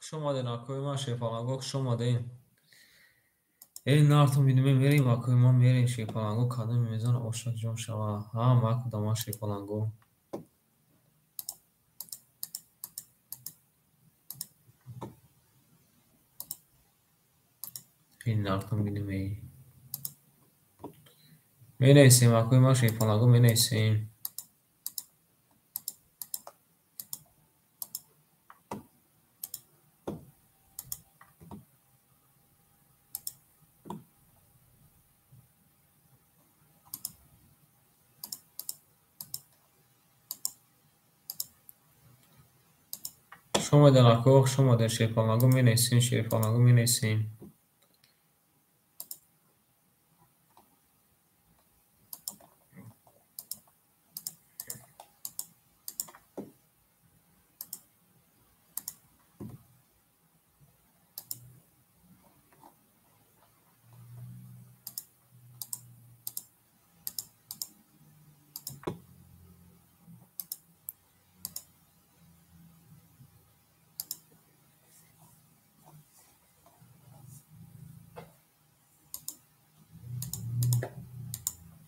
Хуш омадед, акои ман, Шерпаланго, хуш омадед. Эй, нартон бинем, мерем, акои ман, мерем, Шерпаланго, кадоме мезана ошак ҷон шава. Ҳа, макудама, Шерпаланго. Эй, нартон бинем, эй. Менависем, акои ман, Шерпаланго, менависем. Хуш омадед, ако, хуш омадед, Шерпаланго, менависем, Шерпаланго, менависем.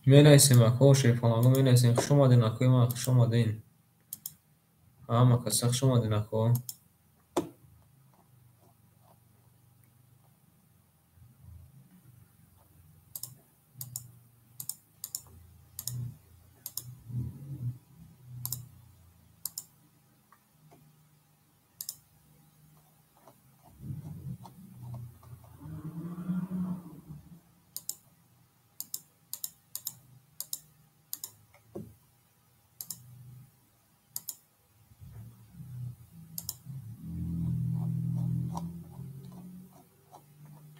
Менависем, ако, Шерпаланго, менависем. Хуш омадед, акои ман, хуш омадед. Ҳама каса хуш омадед, ако.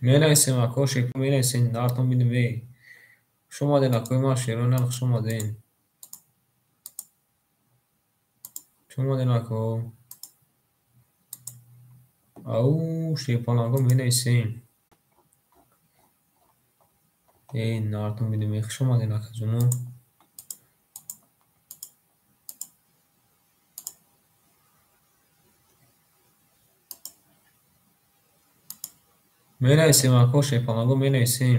Менависем, ако, Шерпаланго, менависем, нартон бинем, эй. Хуш омадед, акои ман, Шерон, хуш омадед. Хуш омадед, ако. Ау, Шерпаланго, менависем. Эй, нартон бинем, эй, хуш омадед, акаҷоно. Менависем, ако, Шерпаланго, менависем.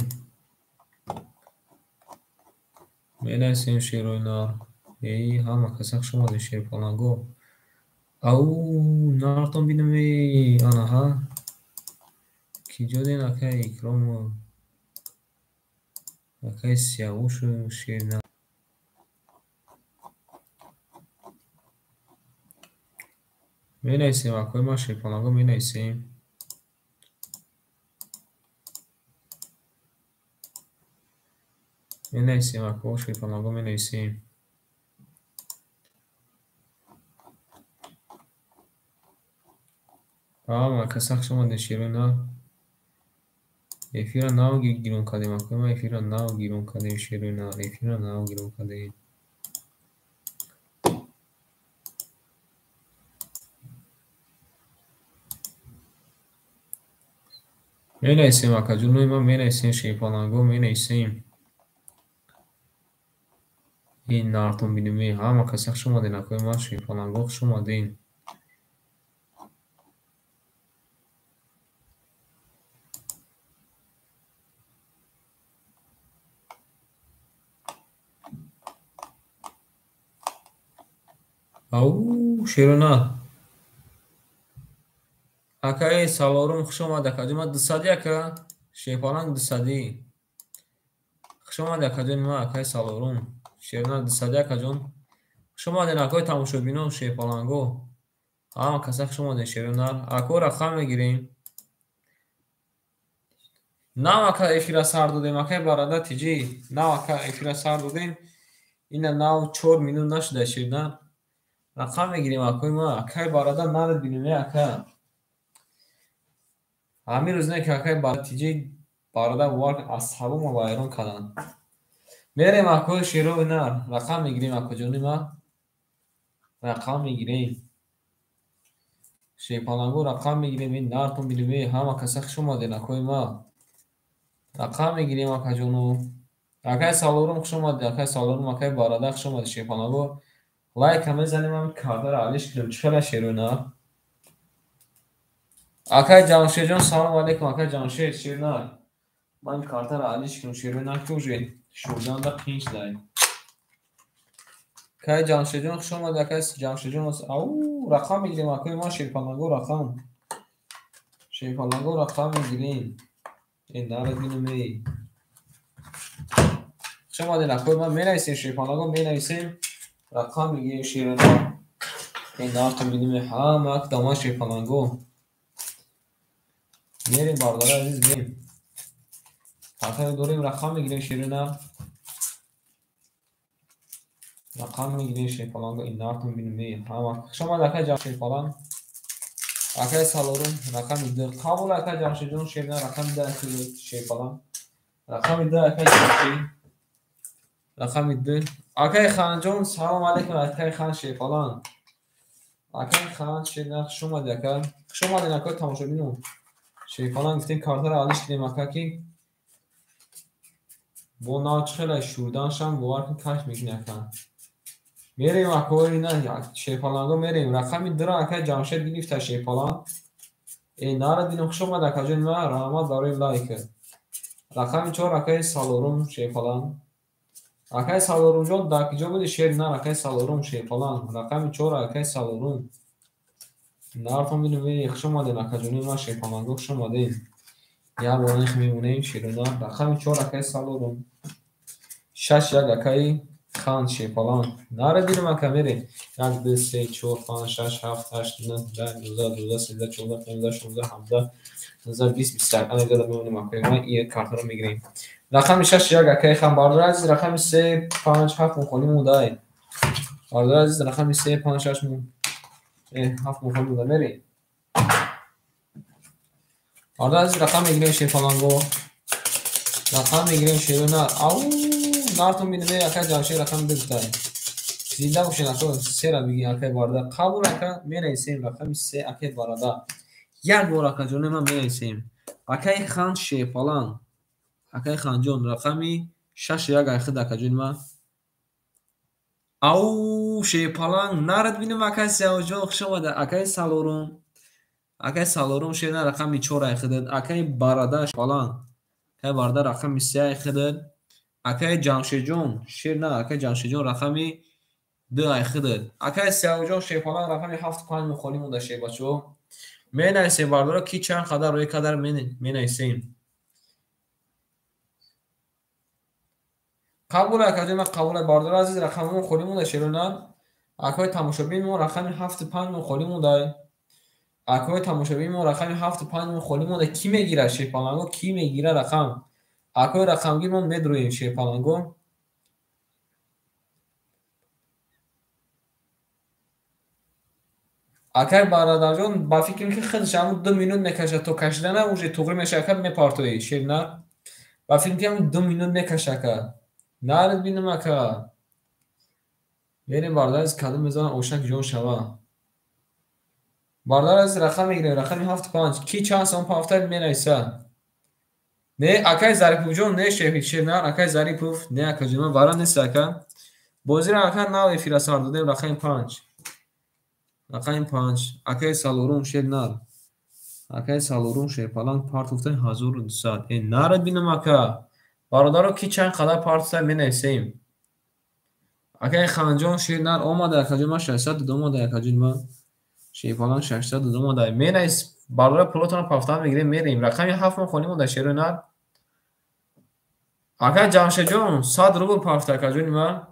Менависем, шерои нар. Эй, ҳама каса хуш омадед, Шерпаланго. Ау, нартон бинем, эй, анаҳа. Ки ҷо ден, акаи Икрому, акаи Сиявушу, шернар. Менависем, акои ман, Шерпаланго, менависем. Менависем, ако, Шерпаланго, менависем. Ҳама каса хуш омадед, шерои нар. Эфирро нав гирон кардем, акои ман, эфирро нав гирон кардем, шерои нар, эфирро нав гирон кардем. Менависем, акаҷонои ман, менависем, Шерпаланго, менависем. Ин нартон бинем, эй, ҳама каса хуш омадед, акои ман, Шерпаланго, хуш омадед. Ау, шерона. Акаи Салорум, хуш омад, акаҷон. Ман дусадӣ, ака. Шерпаланг дусадӣ. Хуш омадед, акаҷони ман, акаи Салорум. Шерона дусадӣ, акаҷон. Хуш омадед, акои тамошобинон, Шерпаланго. Ҳама каса хуш омадед, шерона. Ако, рақам мегирем. Нав, ака, эфира сар додем, акаи бародар тиҷӣ. Нав, ака, эфира сар додем. Ина нав 4 минут нашуда, шерона. Рақам мегирем, акои ман. Акаи бародар наред бинем, ака. Ҳамин рӯз не ки акаи бародар тиҷӣ, бародар бовар кун, асабомо вайрон карданд. Мерем, акои шерои нар. Рақам мегирем, акоҷони ман. Рақам мегирем. Шерпаланго, рақам мегирем, ин нартон бинем, эй, ҳама каса хуш омадед, акои ман. Рақам мегирем, акаҷоно. Акаи Салорум, хуш омадед, акаи Салорум, акаи бародар, хуш омадед, Шерпаланго. Лайка мезанем, ҳамин картаро алиш кунем. Чӣ хела, шерои нар? Акай Ҷамшедҷон, салом алейкум, акай Ҷамшед, шернар. Ман картаро алиш кунам, шернар ки уже шурданда қиин шудай. Акай Ҷамшедҷон, хуш омадед, акай Ҷамшедҷон. Ау, рақам мегирем, акои ман шерпаланго рақам. Шерпаланго рақам мегирем. Э, нарад бинам, эй. Хуш омадед, акои ман менависем, шерпаланго менависем. Рақам мегирем шернар. Э, нартон бинам, ҳама даман шерпаланго. Мерем, бародари азиз, мерем. Картаро дорем, рақам мегирем шернар. Рақам мегирем шерпаланго, ин нартон бинам, эй, ҳама. Хуш омадед, акай Ҷамшед-паланг. Акай Салорум, рақами 2. Қабул, акай Ҷамшедҷон, шернар, рақами 2, акай шерпаланг. Рақами 2, акай Ҷамшед. Рақами 2. Акай Ханҷон, салом алейкум, акай Хан шерпаланг. Акай Хан шернар, хуш омадед, ака. Хуш омадед, акай тамошобинон. Шерпаланг гуфтем картаро алиш кунем, ака, ки бо нав чӣ хеле шурданшам бовар кун кайф мекунӣ, ака. Мерем, акои на, шерпаланго мерем. Рақами 2 акай Ҷамшед гирифта шерпаланг. Э, нарад бинам, хуш омад, акаҷони ман, раҳмат барои лайк. Рақами 4 акай Салорум шерпаланг. Акай Салорумҷон, дар куҷо буди шер нар, акай Салорум шерпаланг. Рақами 4 акай Салорум. Нартон бинам, эй, хуш омадед, акаҷони ман шерпаланго, хуш омадед. Як бор них мемонем шерона. Рақами 4 акай Салорум. 6 1 акай Хан шерпаланг. Нарад бинам, ака, мерем. 1 2 3 4 5 6 7 8 9 10 11 12 13 14 15 16 17 19 20 21. Ана гада мемонем, акай ман ин картаро мегирем. Рақами 6 1 акай Хан, бародари азиз, рақами 3 5 7 мухолӣ мондай. Бародари азиз, рақами 3 5 6 7 мухолӣ монда, мерем. Бародари азиз, рақам мегирем шерпаланго. Рақам мегирем шерона. Ау, нартон бинем, эй, акай Ҷамшед рақами 2 гуфтай. Зинда бошед, ака, сера биги, акай бародар. Қабул, ака, менависем рақами 3, акай бародар. Як бор, акаҷони ман, менависем. Акай Хан шерпаланг. Акай Ханҷон, рақами 6 1 айхид, акаҷони ман. Ау, шерпаланг, нарад бинам, акай Сиявҷон, хуш омадед. Акай Салорум. Акай Салорум шерна рақами 4 айхидад. Акай Бародар шерпаланг. Акай Бародар рақами 3 айхидад. Акай Ҷамшедҷон, шерна, акай Ҷамшедҷон рақами 2 айхидад. Акай Сиявҷон шерпаланг рақами 7 5 мухолӣ монда шербачаҳо. Менависем, бародаро, ки чанд қадар рӯи қадар менависем. Қабул, акаҷон, ман қабул, бародари азиз, рақамон холӣ монда шерона. Акои тамошобини мо рақами 7 5 мо холӣ монда. Акои тамошобини мо рақами 7 5 мо холӣ монда. Кӣ мегирад шерпаланго? Кӣ мегирад рақам? Акои рақамгир мо медроем шерпаланго. Акай бародарҷон, ба фикрам ки худаш ҳамун 2 минут мекашад то кашидана, уже туғри мешавад, ака, мепартоӣ шернар. Ба фикрам ки ҳамун 2 минут мекашад, ака. Нарад бинам, ака. Мерем, бародари азиз, кадом мезанад ошак ҷон шава. Бародари азиз, рақам мегирем, рақами 7 5. Ки чанд сом пафта менависа? Не, акай Зариповҷон, не шернар, акай Зарипов, не, акаҷон, ман вара нест, ака. Бозиро, ака, нав эфира сар додем, рақами 5. Рақами 5. Акай Салорум шернар. Акай Салорум шерпаланг партофта 1200. Э, нарад бинам, ака. Бародаро, ки чанд қадар партофта менависем. Акай Ханҷон шернар омада, акаҷон ман 600 омада, акаҷон ман. Шерпаланг 600 омада. Менавис, бародаро, пулотонро пафта мегирем, мерем. Рақами 7 мо холӣ монда шернар. Акай Ҷамшедҷон, 100 рубл пафта, акаҷони ман.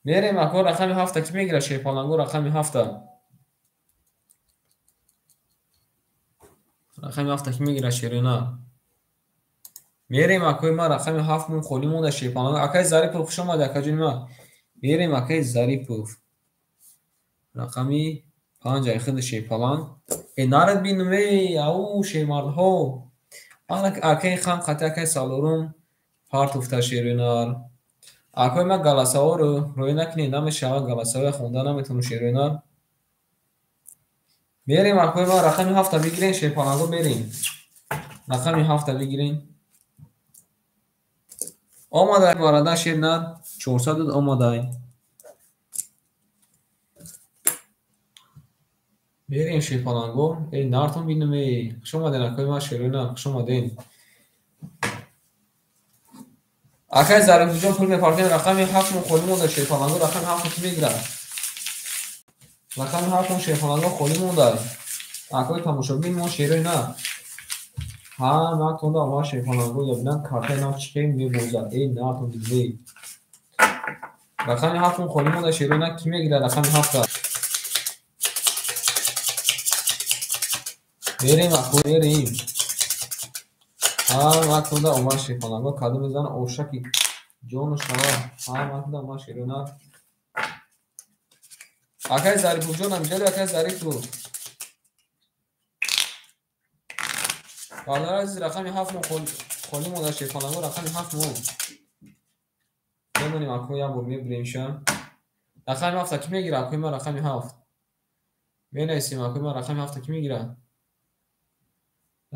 Мерем, ако, рақами 7 ки мегирад шерпаланго, рақами 7. Рақами 7 ки мегирад шерона. Мерем, акои ман, рақами 7 мон холӣ монда шерпаланго. Акай Зарипов, хуш омадед, акаҷони ман. Мерем, акай Зарипов. Рақами 5 айхиди шерпаланг. Э, нарад бинам, эй, ау, шермардҳо. Акай Хан қати акай Салорум партофта шеронар. Акои ман галасаҳоро рӯй накунед, намешавад, галасаҳоя хонда наметавонам шеронар. Мерем, акои ман, рақами 7 бигирем, шерпаланго, мерем. Рақами 7 бигирем. Омада бародар шернар, 400 омадай. Мерем шерпаланго. Эй, нартон бинам, эй. Хуш омаден, акои ман шерои нар, хуш омаден. Акай Зарифуҷон пул мепартем, рақами ҳафтмон холӣ монда шерпаланго, рақами ҳафтро кӣ мегирад? Рақами ҳафтмон шерпаланго холӣ монда. Акои тамошобин мо шерои нар. Ҳа, нартонда омад шерпаланго, ябинам картаи нав чӣ хел мебозад. Эй, нартон бинам, эй. Рақами ҳафтмон холӣ монда шерои нар, кӣ мегирад рақами ҳафта? Мерем, ако, мерем. Ҳа, нартонда омад шерпаланго, кадом мезанад ошаки ҷону шава. Ҳа, нартонда омад шерои нар. Акай Зарифуҷон, амҷали акай Зарифу. Бародари азиз, рақами ҳафтмон холӣ монда шерпаланго, рақами ҳафтмон. Мемонем ако, як бор мебиремша. Рақами ҳафта кӣ мегирад? Акои ман рақами ҳафт. Менависем, акои ман рақами ҳафта кӣ мегирад?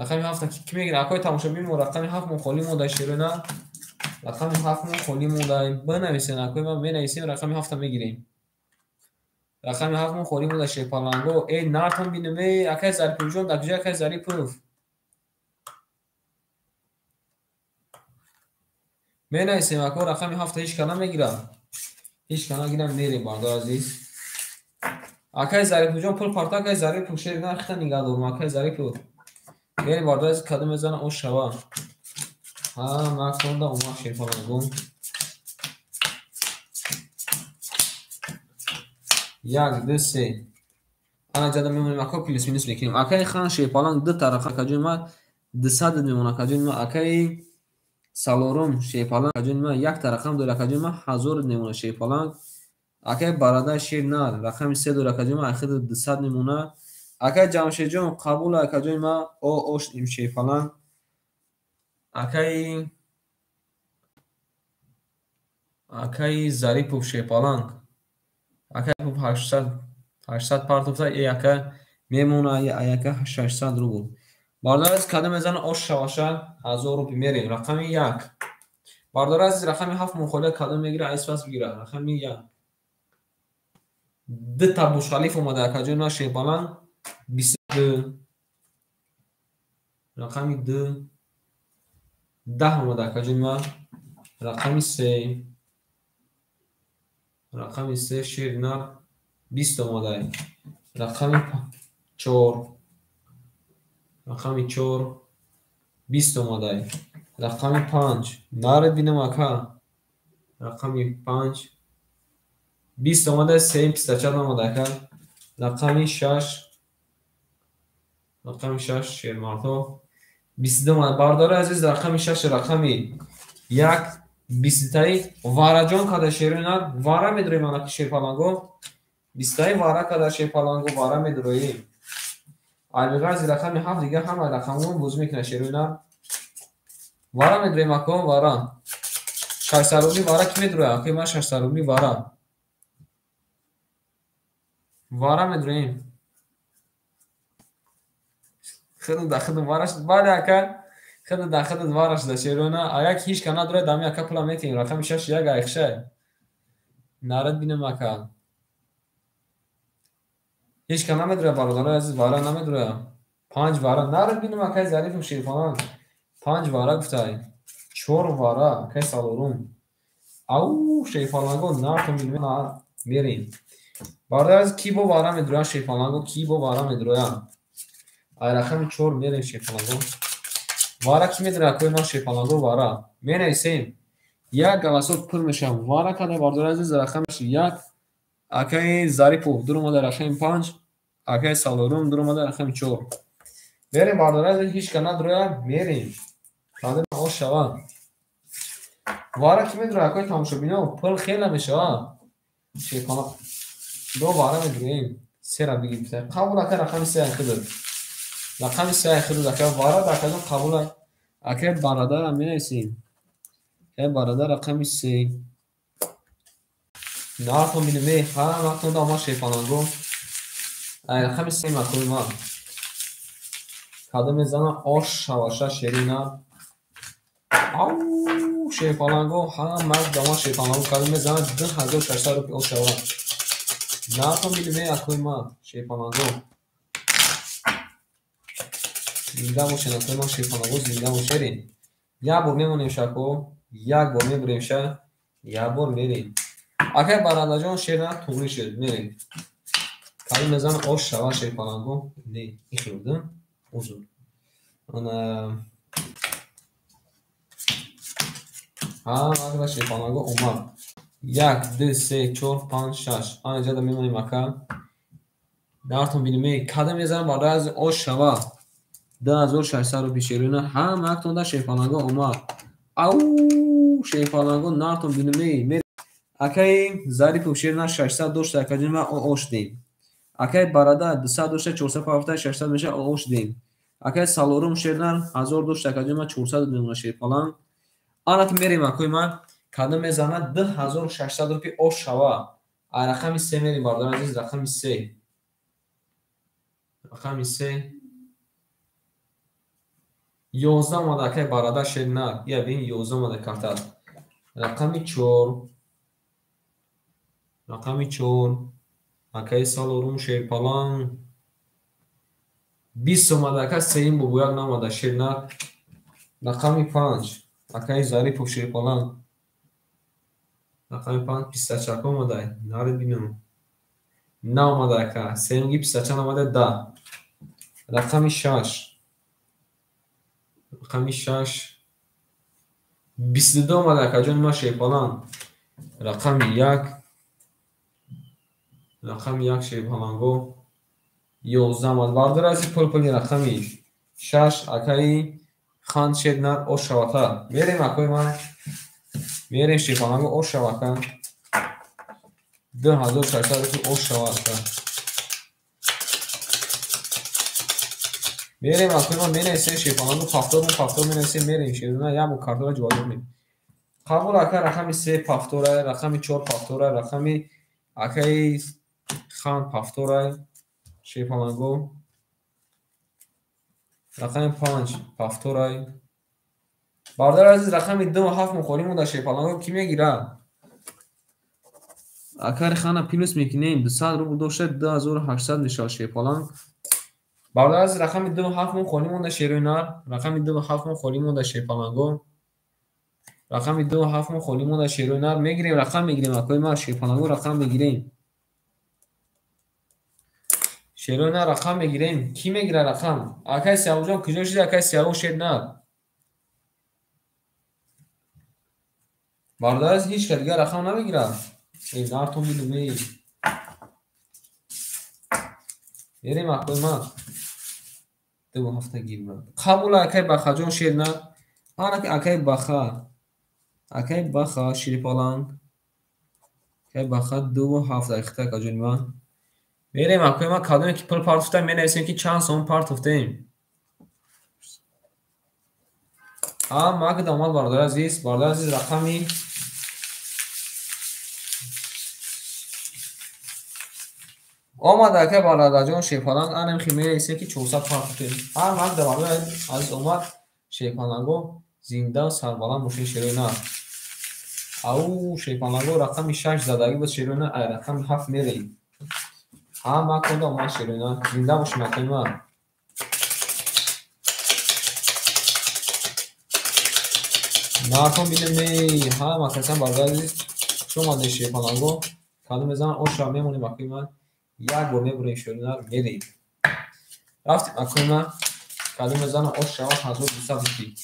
Рақами ҳафта кӣ мегирад? Акои тамошобин мо рақами ҳафтмон холӣ монда шерои нар. Рақами ҳафтмон холӣ монда. Бинависен, акои ман менависем, рақами ҳафта мегирем. Рақами ҳафтмон холӣ монда шерпаланго. Эй, нартон бинам, эй, акай Зарипуҷон, дар куҷои акай Зарипов? Менависем, ако, рақами ҳафта ҳеҷ ка намегирад. Ҳеҷ ка нагирад, мерем, бародари азиз. Акай Зарипуҷон пул парта, акай Зарипов шери нар хита нигаҳ дорум, акай Зарипов. Мерем, бародари азиз, кадом мезанад ош шава. Ҳа, нартонда омад шерпаланго. Як, ду, се. Ана ҷада мемонем, ако, плюс минус мекунем. Акай хан шерпаланг ду та рақам, акаҷони ман дусад мемонад, акаҷони ман. Акай Салорум шерпаланг, акаҷони ман якта рақам дорад, акаҷони ман ҳазор мемонад шерпаланг. Акай Барадай шер нар рақами се дорад, акаҷони ман ахири дусад мемонад. Акай Ҷамшедҷон қабул, акаҷони ман о ош им шерпаланг. Акай Зарипов шерпаланг. Акай 800 партофта, э ака мемона, аяка 600 рубл. Бародари азиз, кадом мезанад ош шаваша 1000 рубл мерем. Рақами як. Бародари азиз, рақами ҳафт мухолия кадом мегирад, айс пас бигирад. Рақами як. Ду та Бушхалиф омада, акаҷони ман шерпаланг. 22. Рақами ду. Даҳ омада, акаҷони ман. Рақами се. Рақами се шери нар бист омада. Рақами чор. Рақами чор бист омада. Рақами панҷ. Наред бинам, ака. Рақами панҷ бист омада, сеюм пистача омада, ака. Рақами шаш. Рақами шаш шермардҳо бисту ду омада. Бародари азиз, рақами шаш, рақами як бистутаи вараҷон када шерои нар вара медроем, анаки шерпаланго. Бистутаи вара када шерпаланго вара медроем. Айбиғарзи рақами ҳафт дига ҳама рақамҳо бозӣ мекунад шерои нар. Вара медроем, ако, вара. 600 рубли вара кӣ медрояд? Акои ман 600 рубли вара. Вара медроем. Худам да худам вара шуд. Бале, ака. Худам да худам вара шуда шерои нар. Агар ки ҳеҷ ка надорад, дами ака пула метиҳем. Рақами шаш як айхшай. Нарад бинам, ака. Ҳеҷ ка намедрояд, бародарои азиз, вара намедрояд. Панҷ вара. Нарад бинам, акай Зарифов шерпаланг. Панҷ вара гуфтай. Чор вара, акай Салорум. Ау, шерпаланго, нартон бинам, мерем. Бародари азиз, кӣ бо вара медрояд шерпаланго, кӣ бо вара медрояд? Ай рақами чор мерем шерпаланго. Вара кӣ медрояд, акои ман шерпаланго вара. Менависем. Як галасот пур мешавад. Вара када, бародари азиз, рақамаш як. Акай Зарипов дур омада рақами панҷ. Акай Салорум дур омада рақами чор. Мерем, бародари азиз, ҳеҷ ка надрояд, мерем. Кадом ош шавад. Вара кӣ медрояд, акои тамошобино, пул хеле мешавад. Шерпаланго вара медроем. Сера бигир. Қабул, ака, рақами се айхидуд. Рақами се айхидуд, ака вара дакаҷон қабул. Акай бародарам менависем. Акай бародар рақами се. Нартон бинам, эй, ҳа, нартон да омад шерпаланго. Ай рақами се акои ман. Кадом мезанад ош шаваша шери нар. Ау, шерпаланго, ҳа, мард омад шерпаланго. Кадом мезанад 2600 рубли ош шава. Нартон бинам, эй, акои ман шерпаланго. Зинда бошед, акои ман шерпаланго, зинда бошерем. Як бор мемонем шако, як бор мебурем ша, як бор мерем. Акай барандаҷон шерна туғри шуд, мерем. Калим мезан ош шава шерпаланго. Не, ихи будам. Узр. Ана ҳа, акда шерпаланго омад. 1 2 3 4 5 6. Ана ҷада мемонем ака. Дартон бинем, кадам мезанам барои аз ош шава. 2600 рупи шерина ҳама актонда шерпаланго омад. Ау, шерпаланго нартон бинем. Акаи Зарипов шерина 600 дошта, акаҷон ма ош дем. Акаи Барада 200 дошта, 450 600 меша ош дем. Акаи Салорум шерина 1000 дошта, акаҷон ма 400 мемона шерпаланг. Ана ки мерем акои ма, кадом мезанад 2600 рупи ош шава. А рақами 3 мерем бародари азиз, рақами 3. Рақами 3. 11 омада акаи Барада шерина. Я бин 11 омада картат. Рақами 4. Рақами 4. Акаи Салорум шерпаланг. 20 омада ака сеюм бобояк наомада шерина. Рақами 5. Акаи Зарипов шерпаланг. Рақами 5 пистачака омада. Наред бинам. Наомада ака. Сеюмги пистача наомада 10. Рақами 6. Рақами 6. 22 омада акаҷон ма шерпаланг. Рақами 1. Рақами 1 шерпаланго. 11 омад. Бародари азиз пул-пули рақами 6 акаи Хан шернар ош шавака. Мерем акои ман. Мерем шерпаланго ош шавака. 2600 рупи ош шавака. Мерем акои ман менависем шерпаланго пафтор мо пафтор менависем мерем шерна як бор картора ҷавоб медиҳем. Қабул ака рақами 3 пафтора, рақами 4 пафтора, рақами акаи Хан пафтора шерпаланго. Рақами 5 пафторай. Бародари азиз рақами 2 ва 7 мухолиф монда шерпаланго ки мегирад? Акари Хана плюс мекунем 200 рубл дошта 2800 мешавад шерпаланг. Бародари азиз рақами 2 ва 7 мухолиф монда шерои нар, рақами 2 ва 7 мухолиф монда шерпаланго. Рақами 2 ва 7 мухолиф монда шерои нар мегирем, рақам мегирем акои ма шерпаланго рақам мегирем. Шерои нар рақам мегирем. Ки мегирад рақам? Акаи Сиёвуҷон куҷо шуди? Акаи Сиёвуҷ шер нар. Бародари азиз ҳеҷ кас дигар рақам намегирад. Эй нартон бинем эй. Мерем акои ман. 2 ва 7 гирмад. Қабул акаи Бахаҷон шер нар. Ана акаи Баха. Акаи Баха шерпаланг. Акаи Баха 2 ва 7 ахта акаҷони ман. Мерем акои ман кадоме ки пул партофтам менависем ки чанд сом партофтем. А магда омад бародари азиз, бародари азиз рақами омад акаи бародарҷон шерпаланг. Анам хи менависем ки 400 партофтем. А магда бародари азиз омад шерпаланго зинда сарбаланд бошед шерои нар. Ау шерпаланго рақами 6 задагӣ буд шерои нар, ай рақами 7 мерем. Ҳама кунда омад шерои нар. Зинда бошем акои ман. Нартон бинем эй, ҳама касан бародари азиз хуш омадед шерпаланго. Кадом мезанам оша мемонем акои ман. Як бор мебурем шерои нар мерем. Рафтем акои ман. Кадом мезанам ош шава 1200 рупи.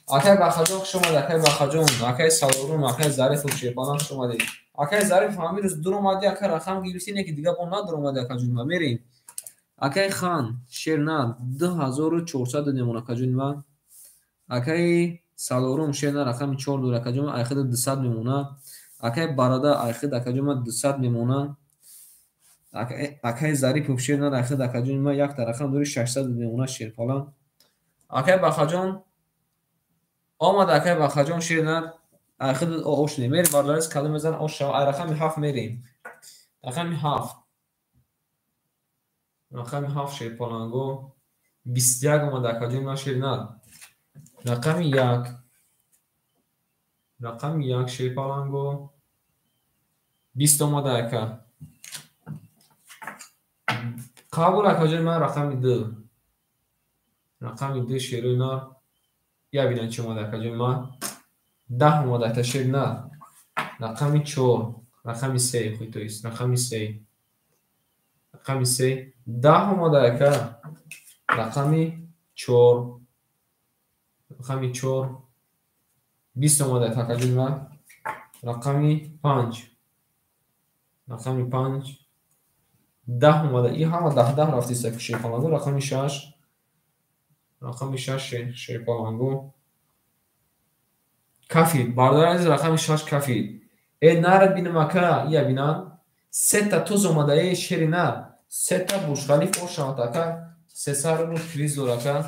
Акаи Бахаҷон хуш омадед, акаи Бахаҷон, акаи Салорум, акаи Зарифов шерпаланг хуш омадед. Акаи Зариф ҳамин рӯз дур омадӣ, ака рақам гирифтӣ, не ки дигар бо надур омадӣ акаҷони ман. Мерем. Акаи Хан шернар 2400 додем акаҷони ман. Акаи Салорум шернар рақами 4 дор акаҷони ман, айхида 200 мемона. Акаи Барада айхида акаҷони ман 200 мемона. Акаи Зарипов шернар айхида акаҷони ман якта рақам дори 600 мемона шерпаланг. Акаи Бахаҷон омад, акаи Бахаҷон шернар айхида ош не. Мерем бародари азиз кадом мезанам ош шава. Ай рақами 7 мерем. Рақами 7. Рақами 7 шерпаланго. 21 омад акаҷони ман шернар. Рақами 1. Рақами 1 шерпаланго. 20 омада ака. Қабул акаҷони ман рақами 2. Рақами 2 шерои нар. Я бинам чӣ омада акаҷони ман. 10 омада та шери нар. Рақами 4, рақами 3, хуй то есть рақами 3. Рақами 3 10 омада ака. Рақами 4. Рақами 4 20 омада акаҷони ман. Рақами 5. Рақами 5 10 омада. И ҳама 10 10 рафтиста шерпалангу. Рақами 6. Рақами 6 шерпалангу. Кафид. Бародари азиз, рақами 6 кафид. Э нарад бинам ака, ия бинам. Сета туз омада, э шери нар. Сета Бурҷ-Халиф ошавад ака. 300 рубл приз дор ака.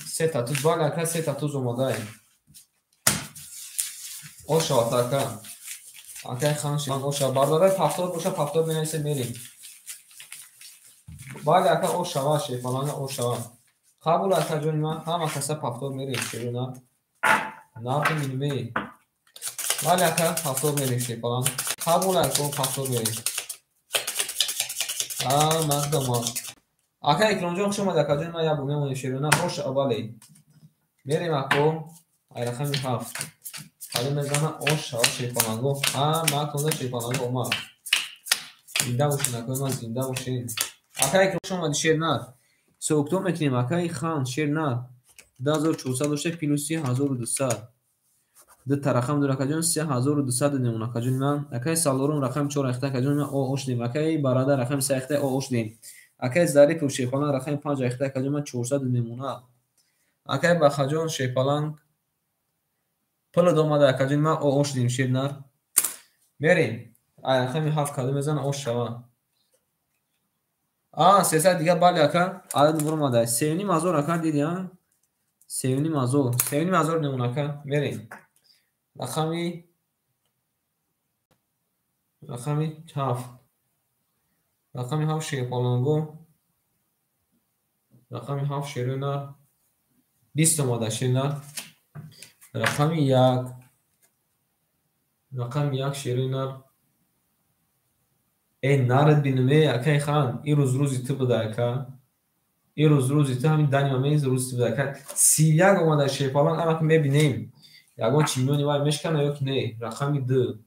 Сета туз, бале ака, сета туз омада. Ошавад ака. Акай хан шиман ошавад. Бародари пафтор боша, пафтор менависем, мерим. Бале ака, ошава, шерпаланга ошава. Қабул ака ҷони ман, ҳама каса пафтор мерем, шеру нар. Нархи минимей. Бале ака, пафтор мерем, шерпаланг. Қабул ака, пафтор мерем. А, мардама. Ака Икромҷон, хуш омадӣ ака ҷони ман, як бор мемонем шеру нар. Ошава, бале. Мерем ако, ай рақами 7. Ҳали мезана ошава шерпаланго. Ҳама тонда шерпаланго омад. Зинда бошин акои ман, зинда бошин. Ака Икром, хуш омадӣ шер нар. Ҳисоб-китоб мекунем акаи хан шер нар. 2400 дошта плюси 1200. Ду та рақам дор акаҷон, 3200 додем акаҷони ман. Акаи Салорум рақами 4 айхта акаҷони ман о шудем. Акаи Барада рақами 3 айхта о шудем. Акаи Зарипов шерпаланг рақами 5 айхта акаҷони ман 400 додем она. Акаи Бахаҷон шерпаланг пул омада акаҷони ман о шудем шер нар. Мерем. Ай рақами 7 кадом мезана о шава. А, 300 дига, бале ака, адад буромада. 3500 ака диди, а? 3500. 3500 немон ака, мерем. Рақами 7. Рақами 7 шерпаланго. Рақами 7 шерои нар. 20 омада шери нар. Рақами 1. Рақами 1 шерои нар. Э нарад бинам, э акаи хан, ин рӯз рӯзи ту буда ака. Ин рӯз рӯзи ту, ҳамин дани ман мез рӯзи ту буда ака. 31 омада шерпаланг, ана ки мебинем. Ягон чи миёни вай мешкана ё ки не? Рақами 2.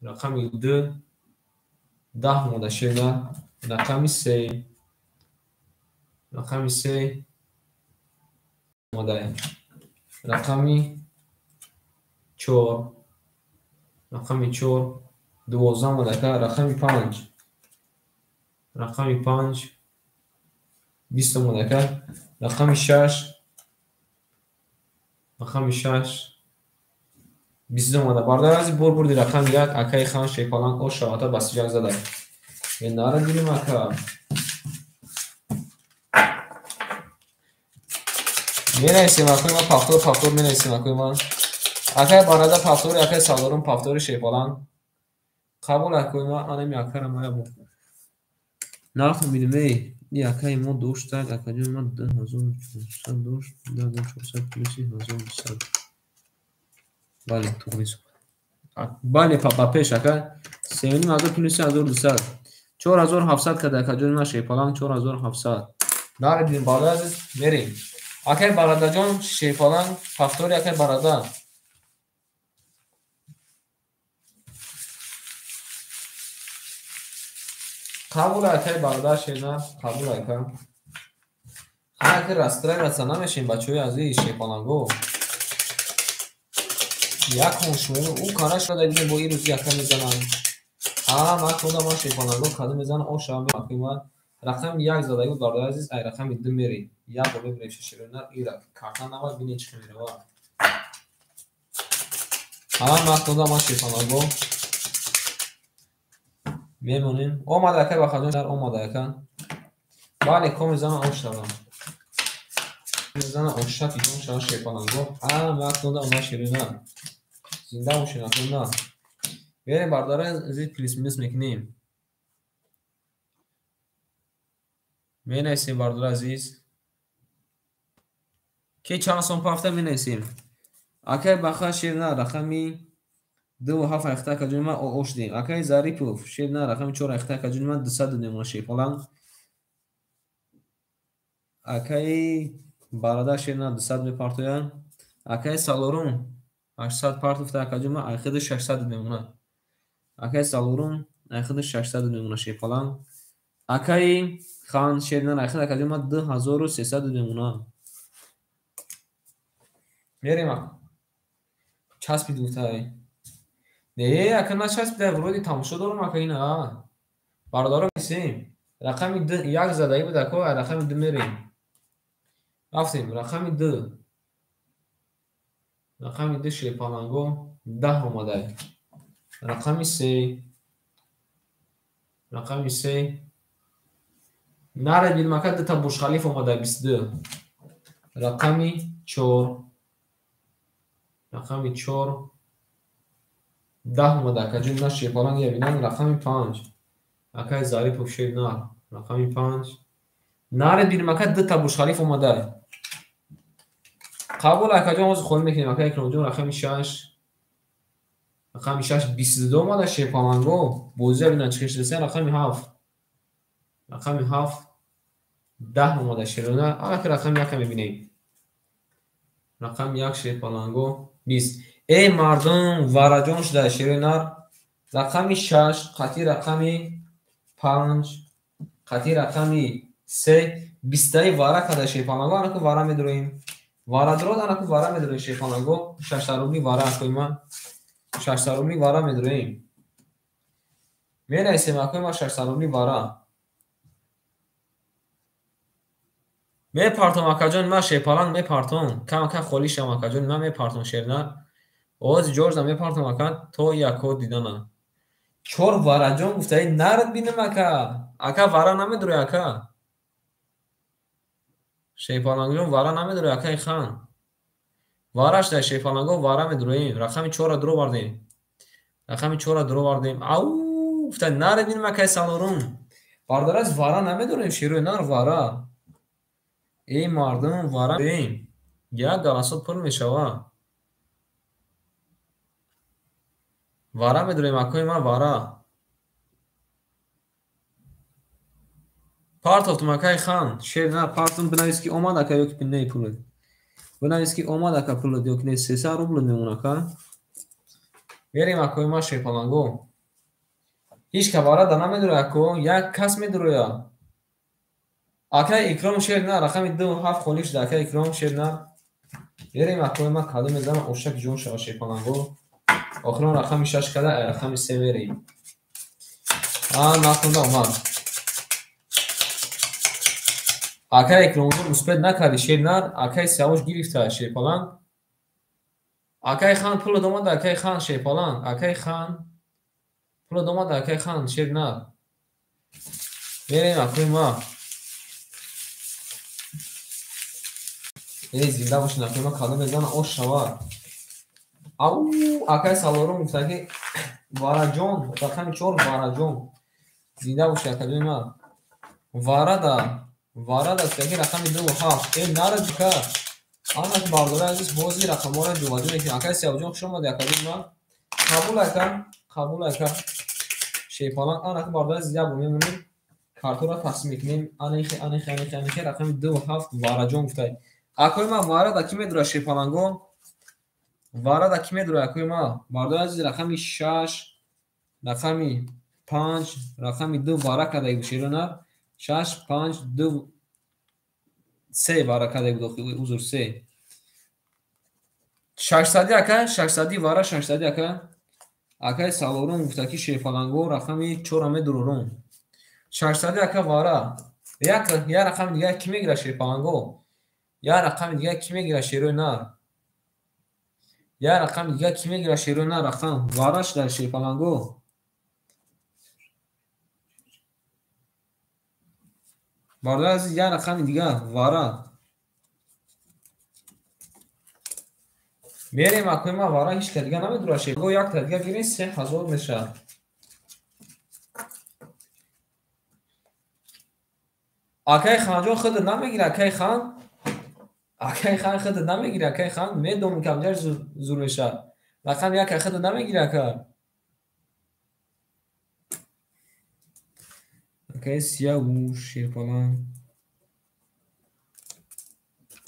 Рақами 2 10 омада шер нар. Рақами 3. Рақами 3 омада. Рақами 4. Рақами 4 12 омада ака. Рақами 5. Рақами 5 20 омада ака. Рақами 6. Рақами 6 20 омада. Бародари азиз, бор бурди рақами 1 акаи хан шерпаланг ошавата ба сиҷак зада. Е нара дилим ака. Менависем акои ман, пафтор пафтор менависем акои ман. Акаи Барада пафтори, акаи Салорум пафтори шерпаланг. Қабул акои ман, анами акара мая бо. Нарху минимей. И акаи мо дошт, так акаҷони ман 2400 дошт, 2400 плюси 1200. Бале, туғри суҳбат. Бале, ба пеш ака. 3500 плюси 1200. 4700 када акаҷони ман шерпаланг 4700. Наридим бародари азиз, мерем. Акаи Барадаҷон шерпаланг пафтори акаи Барада. Қабул акаи Барада шерна, қабул ака. Ҳар ки расстраиваться намешем бачаҳои азиз шерпаланго. Якон шумо ӯ кара шуда дидем бо ин рӯзи яка мезананд. Ҳа, ман худам ман шерпаланго кадом мезанам, о шава мекунам ман. Рақами 1 задаги буд бародари азиз, ай рақами 2 мерем. Як бор мебинем шерона нар, ира карта навад бинем чӣ мерава. Ҳа, ман худам ман шерпаланго мемонем. Омада ака Бахаҷон дар омада ака. Бале, ко мезана о шава. Мезана о шаф ҷон шава шерпаланго. Ҳа, ман худам ман шерона. Зинда бошин акун. Мерем бародари азиз, плюс минус мекунем. Менависем бародари азиз. Ки чанд сом пафта менависем. Акаи Баха шер нар, рақами 2 ва 7 айхта акаҷони ман о шудем. Акаи Зарипов шер нар, рақами 4 айхта акаҷони ман 200 додем шерпаланг. Акаи бародар шернар 200 мепартояд. Акаи Салорум 800 партофта, акаҷон ма айхиди 600 мемонад. Акаи Салорум айхиди 600 мемонад шерпаланг. Акаи хан шернар айхиди акаҷон ма 2300 мемонад. Мерем ака. Часпид гуфтай. Не, ака начаспидай, вроде тамошо дорам ака ина. Бародаро месем. Рақами 2 як задаги буд ака, рақами 2 мерем. Рафтем, рақами 2. Рақами 2 шерпаланго 10 омадай. Рақами 3. Рақами 3. Наре билмака 2 та Бурҷ-Халиф омадай 22. Рақами 4. Рақами 4. 10 омада акаҷон на шерпаланг ябинан. Рақами 5. Акаи Зарипов шернар. Рақами 5. Наре билмака 2 та Бурҷ-Халиф омадай. Қабул акаҷон, ҳозир холӣ мекунем. Акаи Икромҷон рақами 6. Рақами 6 22 омада шерпаланго. Бозия бинан чӣ хешдаса. Рақами 7. Рақами 7 10 омада шерона. Ака рақами 1 мебинем. Рақами 1 шерпаланго 20. Эй мардум, вараҷон шуда шеронар. Рақами 6 қатъи рақами 5 қатъи рақами 3 20 вара када шерпаланго. Анаку вара медроем. Вара дрод, анаку вара медроем шерпаланго. 600 рубли вара акои ман. 600 рубли вара медроем. Менависем акои ман 600 рубли вара. Мепартом акаҷон ман шерпаланг мепартом. Кам-кам холӣ шам акаҷон ман мепартом шернар. Овози ҷорҷа мепартом ака то яко дидана. 4 вараҷон гуфтаи нард бинам ака. Ака вара намедурӣ ака. Шерпалангҷон вара намедурӣ акаи хан. Вараш дар шерпаланго вара медурем. Рақами 4-ро дуровардем. Рақами 4-ро дуровардем. Ау гуфтаи нард бинам акаи Салорум. Бародараз вара намедурем шерои нар вара. Эй мардум вара медурем. Як галасот пур мешава. Вара медурем акои ман вара. Партофтум акаи хан. Шер на партум бинавис ки омад ака ё ки не пулат. Бинавис ки омад ака пулат ё ки не 300 рубл мемон ака. Мерем акои ман шерпаланго. Ҳеҷ ка вара да намедура ако, як кас медуроя. Акаи Икром шер на рақами 2 7 холӣ шуда акаи Икром шер на. Мерем акои ман кадом мезанам ошак ҷон шава шерпаланго. Охирон рақами 6 када, рақами 3 мерем. Нахонда омад. Акаи Икромҷон успед накарди шернар, акаи Сиёвуш гирифта шерпаланг. Акаи хан пулат омада, акаи хан шерпаланг, акаи хан пулат омада, акаи хан шернар. Мерем акои ма. Эй зинда бошин акои ма, кадом мезана ош шава. Ау, акаи Салорум гуфта ки вараҷон, рақами 4 вараҷон. Зинда боши акаҷони ман. Варада, варада гуфта ки рақами 2 7. Эй нарад ка. Ана ки бардораи азиз ҳозир рақамҳоро ҷобаҷо мекунем. Акаи Сиёвуҷон хуш омадӣ акаҷони ман. Қабул ака, қабул ака. Шерпаланг ана ки бардораи азиз як бор мемонем. Картора тақсим мекунем. Анихе, анихе, анихе, анихе рақами 2 7 вараҷон гуфта. Акои ман варада ки медура шерпаланго? Варада ки медура акои ман? Бардораи азиз рақами 6, рақами 5, рақами 2 вара кадаги буд шерона. 6, 5, 2, 3 вара кадаги буд, узр 3. 600 ака, 600 вара, 600 ака. Акаи Салорум гуфта ки шерпаланго рақами 4 медурорум. 600 ака вара. Як рақами дигар ки мегира шерпаланго? Як рақами дигар ки мегира шерои нар? Як рақами дигар ки мегира шерои нар? Рақам вараш дар шерпаланго. Бародари азиз як рақами дигар вара. Мерем акои ман вара ҳеҷ ка дигар намедура шерпаланго. Як та дигар гирем 3000 мешавад. Акаи ханҷон худат намегира акаи хан. Акаи хан худат намегира акаи хан. Медонам ки амҷаш зур мешавад. Рақами 1 худат намегира ака. Акаи Сиёвуш шерпаланг.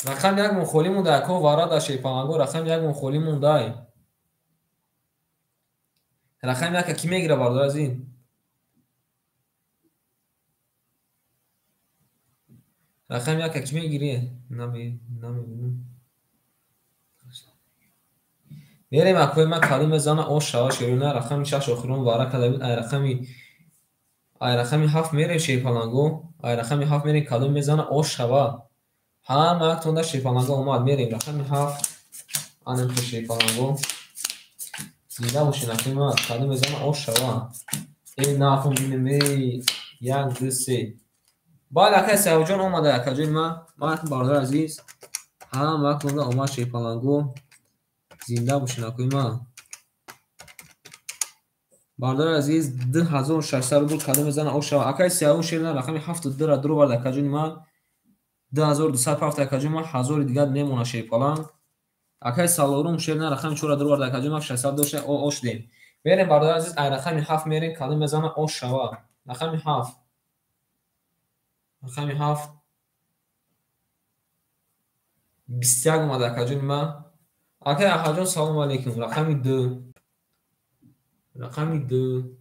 Рақами як мон холӣ монда, ако варада шерпаланго, рақами як мон холӣ мондай. Рақами яка кӣ мегира, бародар азиз? Рақами яка кӣ мегирӣ? Намебинам. Мерем акои ман калим мезана ош шава шерона рақами шаш охирон вара карда буд. Ай рақами ҳафт мерем шерпаланго, ай рақами ҳафт мерем калим мезана ош шава. Ҳама яктонда шерпаланго омад мерем рақами ҳафт анамхе шерпаланго. Зинда бошед акои ман калим мезана ош шава. Э нафон бинем эй як ду се. Бале акай Саёвҷон омада акаҷони ман. Ман бародар азиз ҳама яктонда омад шерпаланго. Зинда бошед акои ман. Бародари азиз 2600 рубл кадом мезана ош шава. Акай Сиёву шерна рақами 72 ра дуровард акаҷони ман. 2200 пафт акаҷони ман, ҳазори дигар мемона шерпаланг. Акай Салорум шерна рақами 4 ра дуровард акаҷони ман, 600 дошта ош дем. Мерем бародари азиз ай рақами 7 мерем кадом мезана ош шава. Рақами 7. Рақами 7. 21 омад акаҷони ман. Акай Аҳаҷон салом алейкум. Рақами 2. Рақами 2.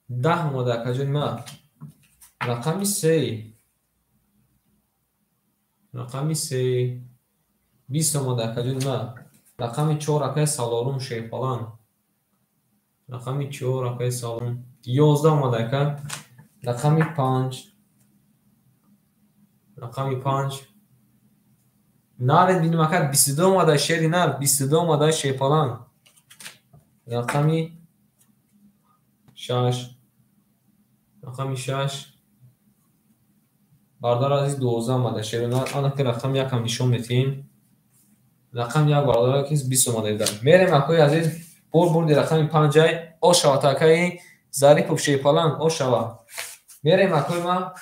10 омада акаҷони ман. Рақами 3. Рақами 3. 20 омада акаҷони ман. Рақами 4 акай Салорум шерпалан. Рақами 4 акай Салорум. 11 омада ака. Рақами 5. Рақами 5. Наред бинем ака 22 омада шери нар, 22 омада шерпалан. Рақами 6. Рақами 6. Бародар азиз 12 омада шери нар. Ана ки рақами 1 ҳам нишон метиҳем. Рақами 1 бародар азиз 20 омада буд. Мерем акои азиз бурди рақами 5 ай ош шава акаи Зарипов шерпалан ош шава. Мерем акои ман,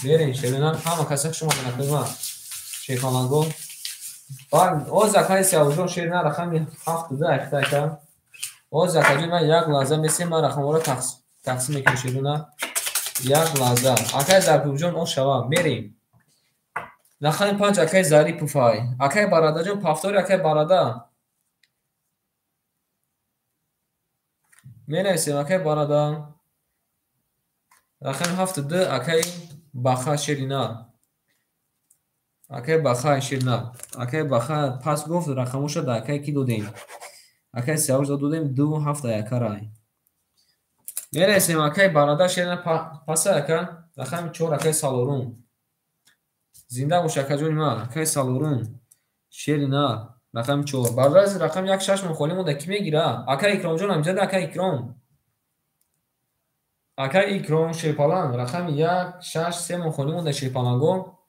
мерем шери нар. Ҳама каса хуш омадед акои ман. Шерпаланго. Баъд оз акаи Сиёвҷон шери нар рақами 7 айхта ака. Оз акаҷон ман як лаҳза месем, ман рақамҳоро тақсим мекунам шерона. Як лаҳза. Акаи Зариповҷон ош шава. Мерем. Рақами 5 акаи Зарипов ай. Акаи Барадаҷон пафтори акаи Барада. Менависем акаи Барада. Рақами 7 акаи Баха шери нар. Акаи Баха шери нар. Акаи Баха пас гуфт рақамоша да акаи ки додем? Акаи Сиёвуш додем 2 7 акарай. Мерасем акаи Барада шери нар паса ака. Рақами 4 акаи Салорум. Зинда бош акаҷони ман. Акаи Салорум шери нар рақами 4. Бародар азиз рақами 1 6 мон холӣ монда ки мегира? Акаи Икромҷон ҳамҷада акаи Икром. Акаи Икром шерпаланг рақами 1 6 3 мон холӣ монда шерпаланго.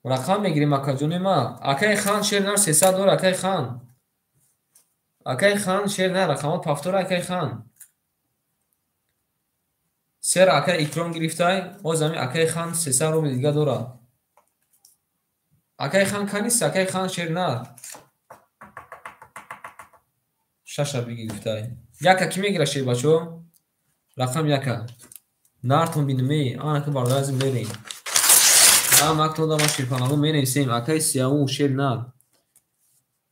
Рақам мегирем акаҷони ман. Акаи Хан шери нар 300 дор акаи Хан. Акаи Хан шери нар рақамот пафтора акаи Хан. Сер акаи Икром гирифтай, оз ами акаи Хан 300 рубл дига дора. Акаи Хан канист, акаи Хан шери нар. 6 бигирифтай. Яка ки мегира шер бачо? Рақам яка. Нартон бинем, ана ки бародар азиз мерем. Ам актон дама шерпаланго менависем. Акаи Сиёву шери нар.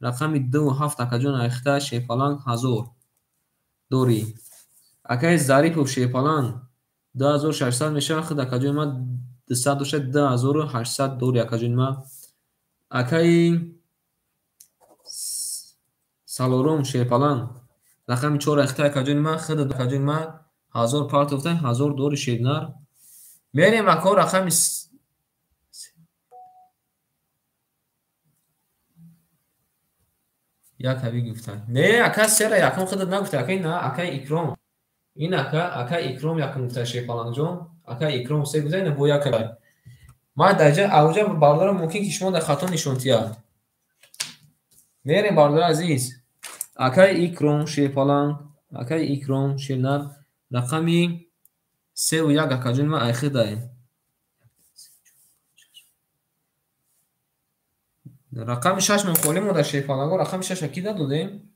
Рақами 2 7 акаҷон айхта шерпаланг 1000 дорӣ. Акаи Зарипов шерпаланг 2600 мешавад. Худ акаҷони ман 200 дошта 2800 дорӣ акаҷони ман. Акаи Салорум шерпаланг рақами 4 айхта акаҷони ман. Худ акаҷони ман 1000 партофта 1000 дорӣ шернар. Мерем ако рақами як ҳави гуфтан. Не, ака сера якум худат нагуфта, акаи на, акаи Икром. Ин ака, акаи Икром якум гуфта шерпалангҷон. Акаи Икром се гуфта, ина бо як ака. Ман дар ҷа авҷа бародарам мумкин ки шумо дар хато нишон тиҳад. Мерем бародари азиз. Акаи Икром шерпаланг, акаи Икром шернар рақами 3 1 акаҷони ман айхидай. Рақами 6 мон холӣ монда шерпаланго. Рақами 6 ки додем?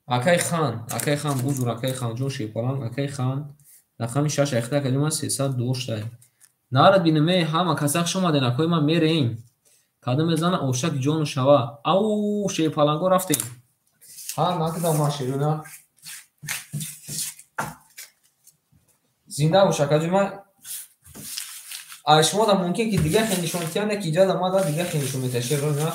Акаи Хан, акаи Хан узр, акаи Ханҷон шерпаланг, акаи Хан рақами 6 айхида акаҷони ман 300 доштай. Нарад бинем, ҳама каса хуш омаден, акои ман мерем. Кадом мезана ошак ҷону шава. Ау, шерпаланго рафтем. Ҳа, накда омад шерона. Зинда бош, акаҷон ман. Ай шумо да мумкин ки дига хел нишон тиям, не ки иҷоза ма да дига хел нишон метиҳад шерона.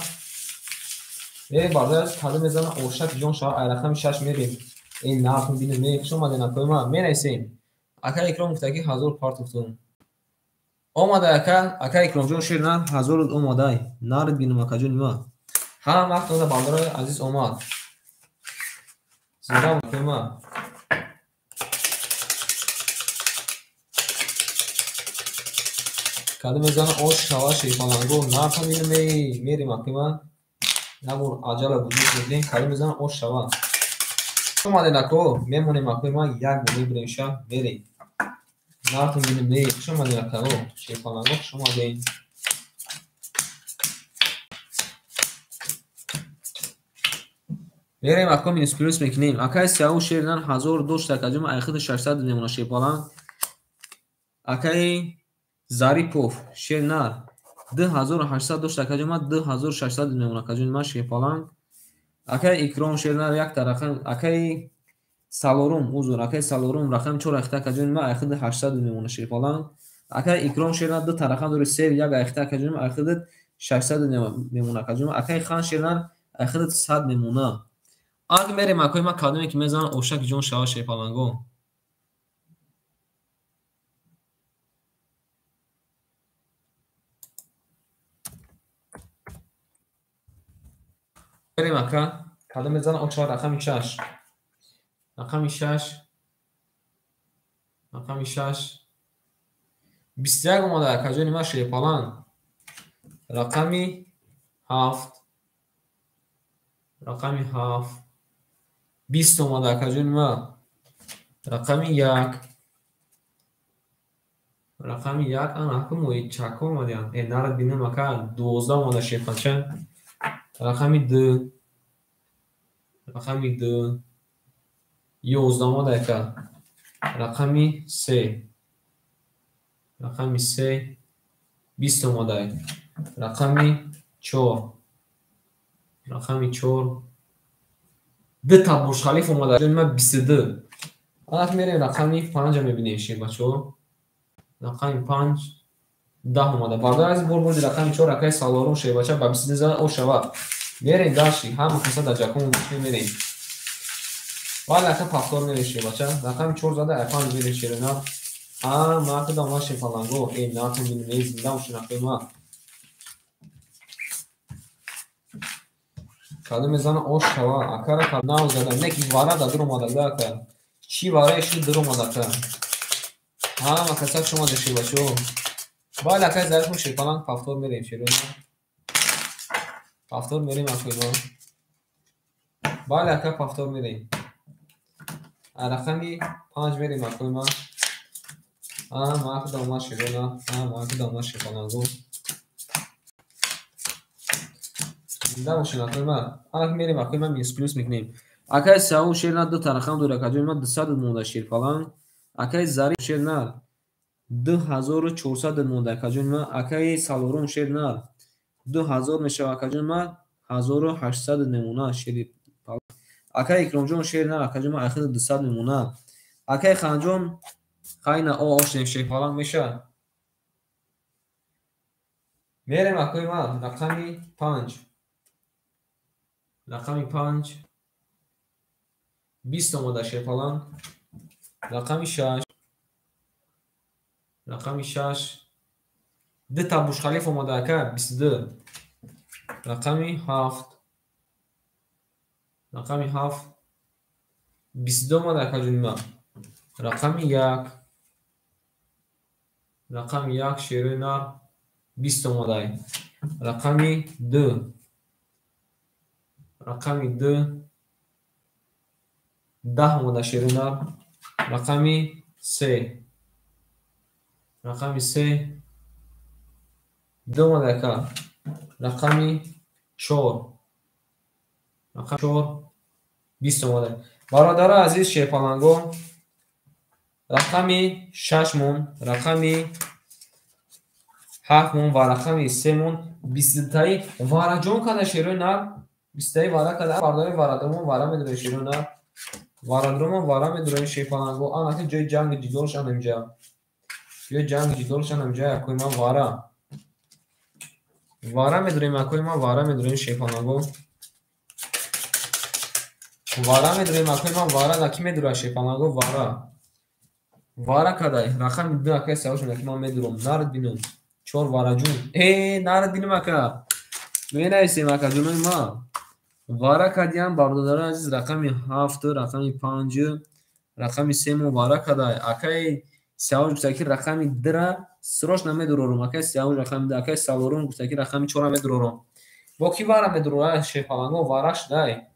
Мерем бародар, кадом мезана ошак ҷон шава, ай рақами 6 мерем. Эй нарх бинем, хуш омаден, акои ман. Менависем. Ака Икром гуфта ки 1000 партофтум. Омада ака, ака Икромҷон шер нар 1000 омадай. Нард бинем акаҷони ман. Ҳама вақт ода бародарои азиз омад. Зинда акои ман. Кадом мезана ош шава шерпаланго, нархам бинем, мерем акои ман. Набор аҷала вуҷуд мекунем, кадом мезана ош шава. Омаден ако, мемонем акои ман, як бор мебирем ша, мерем. Нархам бинем, хуш омаден акао, шерпаланго хуш омаден. Мерем ако минус плюс мекунем. Акай Сиау шер нар 1000 дошт акаҷон, айхиди 600 мемона шерпаланг. Акай Зарипов шер нар 2800 дошт акаҷон, ман 2600 мемона акаҷон ман шерпаланг. Акай Икром шер нар як рақам, акай Салорум, узр, акай Салорум рақам 4 айхта акаҷон ман айхиди 800 мемона шерпаланг. Акай Икром шер нар 2 рақам дори 3 1 айхта акаҷон ман айхиди 600 мемона акаҷон. Акай Хан шер нар айхиди 100 мемона. Аг мерем акои ман кадоме ки мезанам ошак ҷон шава шерпаланго. Мерем ака, кадом мезанам ош шава рақами 6. Рақами 6. Рақами 6. 21 омада акаҷони ман шерпаланг. Рақами 7. Рақами 7. 20 омада акаҷони ман. Рақами 1. Рақами 1 ана ҳакм мои чако омадаянд. Нарад бинам ака 12 омада шерпача. Рақами 2. Рақами 2. 11 омада ака. Рақами 3. Рақами 3. 20 омада. Рақами 4. Рақами 4. 2 та Бурҷ Халиф омада. Ҷони ман 22. Ана мерем рақами 5 мебинем шербачо. Рақами 5 10 омада. Бародар аз бор бурди рақами 4 акай Салорум шербача ба 22 зада ош шава. Мерем даши, ҳама каса дар ҷакон мерем. Вале ака пафтор мерем шербача. Рақами 4 зада ай 5 мерем шерона. Ҳама када омад шерпаланго. Эй натон бинем, зинда бошен акои ман. Кадом мезана ош шава, акара нав зада, не ки вара да дур омада да ака. Чӣ вараи шуд дур омада ака. Ҳама каса хуш омада шербачо. Бале акай Зариф шерпаланг пафтор мерем шерона. Пафтор мерем акои ман. Бале ака пафтор мерем. Рақами 5 мерем акои ман. Ҳама када омад шерона, ҳама када омад шерпаланго. Зинда бошен акои ман. Ана мерем акои ман минус плюс мекунем. Акай Сиау шер нар 2 рақам дорад акаҷони ман 200 монда шерпаланг. Акай Зариф шер нар 2400 монда акаҷони ман. Акай Салорум шер нар 2000 мешава акаҷони ман 1800 мемона шери паланг. Акай Икромҷон шер нар акаҷони ман айхиди 200 мемона. Акай Ханҷон хайна о ошнем шерпаланг меша. Мерем акои ман рақами 5. Рақами 5. 20 омада шерпаланг. Рақами 6. Рақами 6. 2 та Бурҷ Халиф омада ака 22. Рақами 7. Рақами 7. 22 омада акаҷони ман. Рақами 1. Рақами 1 шерои нар 20 омада. Рақами 2. Рақами 2. 10 омада шерои нар. Рақами 3. Рақами 3. 2 омада ака. Рақами 4. Рақами 4. 20 омада. Бародари азиз шерпаланго, рақами 6 мон, рақами 7 мон ва рақами 3 мон 20таи вараҷон када шерои нар 20таи вара када бародари варадромон вара медурои шерои нар варадромон вара медурои шерпаланго анаки ҷои ҷанги ҷидолшан инҷа ҷои ҷанги ҷидолшан инҷа якои ман вара вара медуроем акои ман вара медуроем шерпаланго вара медуроем акои ман вара да ки медура шерпаланго вара вара кадай рақами 2 акаи савош ки ман медурам нард бинам 4 вараҷун нард бинам ака менависем акаҷонои ма вара кадиям бародарони азиз рақами 7 рақами 5 рақами 3 мо вара кадай акаи сиёвуш гуфта ки рақами 2-ра срочно медурорам акаи сиёвуш рақами 2 акаи Салорум гуфта ки рақами 4-ра медурорам бо ки вара медурора шерпаланго вара шудай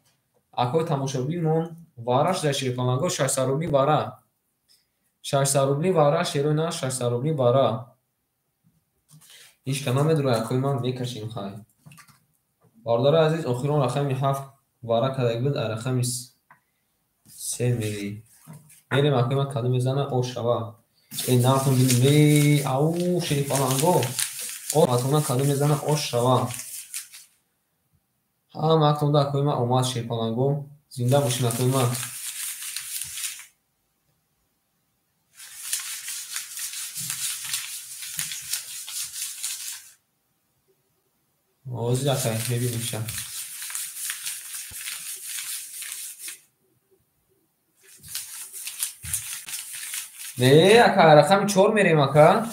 акои тамошобинмон вара шудай шерпаланго 600 рубли вара 600 рубли вара шерои на 600 рубли вара ҳеч ка намедурад акои ман мекашем хай бародари азиз охирон рақами 7 вара кадаг буд а рақами 3 мерем мерем акои ман кадом мезана ош шава нартон бинем ау шерипаланго атона кадом мезана ош шава ҳама актонда акои ман омад шерипаланго зинда бошин акои ман ҳозир акай мебинем ша не ака рақами 4 мерем ака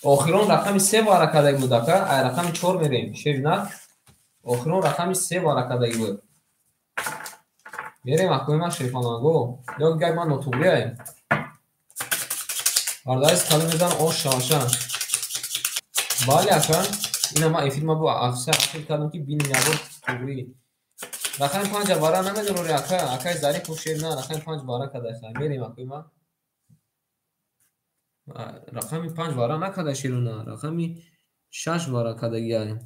охирон рақами 3 вара кадаг буд ака ай рақами 4 мерем шер на охирон рақами 3 вара кадаг буд мерем акои ман шерпаланго ё гап ман нотуғриай бардаис кадом мезан ош шаваша бале ака ина ман эфир ма бо афса ахир кардам ки бинем ябор туғри рақами 5 вара намедорори ака акаи Зарипов шер на рақами 5 вара кадай хай мерем акои ман рақами 5 вара накарда шерона рақами 6 вара кардагиай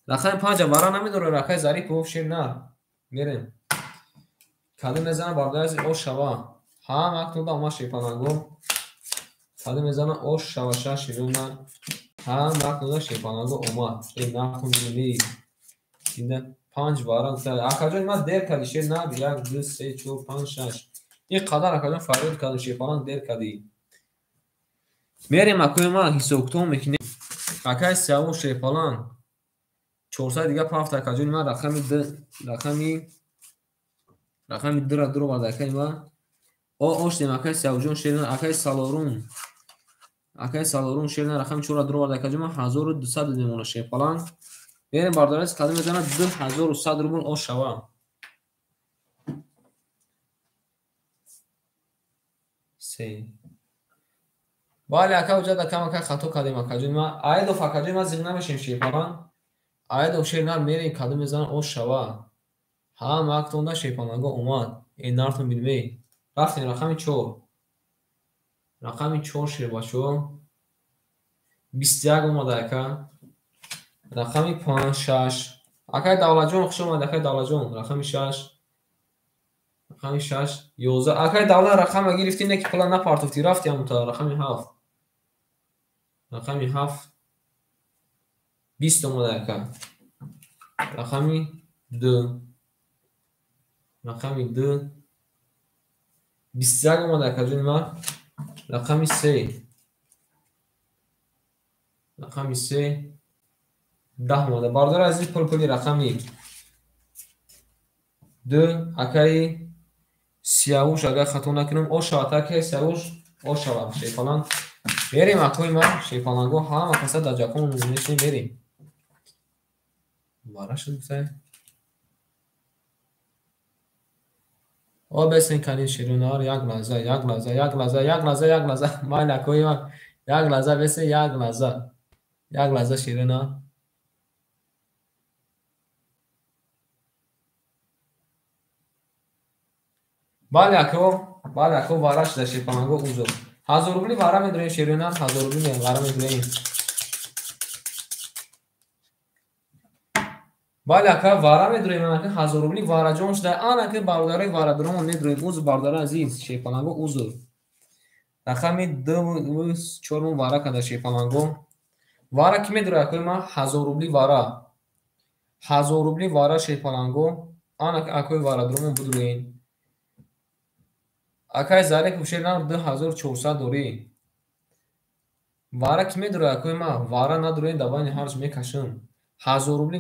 рақами 5 вара намедорори акаи Зарипов шер на мерем кадом мезана бародари ош шава ҳама актонда омад шерпаланго кадом мезана ош шаваша шерона ҳама актонда шерпаланго омад нахун бинем зинда 5 вара акаҷон ман дер кардӣ шер на 1 2 3 4 5 6 ин қадар акаҷон фарёд кардам шерпаланг дер кардӣ мерем акои ман ҳисобкитоб мекунем акаи Сиёвуш шерпаланг 400 дига пафт акаҷони ман рақами 2 рақами 2-ра дуровард акаи ман оштем акаи Сиёвушҷон шер на акаи Салорум шер на рақами 4-ра дуровард акаҷон ман 1200 мемонад шерпаланг мерем бародари кадом мезанад 2100 рубл ош шава 3 бале ака уҷа да кам ака хато кардем акаҷони ман айдов акаҷони ман зиқ намешем шерпаланг айдов шер нар мерем кадом мезанад ош шава ҳама актонда шерпаланго омад нартон бинем рафтем рақами 4 рақами 4 шербачо 21 омада ака рақами 5 6 акаи Давлатҷон хуш омад акаи Давлатҷон рақами 6 рақами 6 11 акаи Давлат рақама гирифтӣ не ки пула напартофтӣ рафти ҳамонта рақами 7 рақами 7 20 омада ака рақами 2 рақами 2 21 омада акаҷони ман рақами 3 рақами 3 10 омада бародари азиз пули рақами 2 акаи Сиёвуш агар хато накунам ош шавад акаи Сиёвуш ош шавад шерпаланг мерем акои ман шерпаланго ҳама каса дар ҷакон мешем мерем вара шуд гуфтай о бесен канин шерунар як лаҳза як лаҳза як лаҳза як лаҳза як лаҳза майли акои ман як лаҳза бесен як лаҳза як лаҳза шерунар бале ако вара шуда шерпаланго узр 1000 рубли вара медуроем шерунар 1000 рубли вара медуроем бале ака вара медуроем ака 1000 рубли вараҷон шуда анака бародарои варадуромон медуроем узр бародари азиз шерпаланго узр рақами 2 4 вара када шерпаланго Вара ки медура акои ман 1000 рубли вара. 1000 рубли вара шерпаланго. Ана акои вара дурумон будурен. Акай Зарипов шер нар 2400 дорӣ. Вара ки медура акои ман? Вара надурен давайни ҳарч мекашам. 1000 рубли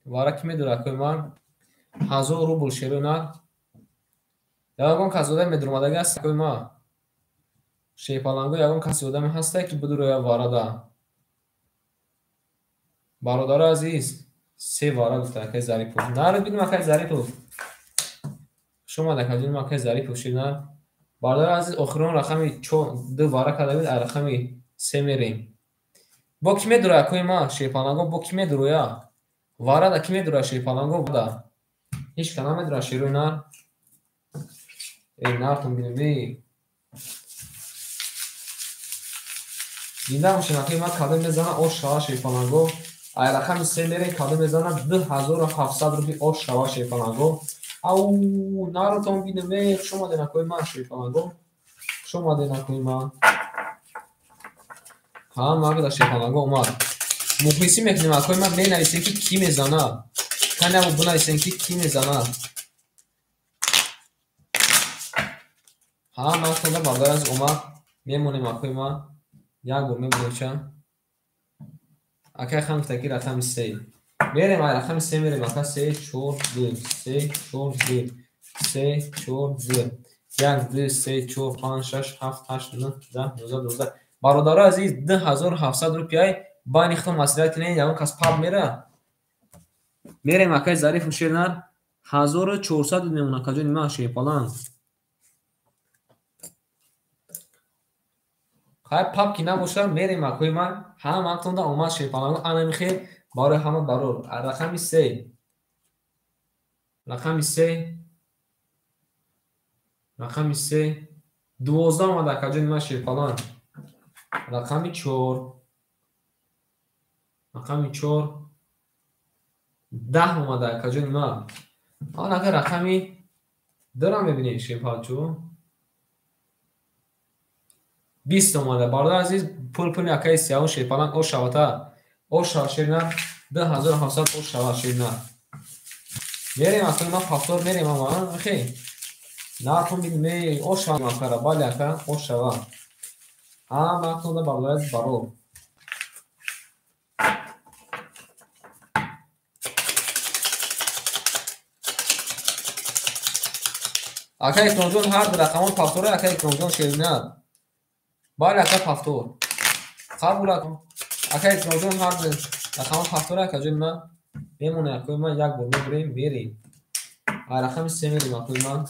вара ки медура акои ман? 1000 рубл шерои нар. Ягон кас одаме медуромадаги аст акои ман? Шерпаланго ягон каси одаме ҳастае ки бидуроя варада? Бародари азиз, се вара гуфта акай Зарипов. Наред бидим акай Зарипов. Хуш омад акаҷон акай Зарипов шер нар. Бародари азиз, охирон рақами 2 вара карда буд, рақами 3 мерем. Бо ки медура акои ман шерпаланго, бо ки медуроя? Варада ки медура шерпаланго? Да. Ҳеч ка намедура шерои нар. Эй нартон бинем, эй. Дида бошем акои ман кадом мезана ош шава шерпаланго. Ай рақами 3 мерем кадом мезана 2700 рубли ош шава шерпаланго. Ау, наротон бинем, эй, хуш омаден акои ман шерпаланго. Хуш омаден акои ман. Ҳа, ман шерпаланго омад. Мухлисӣ мекунем акои ман, менависем ки кӣ мезана. Канабу бинависем ки кӣ мезана. Ҳа, ман хонда бародар аз омад. Мемонем акои ман. Як бор мебинем ча. Акай хан гуфта ки рақами 3. Мерем ай рақами 3 мерем ака 3 4 2 3 4 2 3 4 2 1 2 3 4 5 6 7 8 9 10 11 12. Бародари азиз, 2700 рупияй байни худтон маслиҳат кунед, ягон кас паб мера. Мерем акай Зарифу шернар 1400 мемон акаҷони ман шерпаланг. Хай паб ки набошад, мерем акои ман, ҳамаатонда омад шерпаланг. Ана михел барои ҳама барор. Рақами 3. Рақами 3. Рақами 3. 12 омад акаҷони ман шерпаланг. Рақами 4. Рақами 4. 10 омада акаҷони ман. Ана ака рақами 2-ро мебинед шерпалчу. 20 омада. Бародари азиз, пул пули акаи Сиявуш шерпаланг ош шавата. Ош шава шернар 2700 ош шава шернар. Мерем акаи ман пафтор мерем ама, хей. Нартон бинем, эй, ош шава акара, бале ака, ош шава. Ҳамаатонда бародари азиз барор. Ака Икромҷон ҳар ду рақамон пафтора, ака Икромҷон шернар. Бале ака пафтор. Қабул ака Икромҷон ҳар ду рақамон пафтора, акаҷони ман. Мемонем акои ман, як бор мебурем, мерем. Ай рақами 3 мерем акои ман.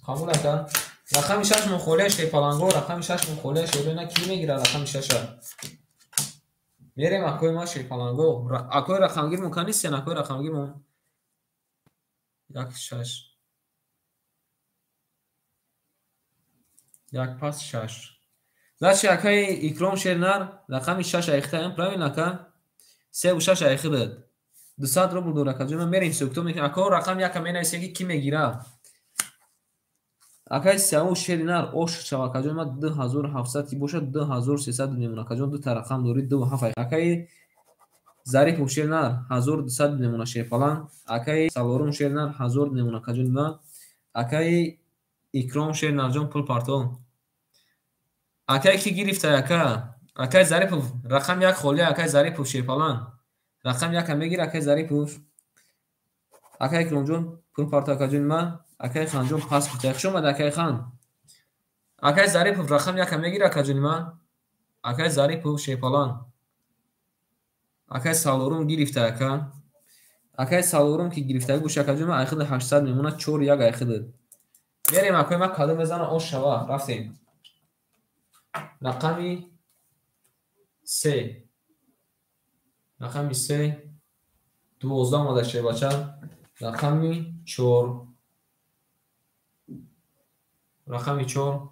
Қабул ака. Рақами 6 мухолия шерпаланго, рақами 6 мухолия шерона ки мегирад рақами 6-а? Мерем акои ман шерпаланго. Акои рақамгир мумкин нест, акои рақамгир мун. 1 6 1 пас 6. Значит, акаи Икром шернар рақами 6 айхтаем, правильно ака? 3 ва 6 айхидад. 200 рубл дора акаҷон, ман мерем ҳисоб мекунем. Ако рақам 1 менависем ки кӣ мегирад. Акаи Сиявуш шернар ош шава акаҷон, ман 2700 ки бошад 2300 мемонад акаҷон, ду та рақам дорӣ 2 ва 7. Акаи Зарипов шернар 1200 мемонад шерпаланг. Акаи Салорум шернар 1000 мемонад акаҷони ман. Акаи Икром шернарҷон пул партон. Акай ки гирифта ака? Акай Зарипов рақам 1 холия, акай Зарипов шерпаланг. Рақам 1 мегир акай Зарипов. Акай Икромҷон пул парто акаҷони ман. Акай Ханҷон пас гуфта. Хуш омад акай Хан. Акай Зарипов рақам 1 мегир акаҷони ман. Акай Зарипов шерпаланг. Акай Салорум гирифта ака. Акай Салорум ки гирифта гӯш акаҷони ман айхида 800 мемонад, 4 1 айхида. Мерем акои ман кадом мезана ош шава. Рафтем. Рақами 3. Рақами 3 12 омада шербача. Рақами 4. Рақами 4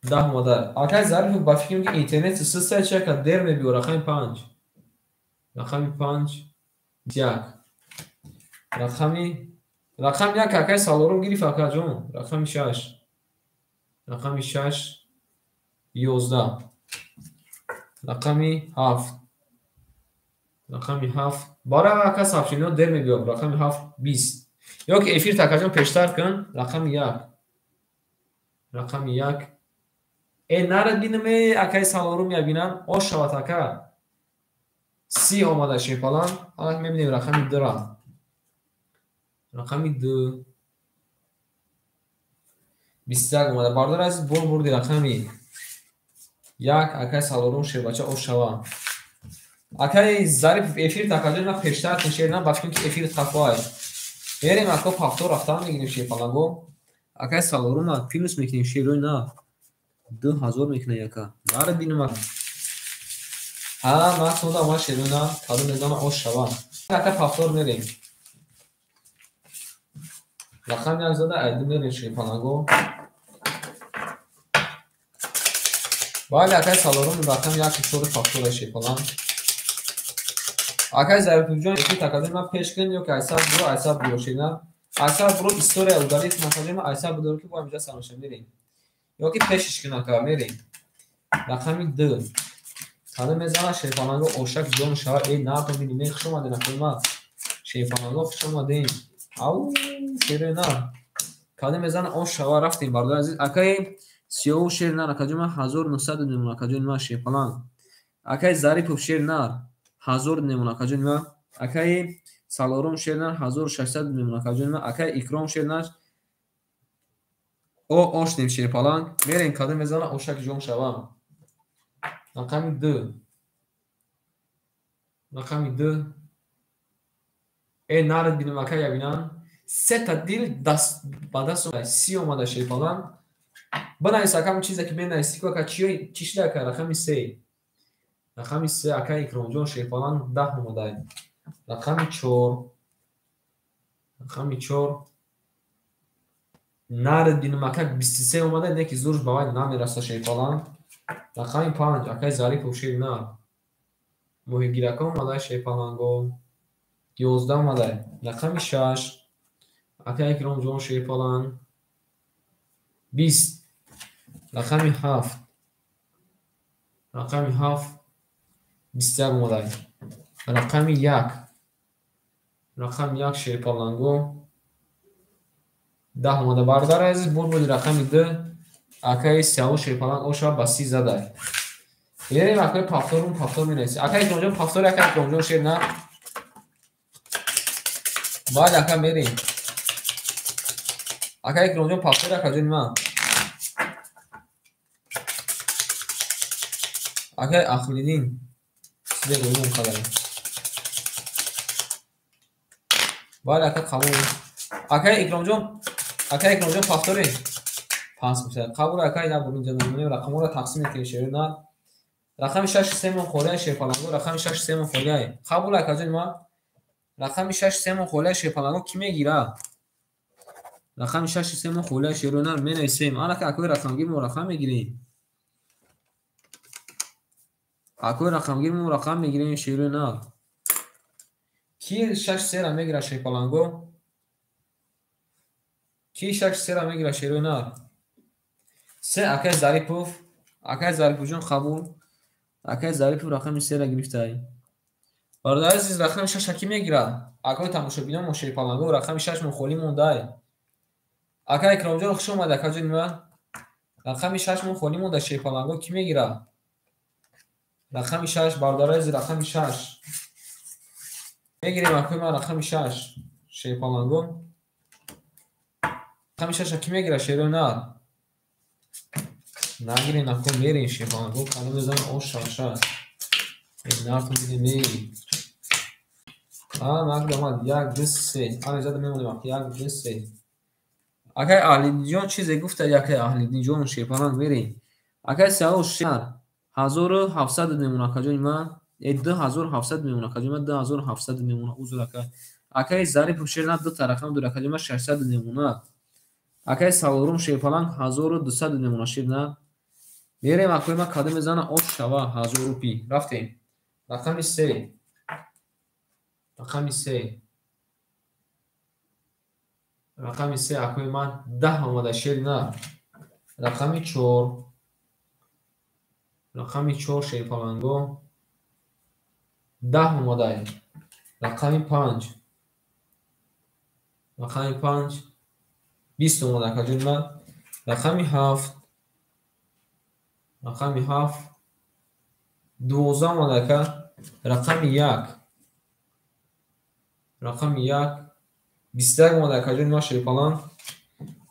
10 омада. Акай Зарипов ба фикрам ки интернет систа чака дер мебиё. Рақами 5. Рақами 5 1. Рақами 1 акай Салорум гирифт акаҷон. Рақами 6. Рақами 6 11. Рақами 7. Рақами 7. Барои ака сообщениҳо дер мебиёб. Рақами 7 20. Ё ки эфир такаҷон пештар кун. Рақами 1. Рақами 1. Э нарад бинам, э акаи Салорум ябинам. Ош шавад ака. 30 омада шерпаланг. Ҳалак мебинем рақами 2 ра. Рақами 2. 21 омада. Бародар азиз, бор бурди рақами 1 акаи Салорум шербача ош шава. Акаи Зарипов эфир такаҷон на пештар кун шер на ба фикр ки эфир хафоай. Мерем ака пафтор рафтан мегирем шерпаланго. Акаи Салорума плюс мекунем шерой на 2000 мекунем яка. Нара бинам ака. Ҳа, ман сонда омад шерой на кадом мезана ош шава. Ака пафтор мерем. Рақам 1 зада айди мерем шерпаланго. Бале акаи Салорум рақам 1 4 пафтора шерпаланг. Акаи Зарифҷон эфир такаҷон ман пеш кун ё ки айсар буро, айсар буро шерна. Айсар буро история удалит накаҷон ман айсар будору ки бо ҳаминҷа сар мерем. Ё ки пешиш кун ака мерем. Рақами 2. Кадом мезана шерпаланго ошак ҷон шава. Эй нартон бинем, эй хуш омаден акои ман. Шерпаланго хуш омаден. Ау шерои нар. Кадом мезана ош шава рафтем бародар азиз. Акаи Сиёву шер нар акаҷон ман 1900 мемон акаҷон ман шерпаланг. Акаи Зарипов шер нар 1000 мемон акаҷон ман. Акаи Салорум шер нар 1600 мемон акаҷон ман. Акаи Икром шер нар о ошнем шерпаланг. Мерем кадом мезана ошак ҷон шава. Рақами 2. Рақами 2. Э нарад бинам ака ябинам. Сета дил даст ба даст омада. 30 омада шерпаланг. Бинавис акам чизе ки менависӣ ку ака чӣ шуда ака рақами 3. Рақами 3 ака Икромҷон шерпаланг 10 омада. Рақами 4. Рақами 4. Нарад бинам ака 23 омада, не ки зурш ба вай намераса шерпаланг. Рақами 5 акаи Зарипов шер нар. Моҳигирака омада шерпаланго. 11 омада. Рақами 6 акаи Икромҷон шерпаланг 20. Рақами 7. Рақами 7 21 омада. Рақами 1. Рақами 1 шерпаланго 10 омада. Бародари азиз, бур буди рақами 2 акаи Сиёву шерпаланг оша ба 30 зада. Мерем акаи пафторум пафтор менависем. Акаи Икромҷон пафтори акаи Икромҷон шер нар. Баъд ака мерем. Акаи Икромҷон пафтори акаҷони ман. Акаи Ахлидин чизе гӯем қадаре. Бале ака қабул. Акаи Икромҷон пафтори 5 мешавад. Қабул ака як бор инҷа мемонем рақамҳоро тақсим мекунем шерои нар. Рақами 6 3 мон холия шерпаланго, рақами 6 3 мон холия. Қабул акаҷони ман. Рақами 6 3 мон холия шерпаланго кӣ мегирад? Рақами 6 3 мон холия шерои нар менависем. Анака акои рақамгир мо рақам мегирем. Акои рақамгир мо рақам мегирем шерои нар. Ки 6 3 ра мегирад шерпаланго? Ки 6 3 ра мегирад шерои нар? 3 акаи Зарипов, акаи Зариповҷон қабул. Акаи Зарипов рақами 3 ра гирифтай. Бародари азиз, рақами 6 кӣ мегирад? Акои тамошобинон мо шерпаланго рақами 6 мон холӣ мондай. Акаи Икромҷон хуш омад акаҷони ман. Рақами 6 мон холӣ монда шерпаланго кӣ мегирад? Рақами 6 бародари азиз, рақами 6. Мегирем акои ман рақами 6 шерпаланго. Рақами 6 кӣ мегирад шерои нар? Нагирем ако мерем шерпаланго кадом мезанам ош шаша. Нартон бинем эй. А нагд омад 1 2 3. Ана зада мемонем 1 2 3. Акаи Аҳлидинҷон чизе гуфта, акаи Аҳлидинҷон шерпаланг мерем. Акаи Сиёвуш шер 1700 мемон акаҷони ман. 2700 мемон акаҷони ман, 2700 мемон узр ака. Акаи Зарипов шер нар 2 та рақам дорад акаҷони ман 600 мемонад. Акаи Салорум шерпаланг 1200 мемонад шер нар. Мерем акои ман кадом мезана ош шава 1000 рупи. Рафтем. Рақами 3. Рақами 3. Рақами 3 акои ман 10 омада шер нар. Рақами 4. Рақами 4 шерпаланго 10 омадай. Рақами 5. Рақами 5 20 омада акаҷони ман. Рақами 7. Рақами 7 12 омада ака. Рақами 1. Рақами 1 21 омада акаҷони ман шерпаланг.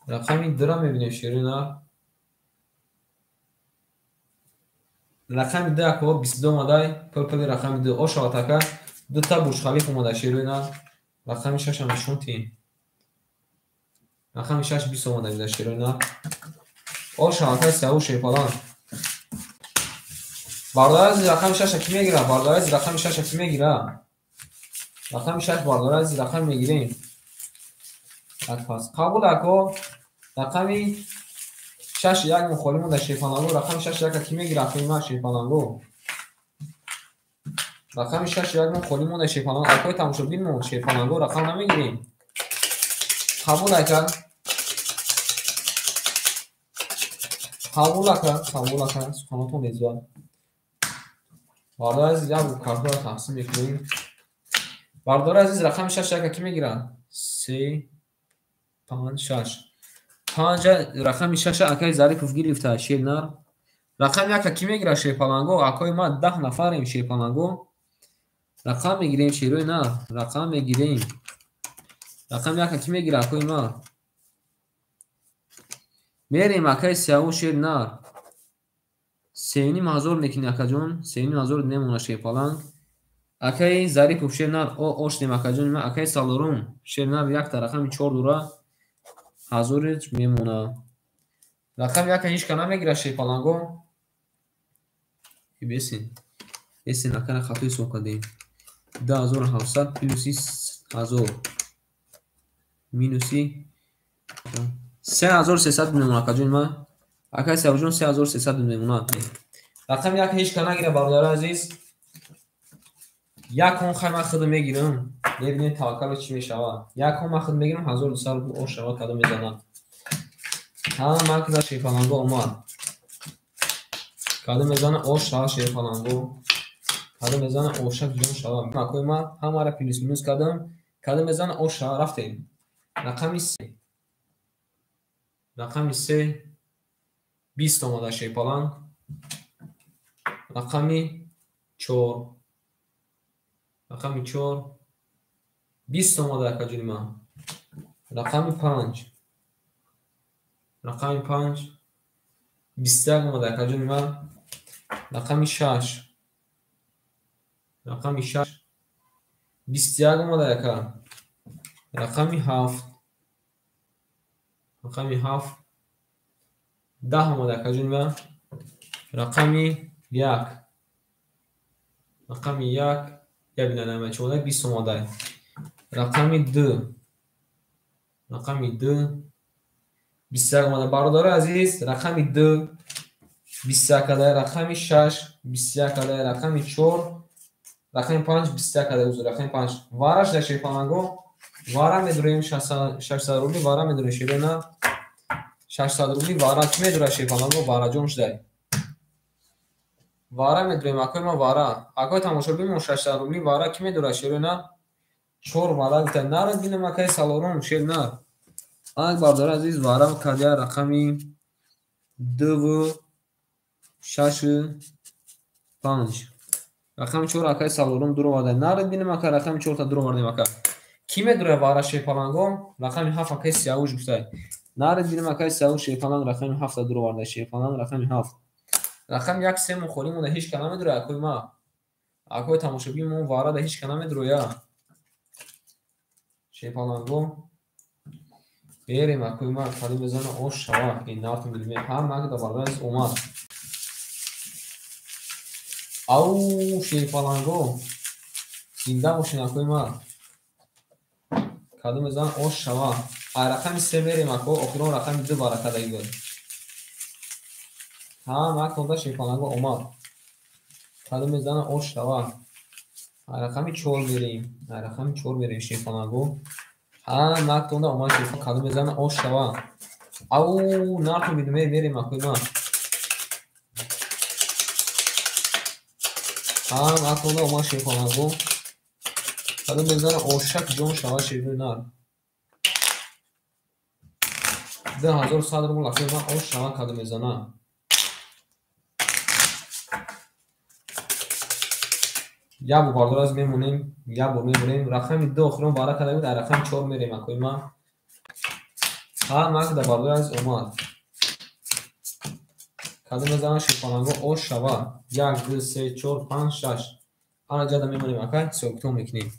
Рақами 2-ра мебинем шерина. Рақами 2 ако 22 омадай. Пул-пули рақами 2 ошавад ака. Дута Бурҷ Халиф омада шерина. Рақами 6-ам нишон тиҳем. Рақами 6 20 омада ида шерина. Ошавад ака сияву шерпаланг. Бародари азиз рақами 6-а кӣ мегирад? Бародари азиз рақами 6-а кӣ мегирад? Рақами 6 бародари азиз рақам мегирем. Так пас қабул ако рақами 6 1 мухолиф монда шерпаланго. Рақами 6 1 кӣ мегирад? Акои ман шерпаланго. Рақами 6 1 мухолиф монда шерпаланго. Акои тамошобин мо шерпаланго рақам намегирем. Қабул ака. Қабул ака, қабул ака. Суханотон безва. Бародари азиз як картаро тақсим мекунем. Бародари азиз рақами 6 1 кӣ мегирад? 3 5 6. 5 рақами 6 акаи Зарипов гирифта шернар. Рақами 1 кӣ мегирад шерпаланго? Акои ман 10 нафарем шерпаланго. Рақам мегирем шерои нар. Рақам мегирем. Рақами 1 кӣ мегирад акои ман? Мерем акаи Сияву шернар. 3,5 ҳазор мекунӣ акаҷон. 3,5 ҳазор немона шерпаланг. Акаи Зарипов шернар оштем акаҷони ман. Акаи Салорум шернар якта рақами 4 дура ҳазори мемона. Рақами 1 ҳеч ка намегирад шерпаланго. Бесин. Бесин акара хато ҳисоб кардем. 2700 плюси 1000 минуси 3300 мемона акаҷони ман. Акаи Сиявуҷон 3300 мемона. Рақами 1 ҳеч ка нагирад бародари азиз. Як он хай ман худам мегирам. Мебинем таваккало чӣ мешавад. Як он ман худам мегирам 1200 рубл ош шавад кадом мезанад. Ҳама када шерпаланго омад. Кадом мезана ош шавад шерпаланго. Кадом мезана ошак ҷон шавад. Акои ман ҳамаро плюс минус кардам. Кадом мезана ош шавад рафтем. Рақами 3. Рақами 3 20 омада шерпаланг. Рақами 4. Рақами 4 20 омада акаҷони ман. Рақами 5. Рақами 5 21 омада акаҷони ман. Рақами 6. Рақами 6 21 омада ака. Рақами 7. Рақами 7 10 омада акаҷони ман. Рақами 1. Рақами 1 я бинанам чӣ омада 20 омада. Рақами 2. Рақами 2 21 омада. Бародари азиз рақами 2 21 кадай, рақами 6 21 кадай, рақами 4 рақами 5 21 кадай, узр рақами 5. Вараш дар шерпаланго вара медурем 600 рубли вара медурем шерона. 600 рубли вара кӣ медурад шерпаланго? Вараҷон шудай. Вара медурем акои ман вара. Акои тамошобин мо 600 рубли вара кӣ медурад шерона? 4 вара гуфта. Нарад бинам акаи Салорум шернар. Ак бародари азиз вара кадя рақами 2 6 5. Рақами 4 акаи Салорум дур оварда. Нарад бинам ака рақами 4 та дур овардем ака. Кӣ медурад вара шерпаланго? Рақами 7 акаи Сиявуш гуфта. Нарад бинам акаи Сиявуш шерпаланг рақами 7 та дур оварда. Шерпаланг рақами 7. Рақами 1 3 мухолиф монда ҳеч ка намедурад акои ман. Акои тамошобин мо вара да ҳеч ка намедуроя. Шерпаланго берем акои ман кадом мезана ош шавад. Ин нартон билме ҳама када бародари азиз омад. Ау шерпаланго зинда бошин акои ман. Кадом мезана ош шавад. А рақами 3 мерем ако охирон рақами 2 баракадаги буд. Ҳама када шерпаланго омад. Кадом мезана ош шавад. Рақами 4 мерем. Рақами 4 мерем шерпаланго. Ҳама када омад шерпаланго. Кадом мезана ош шавад. Ау, нарху бидме мерем акои ма. Ҳам акода омад шерпаланго. Кадом мезана ошак ҷон шава шерои нар. 2100 рубл акои ма ош шава кадом мезана. Як бор бардор аз мемонем, як бор мемонем. Рақами 2 охирон ваъда карда буд, дар рақами 4 мерем акои ма. Ҳам ак дар бардор аз омад. Кадом мезана шерпаланго ош шава. 1 2 3 4 5 6. Ана ҷада мемонем ака, ҳисоб-китоб мекунем.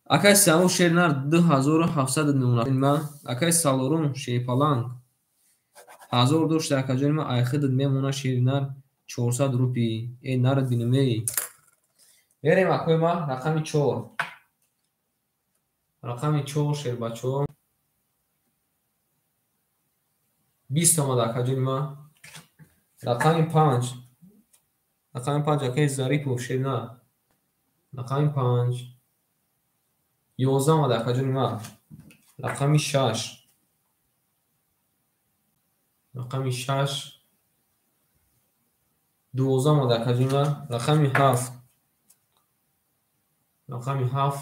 Акай Сиявуш шер нар 2700 мемонад ма. Акай Салорум шерпаланг 1000 дошта акаҷони ма айхидд мемона шери нар 400 рупи. Э нарад бинумей. Мерем акои ма рақами 4. Рақами 4 шербачо. 20 омад акаҷони ма. Рақами 5. Рақами 5 акаи Зарипов шер нар. Рақами 5. 11 омад акаҷони ма. Рақами 6. Рақами 6. 12 омад акаҷони ма. Рақами 7. Рақами 7.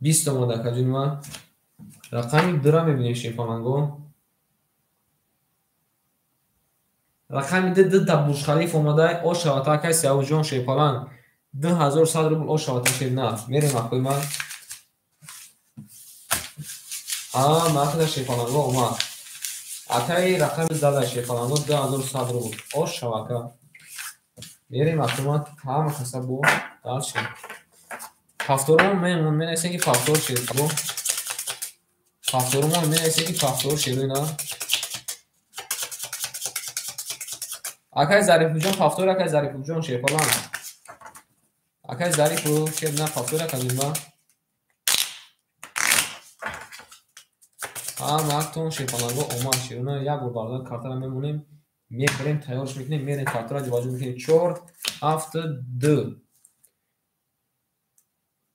20 омад акаҷони ма. Рақами 2-ра мебинем шерпаланго. Рақами 2 ду та Бурҷ-Халиф омада. Ош шавата акай Сиявушҷон шерпаланг. 2100 рубл ош шавата шер нар. Мерем акои ма. Нархи шерпаланго омад. Акаи рақами зада шерпаланго 2100 рубл. Ош шавака. Мерем акои ма ҳама каса бо дальше. Ҳафторумон менависем ки пафтор шерпаланго. Ҳафторумон менависем ки пафтор шерои нар. Акай Зарифуҷон пафтор, акай Зарифуҷон шерпаланг. Акай Зарифу шер на пафтор акаҷон ма. Ҳама актон шерпаланго омад шерона. Як бор бародар картара мемонем, мебарем, тайёрш мекунем, мерем картара ҷобаҷо мекунем. 4 7 2.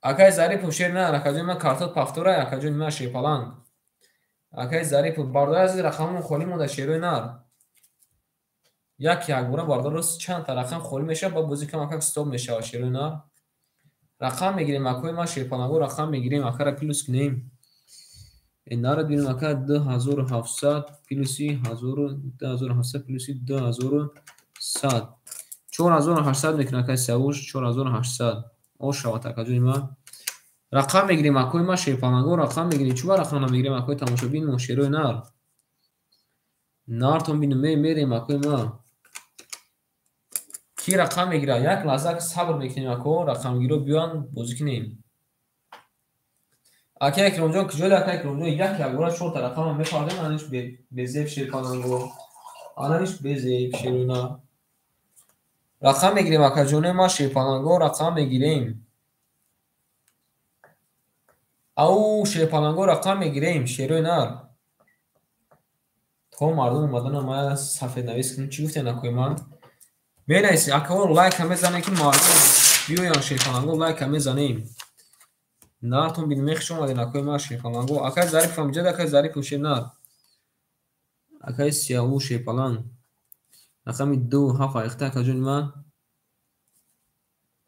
Акай Зарипов шер на акаҷон ма картот пафтора, акаҷон ма шерпаланг. Акай Зарипов бародар аз рақамон холӣ монда шерои нар. Як якбора бардор чанд та рақам холӣ мешавад, ба бозӣ камакак стоп мешавад шерои нар. Рақам мегирем акои ма шерпаланго, рақам мегирем, акара плюс кунем. Нарад бинем ака 2700 плюси 2700 плюси 2100. 4800 мекунад акаи Сиявуш, 4800. Ош шавад акаҷони ма. Рақам мегирем акои ма шерпаланго, рақам мегирем. Чӣ ба рақам намегирем акои тамошобин мо шерои нар? Нартон бинем, мерем акои ма. Ки рақам мегирад? Як лаҳза сабр мекунем ако, рақамгиро биёянд бозӣ кунем. Акай Акромҷон куҷои акай Акромҷон? Як якбора 4 та рақамро мепардем, аниш безеб шерпаланго. Аниш безеб шерои нар. Рақам мегирем акаҷоне ма шерпаланго, рақам мегирем. Ау шерпаланго рақам мегирем шерои нар. То мардум омадана ма сафеднавис кунем. Чӣ гуфтем акои ман? Менависем акаҳо лайка мезанем ки мардум биёянд шерпаланго, лайка мезанем. Нартон бинем, хуш омадем акои ма шерпаланго. Акай Зарипов ҳам ҷада, акай Зарипов шер нар. Акай Сиявуш шерпаланг. Рақами 2 7 айхта акаҷони ма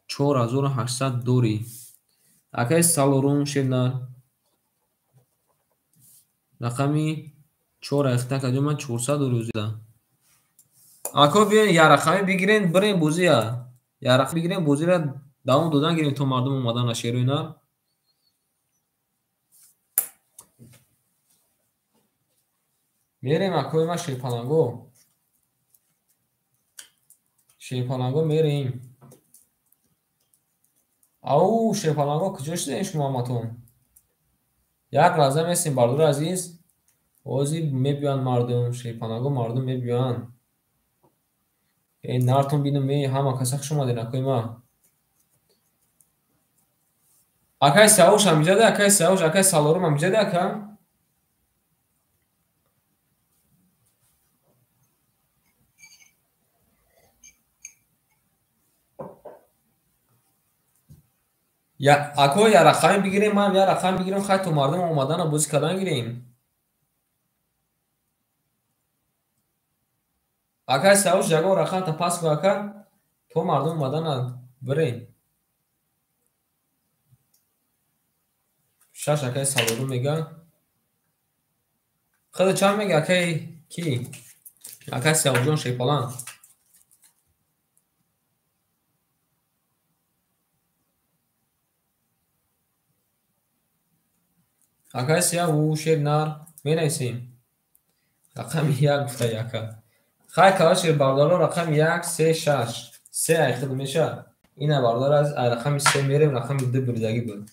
4800 дорӣ. Акай Салорум шер нар. Рақами 4 айхта акаҷони ма 400 дорӣ ӯзида. Ако биёен як рақаме бигирем, бирем бозия. Як рақам бигирем, бозиро давом додан гирем то мардум омадана шерои нар. Мерем акои ма шерпаланго. Шерпаланго мерем. Ау шерпаланго куҷо шудем шумо ҳаматон? Як лаҳза местем бардори азиз. Ҳозир мебиёянд мардум, шерпаланго мардум мебиёянд. Э нартон бинем, ҳама каса хуш омадем акои ма. Акай Сиявуш ҳамиҷада, акай Сиявуш, акай Салорум ҳамиҷада ака? Ако я рақаме бигирем, ман я рақам бигирам, хай то мардум омадана бозӣ кардан гирем. Акай Сиёвуш, ягон рақамта пас кун, ака, то мардум омадана бирем. 6 акай Салорум мега. Худа чанд мега, акай ки? Акай Сиёвушҷон Шерпаланг. Акай Сиёвуш Шернар менависем. Рақами 1 гуфта яка. Хай короче бародаро, рақами 1 3 6. 3 ай худ меша. Ина бародар аз рақами 3 мерем, рақами 2 бурдагӣ буд.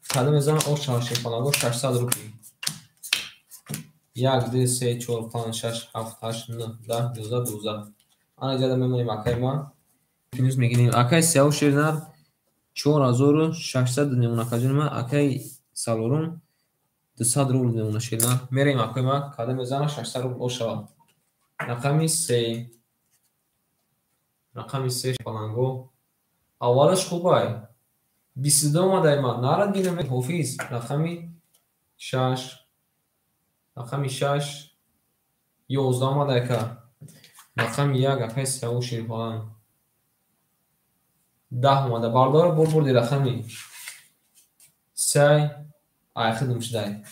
Кадом мезанам о Шерпаланго 600 рубл. 1 2 3 4 5 6 7 8 9 10 11 12. Ана иҷода мемонем акай ма. Плюс мегирем. Акай Сиёвуш Шернар 4600 мемона акаҷони ма. Акай Салорум 200 рубл мемона Шернар. Мерем акай ма, кадом мезанам 600 рубл о шавад. Рақами 3. Рақами 3 Шерпаланго. Аввалаш хубай. 22 омадай ма. Нарад бинам ҳофиз. Рақами 6. Рақами 6 11 омадай ка. Рақами 1 акай Сиёвуш Шерпаланг. 10 омада. Бардор бор бурди рақами 3 ай хидм шудай.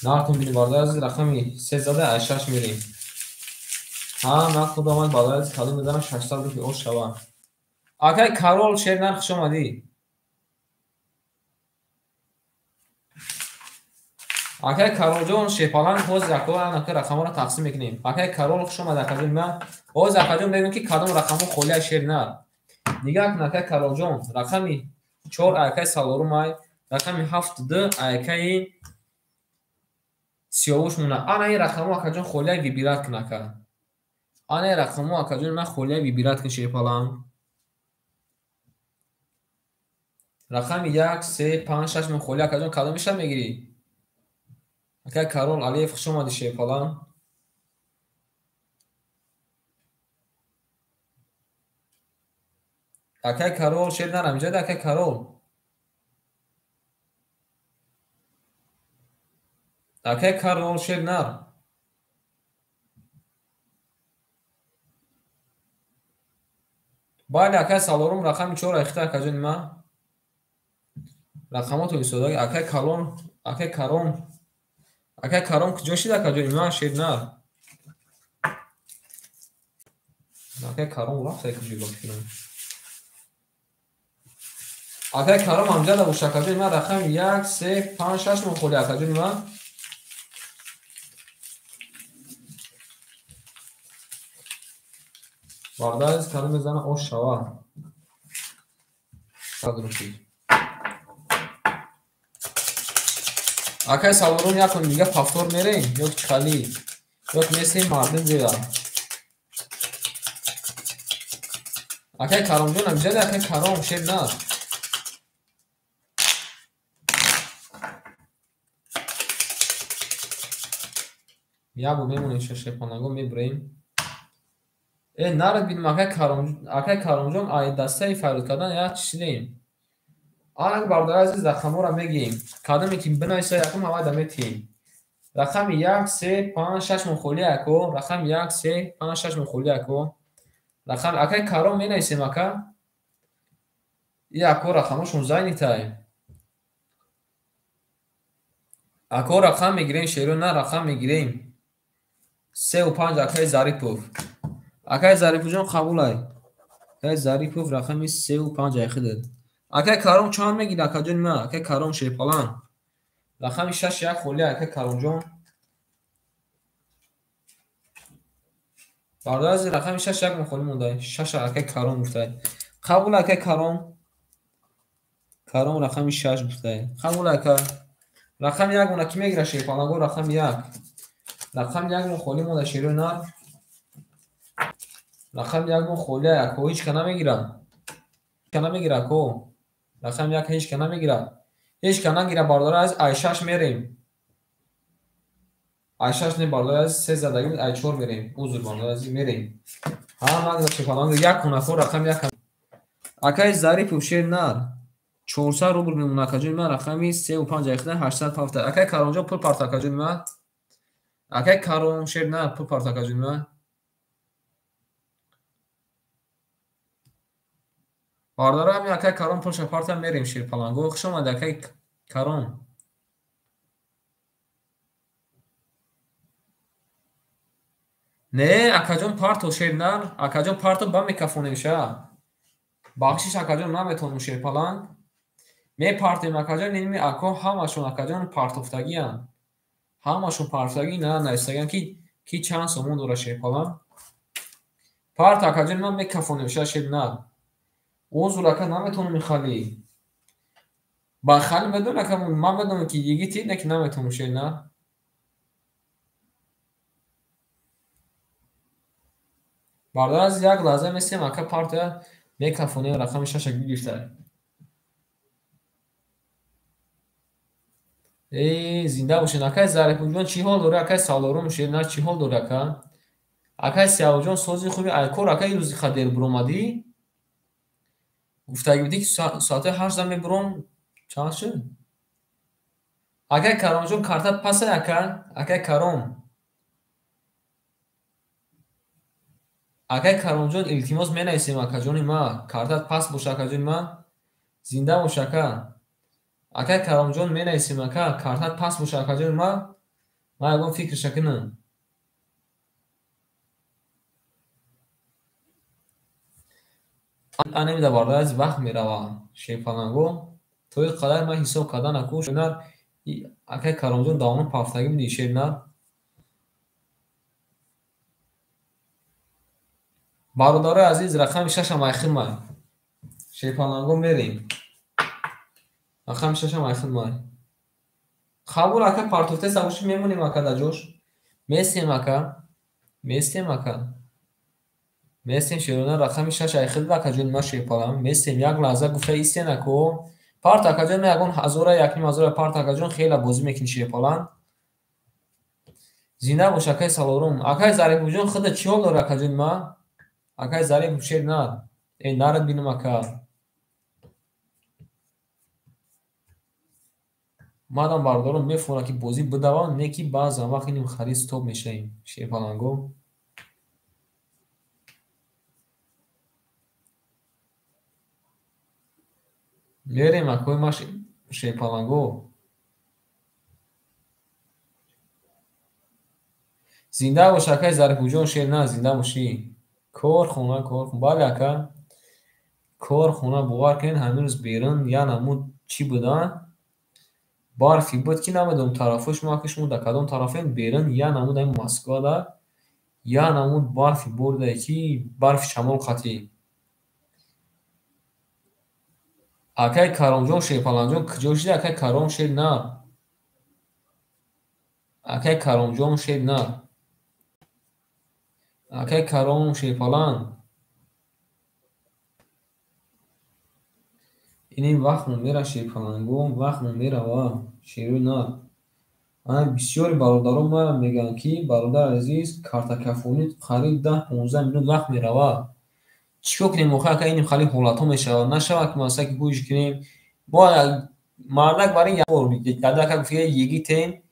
Нартун бини бародар азиз, рақами 3 зада ай 6 мерем. Ҳа, ман худо омад бародар азиз, кадом мезанам 600 рубл ош шава. Акай Карол Шернар, хуш омадӣ. Акай Каролҷон Шерпаланг, ҳозир ака рақамҳоро тақсим мекунем. Акай Карол, хуш омад акаҷон ман. Ҳозир акаҷон мегӯем ки кадом рақамҳо холиай Шернар. Нигаҳ кун акай Каролҷон, рақами 4 акай Салорум ай, рақами 7 2 акаи Сиёвуш мона. Ана ин рақамҳо акаҷон холиай вибират кун ака. Ана ин рақамҳо акаҷон ман холиай вибират кун Шерпаланг. Рақами 1 3 5 6 мон холиай акаҷон, кадомиша мегирӣ? Акай Карол Алиев, хуш омадӣ Шерпаланг. Акай Карол Шернар ҳамиҷода, акай Карол. Акай Карол Шернар. Бале акай Салорум, рақами 4 айхта акаҷони ман. Рақамото истода. Акай Карон, акай Карон. Акай Карон куҷо шид акаҷони ман Шернар? Акай Карон рафта куҷо бакунам. Акай Карон ҳамҷада бош акаҷони ман, рақами 1 3 5 6 мон холи акаҷони ман. Бародар азиз, кадом мезана ош шава. 100 рубл. Акай Салорум, якон дига повтор мерем ё ки чӣ хали? Ё ки месем мардум зира. Акай Каромҷон ҳамиҷода, акай Каром Шернар. Як бор мемонем Шерпаланго мебурем. Нарад бинем акай Каром, акай Каромҷон ай дастаи файрод кардан як чӣ шидем. Ана бародар азиз, рақамҳоро мегӯем. Кадоме ки бинависа якум ҳавайда метиҳем. Рақами 1 3 5 6 мон холӣ ако, рақами 1 3 5 6 мон холӣ ако. Рақам акай Каром менависем ака. И ако рақамҳошон зайнитай. Ако рақам мегирем, шеро на рақам мегирем. 3 ва 5 акай Зарипов. Акай Зариповҷон қабулай. Акай Зарипов рақами 3 ва 5 ай худат. Акай Каром чанд мегирӣ акаҷони ман? Акай Каром Шерпаланг. Рақами 6 1 холӣ акай Каромҷон. Бародар азиз, рақами 6 1 мон холӣ мондай. 6 акай Каром гуфтай. Қабул акай Каром. Каром рақами 6 гуфтай. Қабул ака. Рақами 1 мона ки мегира Шерпаланго? Рақами 1. Рақами 1 мон холӣ монда шерои нар. Рақами 1 мон холӣ ако ҳеҷ ка намегира. Ка намегира ако. Рақами 1 ҳеҷ ка намегира. Ҳеҷ ка нагира бародар азиз, ай 6 мерем. Ай 6 не бародар азиз, 3 задагӣ буд, ай 4 мерем. Узр бародар азиз, мерем. Ҳа, ман Шерпаланго як кун ако рақами 1. Акай Зарипов Шернар 400 рубл мемона акаҷони ман, рақами 3 ва 5 айхта 807. Акай Каромҷон пул парта акаҷони ман. Акай Каром шер на пул парт акаҷони ман. Бардора ҳамин акай Каром пулша парта мерем шерпаланго. Хуш омадӣ акай Каром. Не, акаҷон парто шер нар, акаҷон парто ба мекафонем ша. Бахшиш акаҷон наметавонам шерпаланг. Мепартем акаҷон, инми ако ҳамашон акаҷон партофтагианд. Ҳамашон партофтагӣ на нависагианд ки чанд сомон дора шерпаланг. Парт акаҷон ман мекафонем ша шер нар. Узр ака наметавонам хали. Ба хали медонам ака, ман медонам ки йигити не ки наметавонам шер нар. Бардар аз як лаҳза месем ака партия мекафонем рақами шаша гирифта. Э, зинда бошед. Акай Зарифуҷон чӣ ҳол дорӣ? Акай Салорум шер нар чӣ ҳол дорӣ ака? Акай Сиявҷон сози хуби айкор акай рӯзи хадер буромадӣ? Гуфтагӣ будӣ ки соати 8 мебуром. Чанд шуд? Акай Каромҷон картат пасай ака? Акай Каром. Акай Каромҷон илтимос менависем акаҷони ма. Картат пас боша акаҷони ма. Зинда бош ака. Акай Каромҷон менависем ака. Картат пас боша акаҷони ма. Ман ягон фикрша кунам. Анемида бардар аз вақт мерава. Шерпаланго. То ин қадар ман ҳисоб кардан аку шернар. Акай Каромҷон давоми пафтагӣ будӣ шернар. Бародарои азиз рақами шашам айхимай. Шерпаланго мерем. Рақами шашам айхимай. Қабул ака партофта сабоши мемонем ака дар ҷош. Местем ака. Местем ака. Местем шерона рақами шаш айхид акаҷони ман шерпаланг. Местем як лаҳза гуфта истен ако. Парт акаҷон ман ягон ҳазора як ним ҳазора парт акаҷон хела бозӣ мекунӣ шерпаланг. Зинда бош акай Салорум. Акай Зарифуҷон худа чӣ ҳол дорӣ акаҷони ман? Акай Зариф шер нар. Э нарад бинам ака. Мадам бардорам мефорам ки бозӣ бидавам, не ки баъзан вақт иним харид стоп мешавем шерпаланго. Мерем акои ма шерпаланго. Зинда бош акай Зарифуҷон шер на, зинда бошӣ. Кор хона, кор хона. Бале ака. Кор хона бовар кунед ҳамин рӯз берун я намуд чӣ буда? Барфи буд ки намедонам тарафҳои шумо ака шумо дар кадом тарафем берун я намуд ҳамин Москвада я намуд барфи бордае ки барфи шамол қатъӣ. Акай Каромҷон шерпаланҷон куҷо шудӣ? Акай Каром шер на. Акай Каромҷон шер на. Акай Каром шерпаланг. Инин вақтмон мера шерпаланго, вақтмон мерава шерои нар. Ана бисёри бародарон мара мегӯянд ки бародари азиз картакафонӣ қариб 10-15 минут вақт мерава. Чӣ кор кунем охир ака иним хали ҳолатҳо мешавад. Нашавад ки масалан ки гӯш кунем. Мо мардак бар ин як бор яда ака гуфт йигитем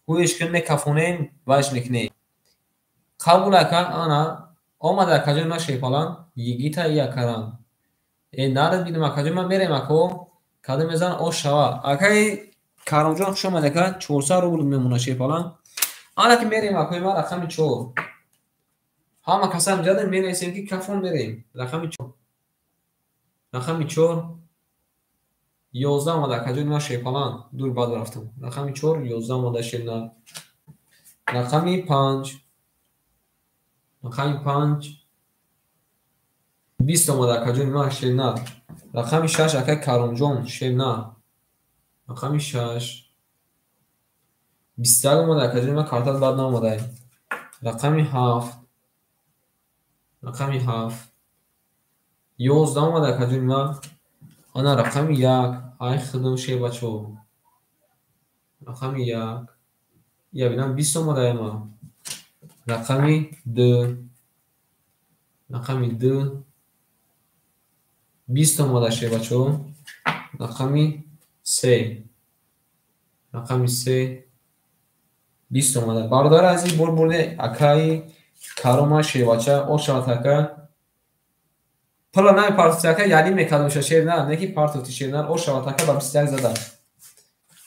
гӯш кунем мекафонем вайш мекунем. Қабул ака ана омада акаҷони ман шерпаланг йигита и акарам. Э нарад бинам акаҷон ман мерем ако кадом мезанам ош шава. Акаи Каромҷон хуш омадӣ ака 400 рубл мемонад шерпаланг. Ана ки мерем акои ман рақами 4. Ҳама касам ҷадем менависем ки кафон мерем. Рақами 4. Рақами 4 11 омада акаҷони ман шерпаланг. Дур бад рафтам. Рақами 4 11 омада шернар. Рақами 5. Рақами 5 20 омада акаҷони ман шернар. Рақами 6 акай Каромҷон шернар. Рақами 6 21 омада акаҷони ман картат бад наомадай. Рақами 7. Рақами 7 11 омада акаҷони ман. Ана рақами 1 ай худам шербачо. Рақами 1 я бинам 20 омадай ман. Рақами 2. Рақами 2 20 омада шербачо. Рақами 3. Рақами 3 20 омада. Бародари азиз, бор бурде акаи Карома шербача, ош шавад ака. Пула намепартофти ака, ялим мекардам шер нар, не ки партофти шер нар, ош шавад ака ба 21 зада.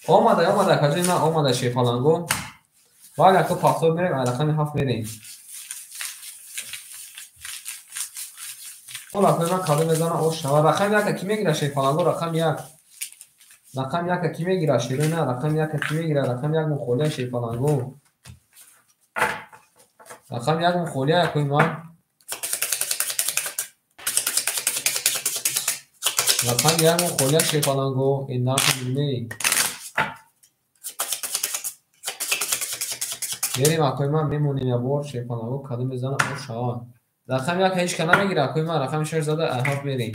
Омада, омада акаҷони ман, омада шерпаланго. Вале ака пахтор мерем, рақами 7 мерем. Ҳол акаи ман кадом мезана, ош шавад. Рақами 1 ки мегира шерпаланго, рақами 1. Рақами 1 ки мегира шерои на, рақами 1 ки мегира, рақами 1 мухолия шерпаланго. Рақами 1 мухолия акаи ман. Рақами 1 мухолия шерпаланго, ин нархи мей. Мерем акои ман, мемонем я бор шерпаланго, кадом мезана, ош шавад. Рақами 1 ҳеҷ ка намегира акои ман, рақами 6 зада 7 мерем.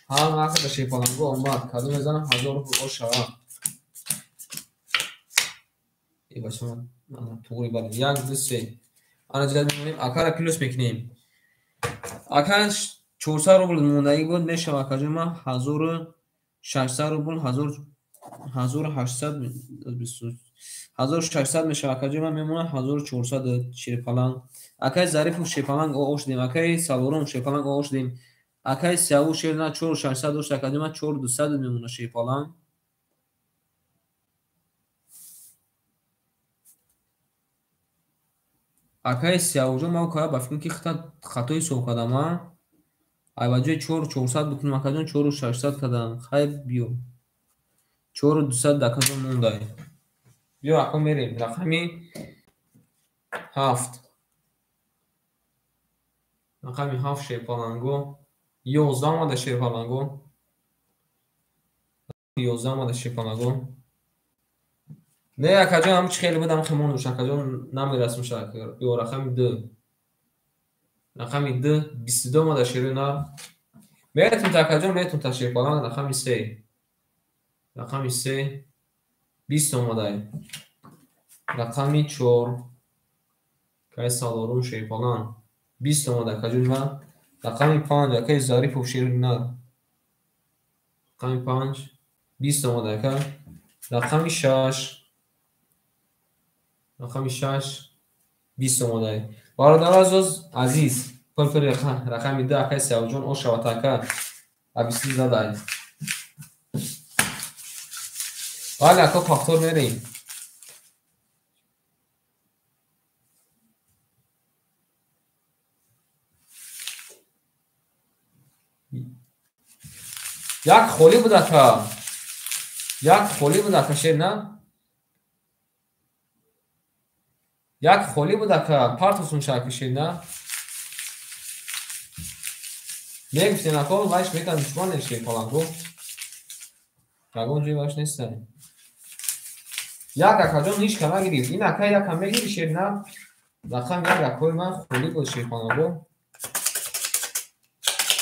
Ҳам нархи ба шерпаланго омад, кадом мезана 1000 рубл, ош шавад. Э бача ман, туғри бале. 1 2 3. Ана ҷад мемонем, акара плюс мекунем. Ака 400 рубл мондагӣ буд, мешава акаҷони ман 1600 рубл, 1800, 1600 мешава акаҷони ман, мемонад 1400 шерпаланг. Акаи Зарифов шерпаланг ош дем, акаи Салором шерпаланг ош дем, акаи Сияву шер на 4600 дошт, акаҷони ман 4200 мемонад шерпаланг. Акаи Сиявуҷон, ман кара ба фикр ки хато ҳисоб кардам, а? Ай ба ҷои 4400 бикунам акаҷон, 4600 кардам. Хайр, биё. 4200 акаҷон мондай. Биё ака мерем. Рақами 7. Рақами 7 шерпаланго. 11 омада шерпаланго. 11 омада шерпаланго. Не акаҷон, ҳам чи хеле будам, хемон душ акаҷон намерасм ша. Биё рақами 2. Рақами 2 22 омада шерои нар. Метун та акаҷон, метун та шерпаланг, рақами 3. Рақами 3 20 омадай. Рақами 4 кай Салорум шерпаланг 20 омада акаҷони ман. Рақами 5 акаи Зарипов шерои нар. Рақами 5 20 омада ака. Рақами 6. Рақами 6 20 омадай. Бародарони азиз, пул рақами 2 акаи Сиявуҷон ош шавад ака. 22 задай. Бале ака пахтор мерем. Як холӣ буд ака. Як холӣ буд ака шер на? Як холӣ буд ака, партосун шака шер на? Мегуфтем ака, вайш мекардем шумо не шерпаланго. Ягон ҷои вайш нестан. Як акаҷон ҳеҷ ка нагирифт. Ин ака якам мегири шер на? Рақам 1 акои ман холӣ буд шерпаланго.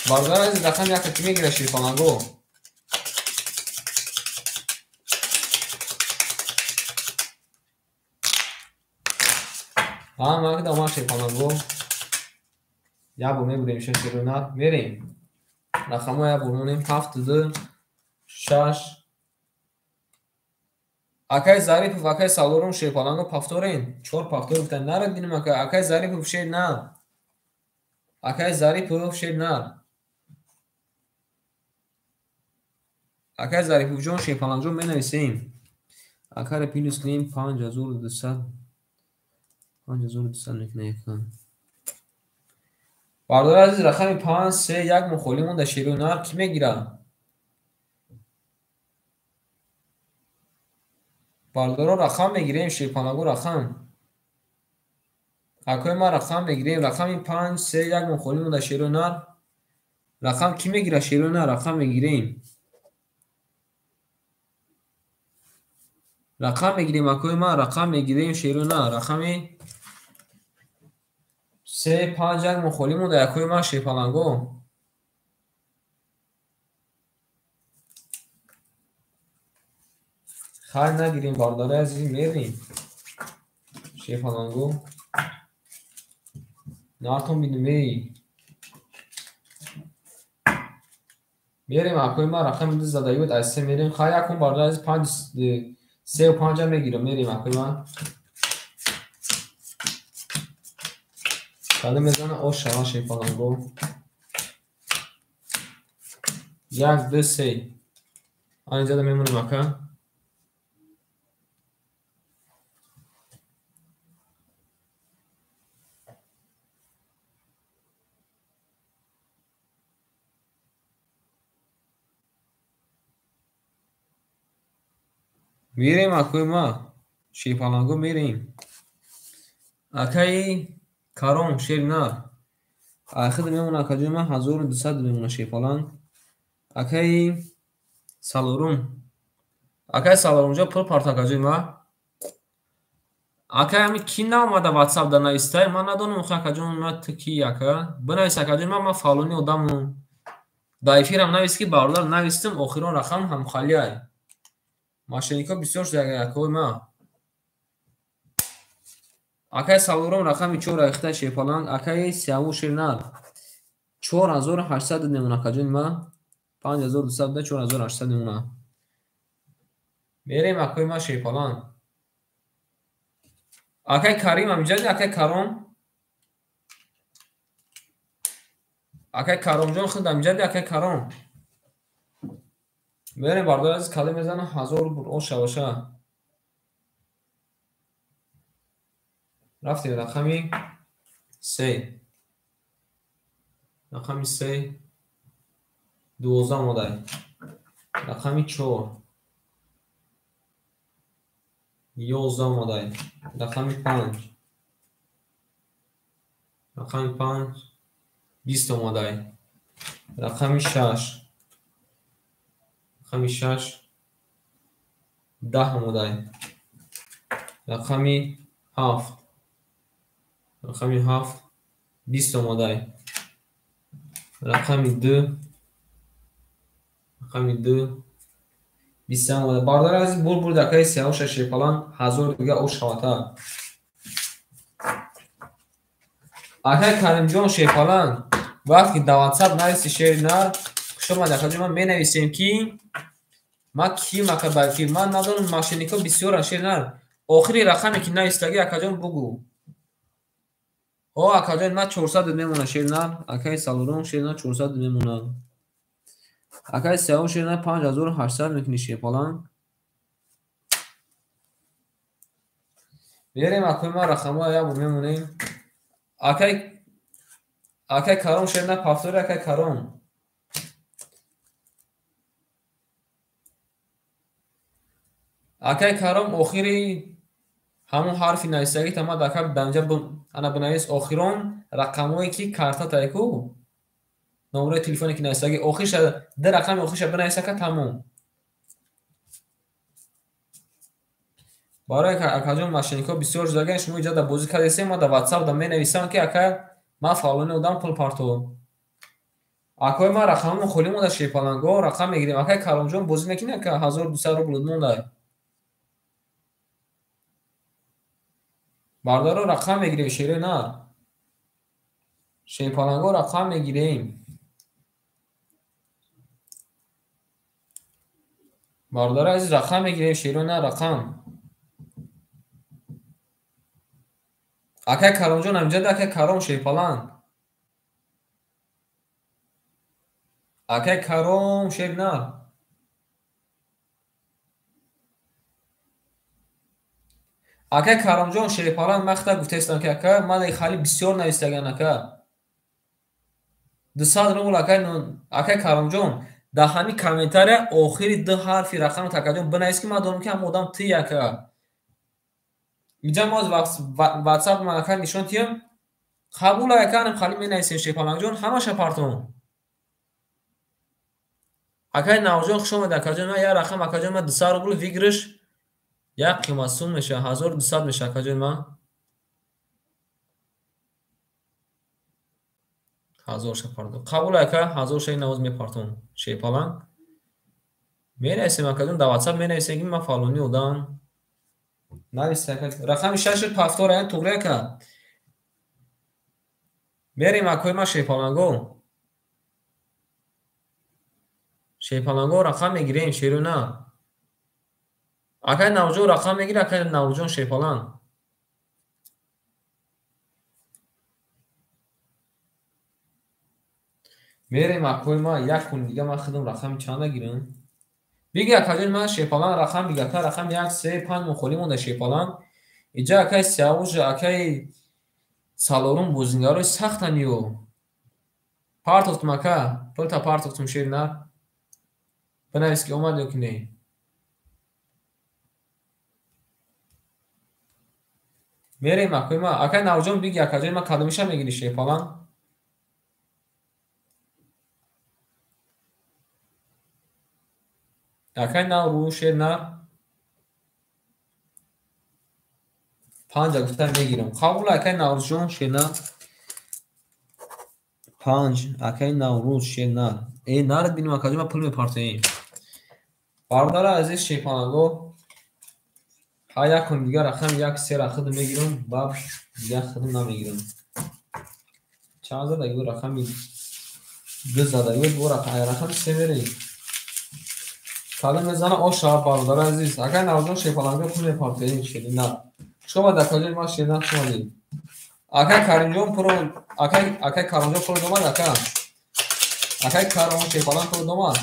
Бародари азиз, рақами 1 ки мегира шерпаланго? Ҳа, ман кидам ман шерпаланго. Як бор мебурем шер нар, мерем. Рақамҳо як бор монем 7 2 6. Акаи Зарипов, акаи Салорум шерпаланго пафторен. 4 пафтор гуфтан. Нарад бинем ака. Акаи Зарипов шер нар. Акаи Зарипов шер нар. Акаи Зариповҷон шерпалангҷон менависем. Акаро плюс кунем 5200. 5200 мекунем якан. Бародари азиз, рақами 5 3 1 мухолӣ монда шерои нар ки мегира? Бародаро рақам мегирем, шерпаланго рақам. Акои ман рақам мегирем, рақами 5 3 1 мухолӣ монда шерои нар. Рақам ки мегира шерои нар? Рақам мегирем. Рақам мегирем акои ман, рақам мегирем шерои нар. Рақами 3 5 1 мухолӣ монда акои ман шерпаланго. Хайр нагирем бародари азиз, мерем. Шерпаланго. Нартон бинем эй. Мерем акои ман, рақами 2 задагӣ буд, аз 3 мерем. Хайр якун бародари азиз, 5 3 ва 5 мегирам, мерем акои ман. Када мезана ош шава шерпаланго. 1, 2, 3. Анҷада мемонем ака. Мерем акои ма. Шерпаланго мерем. Акаи Каром шери нар. Ахир мемона акаҷои ман 1200 мемона шерпаланг. Акаи Салорум. Акаи Салорумҷо пул парт акаҷои ма. Акаи ҳами ки наомада ватсап да навистай, ман надонам охи акаҷон ма ту ки ака. Бинавис акаҷои ман, ман фалони одамам. Дар эфирам навис ки бародар навистим, охирон рақам ҳамхалиай. Мошенникҳо бисёр шуда акои ма. Акаи Салорум рақами 4 айхта шерпаланг, акаи Сиявуш шери нар. 4800 мемона акаҷони ма. 5200 да 4800 мемона. Мерем акои ма шерпаланг. Акаи Карим ҳамиҷади, акаи Каром. Акаи Каромҷон худ ҳамиҷади, акаи Каром. Мерем бародари азиз, кале мезанам 1000 рубл ош шаваша. Рафтем рақами 3. Рақами 3 12 омодай. Рақами 4 11 омодай. Рақами 5. Рақами 5 20 омодай. Рақами 6. Рақами 6 10 омодай. Рақами 7. Рақами 7 20 омодай. Рақами 2. Рақами 2 20 омодай. Бародари азиз, бур бурд акаи Сиявуша шерпаланг 1000 дига ош шавата. Акаи Каримҷон шерпаланг, вақте ки дар ватсап нависи шери нар, хуш омадӣ акаҷон, ман менависем ки ман ким ака ба эфир, ман надонам мошенникҳо бисёранд шери нар. Охири рақаме ки навистагӣ акаҷон бугӯ. О акаҷон ман 400 мемона шери нар, акаи Салорум шери нар 400 мемона. Акаи Сиявуш шери нар 5800 мекунӣ шерпаланг. Мерем акои ман рақамҳоя як бор мемонем. Акаи Каром шери нар повтори акаи Каром. Акаи Каром охири ҳамон ҳарфи нависагита ман дар ака дар инҷа ана бинавис охирон рақамҳое ки картатай ку номерои телефоне ки нависагӣ охирша ду рақами охирша бинавис ака тамом. Барои акаҷон мошенникҳо бисёр шудагианд, шумо иҷа дар бозӣ кардесем, ман дар ватсап да менависам ки ака ман фалони одам пул парто. Акои ман рақамҳо холӣ монда шерпаланго, рақам мегирем. Акаи Каромҷон бозӣ мекунӣ ака 1200 рубл мондай. Бародаро рақам мегирем шерои нар. Шерпаланго рақам мегирем. Бародари азиз рақам мегирем шерои нар рақам. Акаи Каромҷон ҳамиҷади акаи Каром шерпаланг. Акаи Каром шери нар. Акаи Каромҷон шерпаланг ман худам гуфтаистам ки ака ман хали бисёр навистагиам ака. 200 рубл акаи Каромҷон дар ҳамин комментария охири ду ҳарфи рақамат акаҷон бинавис ки ман донам ки ҳамон одам ту ака. Инҷа мо ватсап ман ака нишон тиям. Қабул ака анам хали менависем шерпалангҷон ҳамаша партон. Акаи Навҷон хуш омадед акаҷон, ман як рақам акаҷон ман 200 рубл выигрыш як қиматсум мешавад 1200 мешавад акаҷони ман. 1000 ша пардо. Қабул ака 1000 ша ин навоз мепартон шерпаланг. Менависем акаҷон дар ватсап менависем ки ман фалони одам. Нависед ака. Рақами 6 повтор аян туғри ака. Мерем акои ман шерпаланго. Шерпаланго рақам мегирем шеру на. Акай Наврӯзҷон рақам мегири, акай Наврӯзҷон шерпаланг. Мерем акои ма, як кун дига ман худам рақами чанда гирам? Биги акаҷони ман шерпаланг рақам биги, ака рақами 1, 3, 5 мон холӣ монда шерпаланг. Иҷа акай Сиёвуш, акай Салорум бозингарои сахтан ё. Партофтум ака, пулта партофтум шер нар. Бинавис ки омад ё ки не. Мерем акои ма. Акай Наврӯзҷон биги, акаҷони ман кадомиша мегири шерпаланг? Акай Наврӯз шер нар. 5 гуфта мегирам. Қабул акай Наврӯзҷон шер нар. 5 акай Наврӯз шер нар. Э нард бинем акаҷон ман пул мепартоем. Бародари азиз шерпаланго, ҳар як кун дигар рақами 1, 3 ра худам мегирам, баъд дигар худам намегирам. Чанд задаги буд? Рақами 2 задаги буд, бо рақами 3 мерем. Кадом мезана оша бародари азиз. Акай Наврӯзҷон шерпаланго пул мепартоем шери нар. Хуш омадед акаҷон ман шер нар, хуш омадед. Акай Каримҷон пуро, акай Каромҷон пуро домад ака. Акай Каром шерпаланг пуро домад.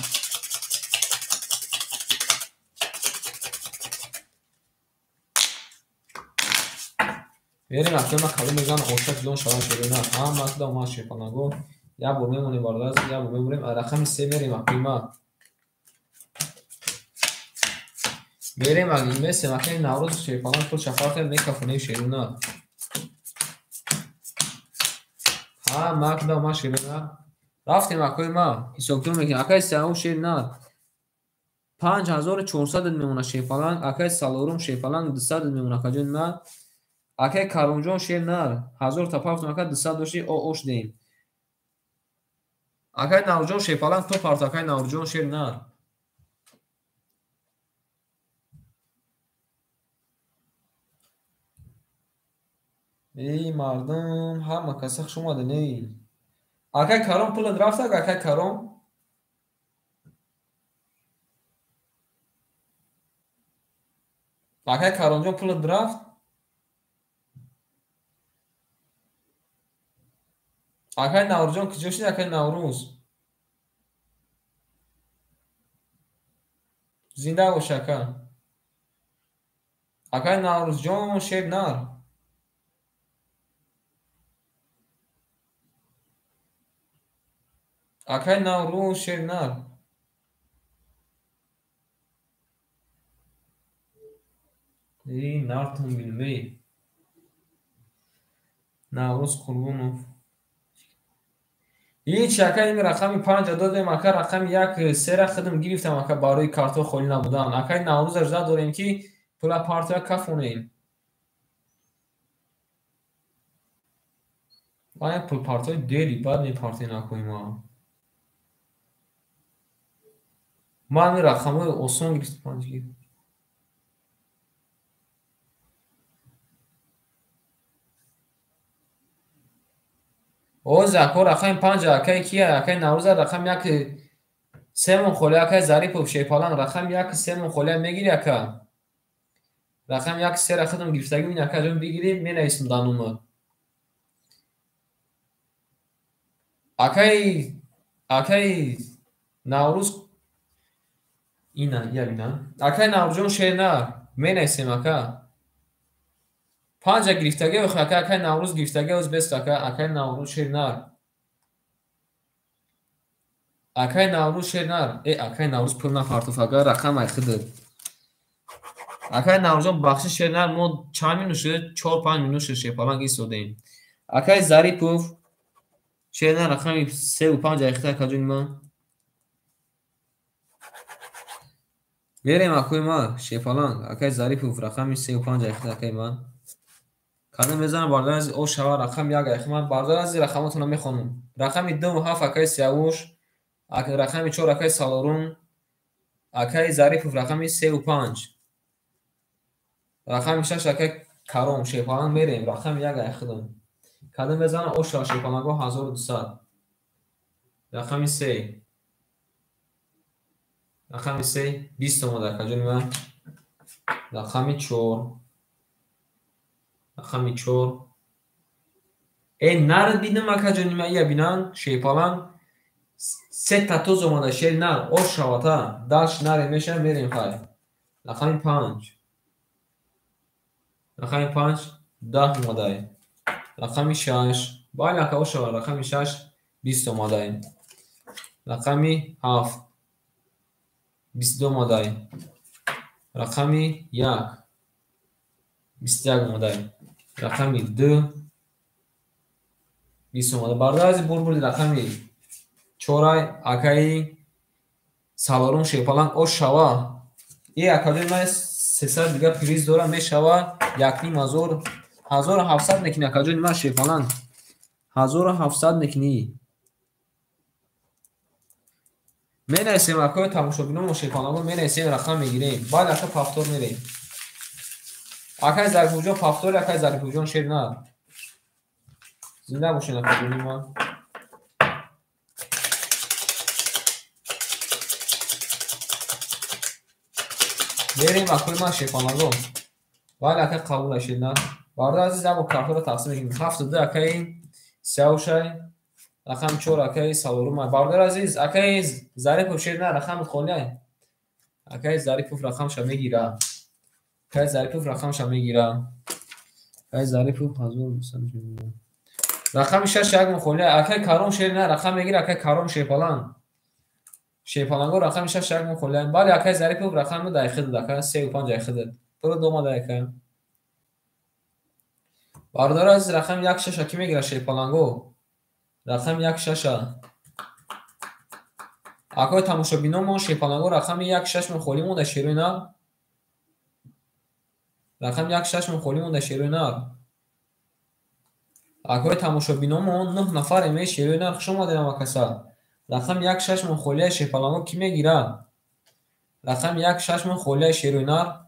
Мерем акои ман кадом мезана оша филон шавад шери нар. Ҳама худам омад шерпаланго. Як бор мемонем бародари азиз, як бор мемонем. Рақами 3 мерем акои ман. Мерем месем акай Наврӯз шерпаланг пул шафартем мекафонем шери нар. Ҳама худам омад шери нар. Рафтем акои ман, ҳисобкитоб мекунем. Акай Сиёвуш шери нар. 5400 мемонад шерпаланг. Акай Салорум шерпаланг 200 мемонад акаҷони ман. Акай Каромҷон шер нар. 1000 та партом ака 200 дошти ош деем. Акай Наврӯзҷон шерпаланг то парт акай Наврӯзҷон шер нар. Эй мардум, ҳама каса хуш омадед, эй. Акай Каром пулат рафтак, акай Каром? Акай Каромҷон пулат рафт? Акай Наврӯзҷон куҷо шуди, акай Наврӯз? Зинда бош ака. Акай Наврӯзҷон шер нар. Акай Наврӯз шер нар. Эй нартон бинем, эй. Наврӯз Қурбонов. Ҳеч ака ин рақами 5 додем, ака рақами 1, 3 ра худам гирифтам ака барои картҳо холӣ набудан. Акай Наврӯзаш зад дорем ки пула партоя кафонем. Ман як пулпартои дери бад мепартем акои ман. Ман ин рақамҳои осон гирифтам. Оз ако рақами 5 акай кия, акай Наврӯза рақами 1 3 мон холӣ, акай Зарипов шерпаланг рақами 1 3 мон холия мегири ака. Рақами 1 3 ра худам гирифтагӣ ин ака ҷон бигирӣ менависам дар номер. Акай Наврӯз ина я бина. Акай Наврӯзҷон шер нар менависем ака. 5 гирифтагӣ охи ака, акай Наврӯз гирифтагӣ оз бест ака, акай Наврӯз шер нар. Акай Наврӯз шер нар. Э акай Наврӯз пул напартоф ака, рақам ай худат. Акай Наврӯзҷон бахшиш шер нар, мо чанд минут шуд? 4-5 минут шуд шерпаланг истодаем. Акай Зарипов шер нар рақами 3 ва 5 айхта акаҷони ман. Мерем акои ман шерпаланг, акай Зарипов рақами 3 ва 5 айхта акаи ман. Кадом мезанам бародари азиз ош шава рақами 1 айхта ман. Бародари азиз рақамотонро мехонам. Рақами 2 ва 7 акаи Сиёвуш, рақами 4 акаи Салорум, акаи Зарипов рақами 3 ва 5. Рақами 6 акаи Каром шерпаланг мерем рақами 1 айхта. Кадом мезанам ош шава шерпаланго 1200. Рақами 3. Рақами 3 20 омад акаҷони ман. Рақами 4. Рақами 4. Нар бидам акаҷони ман, ия бинан, шерпаланг. Се та тоз омада шери нар, ош шавата. Дальше наре меша, мерем хай. Рақами 5. Рақами 5 10 омадай. Рақами 6. Бале ака ош шава, рақами 6 20 омадай. Рақами 7 22 омадай. Рақами 1 21 омадай. Рақами 2 20 омада. Бародари бурбури рақами 4 акаи Салорум шерпаланг ош шава. И акаҷони ман 300 дига приз дора мешава 1500, 1700 мекунӣ акаҷони ман шерпаланг. 1700 мекунӣ. Менависем акои тамошобиномо шерпалангҳо, менависем рақам мегирем. Баъд ака пафтор мерем. Акаи Зарифуҷон пафтори, акаи Зарифуҷон шер нар. Зинда бошед акаҷони ман. Мерем акои ман шерпалангҳо. Бале ака қабул шер нар. Бародари азиз, як бор картҳоро тақсим мекунем. 72 акаи Сиёвшай, рақами 4 акаи Салорумай. Бародари азиз, акаи Зарипов шер нар, рақами холиай. Акаи Зарипов рақамша мегира. Акаи Зарипов рақамша мегира. Акаи Зарипов 1200. Рақами 6 як мухолия. Акаи Каром шер нар, рақам мегира. Акаи Каром шерпаланг. Шерпалангҳо рақами 6 як мухолия. Бале акаи Зарипов рақами дайхидад, ака 3 5 айхидад. Пур домада ака. Бародари азиз, рақами 1 6 ки мегира шерпалангҳо? Рақами 1 6. Акои тамошобиномо шерпалангҳо рақами 1 6 мон холӣ монда шерои нар. Рақами 1 6 мон холӣ монда шерои нар. Акои тамошобиномо 9 нафар эме шерои нар, хуш омадед ҳама каса. Рақами 1 6 мон холия шерпалангҳо ки мегира? Рақами 1 6 мон холия шерои нар.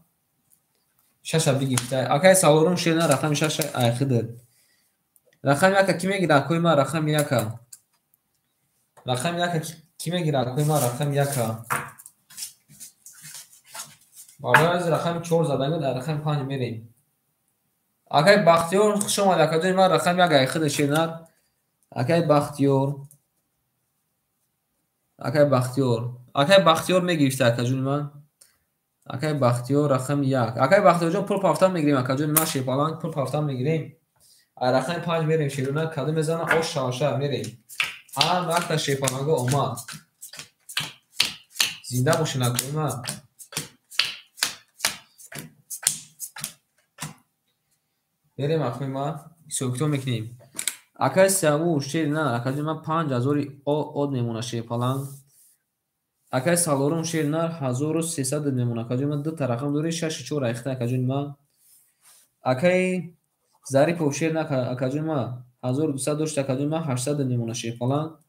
6 бигирифта. Акаи Салорум шер нар, рақами 6 айхидад. Рақами 1 ки мегира акои ман, рақами 1. Рақами 1 ки мегира акои ман, рақами 1. Бародари азиз, рақами 4 заданӣ, дар рақами 5 мерем. Акаи Бахтиёр, хуш омад акаҷони ман, рақами 1 айхида шер нар. Акаи Бахтиёр. Акаи Бахтиёр. Акаи Бахтиёр мегирифта акаҷони ман. Акаи Бахтиёр рақами 1. Акаи Бахтиёрҷон пул пафтан мегирем акаҷони ман шерпаланг, пул пафтан мегирем. Ай рақами 5 мерем шерона, кадом мезана ош шаваша мерем. Ҳам вақта шерпалангҳо омад. Зинда бошед акои ман. Мерем акои ман, ҳисоб-китоб мекунем. Акаи Сиёвуш шер нар, акаҷони ман 5000 од мемона шерпаланг. Акаи Салорум шер нар 1300 мемона акаҷони ман, ду та рақам дори 6 4 айхта акаҷони ман. Акаи Зарипов шер нар акаҷони ман 1200 дошт акаҷони ман 800 мемона шерпаланг.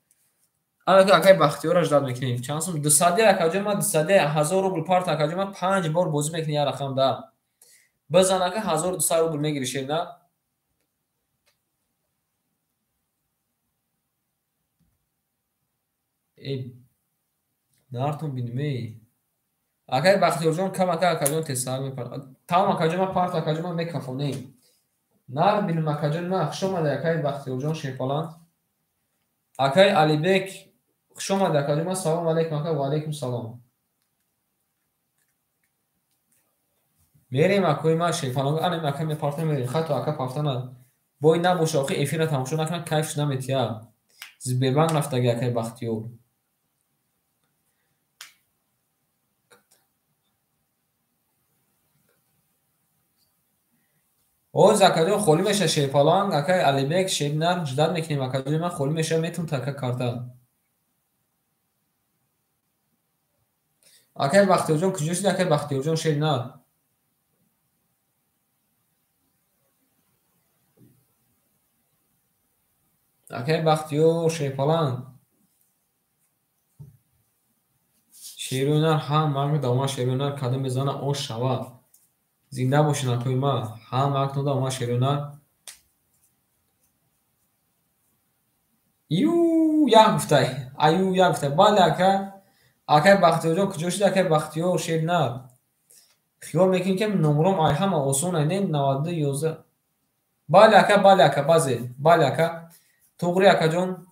Ана акаи Бахтиёрро ждат мекунем. Чанд сум? 200 акаҷони ман, 200 1000 рубл парт акаҷони ман, 5 бор бозӣ мекунӣ як рақам да. Бизан ака 1200 рубл мегирӣ шер нар. Нартон бинем. Акаи Бахтиёрҷон кам ака акаҷон тезсар мепарад. Тамом акаҷон ман парт акаҷон ман мекафонем. Нар бинем акаҷон ман, хуш омадед акаи Бахтиёрҷон шерпаланг. Акаи Алибек хуш омадед акаҷон ман, салом алейкум ака, ва алейкум салом. Мерем акои ман шерпаланг, ана ака мепарта мерем. Хато ака пафтана. Бой набоша охи эфирро тамошо накунад, кайфш наметиҳад. Сбербанк рафтаги акаи Бахтиёр. Оз акаҷон холӣ меша шерпаланг, акаи Алибек шернар ждат мекунем акаҷони ман холӣ меша метун така карта. Акаи Бахтиёрҷон куҷо шуди акаи Бахтиёрҷон шернар? Акаи Бахтиёр шерпаланг. Шерӯнар ҳам марг дома шерӯнар кадом мезана ош шава. Зинда бошед акои ман, ҳам вақт дома шерӯнар. Ю як гуфтай, аю як гуфтай. Бале ака, акаи Бахтиёрҷон куҷо шуди акаи Бахтиёр шернар? Хиёл мекунем ки номром ай ҳама осон ай не 92 11. Бале ака, бале ака, базе. Бале ака. Туғри акаҷон.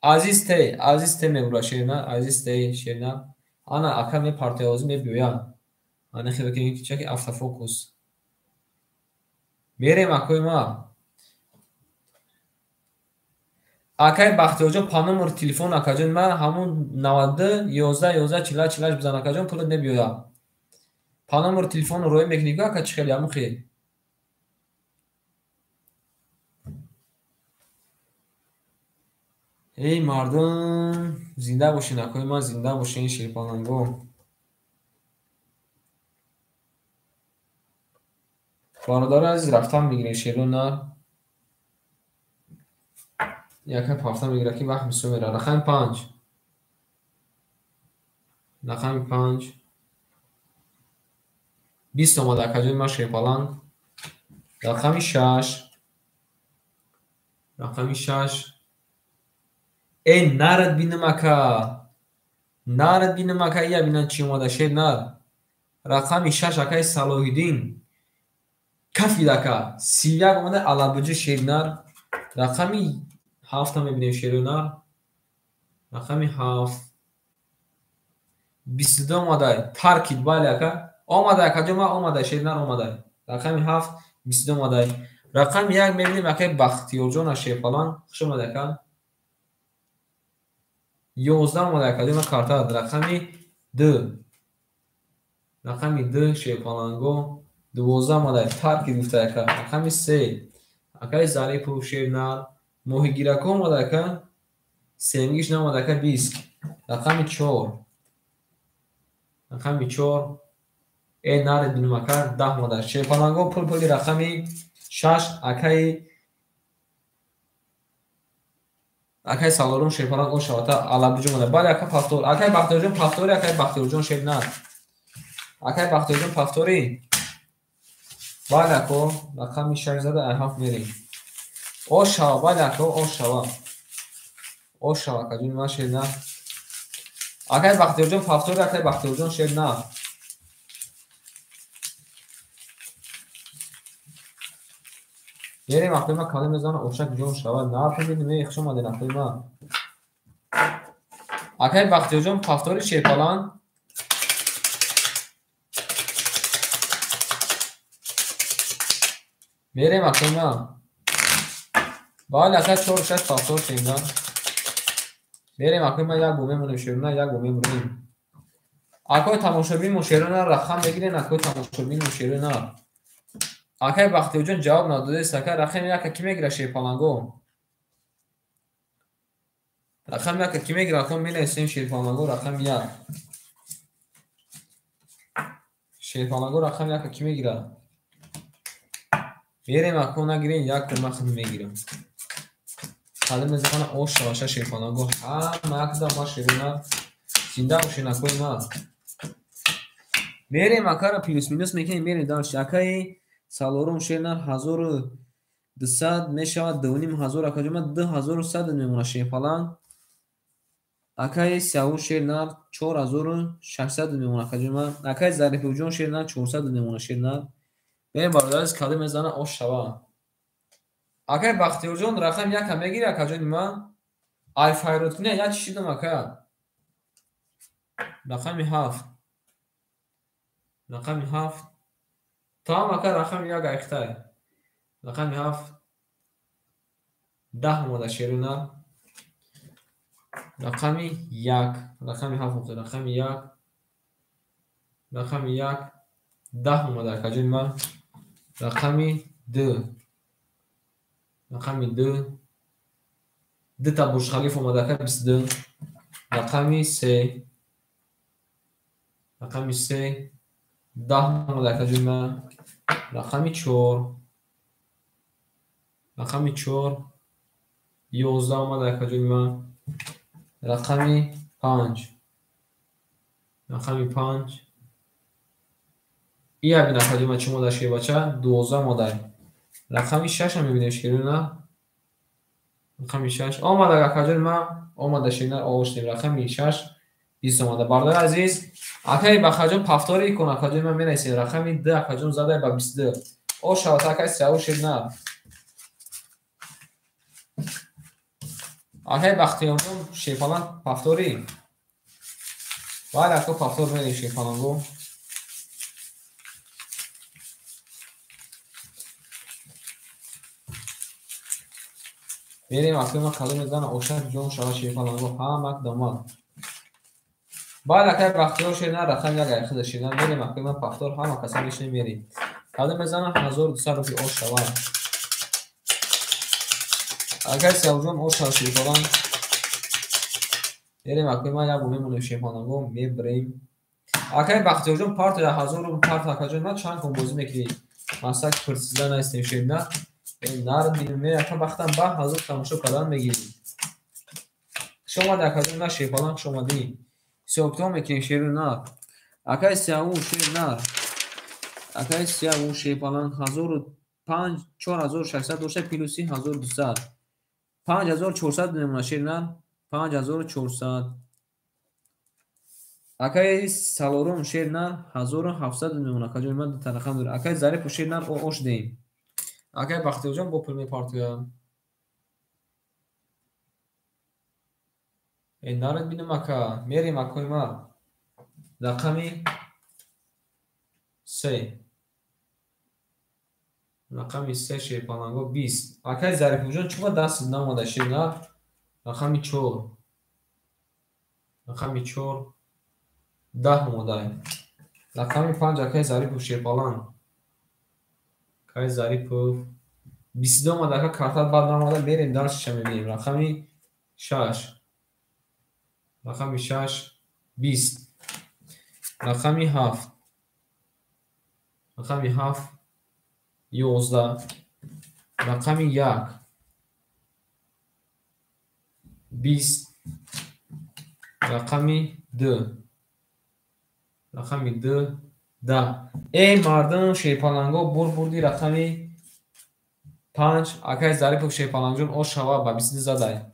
Азиз те, Азиз те мегӯра шерна, Азиз те шерна. Ана ака мепартояд, мебиёяд. Ана хеле ки чаки автофокус. Мерем акои ма. Акай Бахтиёрҷон по номер телефон акаҷон ма ҳамун 92 11 11 48 48 бизан акаҷон пулат мебиёяд. По номер телефону роя мекунӣ ку ака чӣ хеле ҳамун хел. Эй мардум, зинда бошен акои ман, зинда бошен шерпаланго. Бародари азиз рафтан мегирем шеро нар. Яка пафта мегирад ки вақт бисёр меравад. Рақами 5. Рақами 5. 20 омада акаҷони ман шерпаланг. Рақами 6. Рақами 6. Эй нарад бинам ака. Нарад бинам ака, ия бинам чӣ омада шер нар. Рақами 6 акаи Салоҳиддин. Кафид ака. 31 омада алабуҷи шер нар. Рақами 7 мебинем шеру нар. Рақами 7. 22 омада. Таркид бале ака. Омада акаҷон ма омада шер нар омада. Рақами 7 22 омада. Рақами 1 мебинем акаи Бахтиёрҷон аз Шерпаланг. Хуш омада ака. 11 омада акаҷон ма карта. Рақами 2. Рақами 2 Шерпаланго. 12 омада. Таркид гуфта ака. Рақами 3. Акаи Зарипов шернар. Моҳигирако омада ака. Семгиш наомада ака 20. Рақами 4. Рақами 4. Э наред бинум ака 10 омада. Шерпаланго пул пули рақами 6 акаи Салорум шерпаланг ошавата алабуҷ омада. Бале ака пафтор. Акаи Бахтиёрҷон пафтори, акаи Бахтиёрҷон шернар. Акаи Бахтиёрҷон пафтори. Бале ако рақами 6 зада ай 7 мерем. Ошава, бале ако ошава. Ошава акаҷон ман шернар. Акаи Бахтиёрҷон пафтори, акаи Бахтиёрҷон шернар. Мерем акои ма калим мезанам ошак ҷон шава. Нархи бинем, эй хуш омадед акои ма. Акаи Бахтиёрҷон пафтори шерпаланг. Мерем акои ма. Бале ака 4 6 пафтор шерна. Мерем акои ма як бо мемонем шерна, як бо мемонем. Акои тамошобин мо шерна рақам мегирен, акои тамошобин мо шерна. Акаи Бахтиёрҷон ҷавоб надодааст. Ака рақами 1 ки мегирад шерпаланго? Рақами 1 ки мегирад? Акон менависем шерпаланго рақами 1. Шерпаланго рақами 1 ки мегирад? Мерем ако нагирем, як ман худ мегирам. Қалим мезанам ош шаваша шерпаланго. Ҳама якда ма шерона. Зинда бошен акои ма. Мерем акара плюс минус мекунем, мерем дальше. Акаи Салорум шернар 1200 мешавад 2500 акаҷон ма 2100 мемонад шерпаланг. Акаи Сиявуш шернар 4600 мемонад акаҷон ма. Акаи Зарифовҷон шернар 400 мемонад шернар. Мерем бародари азиз калим мезанам ош шава. Акаи Бахтиёрҷон рақами 1 мегири акаҷони ма? Ай файрод куни як чӣ шидам ака? Рақами 7. Рақами 7. Тамом ака рақами 1 айхтай. Рақами 7. 10 омада шерона. Рақами 1. Рақами 7 омада. Рақами 1. Рақами 1. 10 омада акаҷони ман. Рақами 2. Рақами 2. 2 та Бурҷ Халиф омада ака 22. Рақами 3. Рақами 3. 10 омада акаҷони ман. Рақами 4. Рақами 4. 11 омада акаҷони ман. Рақами 5. Рақами 5. Ия бин акаҷони ман чӣ омада шербача? 12 омада. Рақами 6 мебинем шерона. Рақами 6 омада акаҷони ман, омада шерна овоштем. Рақами 6 20 омада. Бародари азиз, акаи Бахаҷон повтори кун, акаҷон ман менависем. Рақами 2 акаҷон задай ба 22. О шавад акаи Сиявуш шернар. Акаи Бахтиёрҷон шерпаланг повтори. Бале, ака повтор мерем шерпалангу. Мерем акаи ман кадом мезана ошак ҷон шава шерпалангу ҳамак дамад. Бале, акаи Бахтиёр шернар рақам як айхида шернар мерем акаи ман повтор ҳама каса мешинем мерем. Кадом мезана 1200 рубли ош шава. Акаи Сиявуҷон ош шава шерпаланг. Мерем акаи ман як бор мемонем шерпалангу мебирем. Акаи Бахтиёрҷон партия 1000 рубл парт акаҷон ман чанд кун бозӣ мекунӣ? Масак пурсида наистем шернар. Нар бинем, ака бахтам ба 1000 тамошо кардан мегирем. Хуш омадӣ акаҷон на шерпаланг хуш омадӣ. Ҳисобкитоб мекунем шернар. Акаи Сиявуш шернар. Акаи Сиявуш шерпаланг 1005 4600 дошта плюси 1200. 5400 мемонад шернар. 5400. Акаи Салорум шернар 1700 мемонад. Акаҷон ман дута рақам дорам. Акаи Зарипов шернар ош деҳем. Акаи Бахтиёрҷон бо пул мепартоям. Наред бинам ака. Мерем акои ман. Рақами 3. Рақами 3 шерпаланго 20. Акаи Зарифовҷон чӣ ба даст наомада шернар? Рақами 4. Рақами 4 10 омада. Рақами 5 акаи Зарипов шерпаланг. Акаи Зарипов 22 омада. Ака картат бад наомада. Мерем дарсиша мебинем. Рақами 6. Рақами 6 20. Рақами 7. Рақами 7 11. Рақами 1 20. Рақами 2. Рақами 2 10. Эй мардум шерпаланго бурди рақами 5. Акаи Зарипов шерпалангҷон ош шава ба 22 задай.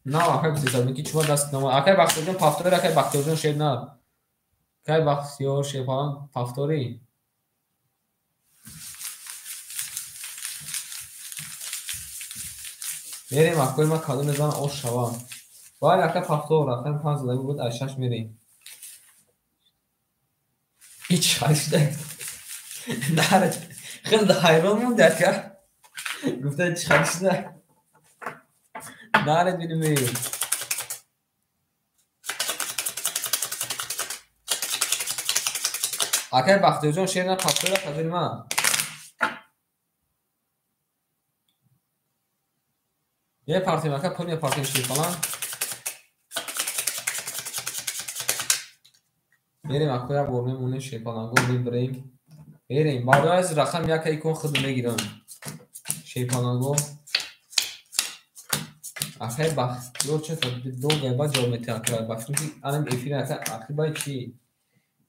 На акаи 23 ки чува даст нама. Акаи Бахтиёрҷон повтори, акаи Бахтиёрҷон шернар. Акаи Бахтиёр шерпаланг повтори. Мерем акои ман кадом мезана ош шава. Бале ака повтор рақами 5 задаги буд аз 6 мерем. Ҳеч харишда. Наред. Хеле ҳайрон монд ака. Гуфта ҳеч харишда. Наред бинем. Акаи Бахтиёрҷон шерна повтор акаҷони ман. Мепартем ака, пул мепартем шерпаланг. Мерем ака як бор мемонем шерпаланго мебирем. Мерем. Барои аз рақам як икон худ мегирам. Шерпаланго. Акаи Бахтиёр чӣ долго ба ҷавоб метиҳад ака. Бахтиёр ки анам эфир ака ақибаи чӣ?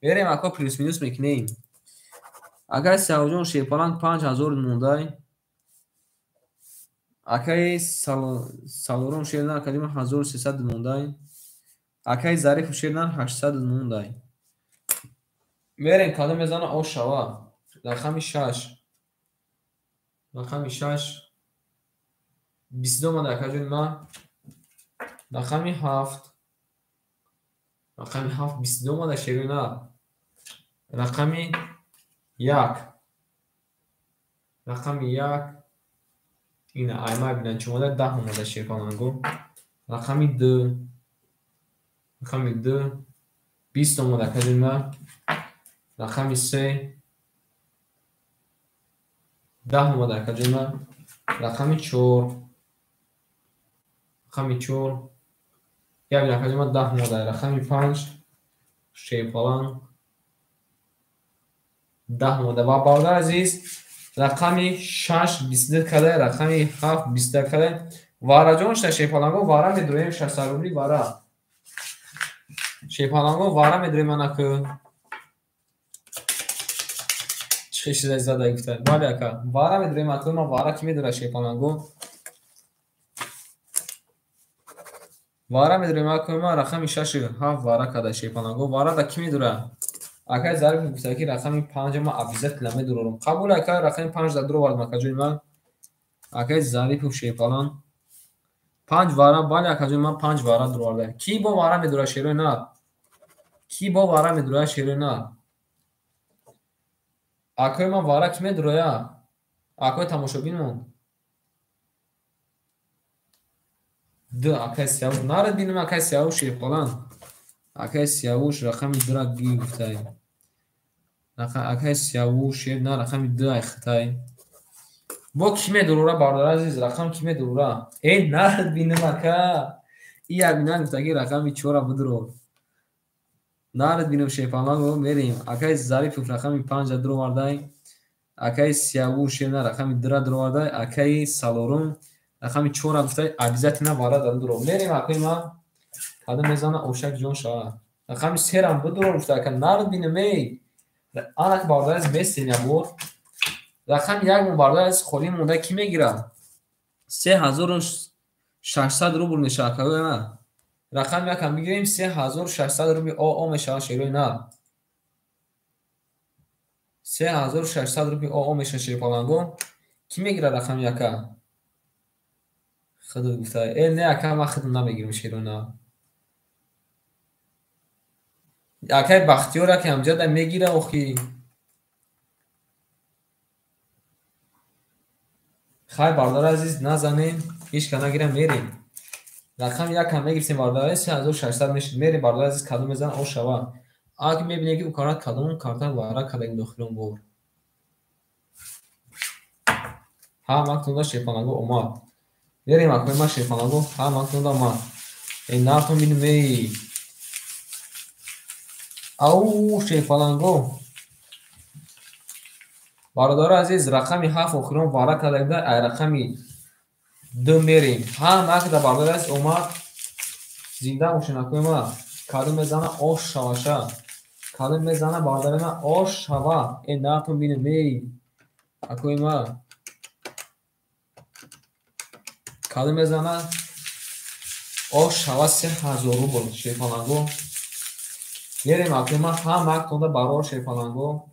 Мерем ака плюс минус мекунем. Акаи Сиявуҷон шерпаланг 5000 мондай. Акаи Салорум шернар академия 1300 мондай. Акаи Зарипов шернар 800 мондай. Мерем кадом мезана ош шава. Рақами 6. Рақами 6 22 омада акаҷони ман. Рақами 7. Рақами 7 22 омада шернар. Рақами 1. Рақами 1 ина айма бинан чӣ омада 10 омада шерпаланго. Рақами 2. Рақами 2 20 омада акаҷони ман. Рақами 3 10 омада акаҷони ман. Рақами 4. Рақами 4 як акаҷони ман 10 омада. Рақами 5 шерпаланг 10 омада. Ва бародари азиз рақами 6 22 кадай, рақами 7 22 кадай. Вараҷон шуда шерпаланго вара медроем 600 рубли вара. Шерпаланго вара медроем анаку. Чӣ чизай зада гуфта. Бале ака, вара медроем ака, ман вара ки медора шерпаланго. Вара медурем акои ман рақами 6 7 вара када шерпаланго. Вара да кӣ медура? Акай Зарифов гуфта ки рақами 5 ман обязательно медурорам. Қабул ака, рақами 5 да дуровардам акаҷони ман. Акай Зарипов шерпаланг 5 вара, бале акаҷони ман 5 вара дуроварда. Кӣ бо вара медура шерои нар? Кӣ бо вара медура шерои нар? Акои ман вара кӣ медуроя? Акои тамошобинмон. Д акай Сиявуш нарад бинам акай Сиявуш шерпаланг. Акай Сиявуш рақами 2-ра ги гуфтай. Акай Сиявуш шер на рақами 2 ай хитай. Бо кӣ медурора бародари азиз, рақам кӣ медурора? Э нарад бинам ака. И як бинан гуфтаги рақами 4-ра бидурор. Нарад бинам шерпаланго мерем. Акай Зарипов рақами 5-ра дуровардай. Акай Сиявуш шер на рақами 2-ра дуровардай. Акай Салорум рақами 4-ра гуфтай обязательно вара да бидурор. Мерем акои ман. Кадом мезана ошак ҷон шава. Рақами 3-рам бидурор гуфта ака нарад бинам эй. Анак бародари азиз местем як бор. Рақами 1 мон бародари азиз холӣ монда кӣ мегирад? 3600 рубл мешавад акаи ман. Рақами 1-ам бигирем 3600 рубли ОО мешавад шерои нар. 3600 рубли ОО мешавад шерпаланго. Кӣ мегирад рақами 1-а? Худат гуфта. Э не ака ман худам намегирам шерои нар. Акай Бахтиёр аки ҳамҷада мегира охи. Хай бародари азиз назанем, ҳеч ка нагира мерем. Рақами 1-ам мегирифтем бародари азиз 3600 мешид. Мерем бародари азиз кадом мезана о шава. Аки мебинем ки ӯ карат кадом карта вара кадаги дохилон бор. Ҳа мактунда шерпаланго омад. Мерем акои ман шерпаланго ҳа мактунда омад. Э нартон бинем эй. Ау шерпаланго. Бародари азиз рақами 7 охирон вара кардагида ай рақами 2 мерем. Ҳам акда бародари азиз омад. Зинда бошен акои ман. Кадом мезана ош шаваша. Кадом мезана бародари ман ош шава. Э нартон бинем эй. Акои ман. Кадом мезана ош шава 3000 рубл шерпаланго. Мерем акои ман ҳам актонда барор шерпаланго.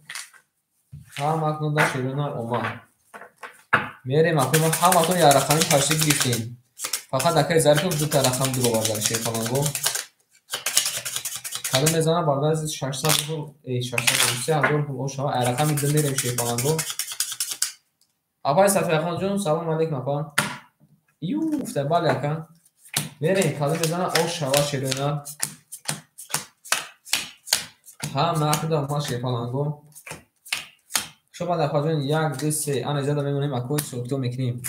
Ҳам акнунда шерона омад. Мерем акои ман ҳаматон як рақами пашти гирифтем. Фақат акай Зарипов дута рақам дуроварда шерпаланго. Кадом мезана бародари азиз 600 рубл, эй 600 рубл, 3000 рубл о шава. Ай рақами 2 мерем шерпаланго. Апай Сафияхон ҷон, салом алейкум апа. Ю, гуфта бале ака. Мерем кадом мезана о шава шерона. Ҳам акда омад шерпаланго. Шоба дафаҷон 1 2 3 ана изада мемонем акои сокито мекунем.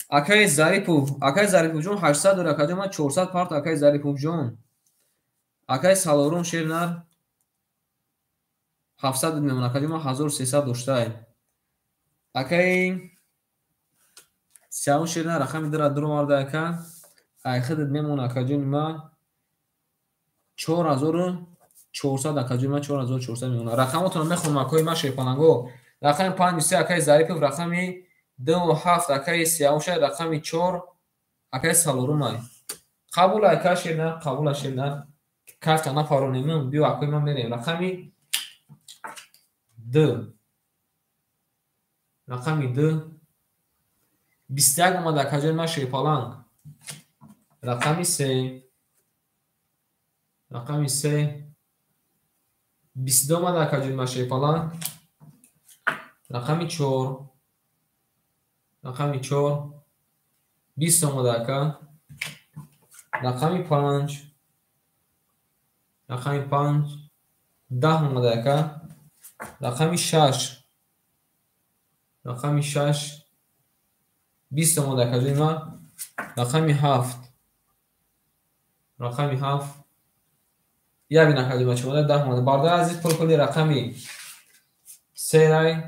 Акай Зарипов, акай Зарипов ҷон 800 дора, акаҷон ман 400 парт акай Зарипов ҷон. Акай Салорум шернар 700 мемон, акаҷон ман 1300 доштай. Акай Сиявуш шернар рақами 2-ра дуроварда ака. Ай худат мемон акаҷони ман 4400 акаҷони ман 4400 мемонад. Рақамотонро мехонам акои ман шерпаланго. Рақами 5 3 акаи Зарипов, рақами 2 7 акаи Сиявуш, рақами 4 акаи Салорумай. Қабул ака шернар, қабул шернар. Карта напаронем, биё акои ман мерем. Рақами 2. Рақами 2 21 омад акаҷони ман шерпаланг. Рақами 3. Рақами 3 22 омад акаҷони ман шерпаланг. Рақами 4. Рақами 4 20 омад ака. Рақами 5. Рақами 5 10 омад ака. Рақами 6. Рақами 6 20 омад акаҷони ман. Рақами 7. Рақами 7 як бин акаҷони ман чӣ омада 10 омада. Бародари азиз пул-пули рақами 3 рай.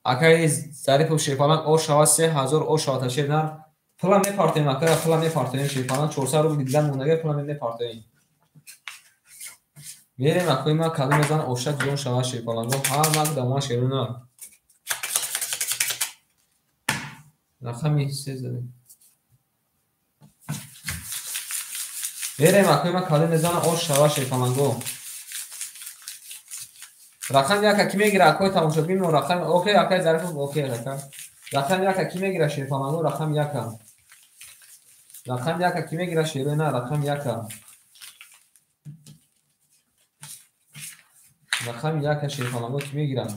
Акаи Зарипов шерпаланг о шава 3000 о шава ташернар. Пула мепартоем ака, пула мепартоем шерпаланг 400 рубл дидан мондага пула мепартоем. Мерем акои ман кадом мезана ошак ҷон шава шерпаланго. Ҳам ак дамон шерона. Рақами 3 задем. Мерем акои ма кале мезана ош шава шерпаланго. Рақами яка ки мегира акои тамошобин мо рақами окей акай Зарифов окей ака. Рақами яка ки мегира шерпаланго рақами яка. Рақами яка ки мегира шерои на рақами яка. Рақами яка шерпаланго ки мегира.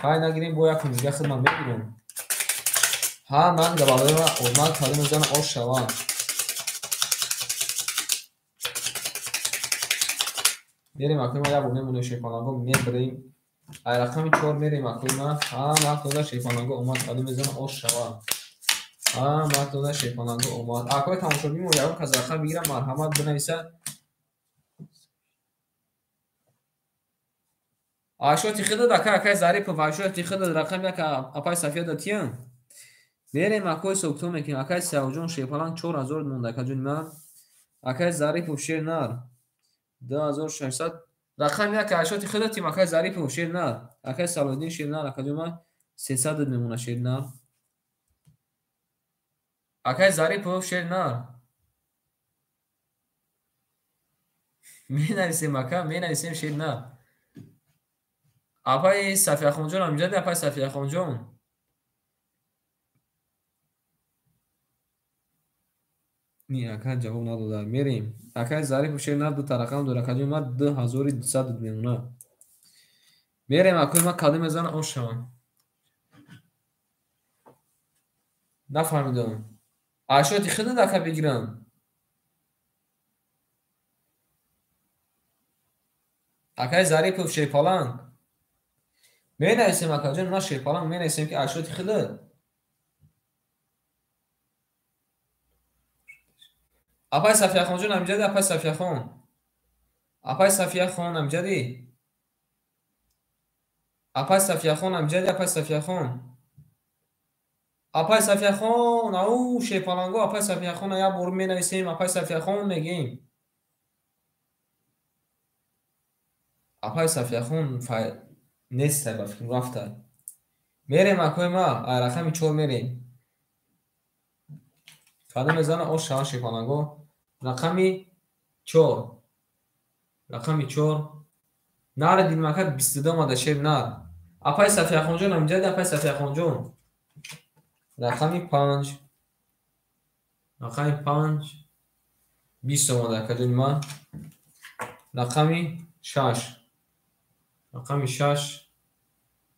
Хай нагирем бо якум дига хидмат мегирем. Ҳа ман габалои омад кале мезана ош шава. Мерем акои ма як бор мемонем шерпаланго мебарем. Ай рақами 4 мерем акои ма. Ҳа ман дода шерпаланго омад кале мезана ош шава. Ҳа ман дода шерпаланго омад. Акои тамошобин мо ягон кас рақам бигирам марҳамат бинависад. Айшоти хидад ака акай Зарипов айшоти хидад рақам як апай Сафия датиям. Мерем акои ҳисобкитоб мекунем. Акай Сиёвҷон шерпаланг 4000 монда акаҷони ман. Акай Зарипов шер нар 2600. Рақами як айшоти хидатим акай Зарипов шер нар. Акай Салоҳиддин шер нар акаҷони ман 300 мемона шер нар. Акай Зарипов шер нар. Менависем ака, менависем шер нар. Апай Сафияхонҷон амҷади апай Сафияхонҷон. Ни ака ҷавоб надода. Мерем. Акай Зарипов шер нар дута рақам дора акаҷони ман 2200 мемона. Мерем акои ман кадом мезана ош шавам. Нафаҳмидам. Айшоти хидад ака бигирам. Акай Зарипов шерпаланг. Менависем акаҷон ман шерпаланг менависем ки айшоти хидад. Апай Сафияхонҷон амҷади апай Сафияхон. Апай Сафияхон амҷади. Апай Сафияхон амҷади апай Сафияхон. Апай Сафияхон ау шерпаланго апай Сафияхон як бор менависем апай Сафияхон мегем. Апай Сафияхон нестай ба фикр рафта. Мерем акои ма ай рақами 4 мерем. Кадом мезана ош шава шерпаланго. Рақами 4. Рақами 4. Нар дилмака 22 омада шер нар. Апай Сафияхонҷон амҷади апай Сафияхонҷон. Рақами 5. Рақами 5. 20 омада акаҷони ман. Рақами 6. Рақами 6.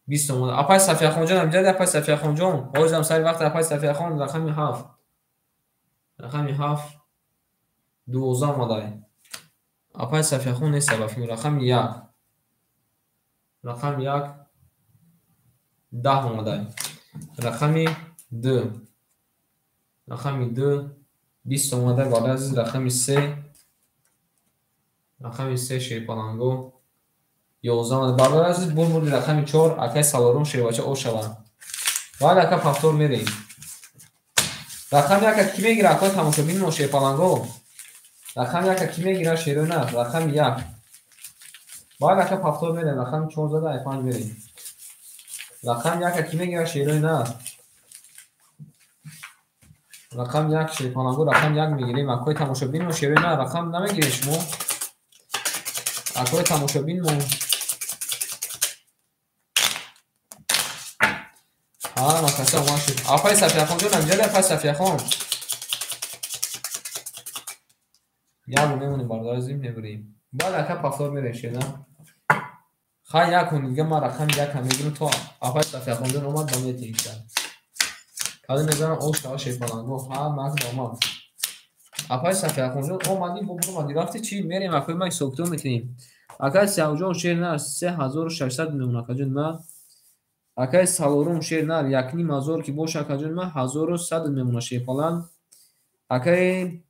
20 омада. Апай Сафияхонҷон амҷади апай Сафияхонҷон. Ҳозирам сари вақт апай Сафияхон рақами 7. Рақами 7. 12 омада. Апай Сафияхон нест ба фикр. Рақами 1. Рақами 1. 10 омада. Рақами 2. Рақами 2. 20 омада. Барои азиз рақами 3. Рақами 3 шерпаланго 11 омада. Барои азиз бурбурди рақами 4 акай Салорум шербача ош шаванд. Баъд ака повтор мерем. Рақами 1 ки мегира акои тамошобини мо шерпаланго? Рақами 1 ки мегира шерои нар? Рақами 1. Баъд ака повтор мерем. Рақами 4 зада ай 5 мерем. Рақами 1 ки мегира шерои нар? Рақами 1 шерпаланго рақами 1 мегирем. Акои тамошобини мо шерои нар рақам намегиред шумо? Акои тамошобин мо ҳа макаса омад шуд. Апай Сафияхонҷон амҷади апай Сафияхон. Як бор мемонем бародари азиз мебарем. Баъд ака повтор мерем шена. Хай як кун дига ман рақами 1 мегирам то апай Сафияхонҷон омад ба метиҳам. Кадом мезанам ош шава шерпаланго. Ҳа макс омад. Апай Сафияхонҷон омадӣ бо буромадӣ рафти чӣ? Мерем акои ма ҳисобкитоб мекунем. Акай Сиёвҷон шер нар 3600 мемона акаҷони ман. Акай Салорум шер нар 1500 ки боша акаҷони ман 1100 мемона шерпаланг. Акай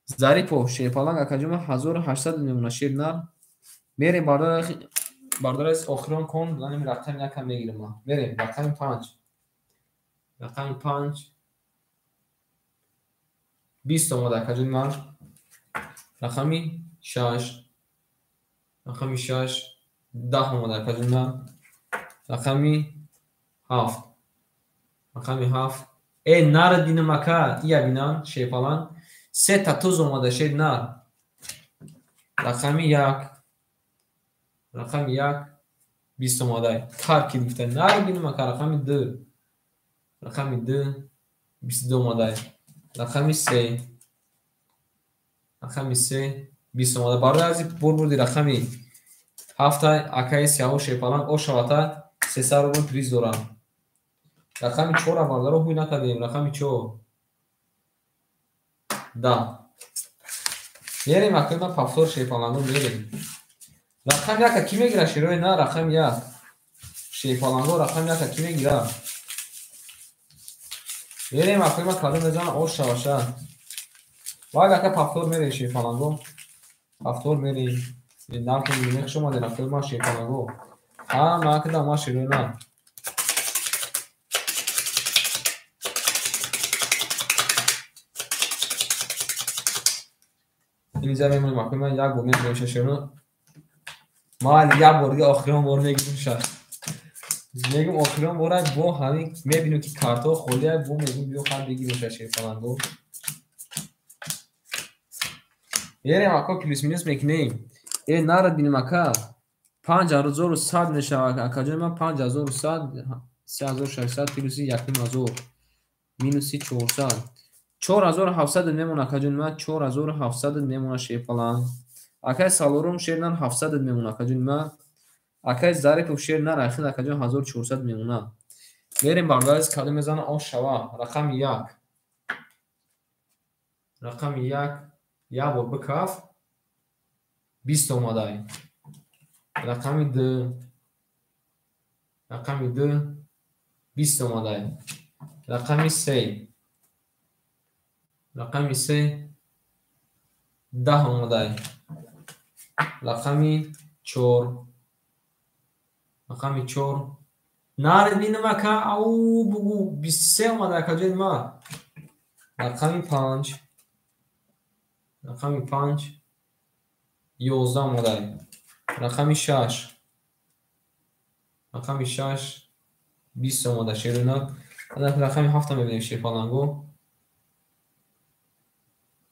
Зарипов шерпаланг акаҷони ман 1800 мемона шер нар. Мерем бародари азиз охирон кон занем рақами 1 мегирам ман. Мерем рақами 5. Рақами 5. 20 омада акаҷони ман. Рақами 6. Рақами 6. 10 омада акаҷони ман. Рақами 7. Рақами 7. Э нар динам ака, ия бинан шерпаланг. Сета туз омада шери нар. Рақами як. Рақами як 20 омада. Таркид гуфта. Нар бинем ака рақами 2. Рақами 2 22 омада. Рақами 3. Рақами 3 20 омада. Барои аз бурбурди рақами 7 акаи Сиёҳ Шерпаланг ошавата 300 рубл приз дорам. Рақами 4 бародаро ҳуй накардем. Рақами 4. Да. Мерем акаи ма повтор Шерпалангу мерем. Рақами 1 ки мегира шерои на рақами 1. Шерпалангу рақами 1 ки мегира? Мерем акаи ма кадом мезана ошаваша. Вале ака повтор мерем Шерпалангу. Повтор мерем. Нархи мехш омадем акаи ма Шерпалангу. А ма када ма шерои на. Инҷа мемонем акаи ма як бор мегирем шерои. Ма як бор дига охирон бор мегирем ша. Мегум охирон бора бо ҳамин мебинем ки картҳо холия бо мегум биё хар бигирем ша Шерпалангу. Мерем ака плюс минус мекунем. Э нарад бинем ака 5100 мешавад акаҷони ман 5100 3600 плюси 1500 минуси 400 4700 мемонад акаҷони ман 4700 мемонад Шерпаланг. Акаи Салорум шер нар 700 мемонад акаҷони ман. Акаи Зарипов шер нар ахир акаҷон 1400 мемонад. Мерем бародариз кадом мезана ош шава. Рақами 1. Рақами 1 як бор бикаф 20 омадай. Рақами 2. Рақами 2 20 омадай. Рақами 3. Рақами 3 10 омадай. Рақами 4. Рақами 4. Нар бинем ака ау бугу 23 омада акаҷони ма. Рақами 5. Рақами 5 11 омадай. Рақами 6. Рақами 6 20 омада шерона. Рақами 7 мебинем Шерпалангу.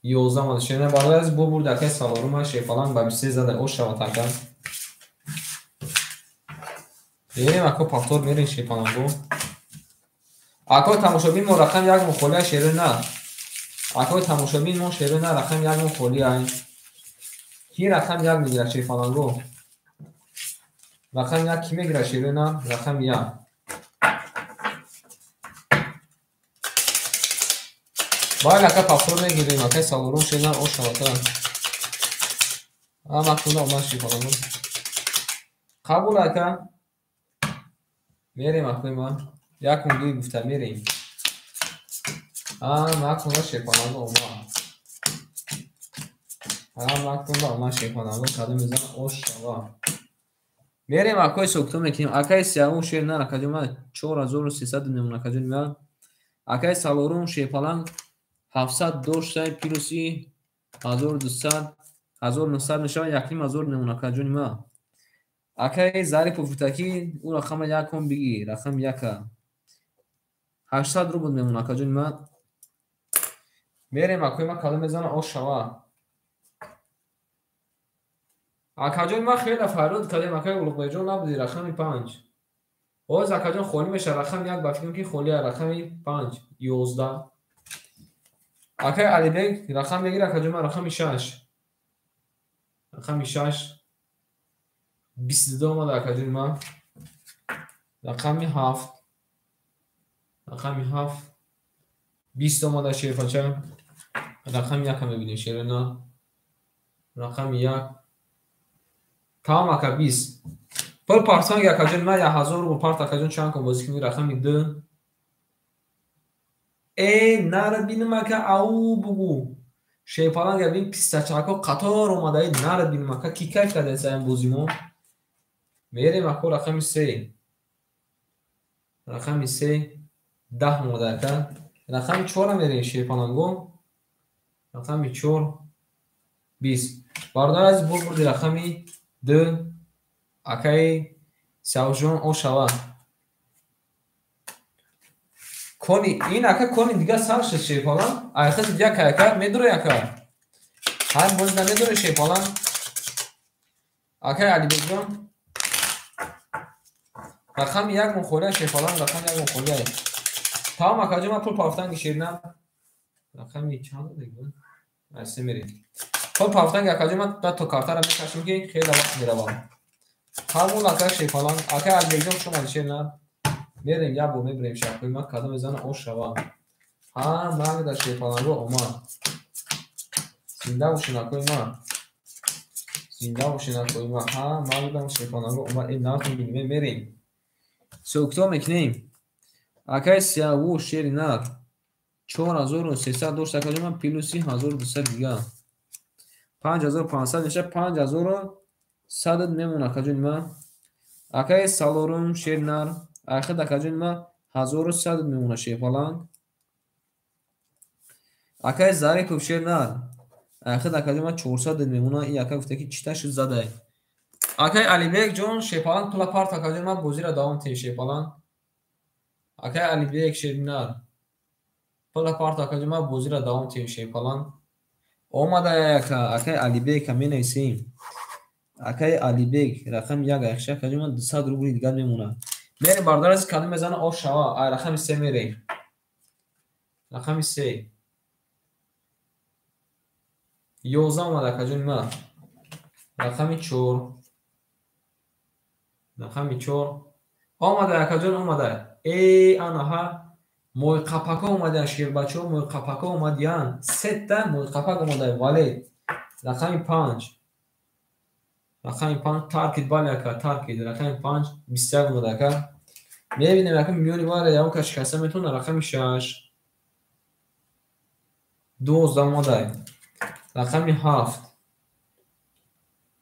11 омада шерона. Барои аз бо бурд акаи Салорума Шерпаланг ба 23 зада ош шавад ака. Мерем ака повтор мерем Шерпалангу. Акои тамошобин мо рақами 1 мо холия шерона. Акои тамошобин мо шерона рақами 1 мо холия. Ки рақами 1 мегирад Шерпалангу? Рақами 1 ки мегирад шерона? Рақами 1. Бале ака повтор мегирем акаи Салорум шерона ош шавата. А мактуда омад Шерпалангу. Қабул ака. Мерем акои ман. Якум гир гуфта мерем. А мактуда Шерпалангу омад. А мактуда омад Шерпалангу кадом мезана ош шава. Мерем акои сокто мекунем. Акаи Сиёҳ шер нар акаҷон ман 4300 мемонад акаҷон ман. Акаи Салорум Шерпаланг 700 доштай плюси 1200 1900 мешавад 1500 мемонад акаҷони ман. Акаи Зарипов гуфта ки ӯ рақама якум бигир, рақами 1. 800 рубл мемонад акаҷони ман. Мерем акои ман кадом мезана ош шава. Акаҷони ман хеле фарёд кардем акаи Улуғбекҷон набуди рақами 5. Боз акаҷон холӣ мешавад рақами 1 ба фикрам ки холия рақами 5 11. Акаи Алибек рақам мегир акаҷон ман рақами 6. Рақами 6 22 омада акаҷони ман. Рақами 7. Рақами 7 20 омада шерпача. Рақами 1 мебинем шерона. Рақами 1 тамом ака 20. Пул партанг акаҷон ман 1000 рубл парт акаҷон чанд кун бозӣ кунӣ рақами 2. Э нарад бинем ака ау бугу. Шерпаланг бин пистачако қатор омадаи нарад бинем ака ки кайф кардаи ин бозӣ мо. Мерем ака рақами 3. Рақами 3 10 омада ака. Рақами 4 мерем Шерпалангу. Рақами 4 20. Бародар аз бурбурди рақами 2 акаи Сиёҳҷон ошава. Кони ин ака кони дига сар шуд шерпалан. Айхиз як ака медуре ака. Ҳар боз намедуре шерпалан. Акай Алибекҷон. Рақами як мухолия шерпалан, рақами як мухолия. Тамом акаҷон, ман пул пафтанги шернам. Рақами чанд додем? Айсе мерем. Пул пафтанги акаҷон, ман то картара мекашам ки хеле вақт меравам. Қабул ака шерпалан. Акай Алибекҷон хуш омадед шернам. Мерем як бор мебирем шабҳои ман кадом мезана ош шава. Ҳа магда шерпаланго омад. Зинда бошед акои ман. Зинда бошед акои ман. Ҳа магда шерпаланго омад. Э нархм бинем мерем. Сӯкто мекунем. Акай Сияву шери нар. 4300 дошт акаҷон ман плюси 1200 дига. 5500 меша 5100 мемон акаҷон ман. Акай Салорум шери нар. Айхид акаҷон ман 1100 мемона шерпаланг. Акай Зарипов шер нар. Айхид акаҷон ман 400 мемона. И ака гуфта ки чита шуд задай. Акай Алибек ҷон шерпаланг пула парт акаҷон ман бозиро давом тем шерпаланг. Акай Алибек шернар. Пула парт акаҷон ман бозиро давом тем шерпаланг. Омада ака акай Алибека менависем. Акай Алибек рақами як айхша акаҷон ман 200 рубли дигар мемона. Мерем бардар аз кадом мезана оф шава. Ай рақами се мерем. Рақами се. 11 омад акаҷони ман. Рақами 4. Рақами 4. Омада акаҷон омада. Э анаҳа мойқапака омадаян шербачаҳо мойқапака омадиян. Сета мойқапак омада вале. Рақами 5. Рақами 5 таркид бале ака таркид. Рақами 5 21 омада ака. Мебинем ака миёни вара ягон кас шикаста метавонад. Рақами 6. 12 омада. Рақами 7.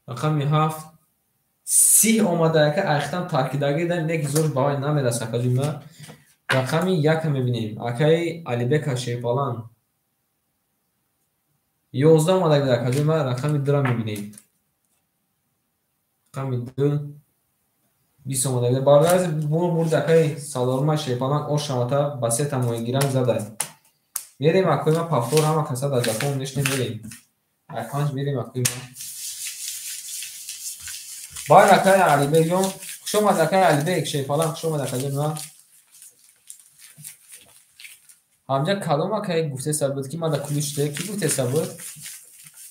Рақами 7. 30 омада ака айхтан таркидаги да нек зор ба вай намераса акаҷон ма. Рақами 1 мебинем. Акаи Алибека шерпалан. 11 омада акаҷон ма. Рақами 2 мебинем. Рақами 2 20 омада. Бародари бурд акаи Салорма шерпалан ош шавата ба се тамоигиран задай. Мерем акои ма пафтор ҳама каса дар ҷафон нишнем мерем. Ай 5 мерем акои ма. Баъд акаи Алибек ҷон, хуш омад акаи Алибек шерпалан, хуш омад акаҷон ма. Ҳамҷа кадом акаи гуфтеса буд ки мада ключ де? Ки гуфтеса буд?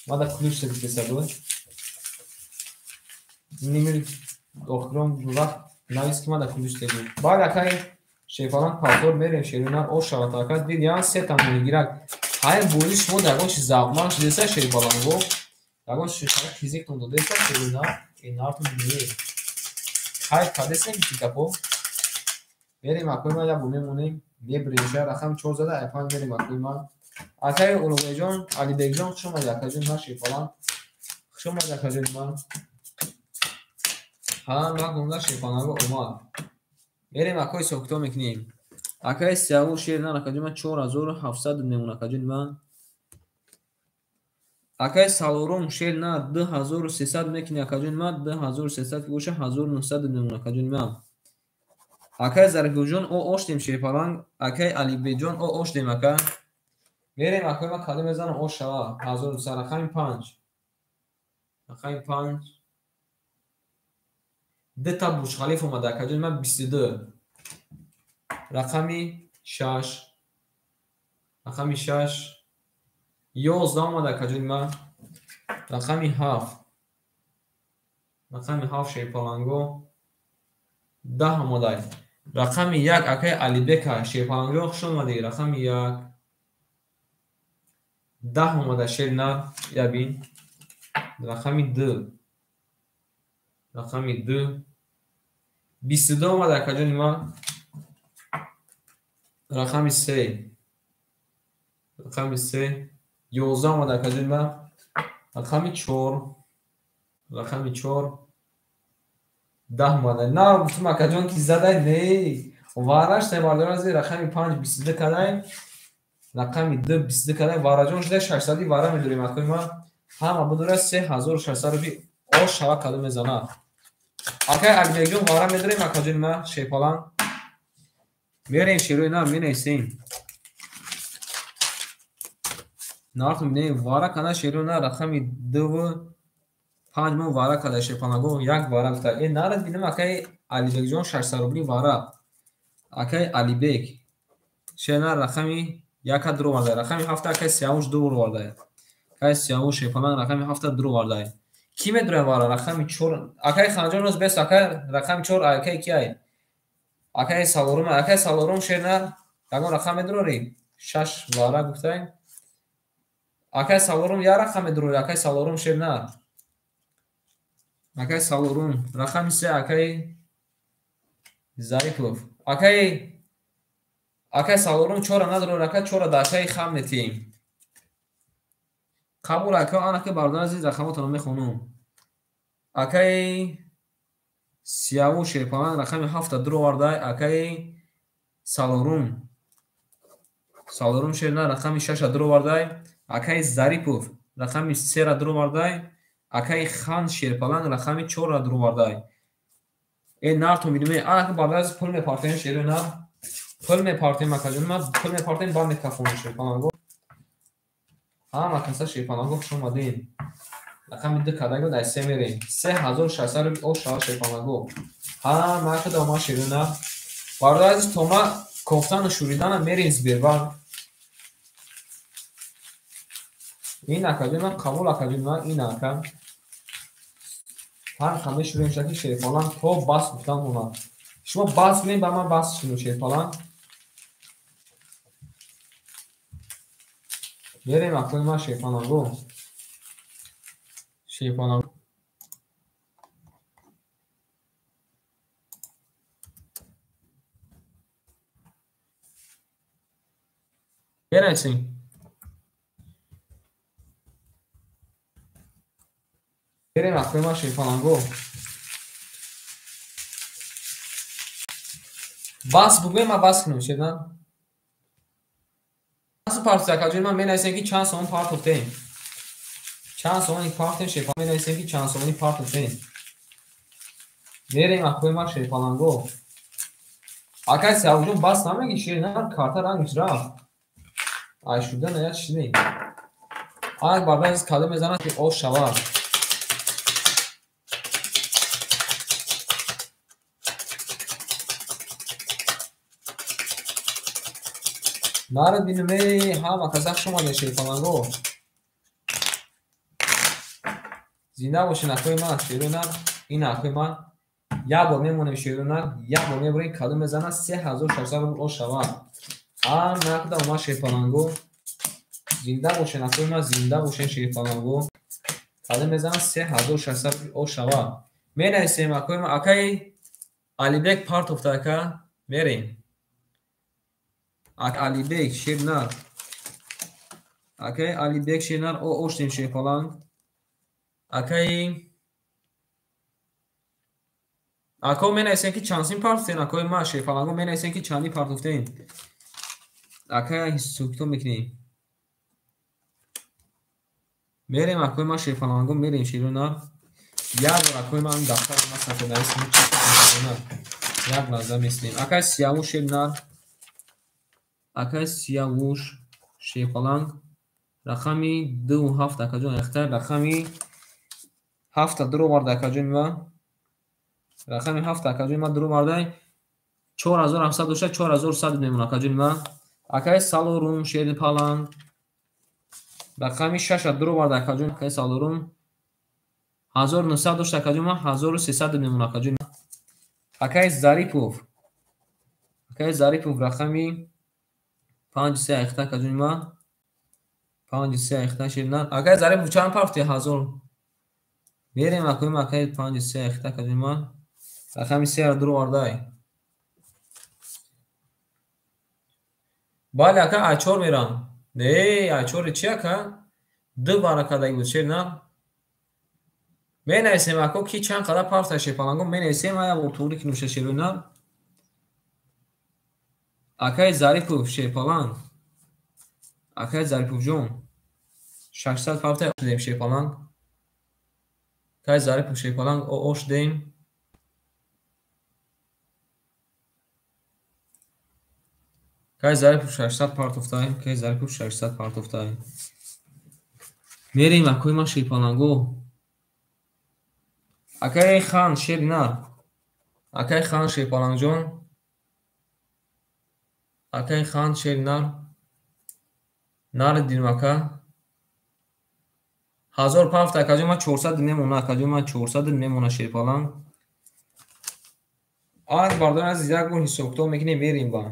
Мада ключ де гуфтеса буд? Нимир охирон вақт навис ки мада ключ де гуфт. Баъд акаи шерпалан пафтор мерем шерунар ош шавад ака дидян се тамоигирак. Ҳай бозӣ шумо ягон чиз завқманд шудеса шерпаланго? Ягон чиз физиктон додеса шерунар? Ин нартон не. Ҳай кадесем ки гапо? Мерем акои ман як бор мемонем. Мебиремша рақами 4 зада ай 5 мерем акои ман. Акаи Улуғбекҷон, Алибекҷон хуш омадед акаҷон ман шерпалан. Хуш омадед акаҷони ман. Ҳа ман гумда шерпаланго омад. Мерем акои сокито мекунем. Акаи Сияву шер нар акаҷон ман 4700 мемон акаҷони ман. Акаи Салорум шер нар 2300 мекунӣ акаҷони ман. 2300 ки боша 1900 мемон акаҷони ман. Акаи Зарифҷон о оштем шерпаланг. Акаи Алибекҷон о оштем ака. Мерем акои ман кадом мезанам ош шава. 1200 рақами 5. Рақами 5. Дута Бурҷхалиф омада акаҷон ман 22. Рақами 6. Рақами 6. 11 омада акаҷони ман. Рақами 7. Рақами 7 шерпаланго. 10 омада. Рақами 1 акаи Алибека шерпаланго хуш омадӣ. Рақами 1. 10 омада шер нар ябин. Рақами 2. Рақами 2. 22 омада акаҷони ман. Рақами 3. Рақами 3. 11 омада акаҷони ман. Рақами 4. Рақами 4. 10 омада. На гуфтум акаҷон ки задай не. Вараш бародари азиз рақами 5 22 кадай. Рақами 2 22 кадай. Вараҷон шуда 600 вара медорем акои ман. Ҳама будура 3600 рубли ош шава кадом мезана. Акай Алибекҷон вара медорем акаҷони ман шерпалан. Мерем шерои нар менависем. Нартум не вара кана шерои нар рақами 2 5 мо вара када шерпаланго як вара гуфта. Э нарад бинам акай Алибекҷон 600 рубли вара. Акай Алибек шернар рақами 1 дуроварда. Рақами 7 акай Сиявуш дуроварда. Акай Сиявуш шерпаланг рақами 7 дуроварда. Ки медурад вара рақами 4? Акай Ханҷон роз бес акай рақами 4 акай ки ай? Акай Салорум, акай Салорум шернар ягон рақам медурорӣ? 6 вара гуфтай. Акай Салорум як рақам медурорӣ, акай Салорум шернар. Акай Салорум рақами 3 акай Зарипов. Акай Салорум 4 надорор, акай 4 да акай хам метиҳем. Қабул ака, анака бародар азиз рақамотонро мехонам. Акай Сиявуш шерпаланг рақами 7 дуроварда, акай Салорум. Салорум шернар рақами 6 дуроварда, акай Зарипов рақами 3 дуроварда, акай Хан шерпаланг рақами 4 дуроварда. Э нартон бинем, анака бародар азиз пул мепартем шерои нар. Пул мепартем акаҷон, ман пул мепартем ба мекафонам шерпаланго. Ҳама каса шерпаланго хуш омадем. Рақами 2 кадаго дар 3 мерем. 3600 рубл о шава шерпаланго. Ҳама када омад шерои нар. Бародар азиз то ма кофтану шӯриданам мерем Сбербанк. Ин акаҷон ман қабул акаҷон ман ин ака. Ҳар қандай шурӯъ мешавад ки шерпаланг то бас гуфтан монад. Шумо бас гӯем, ба ман бас шунем шерпаланг. Мерем акои ман шерпаланго. Шерпаланг. Менависем. Мерем акои ман шерпаланго. Бас бугӯем, ман бас кунем шернар. Бас партофт акаҷон ман менависем ки чанд сомон партофтем. Чанд сомони партофтем шерпаланг менависем ки чанд сомони партофтем. Мерем акои ман шерпаланго. Акай Сиявушҷон бас намегӣ шернар, карта рангиш рафт. Ай шуда на як чиз. Ай бародар азиз кадом мезанад ки ош шавад. Нарад бинем, эй, ҳама каса хуш омадед шерпаланго. Зинда бошед акои ман шерои нар. Ин акои ман як бор мемонем шерои нар, як бор мебурем кадом мезанад 3600 рубл ош шавад. Ҳама када омад шерпаланго. Зинда бошед акои ман, зинда бошед шерпаланго. Кадом мезанад 3600 рубл ош шавад. Менависем акои ман, акай Алибек партофта ака, мерем. Алибек шернар. Акай Алибек шернар о оштем шерпаланг. Акай Ако менависем ки чанд сим партофтем, акои ман шерпаланго менависем ки чанди партофтем. Акай ҳисоб-китоб мекунем. Мерем акои ман шерпаланго, мерем шерои нар. Як бор акои ман дафтари ман сафеднавис мечапам. Як лаҳза меслем. Акай Сиявуш шернар. Акай Сиявуш шерпаланг рақами 2 7 акаҷон яхта рақами 7 дуроварда акаҷони ман. Рақами 7 акаҷони ман дуроварда 4700 дошта 4100 мемонад акаҷони ман. Акай Салорум шерпаланг рақами 6 дуроварда акаҷон акай Салорум 1900 дошта акаҷони ман 1300 мемонад акаҷони ман. Акай Зарипов. Акай Зарипов рақами 5 3 айхта акаҷони ман. 5 3 айхта шернар. Акай Зарипов чанд партофти? 1000. Мерем акои ман акай 5 3 айхта акаҷони ман. Рақами 3 дуровардай. Бале ака ай 4 мерам. Не, ай 4 чи ака? 2 баракадаги буд шернар. Менависем ако ки чанд қадар партофта шерпаланго менависем, ая бор туғри кунем шерои нар. Акай Зарипов шерпаланг. Акай Зариповҷон 600 партофта шудем шерпаланг. Акай Зарипов шерпаланг о шудем. Кай Зарипов 600 партофтай, кай Зарипов 600 партофтай. Мерем акои ман шерпаланго. Акаи хан шери нар. Акаи хан шерпалангҷон. Акаи хан шери нар. Нари динам ака. 1000 пафта акаҷон ман 400 мемона, акаҷон ман 400 мемона шерпаланг. Ак бардор азиз як бор ҳисоб-китоб мекунем мерем ба.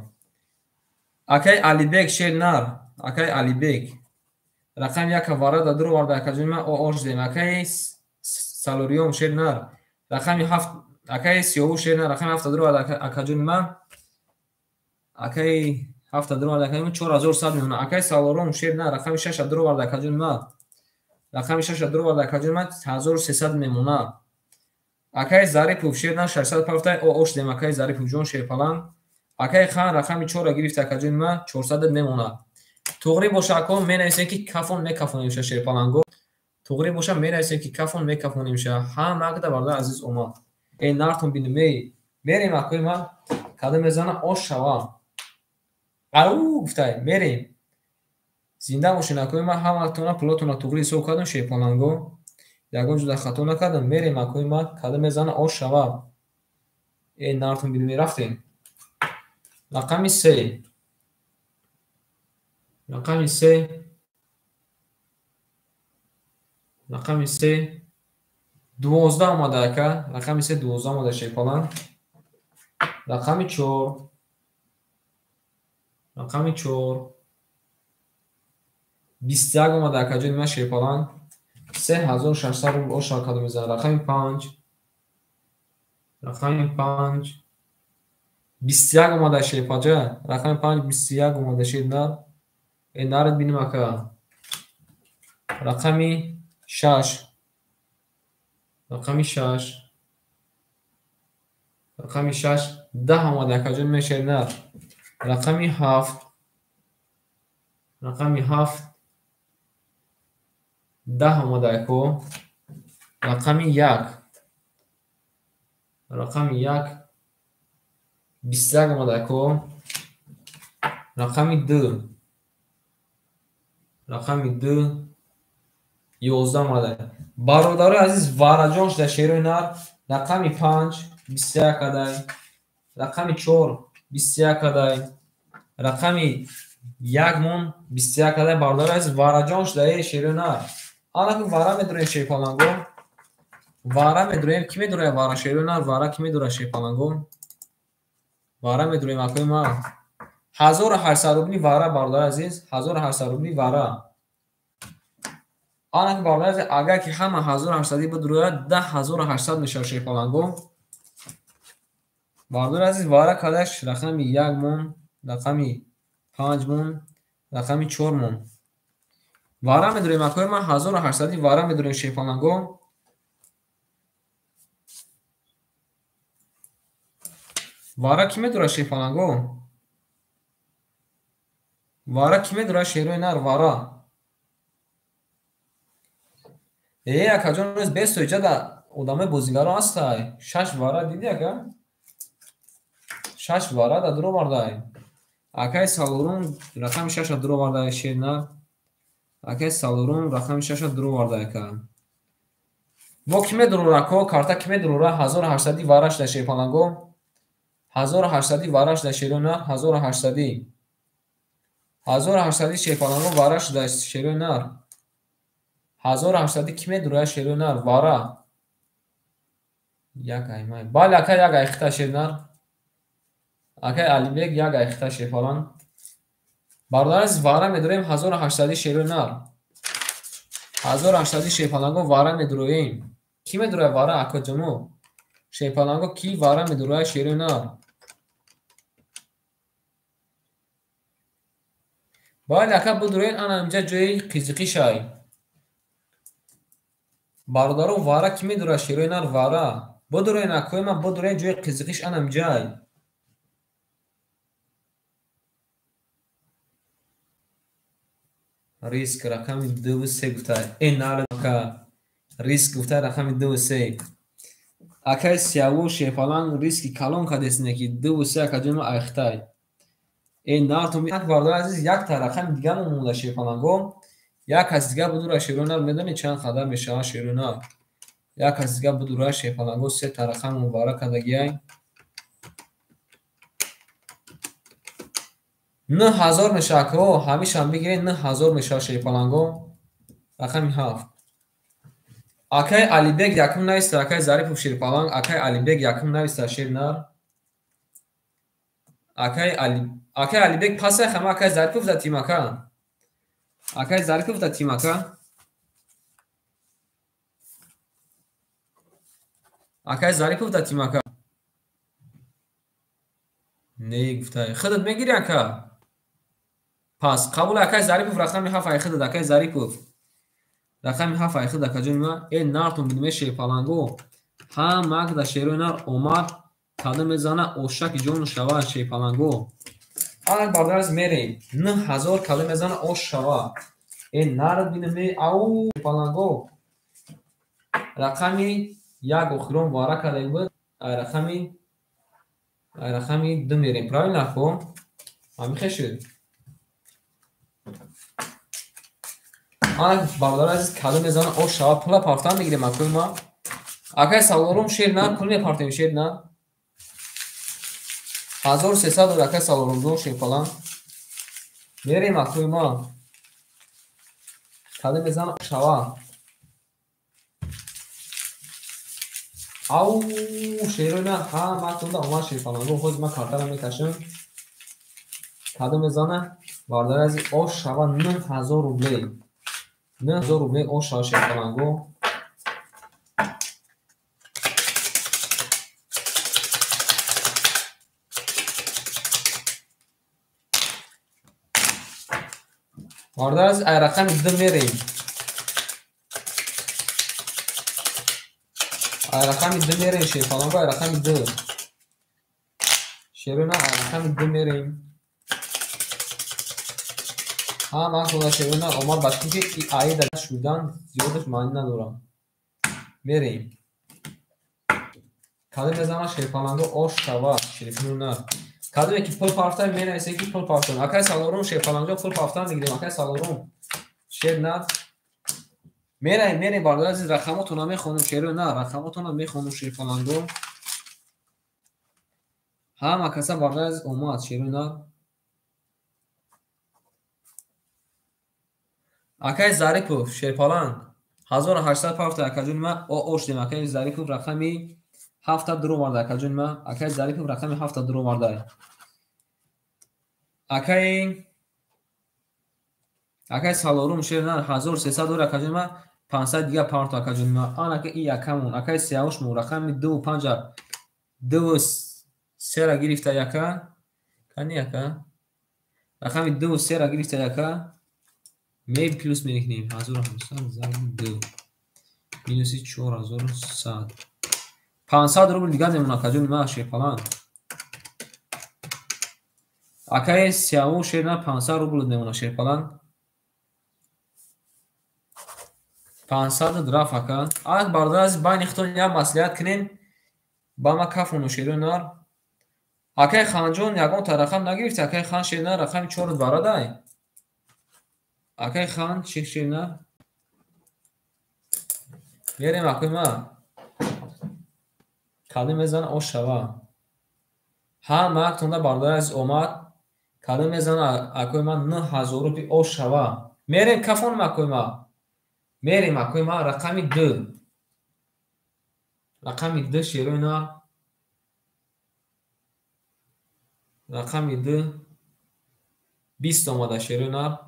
Акаи Алибек шер нар, акаи Алибек. Рақами 1 вара да дуроварда акаҷон ман ош дем. Акаи Салориём шер нар. Рақами 7 акаи Сиёвуш шер нар. Рақами 7 дуроварда акаҷон ман. Акаи 7 дуроварда акаҷон ман 4100 мемона. Акаи Салором шер нар. Рақами 6 дуроварда акаҷон ман. Рақами 6 дуроварда акаҷон ман 1300 мемона. Акаи Зарипов шер нар 600 пафтай ош дем. Акаи Зарипов ҷон шерпаланг. Акаи хан рақами 4 гирифта акаҷон ман 400 мемона. Туғри боша ако менависем ки кафон мекафонемша шерпаланго. Туғри боша менависем ки кафон мекафонемша. Ҳамагда бародар азиз омад. Эй нартон бинем эй. Мерем акои ман кадом мезана ош шава. Ау гуфтай мерем. Зинда бошен акои ман ҳаматона пулотона туғри ҳисоб кардам шерпаланго. Ягон ҷуда хато накардам. Мерем акои ман кадом мезана ош шава. Эй нартон бинем рафтем. Рақами 3. Рақами 3. Рақами 3 12 омада ака. Рақами 3 12 омада шерпаланг. Рақами 4. Рақами 4 21 омада акаҷони ман шерпаланг. 3600 рубл оша кадом мезанад. Рақами 5. Рақами 5 21 омада шерпаҷа. Рақами 5 21 омада шернар. Э нарад бинем ака. Рақами 6. Рақами 6. Рақами 6 10 омада акаҷон мен шернар. Рақами 7. Рақами 7 10 омада ако. Рақами 1. Рақами 1 21 омада ако. Рақами 2. Рақами 2 11 омада. Бародарои азиз вараҷон шуда шерои нар. Рақами 5 21 адай. Рақами 4 21 адай. Рақами 1 мон 21 адай. Бародарои азиз вараҷон шуда шерои нар. Ана ки вара медуроем шерпаланго. Вара медуроем. Ки медурояд вара шерои нар? Вара ки медурояд шерпаланго? Вара медуроем акои ман. 1800 рубли вара бародари азиз. 1800 рубли вара. Ана ки бародари азиз агар ки ҳама 1800 бидурояд 10800 мешавад шерпаланго. Бародари азиз вара кадаш рақами 1 мон, рақами 5 мон, рақами 4 мон. Вара медуроем акои ман 1800 вара медуроем шерпаланго. Вара ки медурад шерпаланго? Вара ки медурад шерои нар? Вара. Э акаҷон рӯз бесто иҷада одамои бозигаро ҳастай. 6 вара диди ака? 6 вара да дуровардай. Акаи Салорум рақами 6 дуровардай шернар. Акаи Салорум рақами 6 дуровардай ака. Бо ки медурора ако? Карта ки медурора? 1800 вара шуда шерпаланго. 1800 вара шуда шерои нар. 1800. 1800 шерпаланго вара шуда шерои нар. 1800 ки медурояд шерои нар? Вара. Як аймай. Бале ака як айхта шернар. Акаи Алибек як айхта шерпаланг. Бародари азиз вара медуроем 1800 шерои нар. 1800 шерпаланго вара медуроем. Ки медурояд вара акаҷоно? Шерпаланго ки вара медурояд шерои нар? Бале ака бидуроед ана инҷа ҷои қизиқишай. Бародаро вара ки медурад шерои нар? Вара. Бидуроед акои ман бидуроед ҷои қизиқиш ана инҷай. Риск рақами 2 3 гуфтай. Э нар ака. Риск гуфтай рақами 2 3. Акаи Сиявуш шерпаланг риски калон кадесине ки 2 3 акаҷон айхтай. Нартон бародари азиз, якта рақами дига монда шерпаланго. Як кас дига будура шерои нар, медонед чанд қадар мешавад шерои нар? Як кас дига будура шерпаланго, сета рақам муборак кардагиай. 9000 мешавад ко, ҳамишам бигиред, 9000 мешавад шерпаланго. Рақами 7. Акай Алибек якум нависта, акай Зарипов шерпаланг, акай Алибек якум нависта шер нар. Акай Алибек пасай хама, акай Зарипов да тим ака. Акай Зарипов да тим ака. Акай Зарипов да тим ака. Не гуфтай. Худат мегири ака? Пас қабул акай Зарипов рақами 7 ай худат, акай Зарипов. Рақами 7 ай худат, акаҷони ма. Нартон бидме шерпаланго. Ҳамак да шерои нар омад, када мезана ошаки ҷону шава шерпаланго. Ана бародараз мерем. 9000 када мезана ош шава. Нар бинеме ау шерпаланго. Рақами 1 охирон вара карда буд. Ай рақами 2 мерем. Правильно ко? Ҳамихе шуд. Ана бародари азиз, када мезана ош шава, пула партан мегирем акои ма. Акай Салорум шер нар, пул мепартем шер нар. 1300 дод акай Салорумҷон шерпаланг. Мерем акои ма. Када мезана шава. Ау шерои нар, ҳаматонда омад шерпаланго. Ҳозир ман картара мекашам. Када мезана бародари азиз ош шава 9000 рублей. 9000 рублей ош шава шерпаланго. Бародари азиз, ай рақами 2 мерем. Ай рақами 2 мерем шерпаланго, ай рақами 2. Шерои нар, ай рақами 2 мерем. Ҳама худа шерои нар омад, ба чунки аида шудан зиёдаш маънӣ надорад. Мерем. Када мезана шерпаланго ош шава, шерифну нар. Кадоме ки пул партан менависе ки пул партан. Акай Салорум шерпаланго пул партан мегирем. Акай Салорум шер нар. Мерем, мерем бародари азиз, рақамотонро мехонем шерои нар, рақамотонро мехонем шерпаланго. Ҳама каса бародари азиз омад шерои нар. Акай Зарипов шерпаланг 1800 парта акаҷони ма ош дем. Акай Зарипов рақами 7 дуроварда акаҷони ма. Акай Зарипов рақами 7 дуроварда. Акай Салорум шер нар 1300 дор акаҷони ма, 500 дига парта акаҷони ма. Анака и якамон. Акай Сиявуш мо рақами 2 5 2 3 гирифта яка. Кани яка? Рақами 2 3 гирифта яка. Ме плюс мекунем 1800 зарби 2 минуси 4100. 500 рубл дига мемонад акаҷони ма шерпаланг. Акай Сиявуш шер нар 500 рубл мемонад шерпаланг. 500 рафт ака. Ак бародари азиз, байни худтон як маслиҳат кунем. Ба ма кафону шерои нар. Акай Ханҷон ягон та рақам нагирифта. Акай Хан шер нар рақами 4 барадай. Акай Хан шер нар. Мерем акои ма. Када мезана ош шава. Ҳама актонда бародари азиз омад. Када мезана акои ма 9000 рубли ош шава. Мерем кафонам акои ма. Мерем акои ма рақами 2. Рақами 2 шерои нар. Рақами 2 20 омада шерои нар.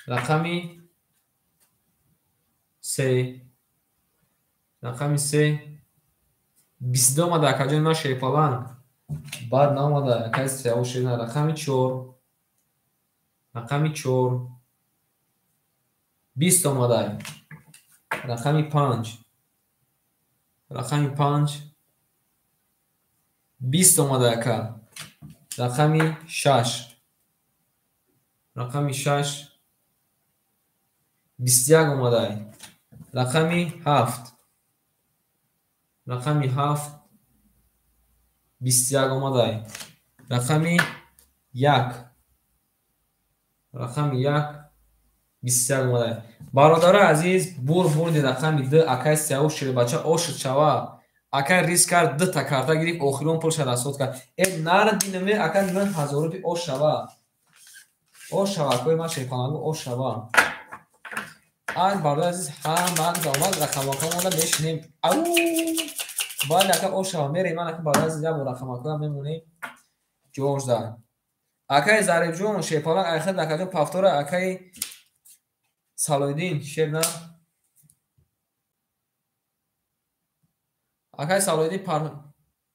Рақами 3. Рақами 3 22 омада акаҷони ма шерпаланг. Баъд наомада акаи Сиявуш шер нар. Рақами 4. Рақами 4 20 омада. Рақами 5. Рақами 5 20 омада ака. Рақами 6. Рақами 6 21 омада. Рақами 7. Рақами 7 21 омадай. Рақами 1. Рақами 1 21 омадай. Бародарои азиз, бурди рақами 2 акай Сиявуш шербача ошид шава. Акай риск кард, 2 та карта гирифт, охирон пулша расход кард. Нар бинаме акай 9000 рубли ош шава. Ош шава, акои ман шерпалангу ош шава. Ан бародари азиз, ҳама омад рақамако монда мешинем. Ау! Бале ака ош шава, мерем ман ака бародари азиз як бор рақамако мемонем. Ҷорза. Акай Зарифҷон шерпаланг айхад акаҷон пафтора акай Салоиддин шерна. Акай Салоиддин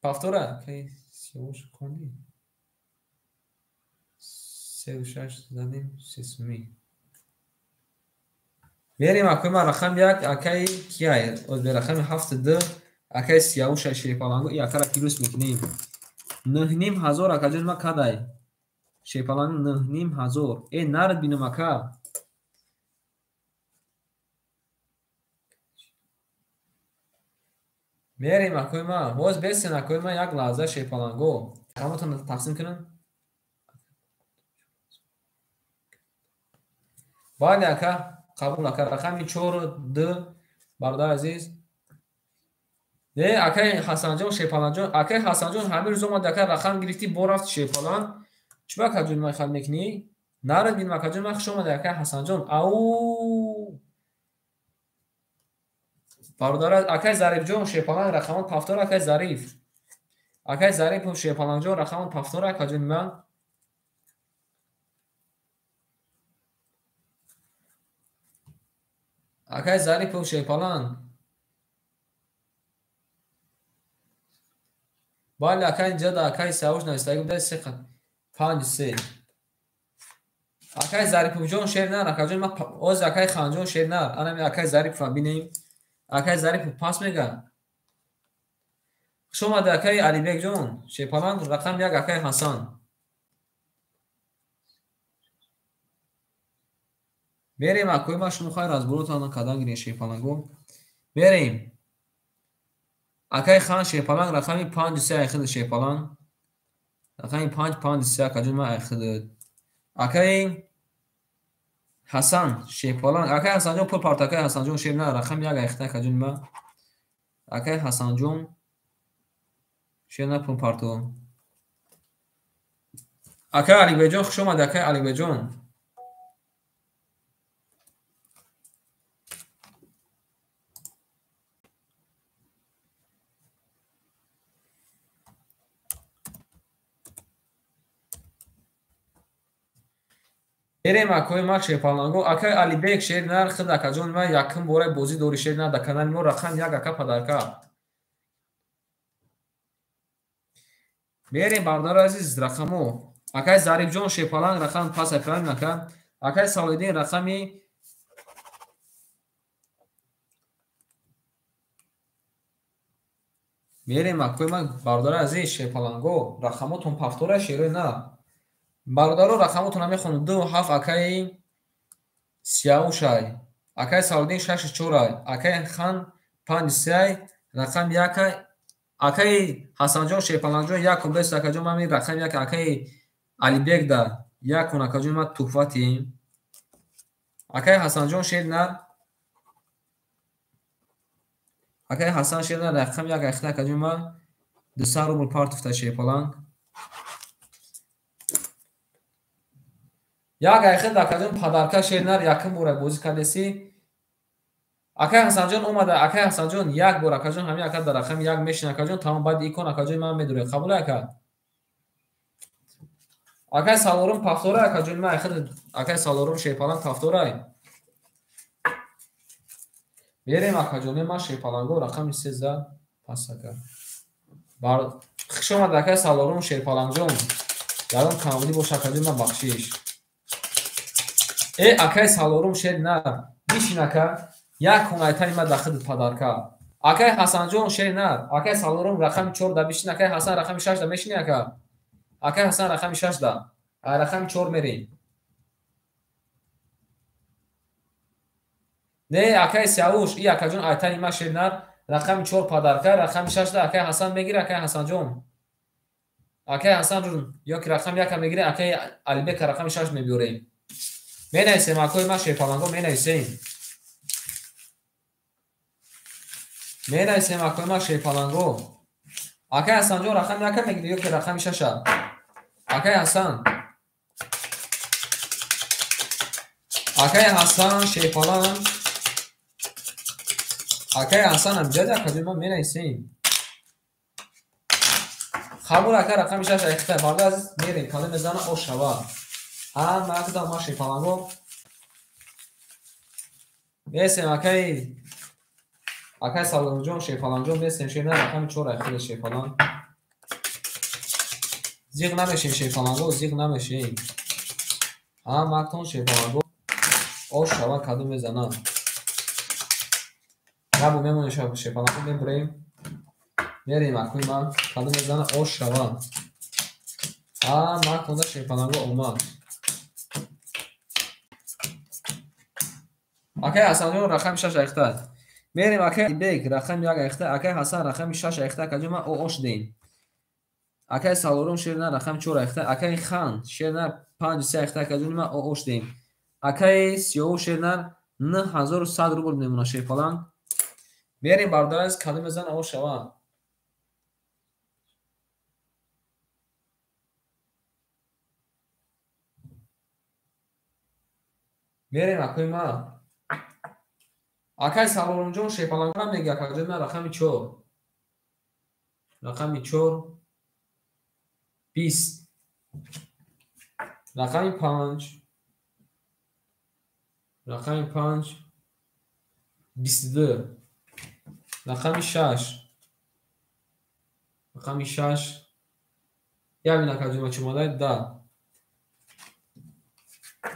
пафтора акай Сиёвуш хонди. 3-6 задем 3 суми. Мерем акои ман рақам 1 акай кияй? Оз бе рақами 7-2 акай Сиёвуш шерпалангу и акара плюс мекунем. 9500 акаҷон ма кадай. Шерпалангу 9500. Нард бинам ака. Мерем акои ман. Боз бесен акои ман як лаҳза шерпалангу. Рақамотон тақсим кунам. Бале ака, қабул ака. Рақами 4-2 бародари азиз. Не, акай Ҳасанҷон шерпаланҷон, акай Ҳасанҷон ҳамин рӯз омад ака рақам гирифтӣ, бо рафт шерпаланг. Чӣ ба акаҷон ман хал мекунӣ? Нарад бинам акаҷон, ман хуш омадӣ акай Ҳасанҷон. Ау! Бародар, акай Зарифҷон шерпаланг рақамон пафтор акай Зариф. Акай Зарифов шерпалангҷон рақамон пафтор акаҷони ман. Акай Зарипов шерпаланг. Бале акай инҷа да акай Сиёвуш навистагӣ буда 3-5-3. Акай Зариповҷон шер нар, акаҷон ман оз акай Ханҷон шер нар. Анами акай Зарипова бинем. Акай Зарипов пас мега. Хуш омадӣ акай Алибекҷон. Шерпаланг рақам 1 акай Ҳасан. Мерем акои ман шумо хайр аз болотан кадан гирем шерпалангу. Мерем. Акай Хан шерпаланг рақами 5-3 айхид шерпаланг. Рақами 5-5-3 акаҷон ман айхид. Акай Ҳасан шерпаланг. Акай Ҳасанҷон пул парт акай Ҳасанҷон шер на рақами 1 айхид акаҷон ман. Акай Ҳасанҷон шер на пул парто. Акай Алибекҷон хуш омадӣ акай Алибекҷон. Мерем акои ман шерпалангу. Акай Алибек шер нар хид акаҷон ман якум бора бозӣ дори шер нар дар канали мо рақам 1 ака падарка. Мерем бародари азиз рақамо. Акай Зарифҷон шерпаланг рақам пас айпаланг ака. Акай Салоиддин рақами мерем акои ман бародари азиз шерпалангу рақамотон пафтора шерои на. Бародаро рақамотонро мехонам. 2-7 акаи Сиёвушай. Акаи Салоиддин 6-4. Акаи Хан 5-3. Рақам 1. Акаи Ҳасанҷон шерпалангҷон 1 бест акаҷон ман рақам 1 акаи Алибек да 1 акаҷон ман туҳфатим. Акаи Ҳасанҷон шер нар. Акаи Ҳасан шер нар рақам 1 айхта акаҷон ман 200 рубл партуфта шерпаланг. Як айхид акаҷон падарка шер нар якум бора бозӣ кардеси. Акай Ҳасанҷон омада, акай Ҳасанҷон як бор акаҷон ҳамин ака дар рақами 1 мешин акаҷон тамом баъд икон акаҷон ман медурем. Қабул ака? Акай Салорум пафтора акаҷон ман айхид акай Салорум шерпаланг пафторай. Мерем акаҷоне ман шерпаланго рақами 13 пас ака. Хуш омад акай Салорум шерпалангҷон. Ягон камбудӣ боша акаҷон ман бахшиш. Акай Салорум шер нар. Бишин ака. Як ҳунайтани ман дар хидат падарка. Акай Ҳасанҷон шер нар. Акай Салорум рақами 4 да бишин. Акай Ҳасан рақами 6 да мешини ака. Акай Ҳасан рақами 6 да. Рақами 4 мерем. Не, акай Сиёвуш, и акаҷон айтани ман шер нар. Рақами 4 падарка, рақами 6 да акай Ҳасан мегир, акай Ҳасанҷон. Акай Ҳасан ё ки рақами яка мегирем, акай Алибека рақами шаш мебиёрем. Менависем, акои ман шерпаланго менависем. Менависем, акои ман шерпаланго. Акай Ҳасанҷон рақами яка мегирӣ ё ки рақами шаша? Акай Ҳасан. Акай Ҳасан шерпаланг. Акай Ҳасан амҷад акаҷон ман менависем. Қабул ака рақами шаш айхта. Бародар азиз мерем, калом мезана ош шава. Ҳама акда ма шерпаланго. Месем акай Саломҷон шерпаланҷон месем шерна рақами 4 айхта шерпаланг. Зиғ намешем шерпаланго, зиғ намешем. Ҳама актон шерпаланго ош шава кадом мезана. Набу мемонем шерпаланго мебурем. Мерем акои ман кадом мезана ош шава. Ҳама актонда шерпаланго омад. Акай Ҳасанҷон рақами 6 айхта. Мерем акай Бек рақами 1 айхта, акай Ҳасан рақами 6 айхта, акаҷон ман ош дем. Акай Салорум шерна рақами 4 айхта, акай Хан шерна 5 3 айхта, акаҷон ман ош дем. Акай Сиёв шерна 9100 рубл мемона шерпаланг. Мерем бародар азиз кадом мезана ош шава. Мерем акои ман. Акай Салорумҷон шерпалангра мега акаҷон ман рақами 4. Рақами 4 20. Рақами 5. Рақами 5 22. Рақами 6. Рақами 6. Як акаҷон ман чӣ модай? Да.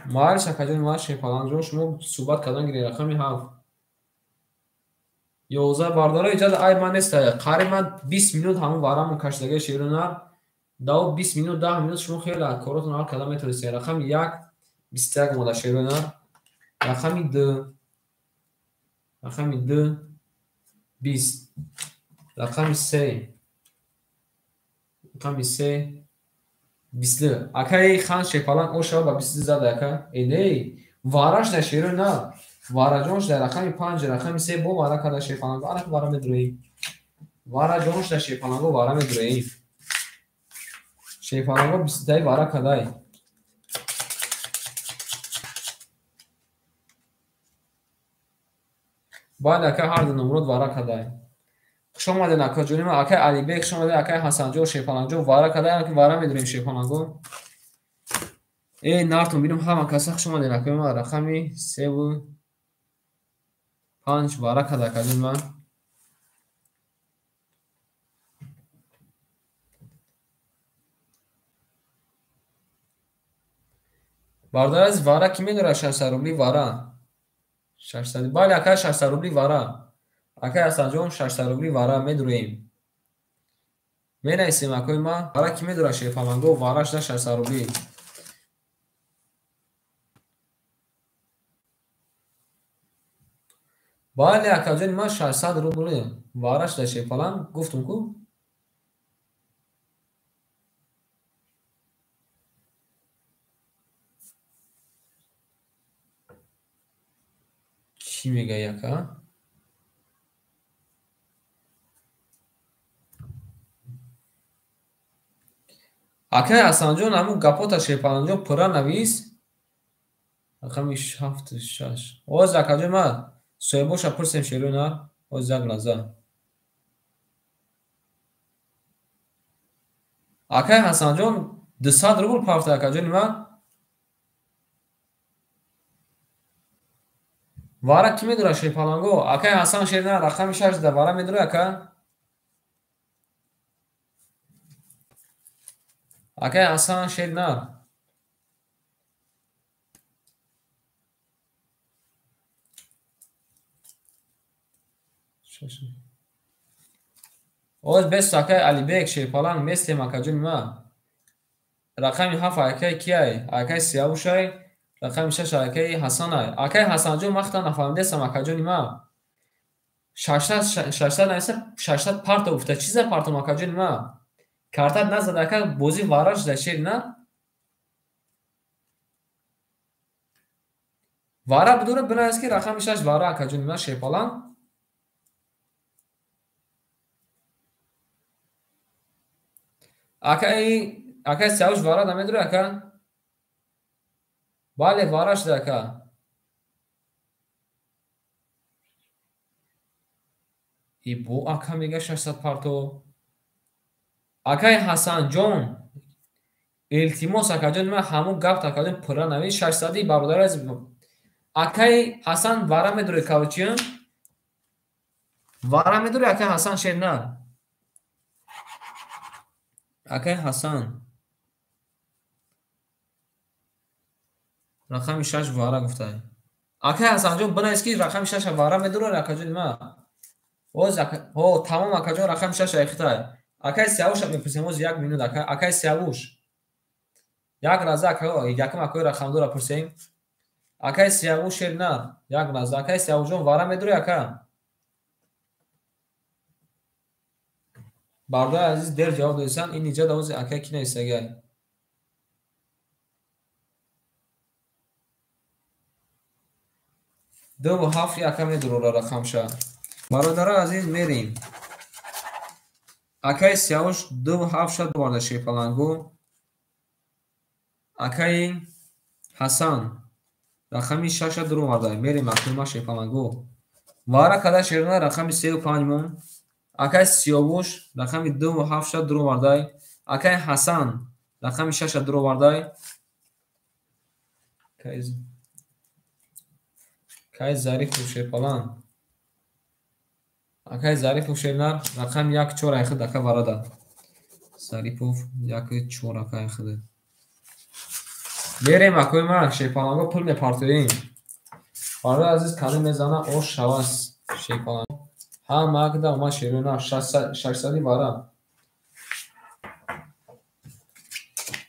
Маълиш акаҷон ман шерпаланҷон шумо суҳбат кардан гиред. Рақами 7. 11 бародаро иҷоза ай ман нест. Қариб ман 20 минут ҳамон варамон кашидагаи шерона. Даво 20 минут 10 минут шумо хеле коротон ҳал карда метавонистед. Рақами 1 21 омада шерона. Рақами 2. Рақами 2 20. Рақами 3. Рақами 3 22. Акай Хан шерпаланг ош шава ба 22 зада ака. Э не, вараш да шерона. Вараҷонш дар рақами 5, рақами 3 бо вара карда шерпаланго. Ана вара медуроем. Вараҷонш дар шерпаланго вара медуроем. Шерпаланго 22 вара кадай. Бале ака ҳар ду номрод вара кадай. Хуш омадед ака ҷони ман, акай Алибек хуш омадед, акай Ҳасанҷон шерпаланҷон вара кадай, ана ки вара медуроем шерпаланго. Э нартон бинам ҳама каса хуш омадед акои ман, рақами 3 5 вара када акаҷон ман. Бародар азиз вара ки медорад 600 рубли вара. 600 бале акай 600 рубли вара. Акай Ҳасанҷон 600 рубли вара медуроем. Менависем акои ман вара ки медорад шерпаланго вара шуда 600 рубли. Бале акаҷони ман 600 рубли вара шуда шерпаланг гуфтум ку. Чӣ мегӯяд яка? Акай Ҳасанҷон ҳамун гапота шерпаланҷон пурра навис. Рақами 7 6. Оз акаҷон ман соҳибоша пурсем шерона. Оз як лаҳза. Акай Ҳасанҷон 200 рубл пафта акаҷони ман. Вара ки медорад шерпаланго? Акай Ҳасан шерна рақами 6 да вара медорад ака? Акай Ҳасан шерна. Оз бес акай Алибек шерпаланг местем акаҷони ман. Рақами 7 акай кияй? Акай Сиявушай. Рақами 6 акай Ҳасанай. Акай Ҳасанҷон ман худам нафаҳмидастам акаҷони ман. 600 600 нависа 600 парто гуфта. Чӣ за партом акаҷони ман? Картат назад ака, бозӣ вара шуда шер на? Вара бидора бинавис ки рақами 6 вара акаҷони ман шерпаланг. Акаи Сиёвуш вара намедури ака? Бале, вара шуда ака. И бо ака мега 600 парто. Акаи Ҳасанҷон, илтимос акаҷон, ман ҳамун гапт акаҷон пурра навис 600 бародари азиз. Акаи Ҳасан вара медури кавчи? Вара медури акаи Ҳасан шер на? Акаи Ҳасан рақами 6 вара гуфтай. Акаи Ҳасанҷон бинавис ки рақами 6 вара медурад акаҷони ман. Оз ҳо тамом акаҷон рақами 6 айхитай. Акаи Сиёвуш мепурсем оз як минут ака. Акаи Сиёвуш. Як лаҳза ака, якум акои рақамдора пурсем. Акаи Сиёвуш шер на. Як лаҳза акаи Сиёвушҷон вара медури ака? Бародари азиз дер ҷавоб додисан, ин иҷа давози акаи ки нависагай? Ду ҳафт ака медурора рақамша. Бародари азиз мерем. Акаи Сиёвуш 2 7 шад оварда шерпалангу. Акаи Ҳасан рақами 6 дур оварда. Мерем акои шерпалангу. Вара када шерна рақами 3 5 мон. Акаи Сиёвуш рақами 2 7 шад дур овардай. Акаи Ҳасан рақами 6 дур овардай. Акаи Зарифов шерпаланг. Акаи Зарифов шернар рақами 1 4 айхид ака варада. Зарипов 1 4 ака айхид. Мерем акои ман шерпаланго пул мепартоем. Бародари азиз кани мезана ош шавас шерпаланг. Ҳама акда омад шерона 600 вара.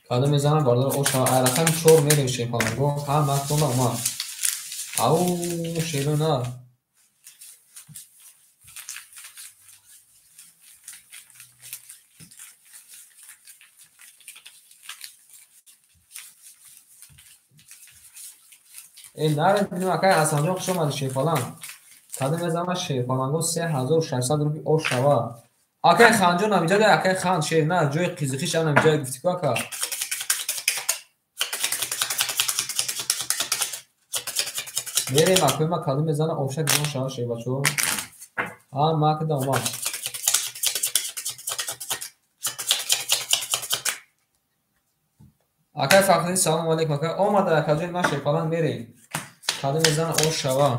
Кани мезана бародар ош шава. Ай рақами 4 мерем шерпаланго. Ҳама актона омад. Ау шерона. Наре бинем акаи Ҳасанҷон хуш омадӣ шерпаланг. Кадом мезанад шерпаланго 3600 рубли ош шава. Акаи Ханҷон ҳамиҷа акаи Хан шер на ҷои қизиқиш ам ҳамиҷа гуфтӣ ку ака. Мерем акои ма кадом мезанад ошак ҷон шава шербачо. Ҳама акда омад. Акаи Фахриддин салом алейкум ака. Омада акаҷони ман шерпаланг мерем. Кадом мезанад ош шава.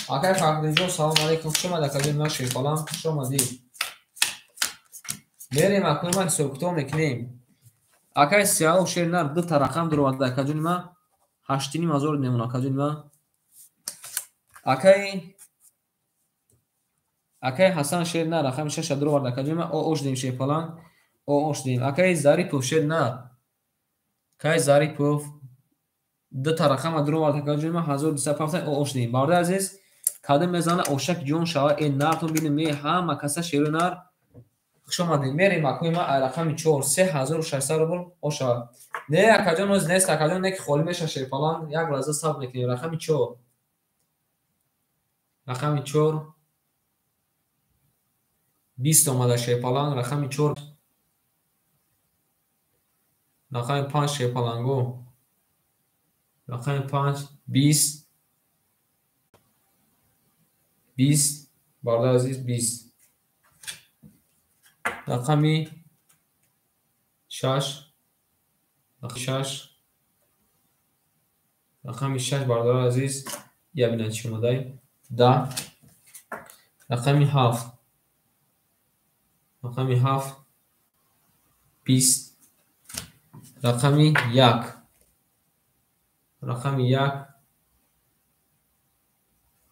Акаи Фахриддинҷон салом алейкум. Хуш омадӣ акаҷони ман шерпаланг. Хуш омадӣ. Мерем акои ман ҳисобкитоб мекунем. Акаи Сиёвуш шер нар ду та рақам дуроварда акаҷони ман. 8 500 мемонад акаҷони ман. Акаи Ҳасан шер нар рақами 6 дуроварда акаҷони ман. Ош дем шерпаланг. Ош дем. Акаи Зарипов шер нар. Акаи Зарипов ду та рақама дуроварда акаҷони ман 1250 ош дем. Бародари азиз кадом мезанад ошак ҷон шава. Нартон бинем ҳама каса шеру нар. Хуш омадед. Мерем акои ман ай рақами 4 3600 рубл ош шава. Не акаҷон оз нест акаҷон не ки холӣ меша шерпаланг. Як лаҳза сабр мекунем. Рақами 4. Рақами 4 20 омада шерпаланг. Рақами 4 рақами 5 шерпалангу. Рақами 5 20 20 бародари азиз 20. Рақами 6 6 рақами 6 бародари азиз я бинед чӣ омадай. 10 рақами 7 рақами 7 20 рақами 1 рақами 1.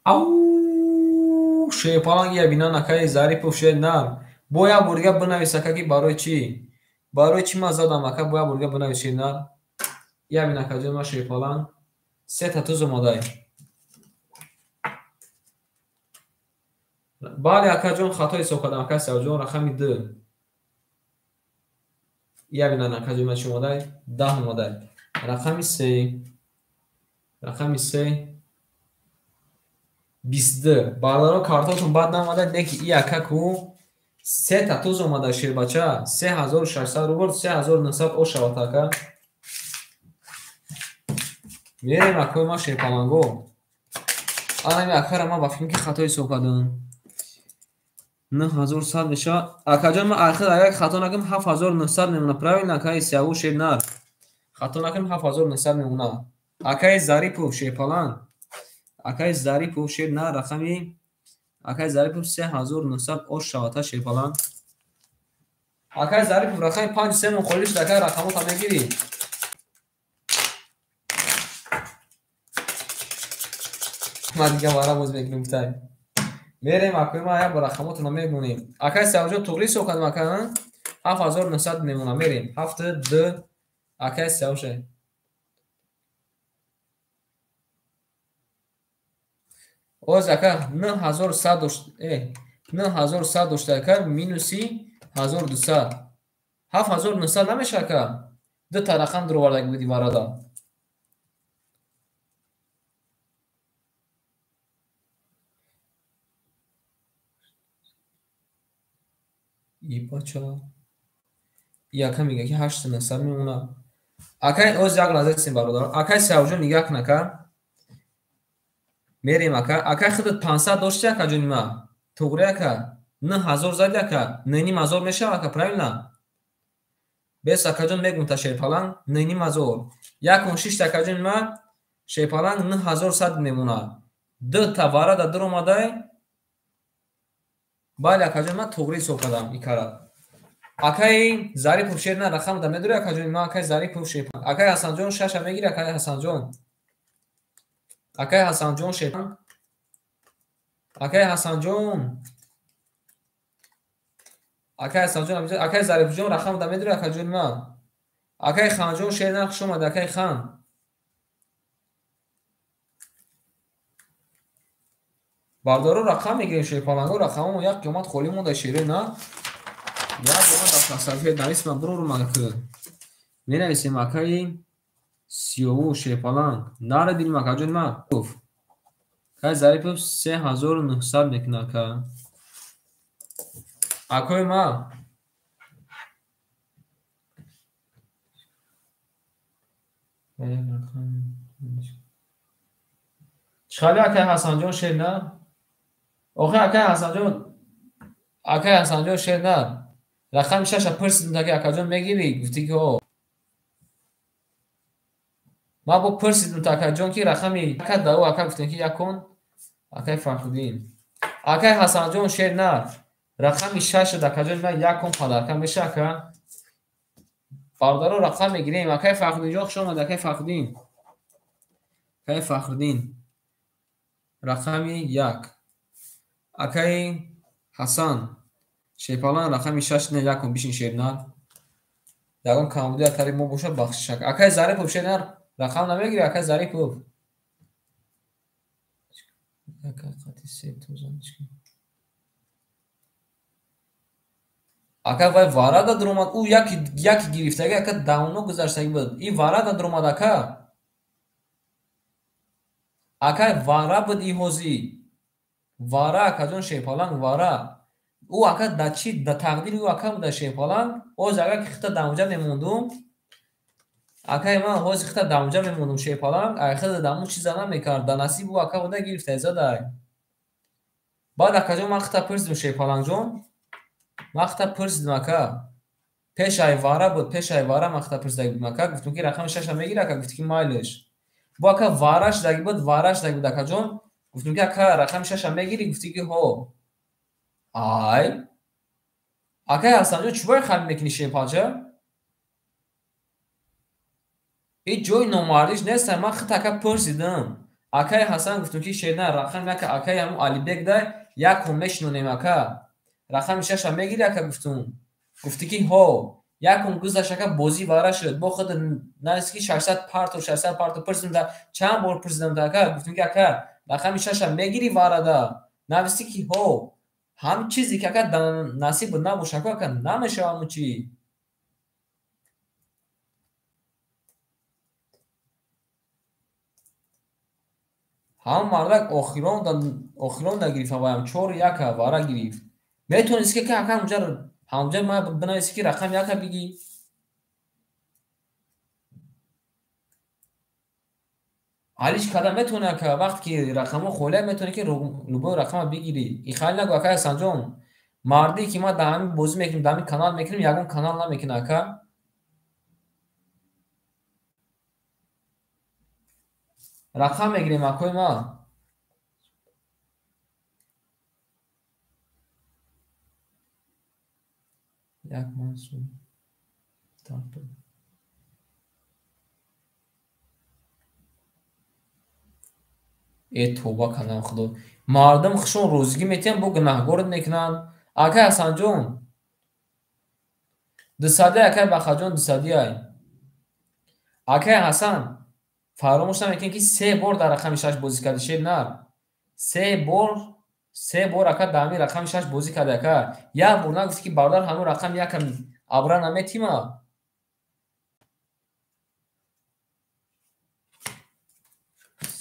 Ау шерпаланг я бинан акаи Зарипов шер нар. Бо як бор дига бинавис ака ки барои чӣ? Барои чӣ ман задам ака? Бо як бор дига бинавис шер нар. Я бин акаҷон ман шерпаланг се та туз омадай. Бале акаҷон хато ҳисоб кардам акаи Сиёвуҷон рақами 2. Як на акаҷони ма чӣ омадай? 10 омадай. Рақами 3. Рақами 3 22. Бародаро картотон бад наомада, не ки и ака ку се та туз омада шербача, 3600 рубл, 3900 ош шавад ака. Мерем акои ма шерпаланго. Анами акара ман ба фикрам ки хато ҳисоб кардам. 9100 мешавад. Акаҷон, ман ахир агар хато накунам 7900 мемонад. Правильно, акаи Сияву шернар. Хато накунам 7900 мемонад. Акаи Зарипов шерпаланг. Акаи Зарипов шернар рақами акаи Зарипов 3900 ош шавад шерпаланг. Акаи Зарипов рақами 5 3 мон холӣ шуд, акаи рақамота мегирӣ. Ман дига вара боз мекунем гуфтай. Мерем акои ма як бор рақамотро мемонем. Акаи Сиявуҷон туғри ҳисоб кардам ака, 7900 мемонам. Мерем. 7 2 акаи Сиявуше. Оз ака 9100 дошт, 9100 дошта ака минуси 1200. 7900 намеша ака. Ду та рақам дуровардаги буди варада. И бача. И ака мега ки 8900 мемонад. Акай оз як лаҳза истем бародар. Акай Сиявуҷон нигаҳ кун ака. Мерем ака. Акай худат 500 дошти ака ҷони ма. Туғри ака. 9000 зади ака. 9500 мешава ака, правильно? Бес акаҷон мегум та шерпаланг 9500. 1.6 ака ҷони ма шерпаланг 9100 мемонад. Ду та варада дур омадай. Бале акаҷон ман туғри ҳисоб кардам икара. Акаи Зарипов шер на рақам да медори акаҷон ман акаи Зарипов шер. Акаи Ҳасанҷон шаша мегири акаи Ҳасанҷон. Акаи Ҳасанҷон шер. Акаи Ҳасанҷон. Акаи Ҳасанҷон, акаи Зарипҷон рақам да медори акаҷон ман. Акаи Ханҷон шер на хуш омад акаи Хан. Бардоро рақам мегирем шерпаланго, рақамомо як қиёмат холӣ монда шере на. Як бора дар сафед нависам бурорум ака. Менависем акаи Сиёву шерпаланг. Наре дилим акаҷон ма. Акаи Зарипов 3900 мекунад ака. Акои ма. Чӣ акаи Ҳасанҷон шер на? Охи акаи Ҳасанҷон, акаи Ҳасанҷон шер на. Рақами шаша пурсидим таки акаҷон мегирӣ? Гуфтӣ ки ҳо. Ман бо пурсидим та акаҷон ки рақами ака дао ака гуфтем ки якон акаи Фарҳуддин. Акаи Ҳасанҷон шер на. Рақами шашад акаҷон ман якон падарка меша ака. Бародаро рақам мегирем. Акаи Фарҳуддинҷон хуш омад акаи Фарҳуддин. Акаи Фарҳуддин. Рақами 1. Акаи Ҳасан шерпалан рақами 6 не якон бишин шернар. Ягон камбуди атари мо бошад бахшиш ака. Акаи Зарипов шернар рақам намегири акаи Зарипов. Ака вай варада дуромад, ӯ яки гирифтаги ака давно гузаштаги буд. И варада дуромад ака. Акай вара буд и ҳозӣ. Вара акаҷон шерпаланг вара. Ӯ ака да чӣ да тақдири ӯ ака буда шерпаланг. Оз агар ки хита дамуҷа мемондум, акаи ман ҳозир хита дамуҷа мемондум шерпаланг, ай хита даму чиза намекард. Да насиб ӯ ака буда гирифта задай. Баъд акаҷон ман хита пурсидим шерпалангҷон. Ман хита пурсидим ака. Пешай вара буд, пешай вара ман хита пурсида будим ака. Гуфтум ки рақами шаша мегири ака, гуфт ки майлиш. Бо ака вара шудаги буд, вара шудаги буд акаҷон. Гуфтум ки ака рақами шаша мегирӣ, гуфтӣ ки ҳо. Ай акаи Ҳасанҷон чӣ бояд хамин мекунӣ шерпалча? Ҳеҷ ҷои номардиш нест. Ман хита ака пурсидам. Акаи Ҳасан гуфтум ки шерна рақами ака акаи ҳамун Алибек дай якон мешинонем ака. Рақами шаша мегирӣ ака гуфтум. Гуфтӣ ки ҳо. Якон гузашт ака бозӣ вара шуд. Бо худ навист ки 600 парто 600 парто пурсидам да чанд бор пурсидам да ака. Гуфтум ки ака рақами шаша мегирӣ варада. Навистӣ ки ҳо. Ҳам чизе ки ака насиб набошад ака намешава ҳамун чи. Ҳамон мардак охирон да гирифт, ваям 4-1 вара гирифт. Метавонисти ки ака ҳамҷа ма бинависи ки рақами яка бигӣ. Алиш карда метавонӣ ака, вақте ки рақамҳо холия метавонӣ ки любой рақама бигирӣ. И хеле нагӯ, акай Ҳасанҷон. Мардие ки ма дар ҳамин бозӣ мекунем, дар ҳамин канал мекунем, ягон канал намекунад, ака. Рақам мегирем, акои ма. Як мансуб. Э, тавба кардам, худо. Мардум хушон розигӣ метиҳанд, бо гунаҳгорат мекунанд. Акай Ҳасанҷон. Дусади, акай Бахаҷон, дусади ай. Акай Ҳасан, фаромӯш намекунӣ ки се бор дар рақами шаш бозӣ кардӣ, шер нар. Се бор ака дар ҳамин рақами шаш бозӣ кардӣ, ака. Як бор нагуфтӣ ки бародар, ҳамон рақами якам абра наметима.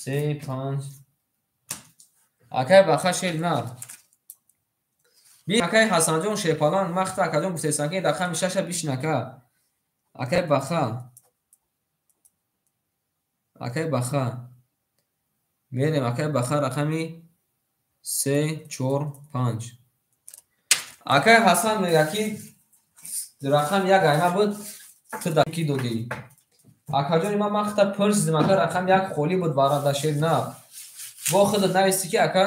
Се, панҷ. Акай Баха, шер нар. Акай Ҳасанҷон Шерпаланг, махта акаҷон гуфтестам ки рақами шаша бишин, ака. Акай Баха. Акай Баха. Мерем, акай Баха, рақами се, чор, панҷ. Акай Ҳасан мегӯяд ки рақами як айна буд, ту да ки додӣ. Акаҷони ман махта пурсидим, ака, рақами як холӣ буд вара да шер нар. Бо худат нависӣ ки ака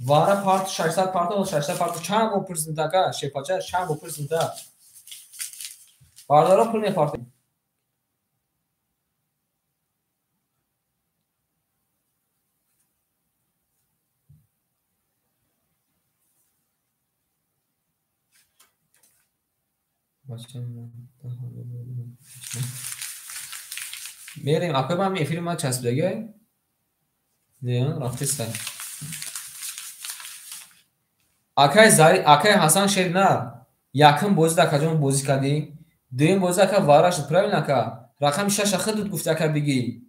вара парту 600 парту, 600 парту. Чанд бор пурсидим, ака шепача, чанд бор пурсидим та. Бародаро, пул мепартем. Мерем, акои ман, эфири ман часпидагиай? Не, рафтеста. Акай Зари, акай Ҳасан шер нар. Якум бозида, акаҷон, бозӣ кардӣ. Дуюм бозида, ака, вара шуд, правильно, ака? Рақами шаша худат гуфти, ака, бигӣ.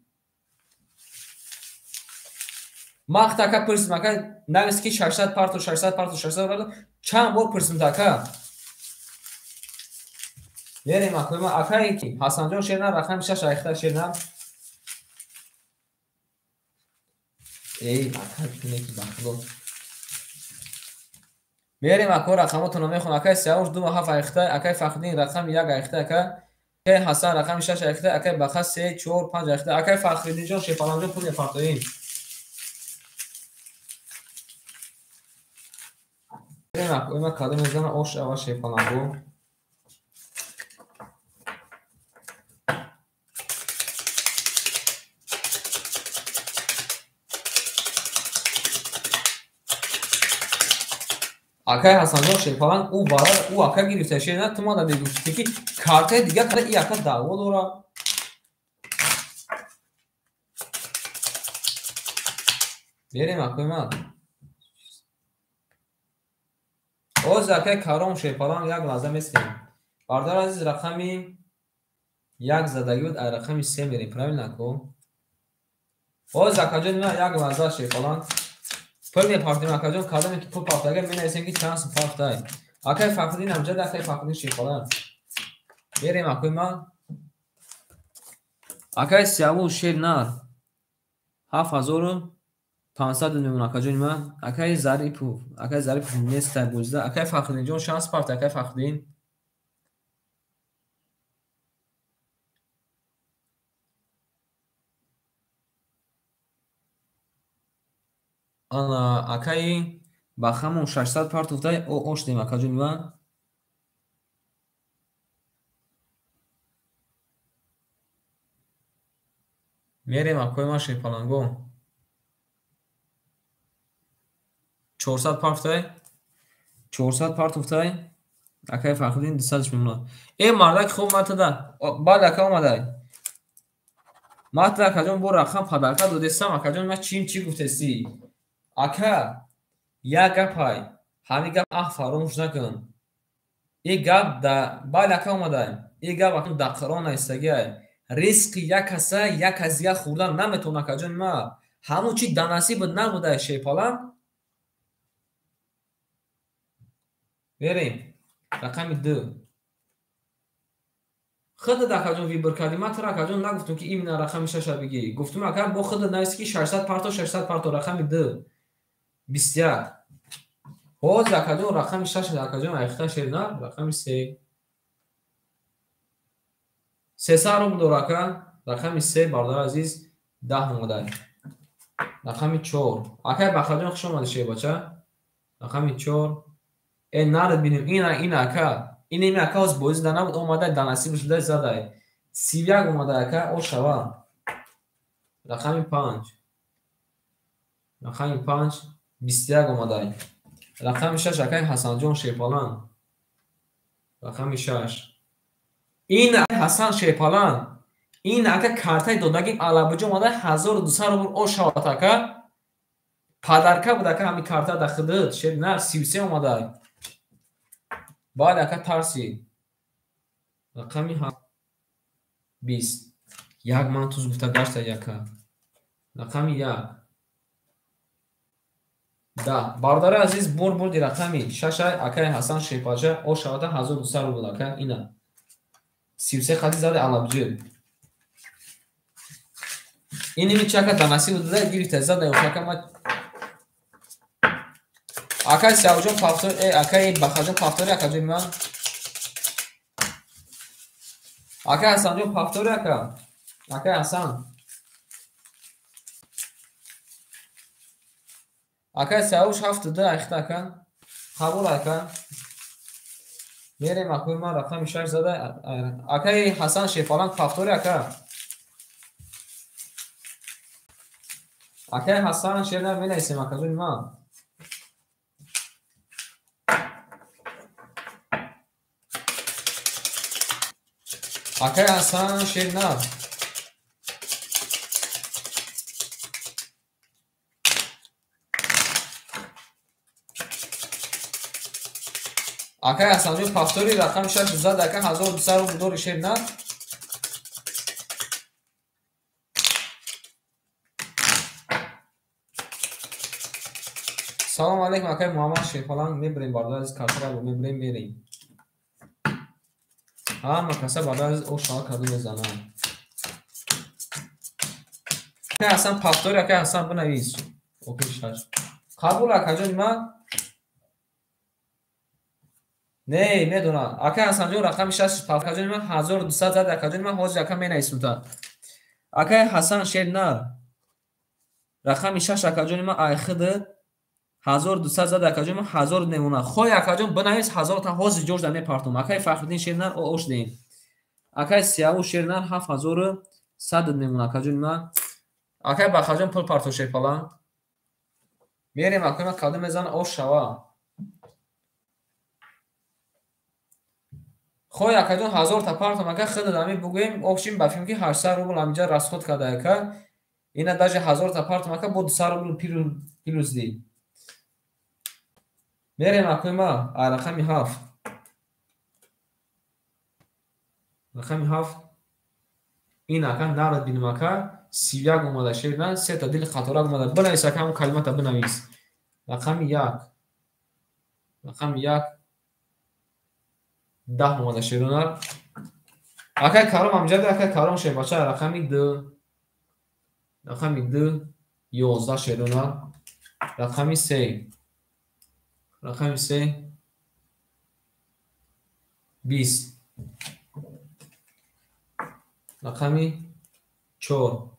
Махта, ака, пурсидим, ака, навист ки 600 парту, 600 парту, 600 парту. Чанд бор пурсидим, ака? Мерем, акои ман, акай ки Ҳасанҷон шер нар, рақами шаш айхта шер нар. Эй, ака, ки ба худо. Мерем, ако, рақамотонро мехонам. Акай Сиёвуш ду ҳафт айхта, акай Фахриддин рақами як айхта, ака. Акай Ҳасан рақами шаш айхта, акай Баха се, чор, панҷ айхта. Акай Фахриддинҷон, Шерпаланҷон, пул мепартоем. Мерем, акои ман, кадом мезана ош ава шерпаланго. Акай Ҳасанҷон Шерпаланг, ӯ вара ӯ ака гирифта, шер на, ту мада мегуфти ки картаи дига када и ака даъво дора. Берем, акои ман. Оз, акай Каром Шерпаланг, як лаҳза местем. Бародари азиз, рақами як задагӣ буд, ай рақами се мерем, правильно, ако? Оз, акаҷони ман, як лаҳза, Шерпаланг. Пул мепартем, акаҷон, кадоме ки пул партага, менависем ки чанд сум партай. Акай Фахриддин амҷад, акай Фахриддин Шерпаланг. Берем, акои ман. Акай Сиёвуш шер нар. 7500 мемон, акаҷони ман. Акай Зарипов, акай Зарипов нестай бозида. Акай Фахриддинҷон, шанс парта, акай Фахриддин. Ана, акаи Бахамон 600 партуфтай, ош дем, акаҷони ман. Мерем, акои ман, Шерпаланго. 400 партуфтай. 400 партуфтай. Акаи Фахриддин 200 мемонад. Э, мардак, хуб матада. Баъд, ака, омадай. Матда, акаҷон, бо рақам подарка додестам, акаҷон, ман чим чӣ гуфтестӣ? Ака, як гапай. Ҳамин гап аҳ фаромӯш накун. И гап да бале, ака, омадай. И гап акун дар Қуръон навистагиай. Ризқи як каса як кас дигар хӯрдан наметавонад, акаҷони ман. Ҳамун чи да насибат набуда шерпаланг. Мерем. Рақами 2. Худат акаҷон выбор кардӣ. Ман туро акаҷон нагуфтам ки именно рақами 6 бигӣ. Гуфтам ака бо худат нависи ки 600 парто 600 парто рақами 2. 21. Ҳозир акаҷон рақами 6 акаҷон айхта шерна рақами 3. 300 рубл дор ака. Рақами 3 бародари азиз 10 омадай. Рақами 4. Акай Бахаҷон хуш омадӣ шербача. Рақами 4. Э нарад бинем ина ака. Ин ими ака ҳоз бозӣ да набуд омадай да насибаш будай задай. 31 омадай ака ошава. Рақами 5. Рақами 5 21 омадай. Рақами 6 акай Ҳасанҷон Шерпаланг. Рақами 6. Ин Ҳасан Шерпаланг. Ин ака картаи додагим алабуҷо омадай 1200 рубл ошават ака. Падарка буд ака ҳами карта да худат шер на 33 омадай. Бале ака тарси. Рақами 20. Як ман туз гуфта гашта яка. Рақами 1. 10. Бародари азиз бурди рақами 6 акай Ҳасан Шерпача ошавата 1200 рубл ака ина. 33 хати зади алабҷи. Ин ими чака да насиб дуда гирифта зада ака ма акай Сиёвҷон пафтор акай Бахаҷон пафтори акаҷони ман. Акай Ҳасанҷон пафтори ака. Акай Ҳасан. Акай Сиёвуш 72 айхта ака. Қабул ака. Мерем акои ман рақами 6 зада. Акай Ҳасан Шерпаланг пафтори ака. Акай Ҳасан шерна менависем акаҷони ман. Акай Ҳасан шерна. Акай Ҳасанҷон пафтори рақами 6 зад ака 1200 рубл дори шерна. Салом алейкум акай Муҳаммад Шерпаланг. Мебарем бародари азиз картаро мебарем мерем. Ҳама каса бародари азиз ошава карда мезананд. Акай Ҳасан пафтори акай Ҳасан бинавис. Окей 6. Қабул акаҷони ман. Не, медонам. Акай Ҳасанҷон рақами 6 акаҷони ман 1200 зад акаҷони ман ҳозир ака менависам та. Акай Ҳасан Шернар. Рақами 6 акаҷони ман айхд 1200 зад акаҷони ман 1000 мемонад. Хой акаҷон бинавис 1000 та ҳозир ҷош да мепартом. Акай Фахриддин Шернар ош деем. Акай Сиявуш Шернар 7100 мемонад акаҷони ман. Акай Бахаҷон пул парто Шерпаланг. Мерем акои ман кадом мезанад ош шава. Хой акаҷон 1000 та партом ака худат ҳами бугӯем обшим ба филм ки 800 рубл ҳаминҷа расход карда ака. Ина даже 1000 та партом ака бо 200 рубл плюс дид. Мерем акои ман рақами 7. Рақами 7. Ин ака нарад бинем ака 31 омада шерна се та дили қаторак омада. Бинавис ака ҳамон калимата бинавис. Рақами 1. Рақами 1. 10 омада шерона. Акай Каром ҳамҷа акай Каром шербача рақами 2. Рақами 2 11 шерона. Рақами 3. Рақами 3 20. Рақами 4.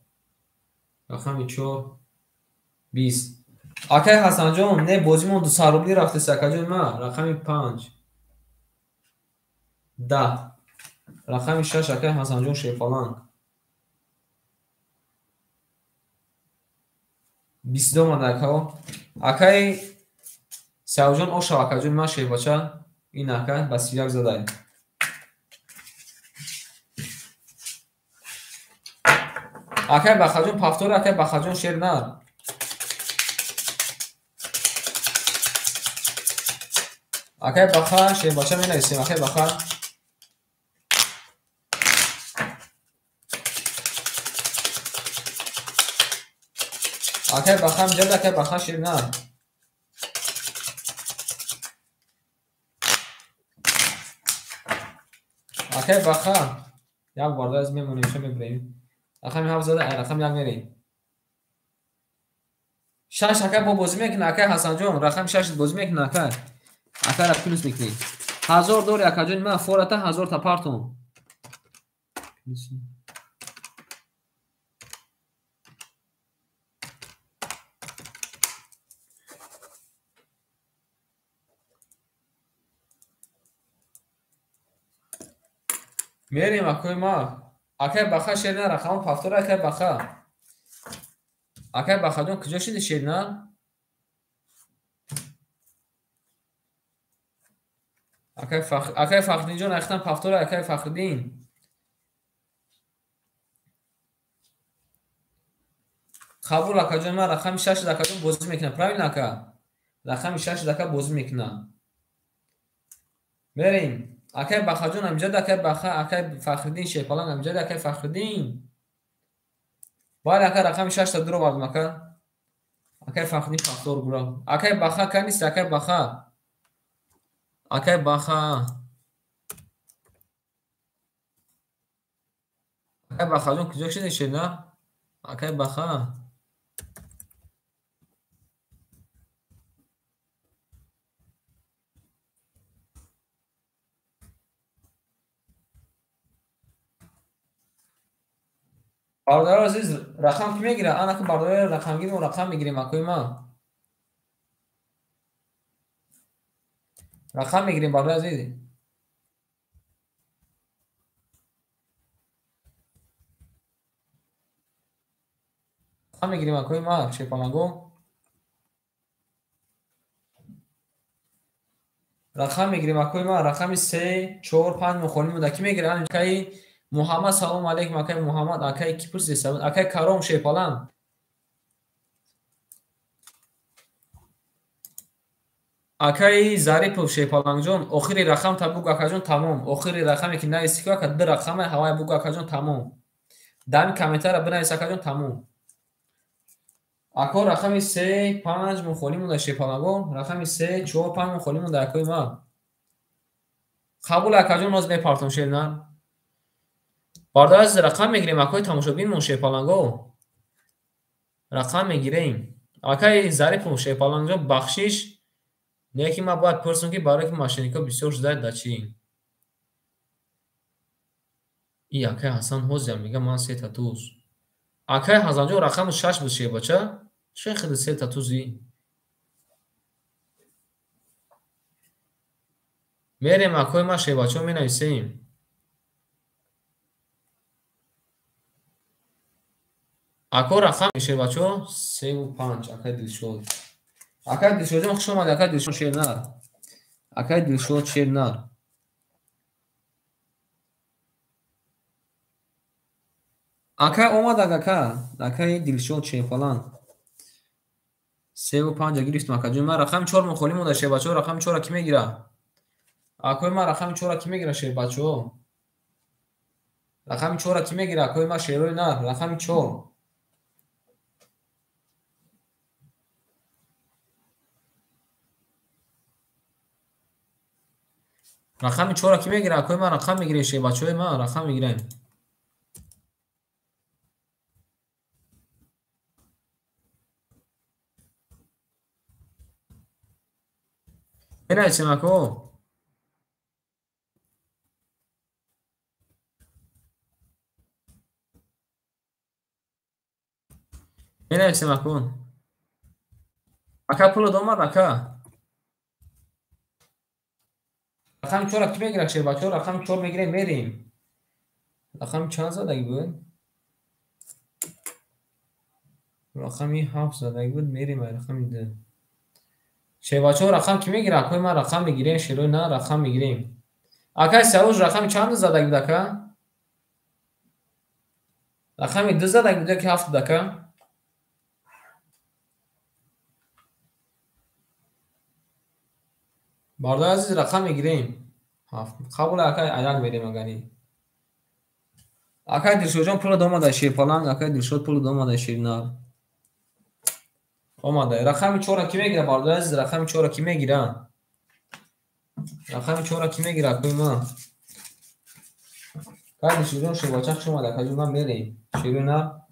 Рақами 4 20. Акай Ҳасанҷон, не бозимон 200 рубли рафтест акаҷони ман. Рақами 5 10. Рақами 6 акай Ҳасанҷон Шерпаланг. 22 омада акао. Акай Сиёвҷон ошав акаҷони ман шербача. Ин ака ба 31 задай. Акай Бахаҷон пафтори акай Бахаҷон шернар. Акай Баха шербача менависем акай Баха. Акай Баха амҷад, акай Баха ширнар. Акай Баха. Як барда аз мемонем, ша мебарем. Рақами 7 зада, рақами 1 мерем. 6 акай бо бозӣ мекунад, акай Ҳасанҷон, рақами 6 бозӣ мекунад, акай. Акайра плюс мекунем. 1000 дори акаҷони ман фората 1000 та партон. Мерем акои ма. Акай Баха шерина рақами 7 акай Баха. Акай Бахаҷон куҷо шиди шерина? Акай Фахриддинҷон ахтан 7 акай Фахриддин. Қабул акаҷон, ман рақами 6 акаҷон бозӣ мекунам. Правильно ака? Рақами 6 ака бозӣ мекунам. Мерем. Акай Бахаҷон амҷад, акай Баха, акай Фахриддин Шерпаланг амҷад, акай Фахриддин. Бале ака, рақами 6 та дуро вардам ака. Акай Фахриддин 7 гура. Акай Баха ка нест, акай Баха. Акай Баха. Акай Бахаҷон куҷо шиди шерна? Акай Баха. Бародарони азиз, рақам ки мегирад? Ана ки бародари рақамгир мо рақам мегирем, акои ман. Рақам мегирем, бародари азиз. Рақам мегирем, акои ман, шерпаланго. Рақам мегирем, акои ман, рақами 3, 4, 5 мухолиф буда. Ки мегирад? Акаи Муҳаммад, салом алейкум, акаи Муҳаммад, акаи ки пурсид? Акаи Каром Шерпаланг. Акаи Зарипов Шерпалангҷон, охири рақам та бугу акаҷон, тамом. Охири рақаме ки нависӣ ку ака, 2 рақаме ҳавай бугу акаҷон, тамом. Дами комментария бинавис акаҷон, тамом. Ако рақами 3, 5 мухолиф монда Шерпаланго, рақами 3, 4, 5 мухолиф монда акои ман. Қабул акаҷон, ноз мепартом шернар. Бародари азиз, рақам мегирем, акои тамошобинмон Шерпаланго. Рақам мегирем. Акаи Зарипов Шерпалангҷон, бахшиш. Не ки ман бояд пурсам ки барои ки мошенникҳо бисёр шудаанд да чӣ? И акаи Ҳасан ҳозирам мегӯяд ман 3 та туз. Акаи Ҳасанҷон рақами 6 буд шербача. Чӣ хеле 3 та тузӣ? Мерем акои ман шербачаҳо менависем. Ако рақам шербачаҳо 3 ва 5 акаи Дилшод. Акаи Дилшодҷон хуш омадед, акаи Дилшод шернар. Акаи Дилшод шернар. Акай омадак ака, акаи Дилшод Шерпаланг. 3 ва 5 гирифтам акаҷон. Ман рақами 4 мухолиф монда шербачаҳо, рақами 4-ро ки мегирад? Акои ман рақами 4-ро ки мегирад шербачаҳо? Рақами 4-ро ки мегирад? Акои ман шерои нар, рақами 4. Рақами 4-ро ки мегирад? Акои ман рақам мегирем шербачаҳои ман, рақам мегирем. Менависем ако. Менависем ако. Ака пулот омад ака. Рақами 4-ро ки мегирад шербачаҳо? Рақами 4 мегирем, мерем. Рақами чанд задаги буд? Рақами 7 задаги буд, мерем рақами 2. Шербачаҳо рақам ки мегирад? Акои ман рақам мегирем, шерои на рақам мегирем. Акаи Сиёвуш рақами чанд задаги буд ака? Рақами 2 задаги буд ё ки 7 буд ака? Бародари азиз, рақам мегирем. 7. Қабул акаи аяк мерем агани. Акаи Дилшодҷон пулот омада Шерпаланг, акаи Дилшод пулот омада Шернар. Омада. Рақами 4-ро ки мегира, бародари азиз, рақами 4-ро ки мегира? Рақами 4-ро ки мегира, акои ман? Кайди широн шербача хуш омада, акаҷон, ман мерем. Широна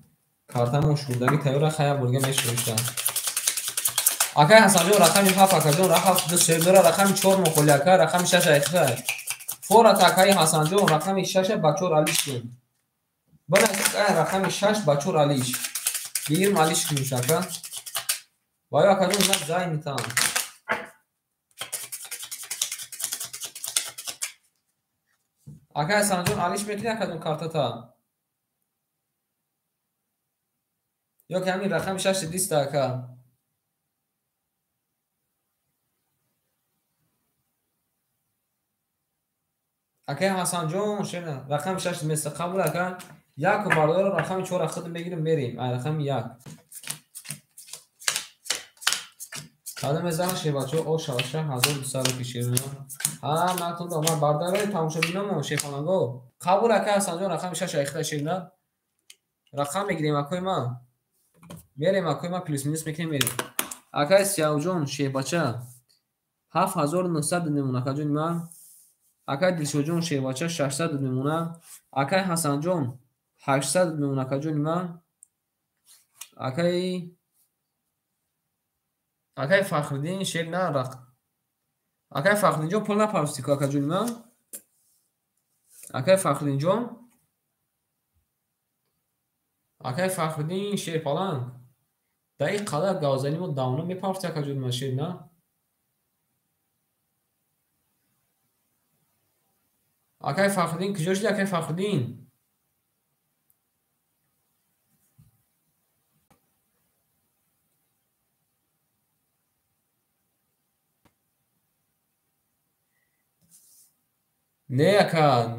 картамон шурдагӣ тайёра, хая бурга мешуришта. Акай Ҳасанҷон, рақами 7, акаҷон, 7 ду сер дора, рақами 4 мохоли, ака, рақами 6 айхай. Форат, акаи Ҳасанҷон, рақами 6 ба 4 алиш кун. Бана, рақами 6 ба 4 алиш. Гирм алиш куниш, ака. Баё, акаҷон, на зай митам. Акай Ҳасанҷон, алиш мекунӣ, акаҷон, картата? Ё ки ҳамин рақами 6 диста, ака? Акай Ҳасанҷон, шена, рақами 6 места қабул, ака. Як бардора рақами 4-ро худ мегирим, мерем. Ай рақами 1. Кадом мезанам шербачо, о шаваша 1200 рупи шерина. Ҳа, матон да, ман бардарои тамошобиномо шерхонанго. Қабул, ака Ҳасанҷон, рақами 6 айхта шерина. Рақам мегирем, акои ман. Мерем, акои ман, плюс минус мекунем, мерем. Акай Сиявҷон, шербача 7900 мемона, акаҷони ман. Акай Дилшодҷон, шербача 600 мемона. Акай Ҳасанҷон 800 мемона, акаҷони ман. Акай Фахриддин шер на рақ. Акай Фахриддинҷон, пул напарвостӣ ку, акаҷони ман? Акай Фахриддинҷон? Акай Фахриддин шерпаланг. Дар ин қадар гавзани мо давно мепарвостӣ, акаҷони ман, шер на? Акай Фахриддин куҷо шуди, акай Фахриддин? Не, ака,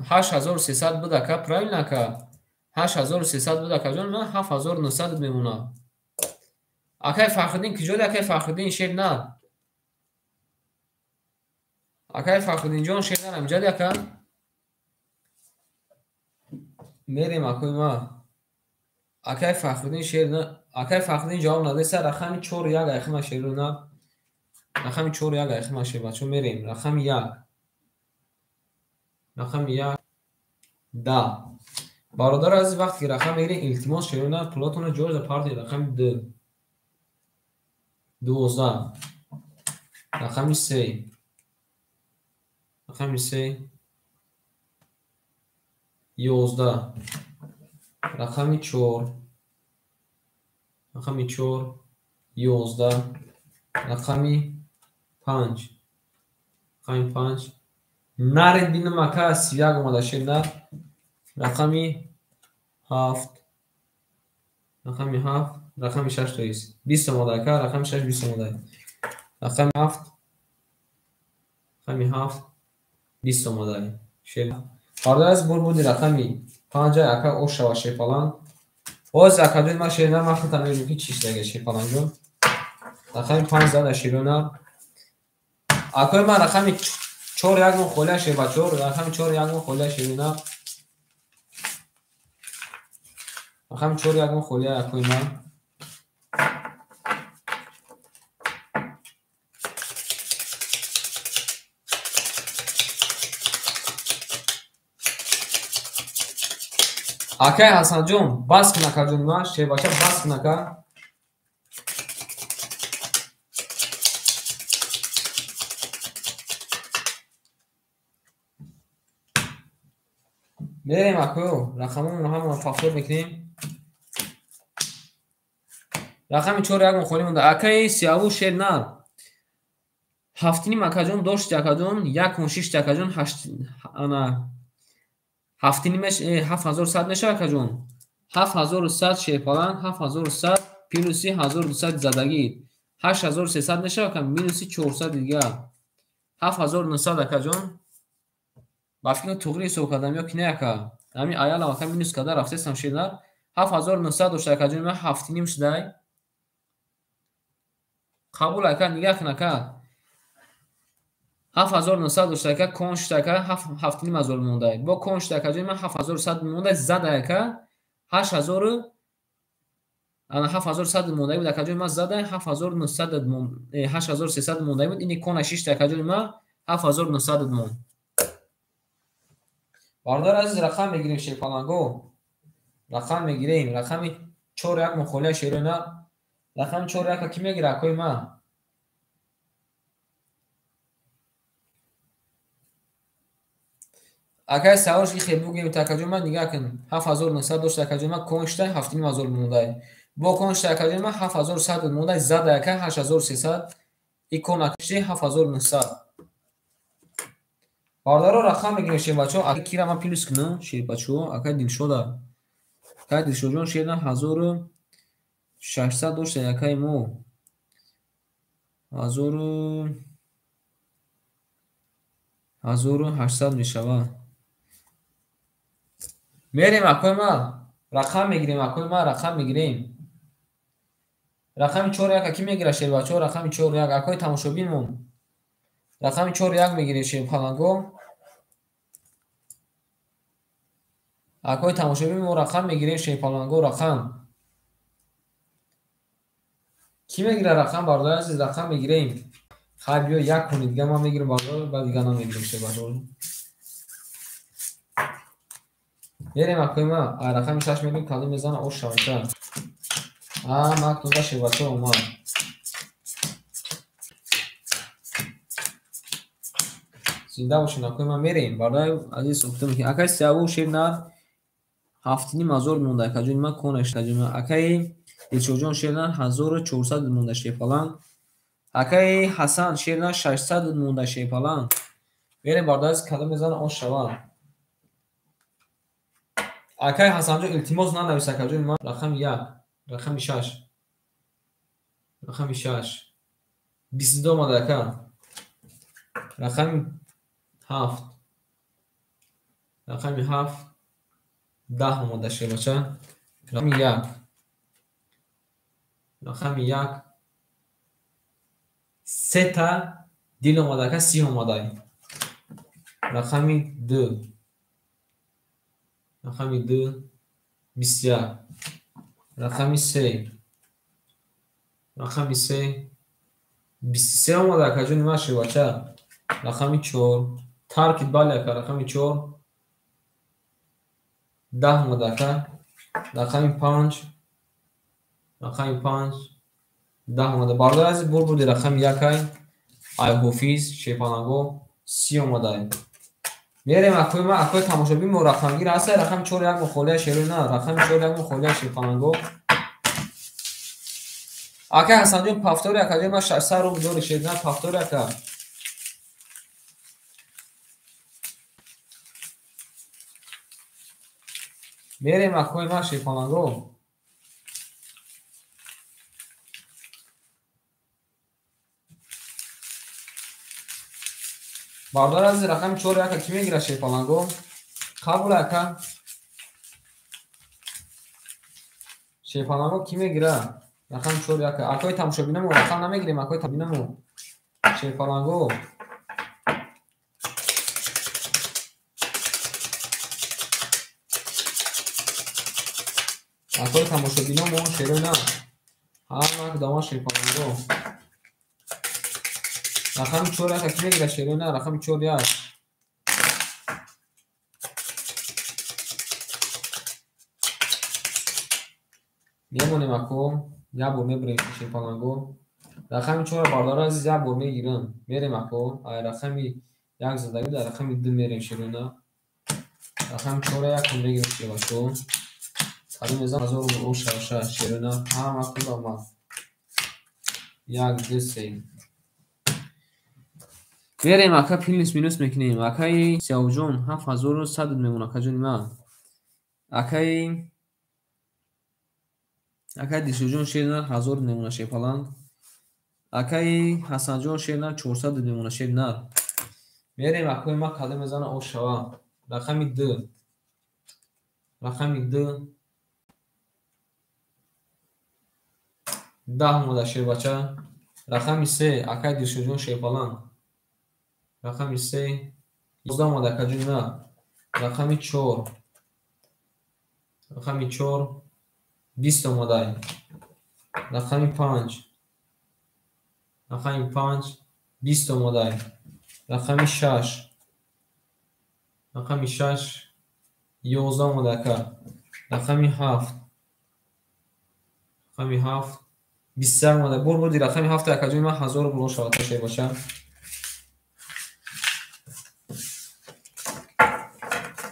8300 буд, ака, правильно, ака? 8300 буд, акаҷон, ман 7900 мемонам. Акай Фахриддин куҷоди, акай Фахриддин шер на? Акай Фахриддинҷон, шер на, ҳамҷади, ака? Мерем, акои ман. Акай Фахриддин шер на, акай Фахриддин ҷавоб надеса, рақами 4 1 айхима шеру на. Рақами 4 1 айхима шер, бачо, мерем. Рақами 1. Рақами 1 да. Бародари азиз, вақте ки рақам мегирем, илтимос, шерона пулотонро ҷоиза партед. Рақами 2 12, рақами 3, рақами 3 11, рақами 4, рақами 4 11, рақами 5, рақами 5. Наред бинам, ака, 31 омада, шер на. Рақами 7, рақами 7, рақами 6 то есть 20 омада, ака, рақами 6 20 омада. Рақами 7, рақами 7 20 омада. Шер. Бародар аз бур буди рақами 5, ака, о шава шерпалан. Боз акаҷон, ман шер на, ман худам мегӯям ки чӣ шудага шерпаланҷон. Рақами 5 зада шерона. Акои ман рақами 4 1 мон холия шербачор, рақами 4 1 мон холия шерона. Рақами 4 1 мон холия, акои ман. Акай Ҳасанҷон, бас кун, акаҷони ман, шербача, бас кун, ака. Мерем, акоё, рақамонро ҳамон повтор мекунем. Рақами 4 1 мон холӣ монда. Акаи Сияву шер на. 7.5, акаҷон, дошти, акаҷон, 1.6, акаҷон, 8 ана 7.5 7100 мешавад, акаҷон. 7100 шерпаланг, 7100 плюси 1200 задагӣ. 8300 мешавад, ака, минуси 400 дигар. 7900, акаҷон. Ба фикр туғри ҳисоб кардам ё ки не, ака? Ҳамин аялам, ака, минус карда рафтестам, шер на. 7900 дошта, акаҷон, ман 7.5 шудай. Қабул, ака, нигаҳ кун, ака. 7900 дошта, ака, кон шуда, ака, 7500 мондай. Бо кон шуда, акаҷон, ман 7100 мондай, зада, ака, Ана 7100 мондаги буд акаҷони ма, зада 7900 монд, 8300 мондаги буд. Ини кона шишта акаҷони ма, 7900 монд. Бародари азиз, рақам мегирем, шерпаланго. Рақам мегирем. Рақами 4-1 мухолия шерои на. Рақами 4-1 ки мегира, акои ма? Акай савош ки хел бугем, акаҷони ма, нигаҳ кун. 7900 дошт акаҷони ма, кон шида 7500 мондай. Бо кон шида акаҷони ма, 7100 мондай, зада ака 8300. И кон акаши 7900. Бародаро, рақам мегирем, шербачо. Ака кира ман плюс кунам, шербачо, акай Дилшода. Акай Дилшодҷон шерна 1600 дошта акай мо. 1800 мешавад. Мерем акои ма, рақам мегирем, акои ма, рақам мегирем. Рақами 4-1 ки мегира, шербачо, рақами 4-1 акои тамошобинмон. Рақами 4-1 мегирем, шерпаланго. Акои тамошобин мо рақам мегирем, шерпаланго, рақам. Ки мегира рақам, бародари азиз, рақам мегирем. Хай биё як куни дига ман мегирам, бародар, баъд дига намегирем, шербачо. Мерем акои ма, рақами 6 мегирем, калим мезана ош шаваша. А, мактуда шербачо омад. Зинда бошед, акои ма, мерем. Бародари азиз, гуфтам ки акай Сияву шерна 7500 монда, акаҷони ма, кона акаҷони ма. Акаи Дилшодҷон шерна 1400 монда, шерпаланг. Акаи Ҳасан шерна 600 монда, шерпаланг. Мерем, бародари азиз, калим мезана ош шавад. Акаи Ҳасанҷон, илтимос нанавис, акаҷони ма. Рақами 1, рақами 6. Рақами 6. 22 омада ака. Рақами 7. Рақами 7 10 омада, шербача. Рақами 1. Рақами 1 сета дил омада ака, 30 омада. Рақами 2. Рақами 2 21. Рақами 3. Рақами 3 23 омада акаҷони ма, шербача. Рақами 4 таркид, бале ака, рақами 4 10 омада ака. Рақами 5. Рақами 5 10 омада. Бародари азиз, бур бурди рақами 1 ай. Ай Ҳофиз шерпаланго 30 омада. Мерем акои ма, акои тамошобин мо рақамгир ҳаста, рақами 4-1 мухолия шерои на, рақами 4-1 мухолия шерпаланго. Акай Ҳасанҷон, пафтори акаҷони ма, 600 рубл дори шерна, пафтори ака. Мерем акои ма, шерпаланго. Бародари азиз, рақами 4-1 ки мегира, шерпаланго? Қабул ака. Шерпаланго ки мегира? Рақами 4-1. Акои тамошобинамо рақам намегирем, акои тамошобинамо. Шерпаланго. Акои тамошобинамо шерои на. Ҳама дама шерпаланго. Рақами 4-1 ки мегира, шерои на, рақами 4-1. Мемонем ако, як бор мебурем, шерпаланго. Рақами 4 бародари азиз, як бор мегирам. Мерем ако, ай рақами 1 задагӣ, дар рақами 2 мерем, шерои на. Рақами 4 як бор мегирем, шербачо. Сари мезанам 1000 рубл ош шаваша, шерои на. Ҳама кунда омад. 1 2 3. Мерем ака, плюс минус мекунем. Акаи Сиявҷон 7100 мемонад, акаҷони ма. Акаи Дилшодҷон шерна 1000 мемонад, шерпаланг. Акаи Ҳасанҷон шерна 400 мемонад, шерна. Мерем акои ма, калим мезана ош шава. Рақами 2. Рақами 2 10 омада, шербача. Рақами 3 акаи Дилшодҷон шерпаланг. Рақами 3 11 омада, акаҷони ма. Рақами 4. Рақами 4 20 омада. Рақами 5. Рақами 5 20 омадай. Рақами 6. Рақами 6 11 омада ака. Рақами 7. Рақами 7 21 омада. Бур буди рақами 7 акаҷони ман 1000 рубл шавад шербача.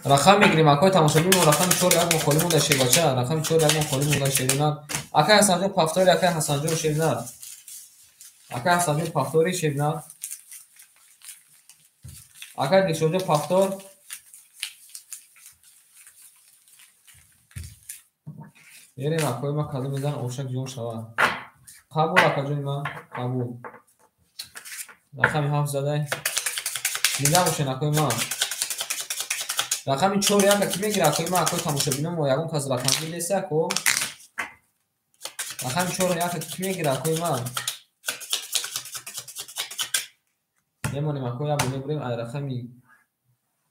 Рақам мегирем акои тамошобин мо рақами 4 як мо холӣ монда шербача. Рақами 4 як мо холӣ монда шеринар. Акай Ҳасанҷон пафтори, акай Ҳасанҷон шеринар. Акай Ҳасанҷон пафтори шеринар. Акай Дилшодҷон пафтор. Мерем акои ма кадом мезан ошак ҷон шавад. Қабул акаҷони ман, қабул. Рақами 7 задай. Зинда бошен акои ман. Рақами 4 яка ки мегира акои ман, акои тамошобино мо ягон кас рақамгир нест ако. Рақами 4 яка ки мегира акои ман. Мемонем акои, як мебурем ай рақами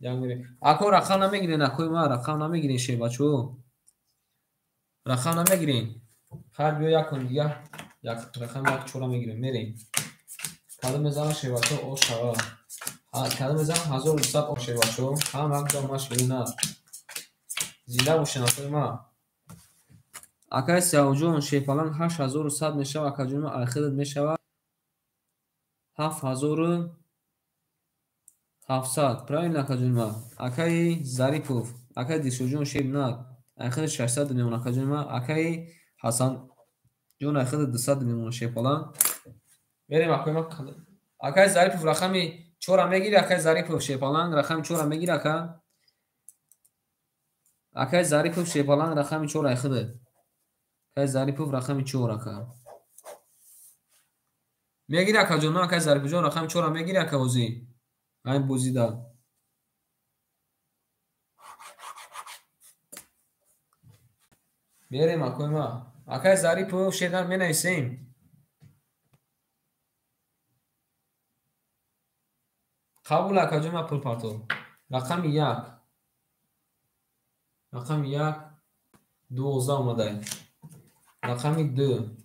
як мерем. Ако рақам намегирен акои ман, рақам намегирен шербачо. Рақам намегирен. Хайр биё як кун дига як рақами 1 4 мегирем, мерем. Кадом мезанам шербачо о шава. Кадом мезанам 1200 о шербачо. Ҳам як ҷо ма ширина. Зинда бошен акои ман. Акай Сиёвҷон шерпаланг 8100 мешава, акаҷони ман айхидат мешава 7700. Правильно акаҷони ман. Акаи Зарипов, акаи Дилшодҷон шеринар айхидат 600 мемонад акаҷони ман. Акаи Ҳасанҷон айхидат 200 мемонад шерпаланг. Мерем акои ман. Акаи Зарипов рақами 4 мегири, акаи Зарипов шерпаланг рақами 4 мегири ака. Акаи Зарипов шерпаланг рақами 4 айхидат. Акаи Зарипов рақами 4 ака. Мегири акаҷон, акаи Зариповҷон рақами 4 мегири ака ҳозир. Ҳамин бозида. Мерем акои ман. Акаи Зарипов шернар менависем. Қабул акаҷон ман пул партов. Рақами 1. Рақами 1 12 омадай. Рақами 2.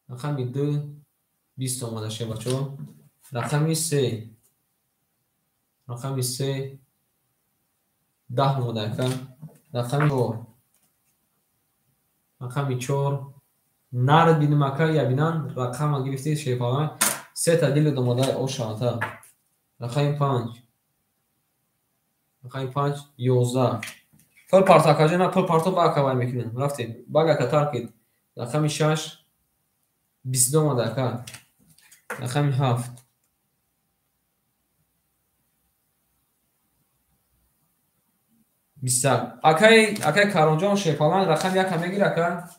Рақами 2 20 омада шербачо. Рақами 3. Рақами 3 10 омада ака. Рақами 4. Рақами 4 нар бинем ака, я бинан рақама гирифти шерпаланг. 3 та дилд омада о шавата. Рақами 5. Рақами 5 11. Пул парто акаҷон, ман пул парто ба ака вай мекунам. Рафтем. Баг ака таркид. Рақами 6 22 омада ака. Рақами 7. 21. Акаи Каронҷон шерпаланг рақами 1 мегир ака.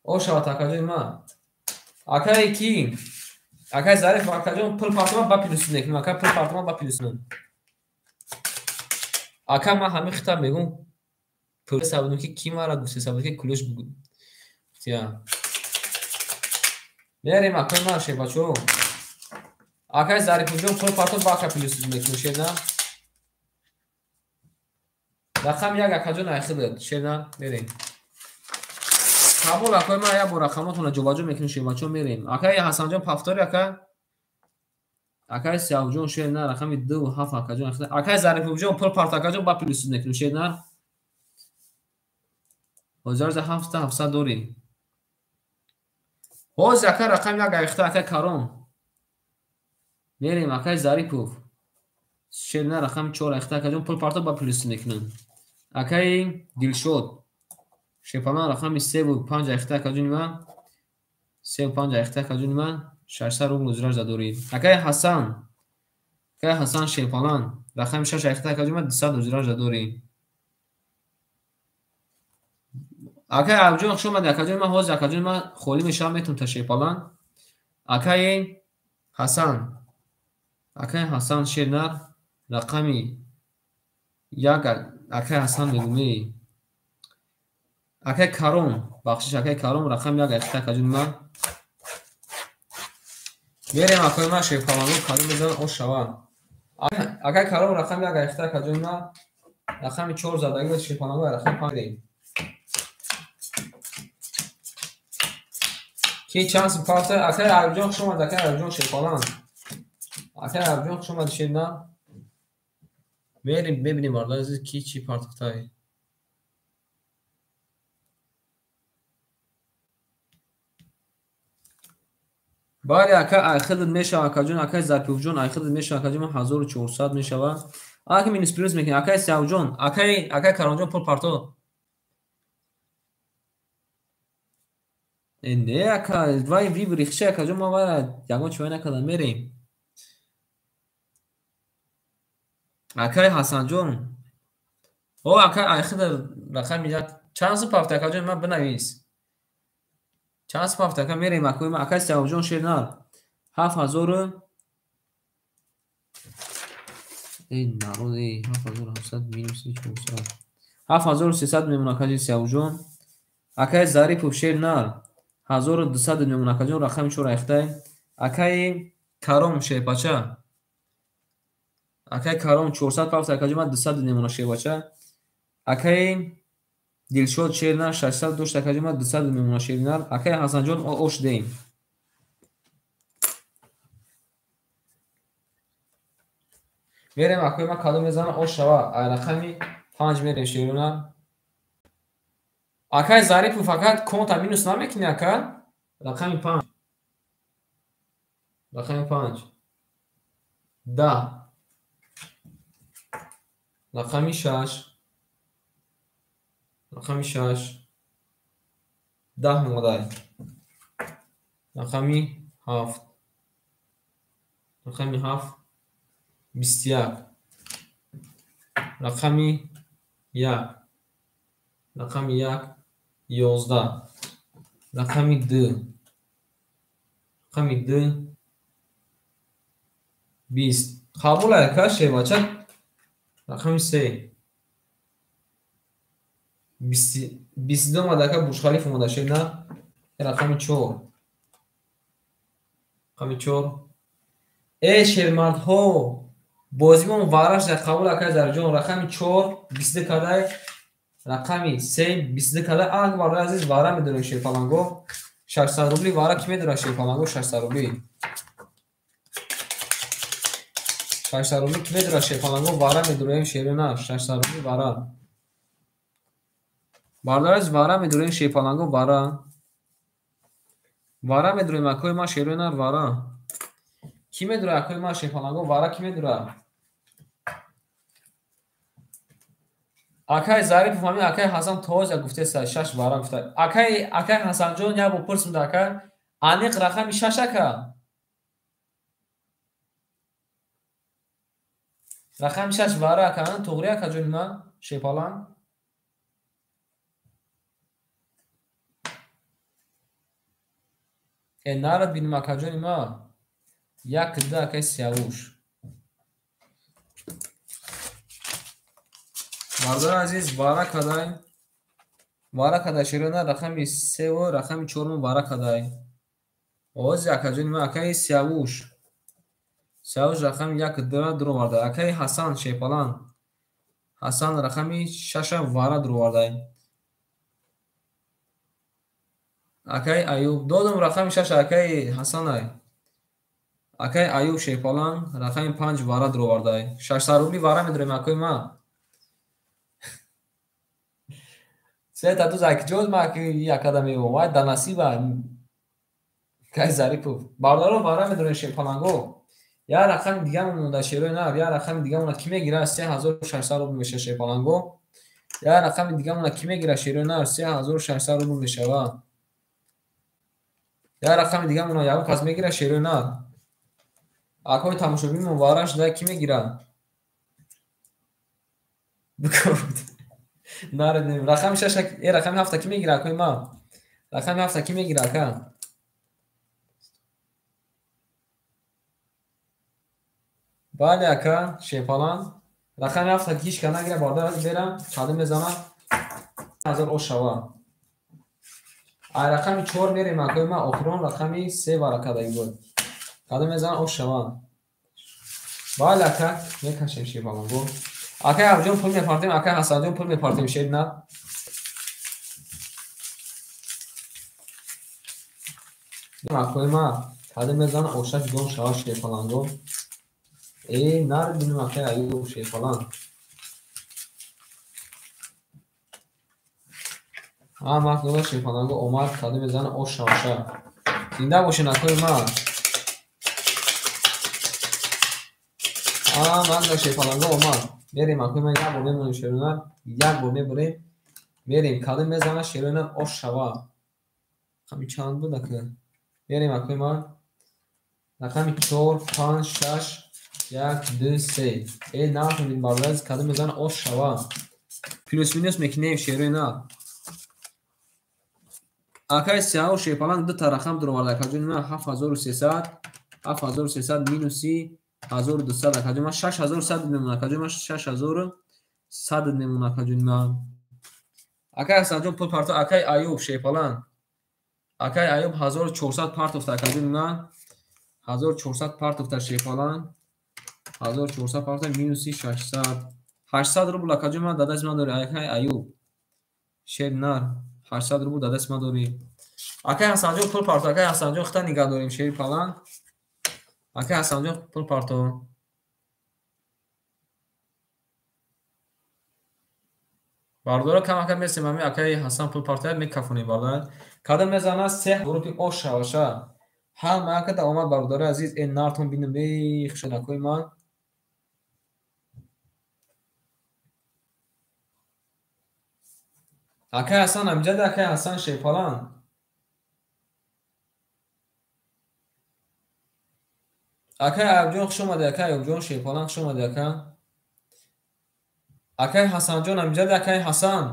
О шават акаҷони ман. Акаи ки? Акаи Зариф акаҷон пул партома ба плюс мекунам. Ака пул партома ба плюс мекунам. Ака ман ҳамин хитаб мегум. Пул сабудум ки ки мара гуфте сабуд ки кулӯш бугу. Тия. Мерем акаи ман шербачо. Акаи Зарифҷон пул парто ба ака плюс мекунам шерна. Рақами 1 акаҷон айхидат шерна мерем. Қабул акаи ман як бор рақамотонро ҷобаҷо мекунем шербачо мерем. Акаи Ҳасанҷон пафтори ака. Акаи Сиёвҷон шерна рақами 2 ва 7 акаҷон айхидат. Акаи Зарифҷон пул парто акаҷон ба плюс мекунем шерна. 1700 дорӣ. Ҳозир ака рақами 1 айхта акаи Каром. Мерем акаи Зарипов. Шерна рақами 4 айхта акаҷон пул парто ба плюс мекунам. Акаи Дилшод. Шерпаланг рақами 3 ва 5 айхта акаҷони ман. 3 ва 5 айхта акаҷони ман 600 рубл узраш дорӣ. Акаи Ҳасан. Акаи Ҳасан шерпаланг рақами 6 айхта акаҷони ман 200 узраш дорӣ. Акаи Абҷон хуш омадед акаҷони ман. Ҳозир акаҷони ман холӣ мешавам метавонам та шерпаланг. Акаи Ҳасан. Акаи Ҳасан шернар рақами 1 акаи Ҳасан мегум. Акаи Каром, бахшиш акаи Каром рақами 1 айхта акаҷони ман. Мерем акои ман шерпаланго кадом мезанам о шава. Акаи Каром рақами 1 айхта акаҷони ман. Рақами 4 задаги шерпаланго рақами 5 мерем. Ки чанд сум пафта? Акай Аюбҷон хуш омад, акай Аюбҷон шерпалан. Акай Аюбҷон хуш омад шерна. Мерим мебинем бародари азиз ки чӣ партофтай. Бале ака айхидат мешава акаҷон, акай Зарпиёвҷон айхидат мешава акаҷон, 1400 мешава. Аки минус плюс мекунем. Акай Сиёвҷон, акай Каронҷон пул парто. Не ака, вай вибри хиши акаҷон, ман вай ягон чи вай накардам, мерем. Акай Ҳасанҷон. О акай айхида рақами як чанд сум пафта акаҷон, ман бинавис. Чанд сум пафта ака мерем акои ман, акай Сиёвҷон шернар. 7000 эй народ эй 7700 минус 400. 7300 мемон акаҷон Сиёвҷон. Акай Зарипов шернар. 1200 мемон акаҷон, рақами 4 айхтай. Акай Каром шерпача. Акай Каром 400 пафта акаҷон, ман 200 мемона шербача. Акай Дилшод шернар 600 дошт акаҷон, ман 200 мемона шернар. Акай Ҳасанҷон ош деем. Мерем акои ман кадом мезанам ош шава. Ай рақами 5 мерем шернар. Акай Зарипов фақат конта минус намекунӣ ака? Рақами 5. Рақами 5. 10. Рақами 6. Рақами 6. 10 омадай. Рақами 7. Рақами 7. 21. Рақами 1. Рақами 1. 11. Рақами 2. Рақами 2. 20. Қабул ака шербача. Рақами 3. 22 омада ака Бурҷхалиф омада шерна. Рақами 4. Рақами 4. Эй шермардҳо, бозимон вараш қабул ака Зарҷон. Рақами 4 22 кадай. Рақами 3 22 кадай. Ак бародари азиз вара медорем шерпаланго. 600 рубли вара ки медорад шерпаланго? 600 рубли. 600 рубли ки медорад шерпаланго? Вара медорем шерона. 600 рубли вара. Бародари азиз вара медорем шерпаланго вара. Вара медорем акои ман шерона вара. Ки медорад акои ман шерпаланго вара ки медорад? Акай Зарипов ҳамин акай Ҳасан тоза гуфтеса 6 вара гуфта. Акай Ҳасанҷон як бор пурсимда ака, аниқ рақами 6 ака. Рақами 6 вара ака, тоғри ака ҷони ман шерпалан. Э нарад биним ака ҷони ман. 1 2 акай Сиёвуш. Бародари азиз вара кадай. Вара кадай шерона рақами 3 ва рақами 4 вара кадай. Ози акаҷони ман акай Сиёвуш. Сиёвуш рақами 1 2 дуроварда. Акай Ҳасан шерпалан. Ҳасан рақами 6 вара дуроварда. Акай Аюб додам рақами 6 акай Ҳасанай. Акай Аюб шерпалан рақами 5 вара дуроварда. 600 рубли вара медорем акои ман. Сета ту закҷоз ма ки якада меём. Вай да насиба. Кай Зарипов. Бародаро вара медорем шерпаланго. Я рақами дига монда шерои нар, я рақами дига монда ки мегира 3600 рубл меша шерпаланго. Я рақами дига монда ки мегира шерои нар 3600 рубл мешава. Я рақами дига монда ягон кас мегира шерои нар. Акои тамошобинмон вара шуда ки мегира? Наредем. Рақами 6, рақами 7 ки мегира акои ман? Рақами 7 ки мегира ака? Бале ака, шерпалан. Рақами 7 ки ҳеч кас нагира, бародар берам, чаду мезанам. 1000 ош шава. Ай рақами 4 мерем акои ман, охирон рақами 3 вара кадаги буд. Каду мезанам ош шава. Бале ака, мекашем шерпаланго. Акай Абҷон пул мепартем, акай Ҳасанҷон пул мепартем шерна. Акои ма кадом мезана ошак дон шава шерпаланго. Э нар бинем акай Аюб шерпаланг. А мак дода шерпаланго омад кадом мезана ош шаваша. Зинда бошен акои ма. А мак шерпаланго омад. Мерем акои ма як бор мемонем шерона, як бор мебурем. Мерем кадом мезана шерона ош шава. Рақами чанд буд ака? Мерем акои ма. Рақами 4, 5, 6, 1, 2, 3. Э нафаҳмидем бародар, кадом мезана ош шава. Плюс минус мекунем шерои на. Акай сиаҳу шерпаланг дута рақам дуровард акаҷони ман 7300, 7300 минуси 1200 акаҷони ман 6100 мемонад акаҷони ман 6100 мемонад акаҷони ман. Акай Ҳасанҷон пул парто, акай Аюб шерпаланг. Акай Аюб 1400 партофта акаҷони ман. 1400 партофта шерпаланг. 1400 партофта минуси 600. 800 рубл акаҷони ман дадасти ман дори акай Аюб. Шер нар 800 рубл дадасти ман дори. Акай Ҳасанҷон пул парто, акай Ҳасанҷон хита нигаҳ дорем шери паланг. Акай Ҳасанҷон пул парто. Бардора камака месем ами акай Ҳасан пул партояд мекафонем бародар. Кадом мезана се ҳуруфи ош шаваша. Ҳама акада омад бародари азиз, э нартон бинем, эй хушонакои ман. Акай Ҳасан амҷад, акай Ҳасан шерпаланг. Акай Аюбҷон хуш омадӣ, акай Аюбҷон шерпаланг хуш омадӣ ака. Акай Ҳасанҷон амҷад, акай Ҳасан.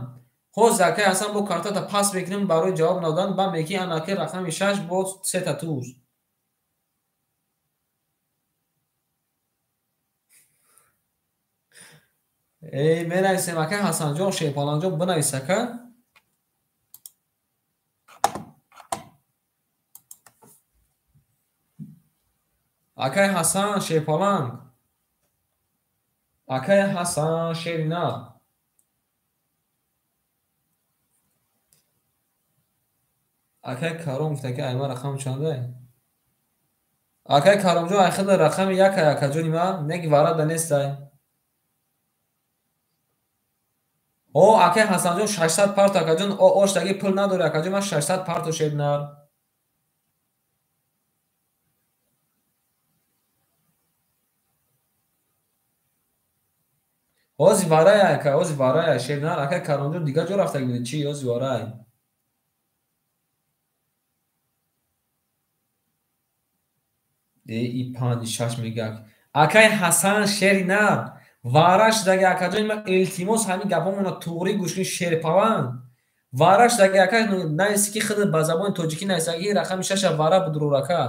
Ҳозир акай Ҳасан бо картата пас мекунем барои ҷавоб надан, ба меки ан акай рақами 6 бо сета туз. Эй менависем акай Ҳасанҷон шерпалангҷон бинавис ака. Акай Ҳасан шерпаланг. Акай Ҳасан шерина. Акай Каром гуфта ки айма рақам чандай? Акай Каромҷон ай хеле рақами як ай акаҷони ман, неки варада нестай. О акай Ҳасанҷон 600 парто акаҷон, о оштаги пул надори акаҷон, ман 600 парто шернар. Ҳози варай ака, ҳози варай шернар, акай Каромҷон дигар ҷо рафтаги буди чӣ? Ҳози варай. Э и 5 6 мегак. Акай Ҳасан шери нар. Вара шудаги акаҷони ман илтимос ҳамин гапҳомона туғрӣ гӯш кунед шерпаланг. Вара шудаги ака нависи ки худ ба забони тоҷикӣ нависаги рақами 6 вара будрур ака.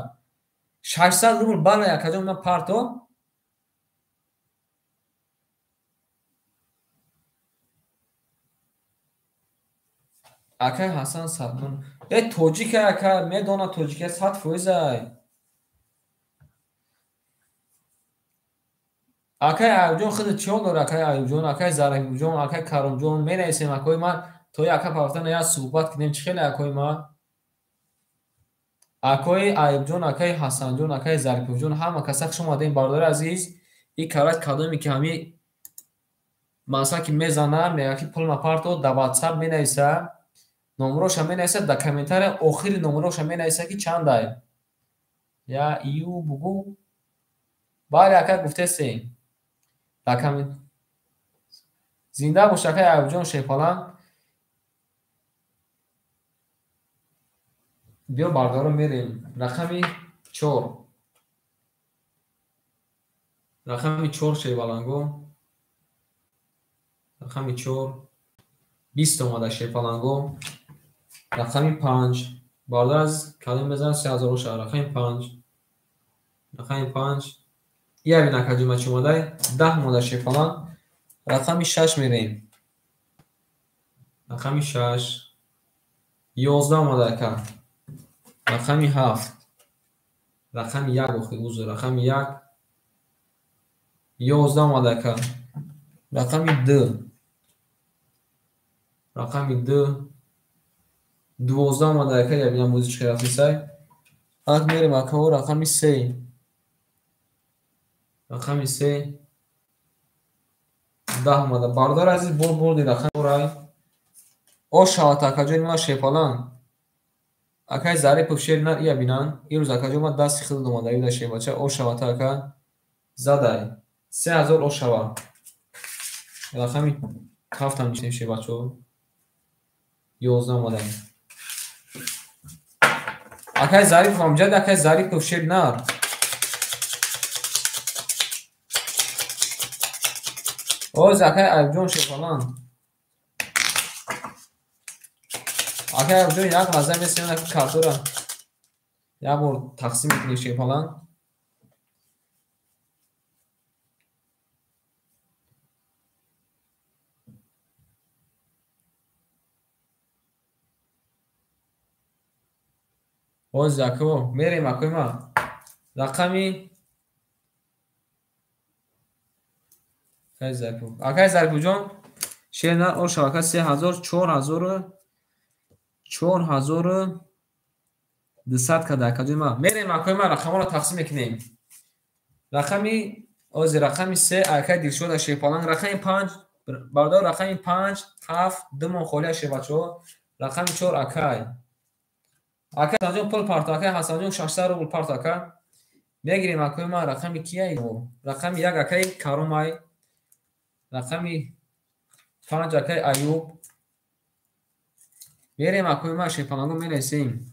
600 рубл бале акаҷони ман парто. Акай Ҳасан Садмон. Э тоҷик ака, медона тоҷика 100% ай. Акай Аюбҷон худат чӣ ҳол дори акай Аюбҷон, акай Зарифҷон, акай Каромҷон менависем акои ман то ака пафтана як суҳбат кунем чӣ хеле акои ман. Акои Аюбҷон, акай Ҳасанҷон, акай Зарифҷон ҳама каса хуш омадем бародари азиз. И карат кадоме ки ҳами масалан ки мезана, мегӯяд ки пул напарто, дар WhatsApp менависа, номероша менависа, дар комментария охири номероша менависа ки чандай. Я ию бугу. Бале ака гуфтесем. Зинда бош акай Аюбҷон шерпаланг. Биё бародаро мерем. Рақами 4. Рақами 4 шерпаланго. Рақами 4. 20 омада шерпаланго. Рақами 5. Бародар аз кадом мезанад 3000 ша. Рақами 5. Рақами 5. Я бин акаҷон ма чӣ омадай? 10 омада шерпаланг. Рақами 6 мерем. Рақами 6. 11 омада ака. Рақами 7. Рақами 1 охи узр. Рақами 1. 11 омада ака. Рақами 2. Рақами 2. 12 омада ака. Я бинам бози чӣ хел рафтисай. Ак мерем акаҳо рақами се. Рақами се. 10 омада. Бародари азиз бо бурди рақами рай. О шават акаҷони ман шепалан. Акай Зарипов шер нар ия бинан. Ирӯз акаҷон ман дасти худат омада ида шербача. О шават ака. Задай. 3000 о шава. Рақами 7 ам нишнем шербачо. 11 омадаем. Акай Зарипов амҷад, акай Зарипов шер нар. Оз акай Аюбҷон шерпалан. Акай Аюбҷон як лаҳза месиён ака картора як бор тақсим мекунем шерпалан. Оз ако мерем акои ма. Рақами акай Зарипов. Акай Зариповҷон шер нар о шавака 3000 4000 4200 када акаҷони ма. Мерем акои ма рақамҳоро тақсим мекунем. Рақами ози рақами 3 акай Дилшода шерпаланг, рақами 5 бародар рақами 5 7 2 мон холия шербачаҳо, рақами 4 акай. Акай Ҳасанҷон пул парто, акай Ҳасанҷон 600 рубл парто ака. Мегирем акои ма рақами кияй? Рақами 1 акай Каромай. Рақами 5 акай Аюб. Мерем акои ма шерпаланго мерасем.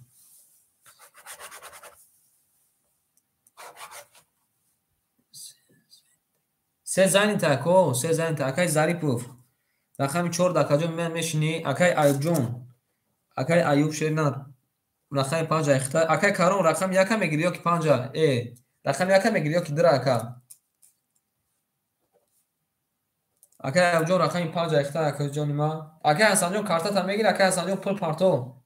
Се занита ако, се занита акай Зарипов. Рақами 4 акаҷон мен мешини, акай Аюбҷон. Акай Аюб шернар. Рақами 5 айхта. Акай Каром рақами 1 мегири ёки 5? Рақами 1 мегири ёки 2 ака? Акай Аюбҷон рақами 5 айхта акаҷони ма. Акай Ҳасанҷон картата мегири, акай Ҳасанҷон пул парто.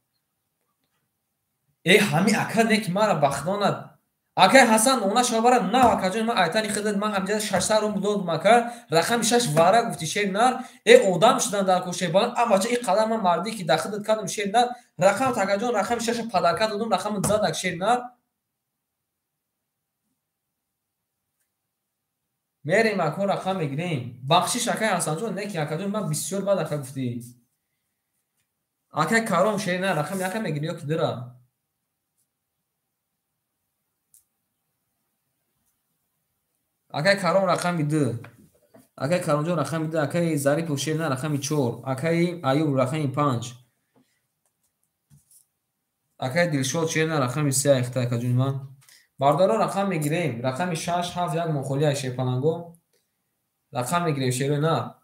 Ҳами ака не ки мара бахдонад. Акай Ҳасан она шавара нав акаҷони ма айтани хидат ман ҳамҷа 600 рубл додум ака. Рақами 6 вара гуфти шер нар. Одам шудан дар кӯшаи баланд. А бача и қадар ман мардӣ ки дар хидат кардам шер нар. Рақам акаҷон рақами 6 падарка додум, рақами задак шер нар. Мерем ако рақам мегирем. Бахшиш акай Ҳасанҷон не ки акаҷон ман бисёр бад ака гуфтӣ. Акай Каром шер нар рақами 1 мегири ёки 2? Акай Каром рақами 2. Акай Каромҷон рақами 2, акай Зарипов шер нар рақами 4, акай Аюб рақами 5. Акай Дилшод шер нар рақами 3 айхта акаҷони ман. Бародаро рақам мегирем. Рақами 6 7 1 монхолия шерпаланго. Рақам мегирем шерои нар.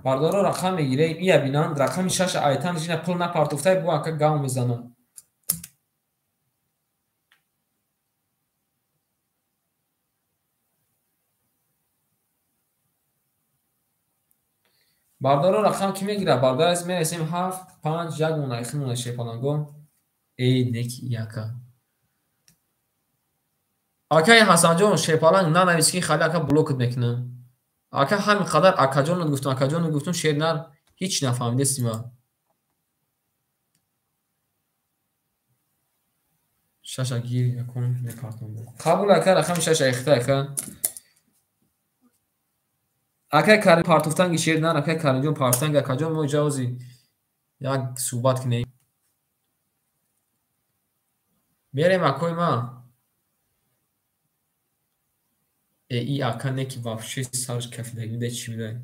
Бародаро рақам мегирем. Ия бинанд рақами 6 айтан жина пул напартофтай бо ака гав мезанам. Бародаро рақам ки мегирад? Бародар аз мерасем 7 5 1 монайхи мона шерпаланго. Неки яка. Акай Ҳасанҷон шерпаланг нанавис ки хали ака блокат мекунам. Ака ҳамин қадар акаҷонат гуфтум, акаҷонат гуфтум шер нар ҳеч нафаҳмидеси ма. 6 гир якон мепартом. Қабул ака рақами 6 айхта ака. Акай Карим партофтанги шер нар, акай Каримҷон партофтанги акаҷон мо иҷози як суҳбат кунем. Мерем акои ма. И ака не ки вообще сарш кафидаги бидай чӣ бидай.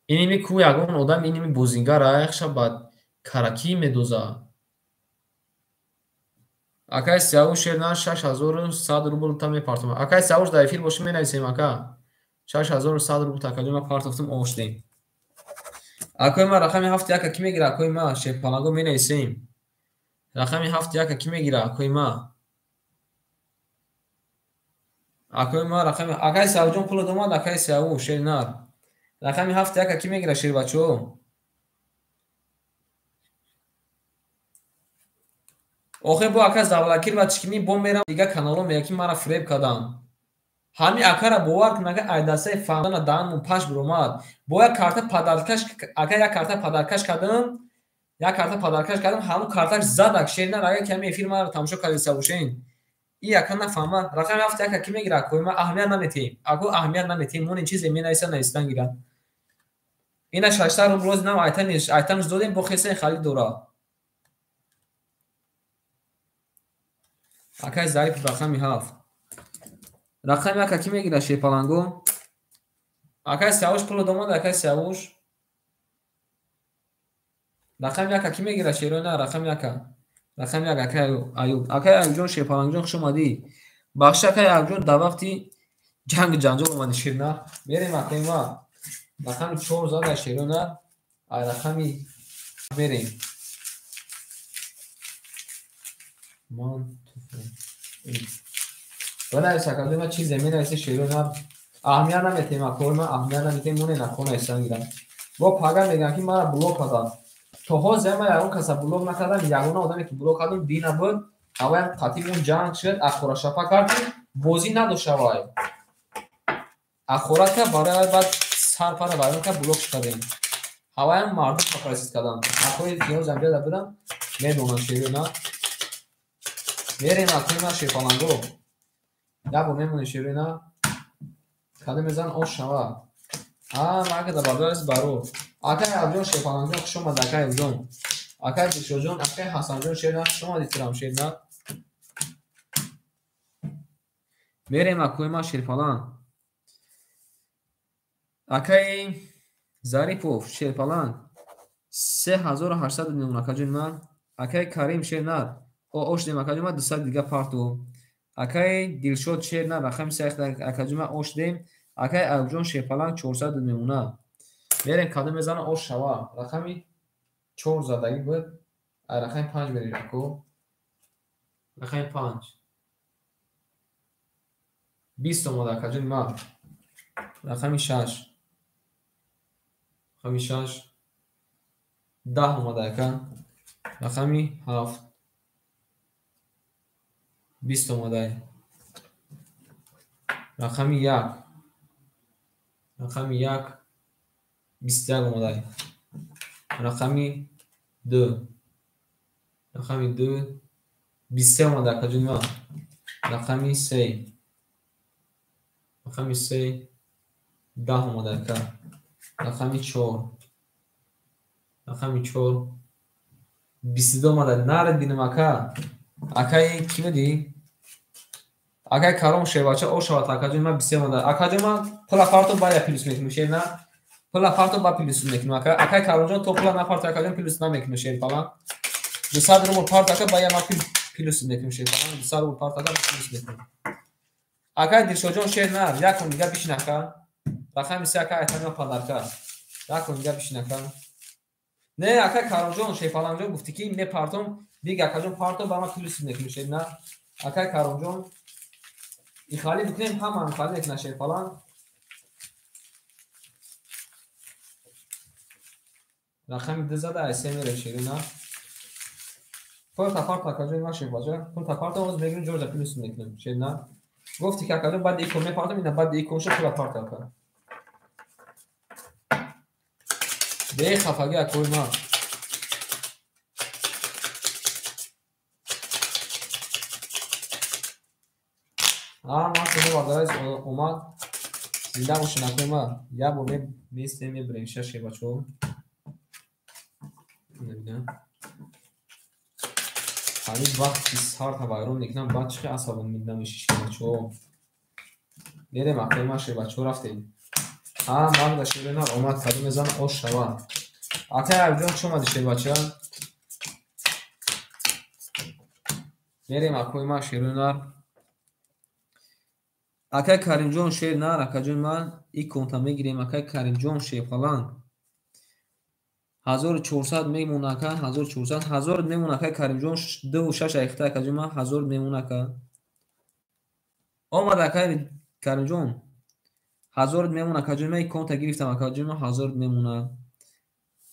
Иними ку ягон одам иними бозингар аяхша ба каракӣ медоза. Акай Сиявуш шер нар 6100 рубл та мепартом. Акай Сиявуш дар эфир бошӣ менависем ака. 6100 рубл такаҷон ма партофтум овоштем. Акои ма рақами 7 1 ки мегира акои ма шерпаланго менависем. Рақами 7 1 ки мегира акои ма? Акои ма рақами акай Сиявуҷон пул омад, акай Сиявуш шер нар. Рақами 7 1 ки мегира шербачо? Охе бо ака завлакир ва чикини бо мерам дига каналҳо мега ки мара фиреб карданд. Ҳами акара бовар кун ака айдасаи фаҳмдана даҳанмон паш биромад. Бо як карта падаркаш ака як карта падаркаш кардам. Як карта подаркаш кардам, ҳамун карташ задак шернар, агар ками эфир маро тамошо кардиса бошен. И яка нафаҳма. Рақами 7 яка ки мегира акои ма аҳамият наметиҳем. Ако аҳамият наметиҳем, монен чизе менависа навистан гирад. Ина 600 рубл роз нам айтамиш додем, бо хесен халид дора. Акай Зариф рақами 7. Рақами 1 ки мегира шерпаланго? Акай Сиявуш пуло домад, акай Сиявуш. Рақами 1 ки мегира шерона? Рақами 1. Рақами 1 акай Аюб. Акай Аюбҷон шерпалангҷон хуш омадӣ. Бахши акай Аюбҷон дар вақти ҷанг ҷанҷол омадӣ ширна. Мерем акай ма. Рақами 4 зада шерона. Ай рақами мерем. Ман бинавис акаҷон, ма чизе менависе шерона. Аҳамият наметиҳем акои ма, аҳамият наметиҳем, моне накона исан гирам. Бо пага мегӯям ки мара блок кардам. То ҳозир ман ягон каса блок накардам, ягона одаме ки блок кардам Дина буд. Ҳаваям қатиб он ҷанг шуд, ахорашапа кардем, бозӣ надошт ҳавай. Ахорат кард, барои ҳавай баъд сарпара вайрон кард, блок кардем. Ҳаваям мардум попросит кардам. Акои ки ҳозир ҳамҷода будам, медонам шерона. Мерем акои ман шерпаланго. Як бор мемонем шерона. Кадом мезан ош шава. Ма ка бародарис баро. Акай Абҷон шерпалангҷон хуш омад, акай Абҷон. Акай Дилшодҷон, акай Ҳасанҷон шерна хуш омадӣ тирам шерна. Мерем акои ман шерпаланг. Акай Зарипов шерпаланг 3800 мемон акаҷони ман. Акай Карим шернар. Ош дем акаҷони ман 200 дига парту. Акай Дилшод шернар рақами 3 акаҷони ман ош дем. Акай Аюбҷон шерпаланг 400 мемона. Мерем кадом мезана ош шава. Рақами 4 задагӣ буд. Ай рақами 5 мерем ако. Рақами 5. 20 омада акаҷони ман. Рақами 6. Рақами 6. 10 омада ака. Рақами 7. 20 омада. Рақами 1. Рақами 1. 21 омада. Рақами 2. Рақами 2. 23 омада акаҷони ман. Рақами 3. Рақами 3. 10 омада ака. Рақами 4. Рақами 4. 22 омада. Наре динам ака. Акай ки будӣ? Акай Каром шербача ош шавад акаҷони ман 23 омада. Акаҷони ман пула парту бая плюс мекунем шерна. Пула парту ба плюс мекунем ака. Акай Каромҷон то пула напарту акаҷон плюс намекунем шерпаланг. 200 рубл парту ака бая ма плюс мекунем шерпаланг. 200 рубл парту ака плюс мекунем. Акай Дилшодҷон шернар, як кун дига бишин ака. Рақами 3 ака айтамима подарка. Як кун дига бишин ака. Не акай Каромҷон шерпалангҷон гуфтӣ ки мепартом, биг акаҷон парту ба ма плюс мекунем шерна. Акай Каромҷон ихали бикунем, ҳама ихали мекунад шерпаланг. Рақами 2 зада ай 3 мерем шерина. Пулта парта акаҷони ман шербаҷа. Пулта парта оз мегирем ҷорҷа плюс мекунем шерина. Гуфти ки акаҷон баъди икон мепартам, ина баъди икон шуд пула парта ака. Бе хафагӣ акои ман. Ман шумо бародарис омад. Зинда бошед акои ман. Як бор местем мебирем ша шербачаҳо. Набинам. Ҳамин вақт ки сарта вайрон мекунам, баъд чӣ хел асабонӣ намешӣ шербачаҳо. Мерем акои ман шербачаҳо рафтем. Магда шерина омад, кадом мезана ош шава. Акай Аюбҷон хуш омадӣ шербача. Мерем акои ман шеринар. Акай Каримҷон шернар, акаҷони ман иконта мегирем. Акай Каримҷон шерпаланг. 1400 мемона ака, 1400, 1000 мемона акай Каримҷон, 2.6 айхта акаҷони ман, 1000 мемона ака. Омад акай Каримҷон. 1000 мемона акаҷони ман, иконта гирифтам акаҷони ман, 1000 мемона.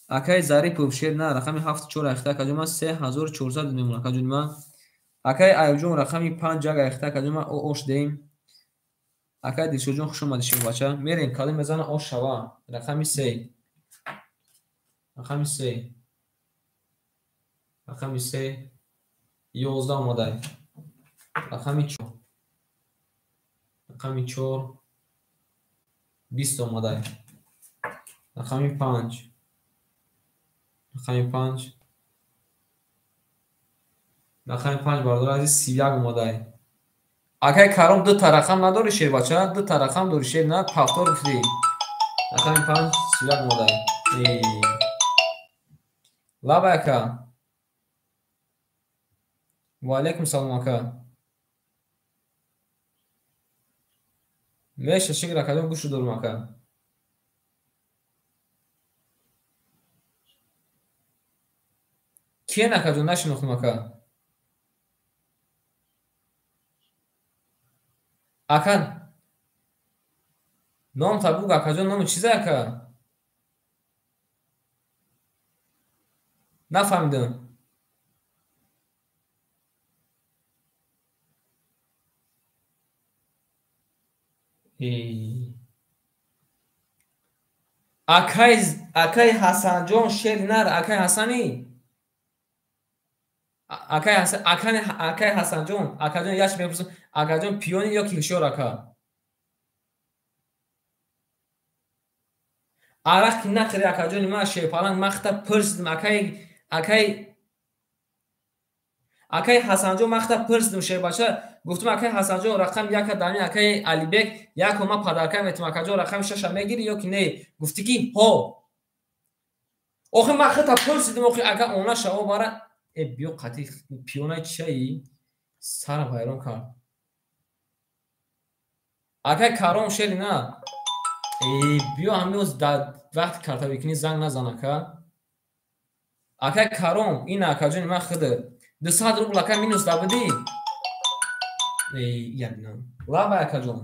Акай Зарипов шернар, рақами 7.4 айхта акаҷони ман, 3400 мемона акаҷони ман. Акай Аюбҷон рақами 5 айхта акаҷони ман, ош дем. Акай Дилшодҷон хуш омадӣ шербача. Мерем кадом мезана ош шава. Рақами 3. Рақами 3. Рақами 3 11 омадай. Рақами 4. Рақами 4 20 омадай. Рақами 5. Рақами 5. Рақами 5 бародар азиз 31 омадай. Акай Каром ду та рақам надори шербача? Ду та рақам дори шер на повтор гуфти. Рақами 5 31 омадай. Лаба ака. Ва алайкум салом ака. Меша шукр акаҷон гӯшу дорум ака. Киен акаҷон нашинохтум ака. Ака ном табуг акаҷон номи чизе ака? Нафаҳмидам. Акай Ҳасанҷон шери нар, акай Ҳасани? Акай Ҳасан, акай Ҳасанҷон, акаҷон яш мепурсам, акаҷон пиёни ё ки ҳушёр ака? Арақ ки нахӯри акаҷони ман шерпаланг ман хата пурсидим акай Ҳасанҷон ман хата пурсидим шербача, гуфтум акай Ҳасанҷон рақами яка дами акай Алибек яко ман падарка метум акаҷон рақами шаша мегири ё ки не? Гуфтӣ ки ҳо. Охи ман хата пурсидим охи ака она шаво бара биё қати пиёнаи чиаи сарам ҳайрон кард. Акай Каром шери на. Биё ҳамин дар вақти картавикунӣ занг назан ака. Акай Каром ин акаҷони ман худа 200 рубл ака минус дабудӣ? Ябинам. Лаба акаҷон.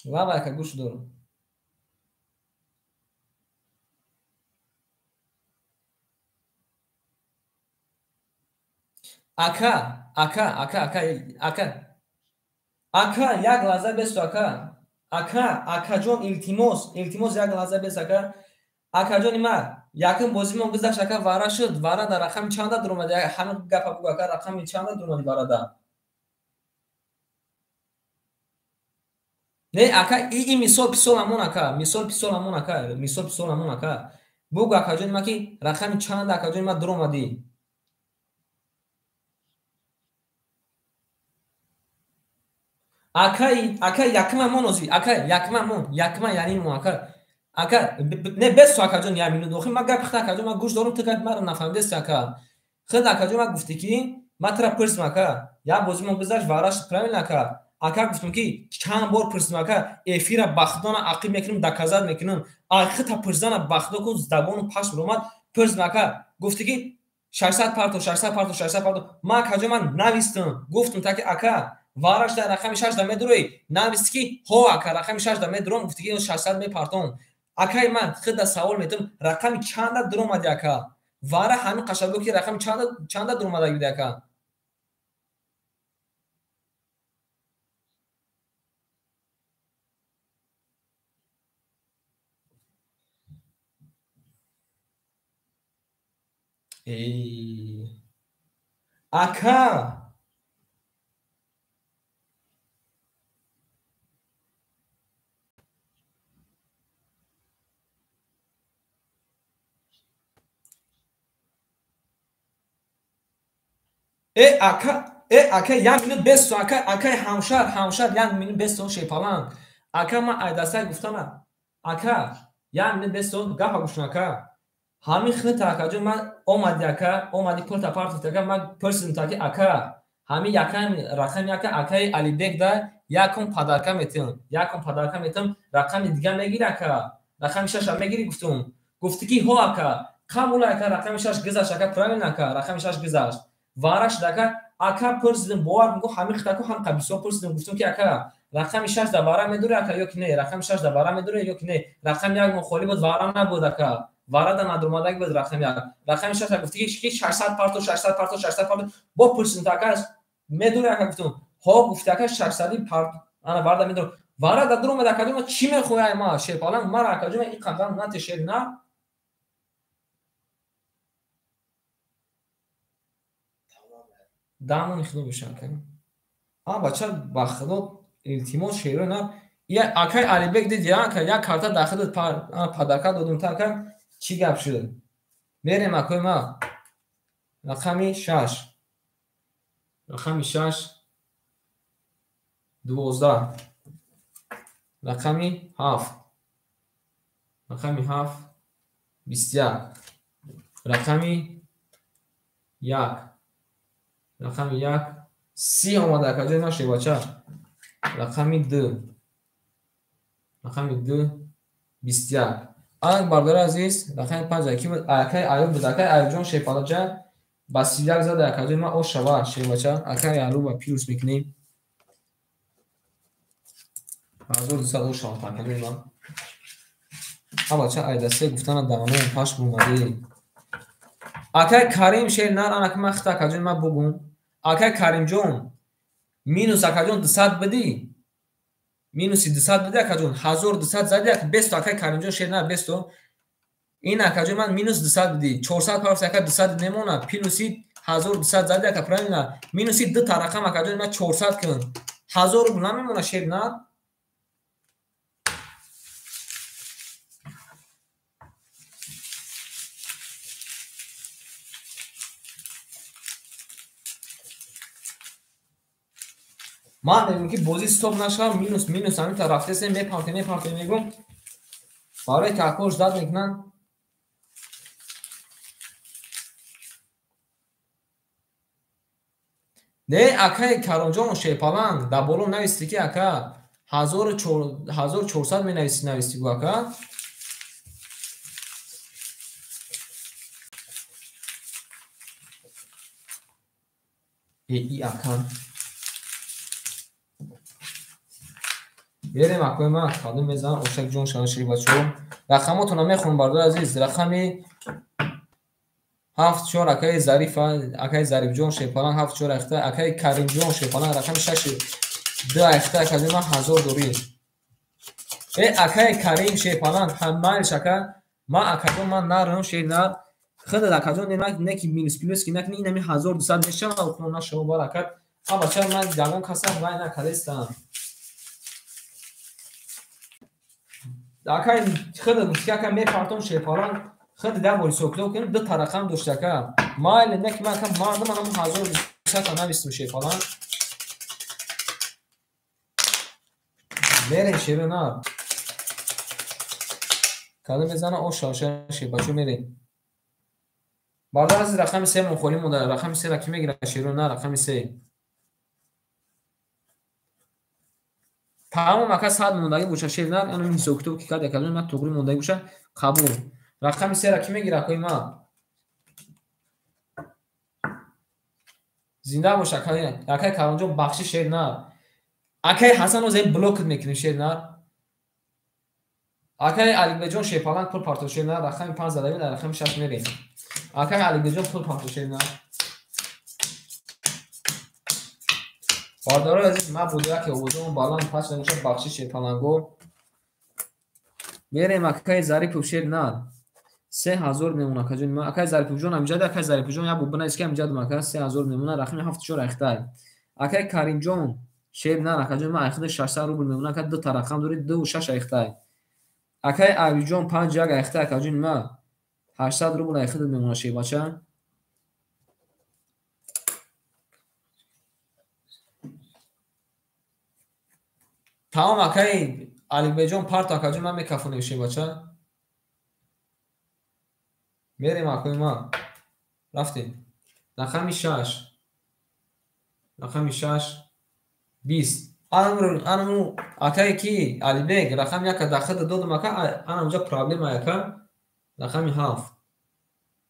Лаба ака гӯш дорам. Ака, ака, ака, ака, ака. Ака, як лаҳза бесту ака. Ака, акаҷон илтимос, илтимос як лаҳза бест ака. Акаҷони ман, якум бозимон гузашт ака вара шуд, вара дар рақами чанда дуромад? Ҳамин гапа бугӯ ака, рақами чанда дуромад варада? Не ака, и мисол писол амон ака, мисол писол амон ака, мисол писол амон ака. Бугӯ акаҷони ман ки рақами чанда акаҷони ман дуромадӣ? Ака, ака якма мон ози, ака якма мон, якма яъни мо ака. Ака не бесу акаҷон як минут охи ман гап хата акаҷон ман гӯш дорум ту гап маро нафаҳмидест ака. Худ акаҷон ман гуфтӣ ки ман тура пурсидам ака, як бозимон гузашт вараш правильно ака. Ака гуфтам ки чанд бор пурсидам ака, эфира ба худона ақиб мекунам, доказат мекунам. Хита пурсидана ба худо ку забону пашм ромад, пурсидам ака, гуфтӣ ки 600 парто, 600 парто, 600 парто. Ман акаҷон ман навистам, гуфтам таки ака вараш дар рақами 6 да медуроӣ, нависти ки ҳо ака рақами 6 да медуром, гуфти ки 600 мепартом. Акай ман худа савол метам, рақами чанда дуромади ака? Вара ҳамин қашабо ки рақами чанда дуромада буди ака? Ака ака, ака, як минут бесто, ака, акай ҳамшар, ҳамшар, як минут бесто шепаланг. Ака, ман айдастай гуфтама. Ака, як минут бесто, гапа гӯш кун ака. Ҳамин хита акаҷон ман омади ака, омади пурта партофт ака, ман пурсидам таки ака, ҳамин якам рақами ака, акаи Алибек да якум падарка метиҳам, якум падарка метиҳам, рақами дига мегири ака, рақами шаша мегири гуфтум. Гуфтӣ ки ҳо ака, қабул ака, рақами шаш гузашт ака, правильно ака, рақами шаш гузашт. Вара шуд ака, ака пурсидим, бовар мекун ҳамин хитаку ҳам қабисо пурсидим, гуфтум ки ака, рақами 6 да вара медури ака ё ки не, рақами 6 да вара медури ё ки не, рақами 1 холӣ буд, вара набуд ака, вара да надурмадаги буд рақами 1. Рақами 6 гуфтӣ ки 600 парто, 600 парто, 600 парто, бо пурсидим ака, медури ака гуфтум. Ҳо гуфти ака 600 парто, ана вара да медурам. Вара да дуромад акаҷон, ман чӣ мехоҳӣ ай ма шерпаланг, мара акаҷон ин қадар нате шер на. Дамони худо боша ака. А бача ба худо илтимос шерои нар. Я акай Алибек диди ака як карта дар худат падарка додум та ака чӣ гап шуд? Мерем акои ма. Рақами 6. Рақами 6 12. Рақами 7. Рақами 7 21. Рақами 1. Рақами 1 30 омада акаҷои ман шевача. Рақами 2. Рақами 2 21. Анак бардори азиз, рақами 5 аки буд, акай Аюб буд, акай Аюбҷон шепалача ба 31 зада акаҷои ман ошава шевача, акай Аюба плюс мекунем. 1200 ошава акаҷои ман. Ҳа бача айдасе гуфтана давонои паш бумадӣ. Акай Карим шер нар анак ман хита акаҷои ман бугум. Акай Каримҷон минус акаҷон 200 бидӣ. Минуси 200 биди акаҷон 1200 зади ак бесто акай Каримҷон шер нар бесто. Ин акаҷон ман минус 200 биди. 400 парс ака 200 немона плюси 1200 зади ака правильно. Минуси ду та рақам акаҷон ман 400 кун. 1000 рубл намемона шер нар. Ман мегӯм ки бозӣ стоп нашавад, минус минус ҳамин тараф рафтесем, мепартем, мепартем, мегӯм. Барои такош зад мекунанд. Не, акай Каронҷон Шерпаланг дар боло нависти ки ака 1400 менависти, нависти гу ака. И ака. Берем акои ман кадом мезанам ошак ҷон шава ширибачо. Рақамотонро мехонам бардор азиз. Рақами 7 4 акаи Зариф, акаи Зарифҷон Шерпаланг 7 4 ахта, акаи Каримҷон Шерпаланг рақами 6 2 ахта акаи ман 1000 дорӣ. Акаи Карим Шерпаланг ҳамааш ака ман акаҷон ман нарам шер нар. Худат акаҷон не ки минус плюс ки накунӣ инами 1200 мешавад хона нашава баракат. А бача ман ягон каса вай накардестам. Акай худат гуфти ака мепартом Шерпаланг худ да бори сокто кунем ду та рақам дошт ака. Майли не ки ман ака мардум ҳамон 1200 навистум Шерпаланг. Мерем шеро нар. Кадом мезана оша оша шербачо мерем. Бардар азиз рақами 3 мон холӣ монда. Рақами 3 ра ки мегирад шеро нар рақами 3. Тамом ака 100 мондагӣ боша шер нар, ана ҳисоб китоб ки кард акаҷон ман туғри мондагӣ боша қабул. Рақами 3 ра ки мегирад акои ман? Зинда бош акай, акай Каронҷон бахши шер нар. Акай Ҳасан оз ин блок мекунем шер нар. Акай Алибеҷон Шерпаланг пул партов шер нар, рақами 5 задавӣ дар рақами 6 мерем. Акай Алибеҷон пул партов шер нар. Бардорои азиз, ман буду яке овозамон баланд пач намеша бахши Шерпаланго. Мерем акай Зарипов шер нар. 3000 мемона акаҷон ман. Акай Зариповҷон ҳамҷад, акай Зариповҷон як бо бинавис ки ҳамҷадам ака 3000 мемона рақами 7 4 ахтай. Акай Каримҷон шер нар акаҷон ман айхида 600 рубл мемона ака ду та рақам дори 2 6 ахтай. Акай Аюбҷон 5 1 ахтай акаҷон ман 800 рубл айхида мемона шербача. Тамом акай Алибеҷон парто акаҷон ман мекафонем шербача. Мерем акои ман. Рафтем. Рақами 6. Рақами 6 20. Анаму акай ки Алибек рақами 1 дар худ додум ака, ана унҷа проблема ака. Рақами 7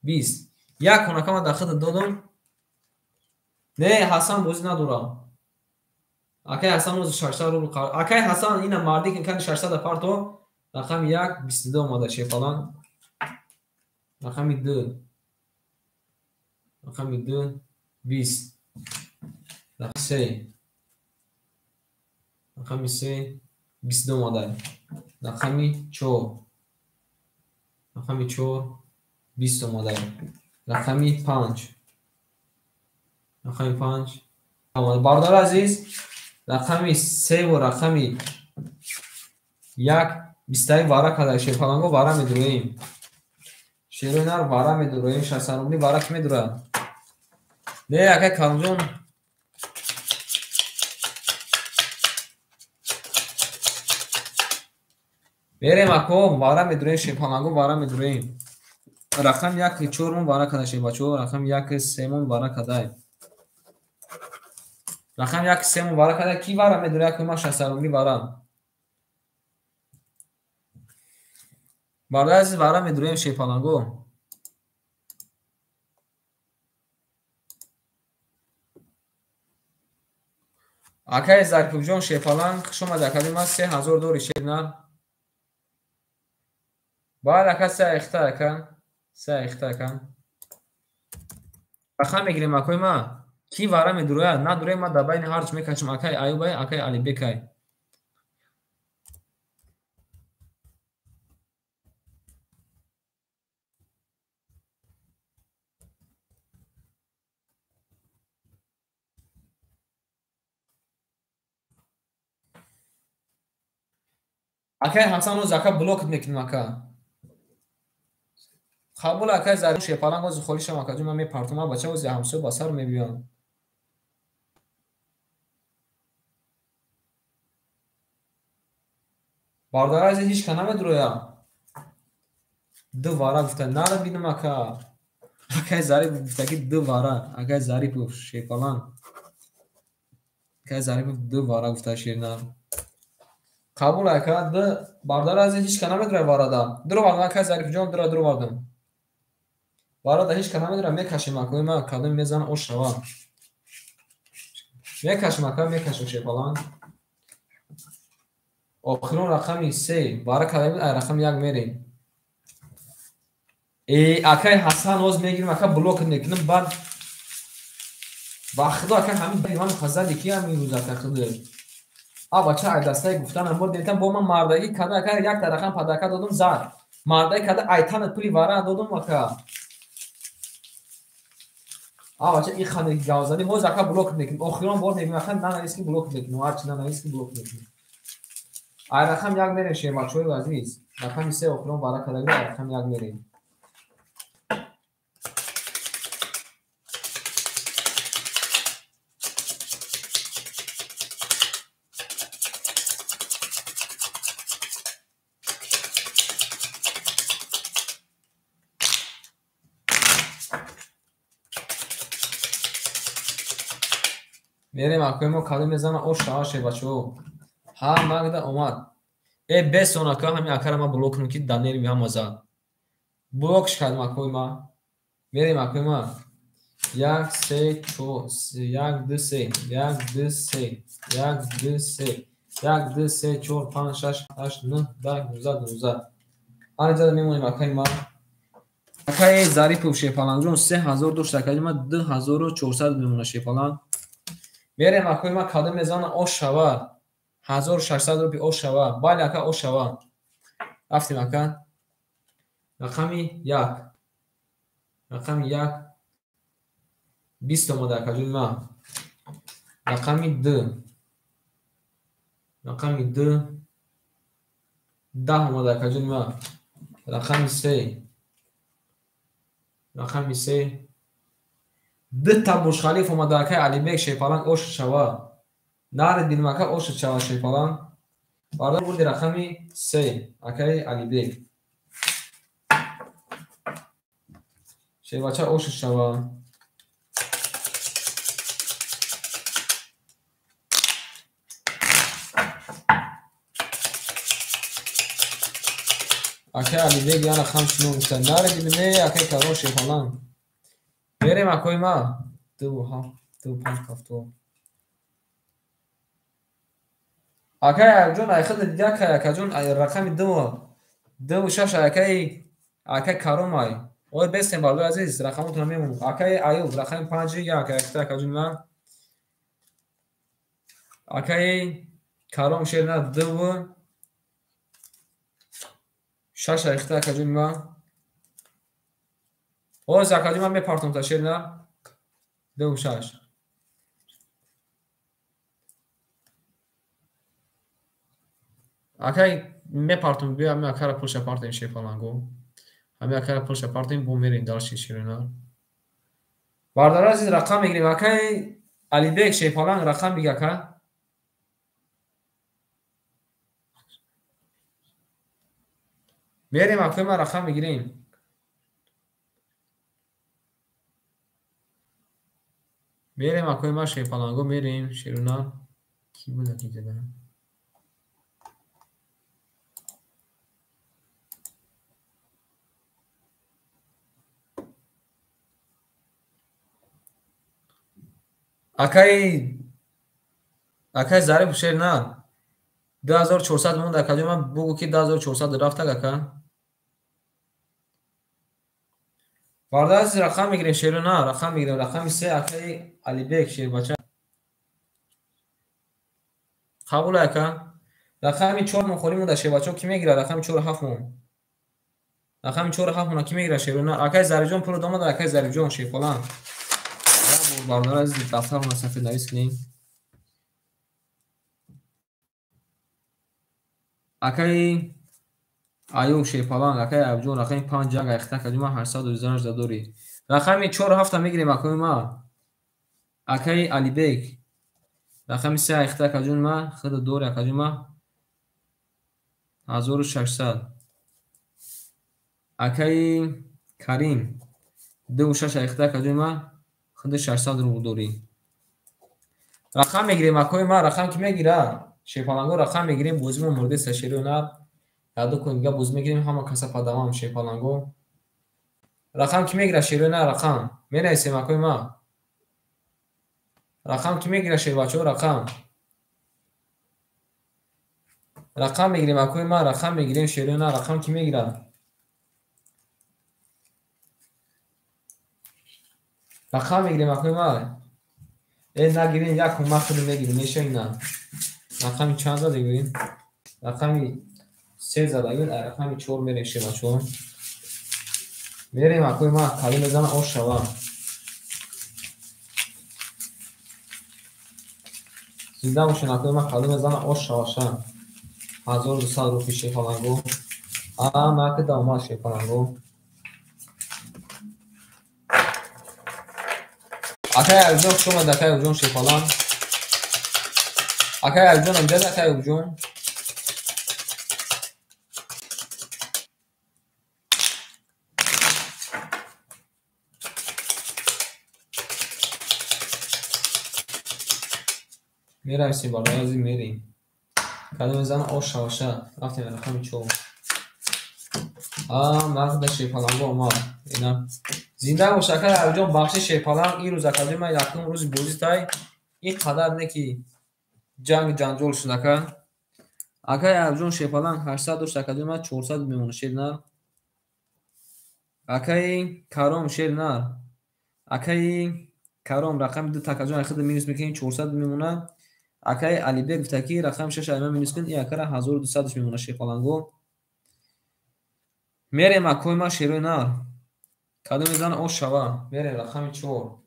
20. Як он ака ман дар худ додум. Не, Ҳасан бозӣ надорам. Акай Ҳасан оз 600 рубл қар. Акай Ҳасан ина марди ки кани 600 парто. Рақами 1 22 омада шефалан. Рақами 2. Рақами 2 20. Рақами 3. Рақами 3 22 омада. Рақами 4. Рақами 4 20 омада. Рақами 5. Рақами 5. Бародари азиз, рақами 3 ва рақами 1 21 вара кадай шерпаланго вара медуроем. Шерои нар вара медуроем, 600 рубли вара ки медурад? Не, акай Каромҷон. Мерем ако, вара медуроем, шерпаланго вара медуроем. Рақами 1 4 мон вара кадай шербачо, рақами 1 3 мон вара кадай. Рақами 1 3 мон вара кадай, ки вара медурад? Акой ма 600 рубли вара. Бародари азиз, вара медуроем шерпаланго. Акай Зариповҷон шерпаланг, хуш омадед акади ман 3000 дори шернар. Баъд ака се айхта ака, се айхта ака. Рақам мегирем акои ма. Ки вара медурояд? Надурояд, ма дар байни ҳарч мекашам акай Аюбай, акай Алибекай. Акай Ҳасан оз ака блок мекунем ака. Қабул акай Зариф шерпаланг ози холӣ шам акаҷон, ман мепартом, ман бача ози ҳамсоя ба сар мебиём. Бародари азиз, ҳеҷ ка намедуроям. Ду вара гуфта, нара бинам ака. Акай Зариф гуфта ки ду вара, акай Зарипов шерпаланг. Акай Зарипов ду вара гуфта шернар. Қабул ака, ду бародари азиз, ҳеҷ ка намедурояд варада. Дуровардам акай Зарифҷон, дура дуровардам. Варада ҳеҷ ка намедурояд, мекашем акои ма, кадом мезанам ош шава. Мекашем ака, мекашем шерпаланг. Охирон рақами 3, вара кадам ай рақами 1 мерем. Акай Ҳасан оз мегирим ака, блок мекунам, баъд ба худо ака ҳамин ман хазади ки ҳамин рӯз ака худо. А бача ай дастаи гуфтанам бор дидам бо ман мардагӣ када ака якта рақам падака додум зад. Мардагӣ када айтанат пули вара додум ака. А бача и хане гавзани ҳоз ака блок мекунем. Охирон бор мегӯям ака нанавис ки блок мекунем, ҳарчи нанавис ки блок мекунем. Ай рақам 1 мерем шербачои азиз. Рақами 3 охирон вара када, ай рақами 1 мерем. Мерем акои мо кадом мезанам ош шава шербачо. Ҳа магда омад. Бесон ака, ҳамин акара ма блок кунам ки дар нерви ҳама зад. Блокш кардам акои ма. Мерем акои ма. 1 3 4 1 2 3 1 2 3 1 2 3 1 2 3 4 5 6 8 9 10 19 19. Ҳар ҷода мемонем акои ма. Акаи Зарипов шерпалангҷон 3000 дошт акаи ма 2400 мемона шерпаланг. Мерем акои ма кадом мезанам ош шава. 1600 рупи ош шава. Бале ака ош шава. Рафтем ака. Рақами 1. Рақами 1 20 омада акаҷони ма. Рақами 2. Рақами 2 10 омада акаҷони ма. Рақами 3. Рақами 3 дута Бурҷхалиф омада акай Алибек шерпаланг ош шава. Наред бинам ака ош шава шерпаланг. Барои бурди рақами 3 акай Алибек. Шербача ош шава. Акай Алибек я рақам шино гуфта. Наред бинам акай Карон шерпаланг. Мерем акои ма. 2 7 2 5 7. Акай Аюбҷон айхада дида акай акаҷон рақами 2 2 6 акай Каром ай. Ой бестем бародари азиз, рақамотонро мемонем. Акай Аюб рақами 5 1 акай акаҷон ман. Акай Каром шерна 2 6 айхта акаҷон ман. Ҳоз акаҷон ман мепартом та шерна 2 6. Акай мепартум, биё ҳамин акара пулша партем шерпаланго. Ҳамин акара пулша партем, бо мерем дальше шеринар. Бародари азиз, рақам мегирем. Акай Алибек шерпаланг рақам бига ака. Мерем акои ман рақам мегирем. Мерем акои ман шерпаланго, мерем шерунар. Кӣ буд аки зада? Акай Зариф шернар 2400 монд акаҷон, ман бугӯ ки 2400 рафтаг ака. Бародари азиз, рақам мегирем шерунар, рақам мегирем, рақами 3 акаи Алибек шербача. Қабул ака. Рақами 4 мон холӣ монда шербачаҳо, кӣ мегирад? Рақами 4 7 мон. Рақами 4 7 мона кӣ мегирад шерунар? Акаи Зарифҷон пул омада, акаи Зарифҷон шерпаланг. Бародари азиз, дафтарро сафед навис кунем. Акаи Аюб шерпаланг, акаи Аюбҷон рақами 5 як айхта каҷу ман 818 дорӣ. Рақами 4 7 мегирем акои ма. Акаи Алибек рақами 3 айхта каҷун ма худ дорӣ акаҷу ма 1600. Акаи Карим 2 6 айхта каҷун ма худ 600 рубл дорӣ. Рақам мегирем акои ма, рақам ки мегира? Шерпаланго рақам мегирем, бозимо мурдеста шерунар. Яду кун дига боз мегирем, ҳама каса падавам шерпаланго. Рақам ки мегира шерунар, рақам менависем акои ма. Рақам ки мегира шербачаҳо, рақам. Рақам мегирем акои ма, рақам мегирем шерунар, рақам ки мегира? Рақам мегирем акои ма. Нагирем, як ма худ мегирем, меша ина. Рақами чанд зада гирем? Рақами 3 зада гирем, рақами 4 мерем шербачаҳо. Мерем акои ма, калим мезана ош шава. Зинда бошен акои ма, калим мезана ош шаваша. 1200 рупи шерпаланго. Ма ки давомад шерпаланго. Акай Аюбҷон хуш омад, акай Аюбҷон шерпаланг. Акай Аюбҷон амҷад, акай Аюбҷон. Мерависем бародари азиз, мерем. Кадом мезана ош шаваша. Рафтем рақами 4. Нақда шерпаланго омад. Ина. Зинда бош акай Аюбҷон, бахши шерпаланг ин рӯз акаҷон ман якум рӯзи бозӣ тай ин қадар не ки ҷанг ҷанҷол шуд ака. Акай Аюбҷон шерпаланг 800 дошт акаҷон ман 400 мемонад шернар. Акаи Каром шернар. Акаи Каром рақами 2 такаҷон худ минус мекунем 400 мемонад. Акаи Алибек гуфта ки рақами 6 айман минус кун, ин акара 1200 мемонад шерпаланго. Мерем акои ма шерои нар. Кадом мезана ош шава. Мерем рақами 4.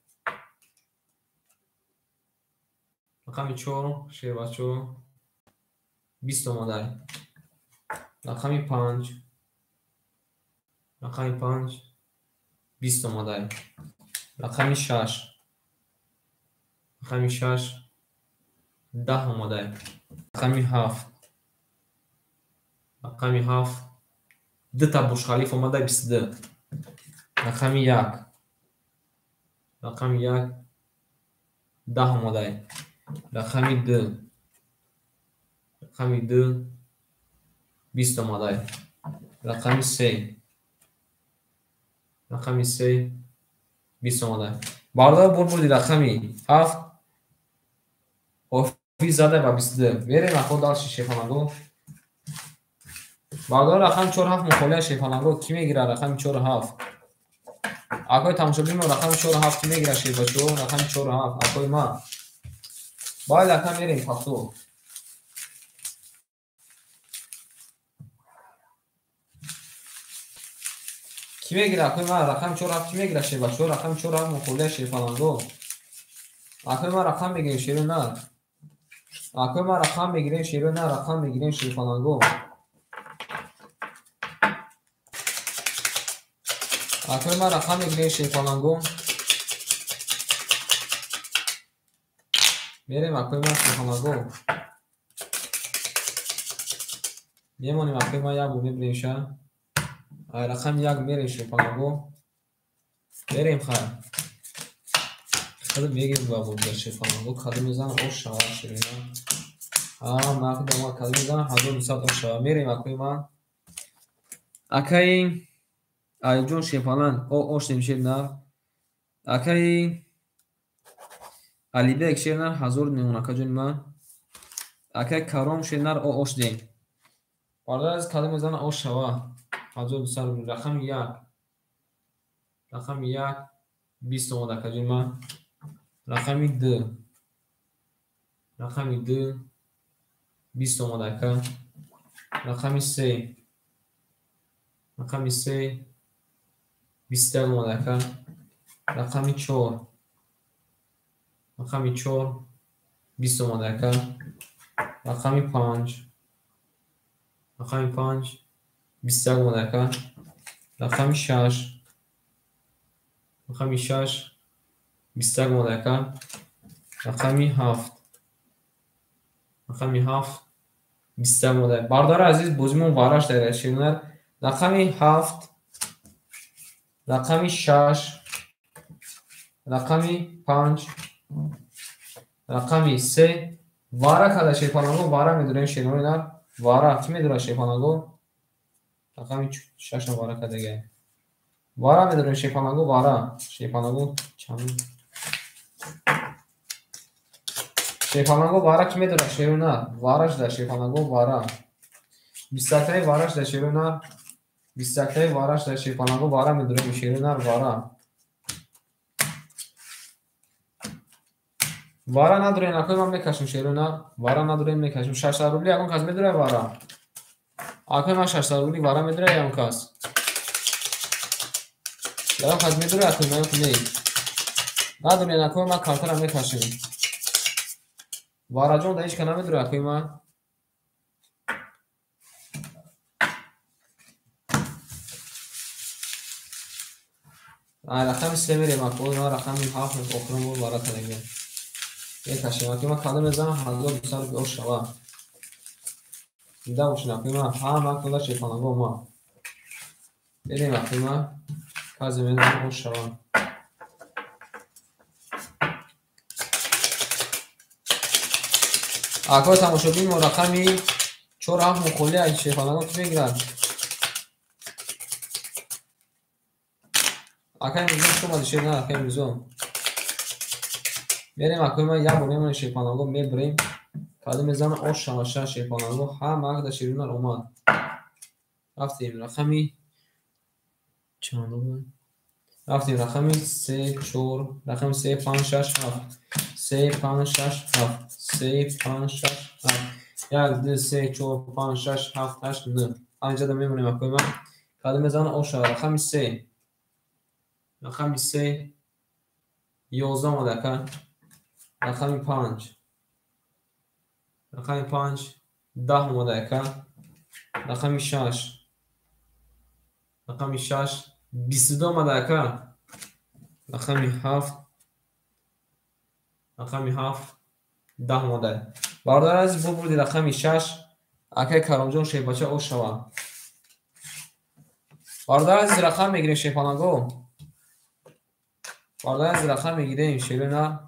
Рақами 4 шербачо 20 омадай. Рақами 5. Рақами 5 20 омадай. Рақами 6. Рақами 6 10 омадай. Рақами 7. Рақами 7 дута Бурҷ-Халиф омадай 22. Рақами 1. Рақами 1 10 омадай. Рақами 2. Рақами 2 20 омадай. Рақами 3. Рақами 3 20 омадай. Бародар бурди рақами 7 офис зада ба 22. Мерем ахо дальше шерпаланго. Бародар рақами 4 7 мухолия шерпаланго кӣ мегирад рақами 4 7? Акои тамошобин мо рақами 4 7 кӣ мегирад шербачаҳо? Рақами 4 7 акои ма. Бале ака мерем пахто. Кӣ мегирад акои ма рақами 4 7 кӣ мегирад шербачаҳо? Рақами 4 7 мухолия шерпаланго. Акои ма рақам мегирем шеру на. Акои ман рақам мегирем, шерои на рақам мегирем, шерпаланго. Акои ман рақам мегирем, шерпаланго. Мерем акои ман шерпаланго. Мемонем акои ман як бор мебирем ша. Ай рақами як мерем шерпаланго. Мерем хай. Хеле мегирем ба бо шерпаланго. Кадом мезанам ош шава шерина. А нархи дома кадом мезанам 1200 ош шава. Мерем акои ман. Акаи Аюбҷон шерпаланг ош дем шернар. Акаи Алибек шернар 1000 мемон акаҷони ман. Акаи Каром шернар ош дем. Бародар аз кадом мезанам ош шава. 1200 рубл. Рақами 1. Рақами 1 20 омад акаҷони ман. Рақами 2. Рақами 2 20 омад ака. Рақами 3. Рақами 3 21 омад ака. Рақами 4. Рақами 4 20 омад ака. Рақами 5. Рақами 5 21 омад ака. Рақами 6. Рақами 6 21 омад ака. Рақами 7. Рақами 7 21 омад. Бародари азиз, бозимон вараш дар ширнар. Рақами 7, рақами 6, рақами 5, рақами 3 вара када шерпаланго, вара медурем шернои нар. Вара чӣ медурад шерпаланго? Рақами 6 вара кадага. Вара медурем шерпаланго, вара. Шерпаланго чанд? Шерпаланго вара чӣ медурад шерои нар? Вара шуда шерпаланго вара. 21 вара шуда шерои нар. 21 вара шуда шерпаланго вара медурем шерои нар вара. Вара надурем, акои ман мекашем шерои нар. Вара надурем мекашем. 600 рубли ягон кас медурад вара. Акои ман 600 рубли вара медурад ягон кас. Ягон кас медурад акои ман не. Надурем, акои ман картара мекашем. Вараҷон да ҳеч ка намедурад акои ман. Ай рақами 3 мерем акои ман, рақами 7 охирон бор вара кардагиам. Мекашем акои ман кадом мезанам 1200 рубли ош шава. Зинда бошед акои ман, ҳама кунда шерпаланго ма. Мерем акои ман, казе мезанам ош шава. Акои тамошобин мо рақами 4 7 мухоли ай шерпаланго ки мегирад. Акаи Мирзо хуш омадед шернар, акаи Мирзо. Мерем акои ман як бор мемонем шерпаланго мебирем. Кадом мезанам ош шава ша шерпаланго ҳама ҳақда шернар омад. Рафтем рақами чанд омад? Рафтем рақами 3 4, рақами 3 5 6 7. 3 5 6 7. 3 5 6 7. 1 2 3 4 5 6 7 8 9. Анҷода мемонем акои ман. Кадом мезанам ош шава рақами 3. Рақами 3 11 омад ака. Рақами 5. Рақами 5 10 омад ака. Рақами 6. Рақами 6 22 омад ака. Рақами 7. Рақами 7 10 омад. Бародари азиз, бо бурди рақами 6 акаи Каромҷон шербача ош шава. Бародари азиз, рақам мегирем шерпаланго. Бародари азиз, рақам мегирем шерои нар.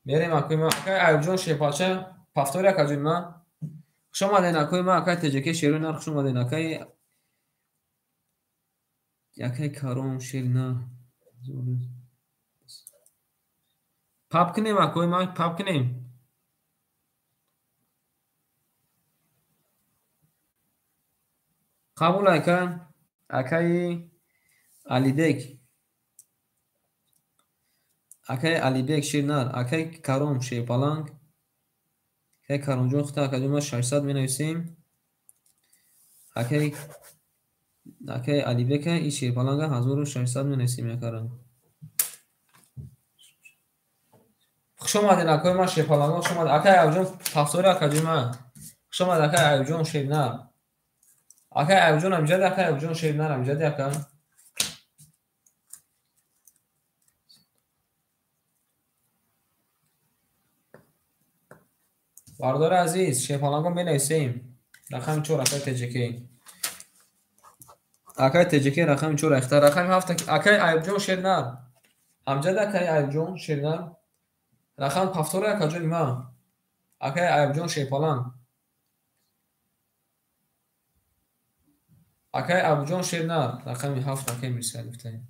Мерем акои ман, акаи Аюбҷон шерпача повтори акаҷони ман. Хуш омадед акои ман, акаи ТJK шерои нар, хуш омадед акаи Каром шери нар. Пап кунем акои ман, пап кунем. Қабул ака, акаи Алибек. Акаи Алибек шери нар, акаи Каром шерпаланг. Акаи Каромҷон хута акаҷон ман 600 менависем. Акаи Акаи Алибека и шерпаланга 1600 менависем якара. Хуш омадед акои ман шерпаланга, хуш омадед. Акаи Аюбҷон тафсори акаҷои ман. Хуш омадед акаи Аюбҷон шернар. Акаи Аюбҷон амҷади, акаи Аюбҷон шернар амҷади ака. Бародари азиз, шерпаланго менависем. Рақами 4 акаи ТҶК. Акаи ТҶК рақами 4 ахта, рақами 7 акаи Аюбҷон шернар. Амҷади акаи Аюбҷон шернар. Рақами 7 акаҷони ман. Акаи Аюбҷон шерпаланг. Акаи Абуҷон шернар. Рақами 7 акаи Мирсаид гуфтаем.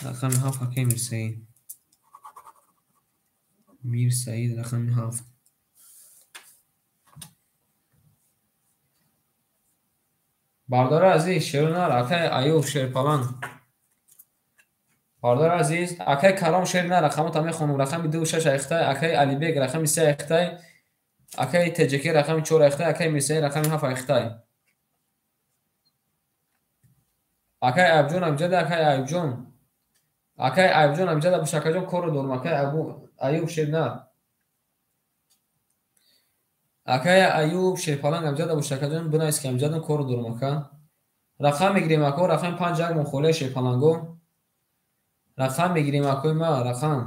Рақами 7 акаи Мирсаид. Мирсаид рақами 7. Бародари азиз шернар, акаи Аюб шерпаланг. Бародари азиз, акаи Каром шернар рақамота мехонам. Рақами 2 6 ахтай, акаи Алибек рақами 3 ахтай, акаи ТҶК рақами 4 ахтай, акаи Мирсаид рақами 7 ахтай. Акаи Аюбҷон амҷади, акаи Аюбҷон. Акаи Аюбҷон амҷада бош, акаҷон корро дорам. Акаи Аюб шернар. Акаи Аюб шерпаланг амҷада бош, акаҷон бинавис ки амҷадам корро дорам ака. Рақам мегирем ако, рақами 5 1 мухолия шерпаланго. Рақам мегирем акои ма, рақам.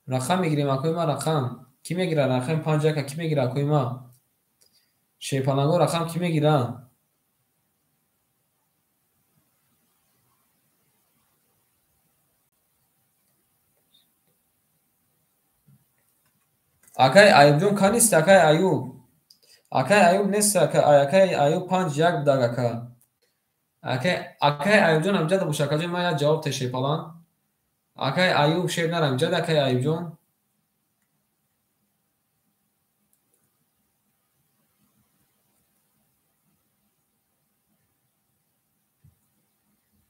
Рақам мегирем акои ма, рақам. Кӣ мегирад рақами 5 1 кӣ мегирад акои ма? Шерпаланго рақам кӣ мегирад? Акаи Аюбҷон ка нест, акаи Аюб. Акаи Аюб нест, акаи Аюб 5 1 будаг ака. Акаи Аюбҷон амҷада бош, акаҷон ман як ҷавоб те шерпаланг. Акаи Аюб шернар амҷада, акаи Аюбҷон.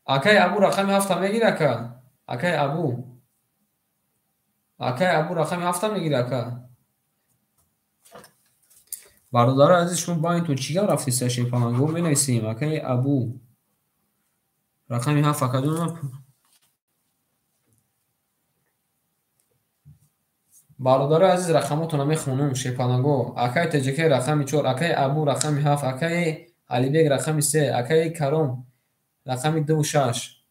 Акаи Абу рақами 7 мегир ака. Акаи Абу. Акаи Абу рақами 7 мегир ака. Бародари азиз, шумо байнтон чӣ гап рафтеста шерпаланго? Менависем акаи Абу рақами 7 акаҷон. Бародари азиз, рақамотонро мехонам шерпаланго. Акаи ТҶК рақами 4, акаи Абу рақами 7, акаи Алибек рақами 3, акаи Каром рақами 2 6.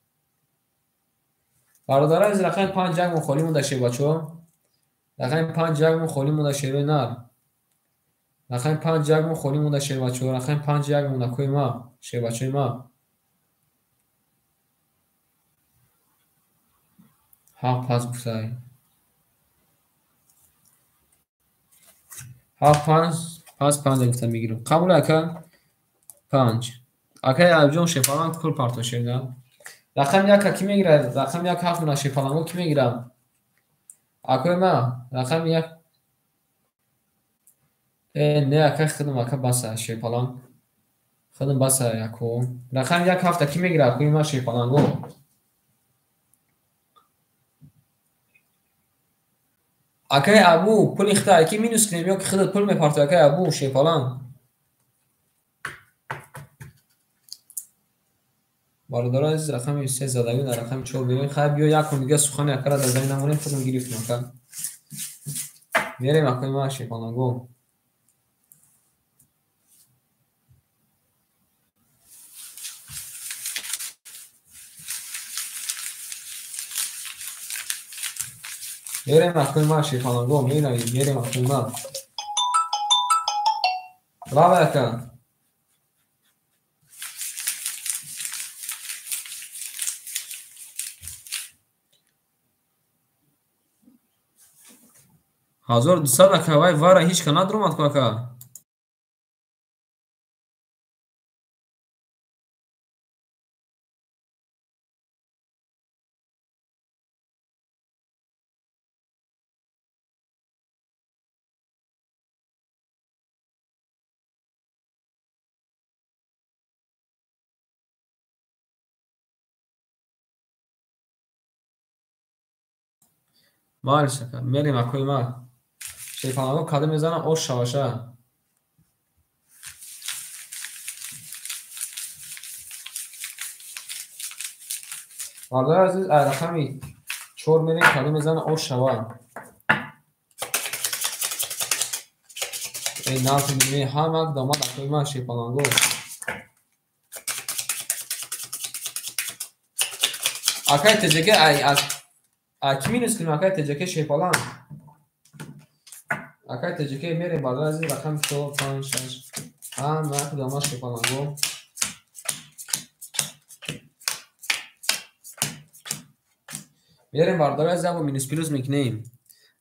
Бародари азиз, рақами 5 1 мо холӣ монда шербачаҳо. Рақами 5 1 мо холӣ монда шерои нар. Рақами 5 1 мо холӣ монда шербачаҳо. Рақами 5 1 монда акои ма, шербачаҳои ма. 7 5 гуфтай. 7 5 5 5 гуфта мегирам. Қабул ака? 5. Акаи Аюбҷон шерпаланг пул парто шерда. Рақами 1 кӣ мегирад? Рақами 1 7 мона шерпаланго кӣ мегирад? Акои ма, рақами 1. Не ака, худам ака баса шерпаланг. Худам баса ако. Рақами 1 7 кӣ мегирад? Акои ма шерпаланго. Акаи Абу пули хита ки минус кунем ё ки худат пул мепартои акаи Абу шерпаланг. Бародари азиз, рақами 3 задагӣ дар рақами 4 берем. Хайр, биё як кун дига сухани акара дар замин намонем, худам гирифтем ака. Мерем акои ма шерпаланго. Мерем акои ма шерпаланго, меравем, мерем акои ма. Браво ака. 1200 ака, вай вара ҳеч ка надромад ку ака. Малиш ака, мерем акои ма. Шерпаланго кадом мезанам ош шаваша. Бародари азиз, ай рақами 4 мерем, кадом мезана ош шава. Эй нархи ме ҳамак домад акои ман шепаланго. Акай ТЖК ай ки минус кунем акай ТЖК шепаланг. Акай ТЖК мерем бародари азиз рақами 4 5 6 ҳамак домад шепаланго. Мерем бародари азиз як минус плюс мекунем.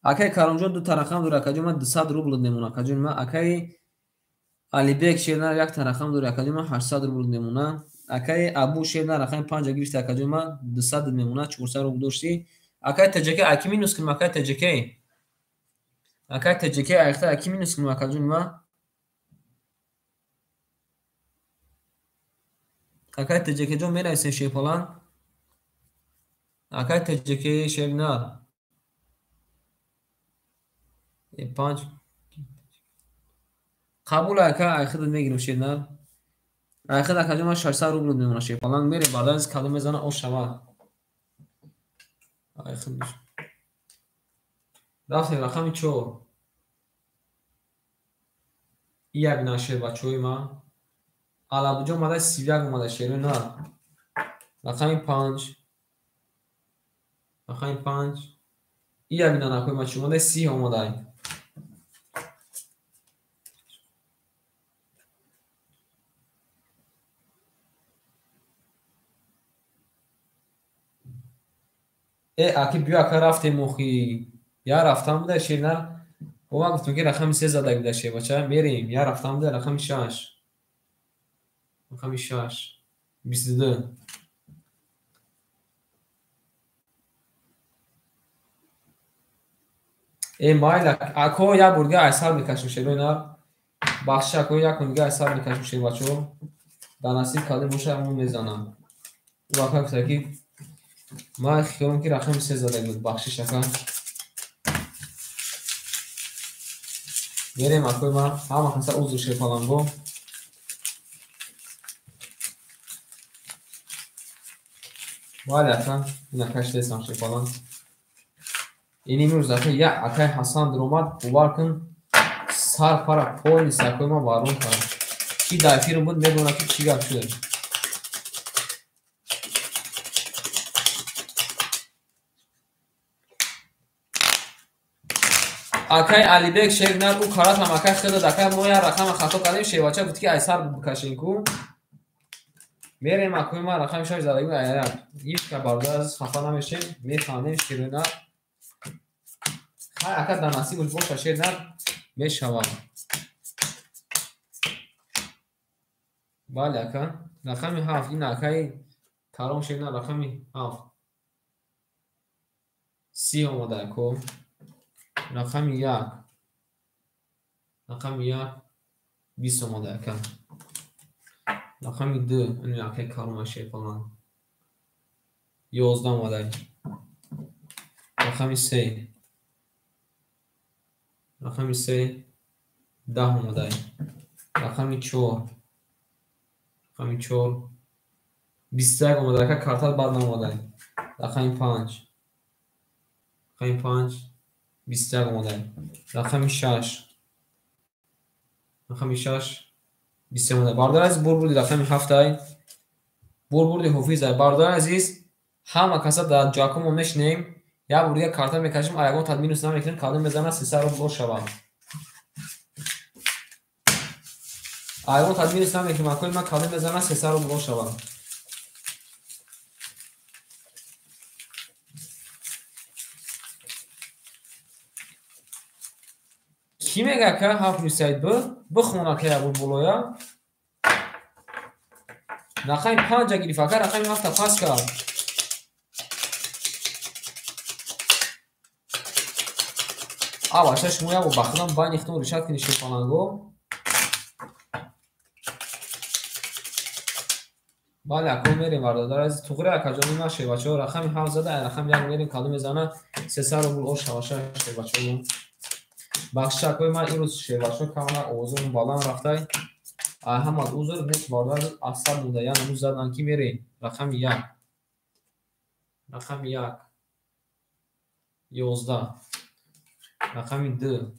Акай Каромҷон ду тарақам дора, акаҷон ман 200 рубл мемона, акаҷон ман. Акай Алибек шернар як тарақам дора, акаҷон ман 800 рубл мемона. Акай Абу шернар рақами 5 гирифта, акаҷон ман 200 мемона, 400 рубл дошти. Акай ТЖК аки минус кунем, акай ТЖК. Акай ТЖК айхта аки минус кунем, акаҷон ман. Акай ТЖК ҷон менависем шерпалан. Акай ТЖК шернар. 5 қабул ака айхид мегирем шернар. Айхид акаҷон ман 600 рубл мемона шерпаланг. Мерем бародари азиз кадом мезана ош шава. Айхид рафтем рақами 4. Як на шер бачаҳои ман. Алабуҷон омада 31 омада шерои на. Рақами 5. Рақами 5. Як на накои ман чӣ омада 30 омада. Аки биё ака рафтем охи. Я рафтам буда шернар. Бо ман гуфтам ки рақами 3 зада буда шербача. Мерем. Я рафтам буда рақами 6. Рақами 6. 22. Майла ако як бурга айсар мекашем шерои нар. Бахши ако як бурга айсар мекашем шербачо. Дар насиб кадом боша мо мезанам. Ӯ ака гуфта ки ман хиёлам ки рақами 3 зада буд. Бахшиш ака. Мерем акои ман ҳама каса узр шерпаланго. Бале ака, ин ака шидесам шерпаланг. Ин имрӯз ака як акай Ҳасан дуромад, бовар кун сар пара полис акои ман варон кард. Ки дар эфирм буд медонад ки чӣ гап шуд. Акай Алибек шернар ӯ каратам акай хидад акай мо як рақама хато кардем шербача гуфт ки ай сар бикашем ку. Мерем акои ман рақами 6 задагӣ аяк. Ҳеҷ ка бародар азиз хафа намешем, механдем шернар. Хай ака дар насибаш боша шернар мешавад. Бале ака, рақами 7 ин акаи Каром шернар рақами 7. 30 омада ако. Рақами 1. Рақами 1 20 омада ака. Рақами 2 ин акаи Каром шерпалан. 11 омада. Рақами 3. Рақами 3 10 омада. Рақами 4. Рақами 4 21 омада ака картат бад наомада. Рақами 5. Рақами 5 21 омада. Рақами 6. Рақами 6 23 омада. Бародари азиз бурбурди рақами 7 ай. Бурбурди ҳофиз ай. Бародари азиз ҳама каса дар ҷакомо мешинем. Як бор дига карта мекашем, ягон тад минус намекунем, кадом мезана 300 рубл шавад. Ягон тад минус намекунем, акои ман кадом мезана 300 рубл шавад. Кӣ мега ака 7 плюс 1 б? Бихон ака як бор болоя. Рақами 5 гирифт ака, рақами 7 пас кард. Бача шумо як бор ба худам байни худтон решат кунед шерпаланго. Бале ако мерем бародари азиз туғри акаҷони ман шербачаҳо рақами 7 зада, рақами 1 мерем кадом мезана 300 рубл ош шаваша шербачаҳо. Бахшиш акои ман имрӯз шербачаҳо камара овозон баланд рафтай. Ҳамад узр нест бародари азиз асаб буда, яъне ҳамун задан ки мерем рақами 1. Рақами 1 11. Рақами 2.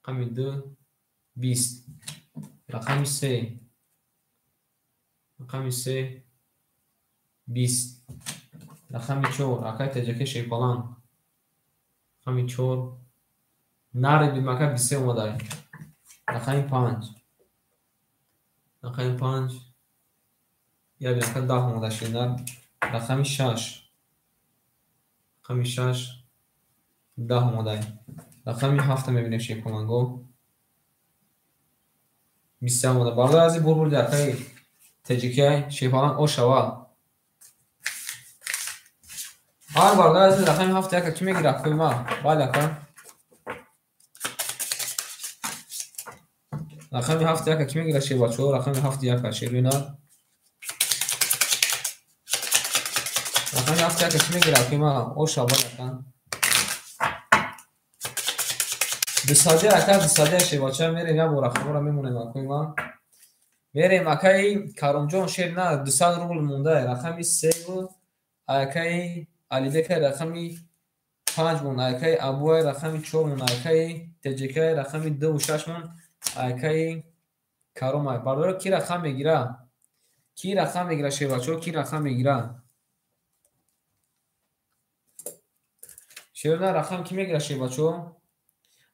Рақами 2 20. Рақами 3. Рақами 3 20. Рақами 4 акай Теҷаке Шерпаланг. Рақами 4 нари бимака 23 омадай. Рақами 5. Рақами 5 я бимака 10 омада ширнар. Рақами 6. Рақами 6 10 омадай. Рақами 7 мебинем Шерпаланго. 23 омада. Барои аз бурбурди акай Теҷаке Шерпаланг ошава. Ҳар барои аз рақами 7 яка ки мегирад акои ма? Бале ака. Рақами 7 яка ки мегирад шербачаҳо? Рақами 7 яка шербинар. Рақами 7 яка ки мегирад акои ма? Оша бале ака. 200 ака 200 шербача мерем як бор рақамҳоро мемонем акои ма. Мерем акаи Каромҷон шер на 200 рубл монда. Рақами 3 акаи Алибекай рақами 5 мон, акаи Абуай рақами 4 мон, акаи Теҷекай рақами 2 6 мон, акаи Каромай. Бародаро ки рақам мегира? Ки рақам мегира шербачаҳо? Ки рақам мегира? Шернар рақам ки мегира шербачаҳо?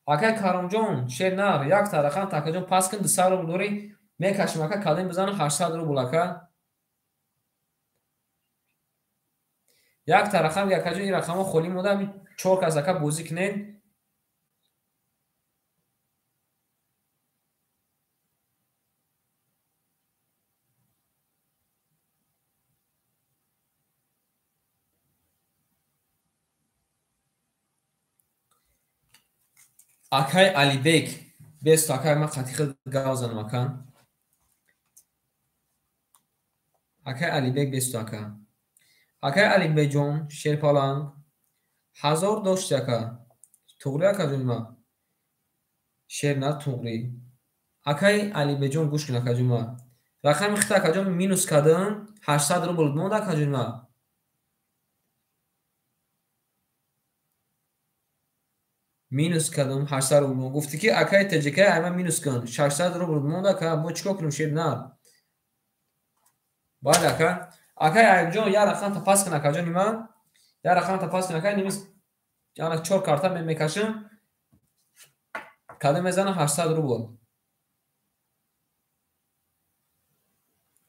Акаи Каромҷон шернар якта рақам такаҷон пас кун 200 рубл дорӣ мекашим ака калем бизанам 800 рубл ака. Якта рақам якаҷон ин рақамҳо холӣ монда ҳамин 4 кас ака бозӣ кунед. Акай Алибек бесто акай ман қатъи худ гав занам ака. Акай Алибек бесто ака. Акай Алибекҷон Шерпаланг 1000 дошти ака. Туғри акаҷони ма? Шер на туғри. Акай Алибекҷон гӯш кун акаҷони ма. Рақами хита акаҷон минус кардам 800 рубл монда акаҷони ма. Минус кардам 800 рубл. Гуфти ки акай Теҷекай ай ман минус кун 600 рубл монда ака. Мо чикор кунем шер на? Бале ака. Акай Аюбҷон як рақам та пас кун акаҷони ман. Як рақам та пас кун акай нимис ана 4 карта мен мекашам. Кадом мезанам 800 рубл.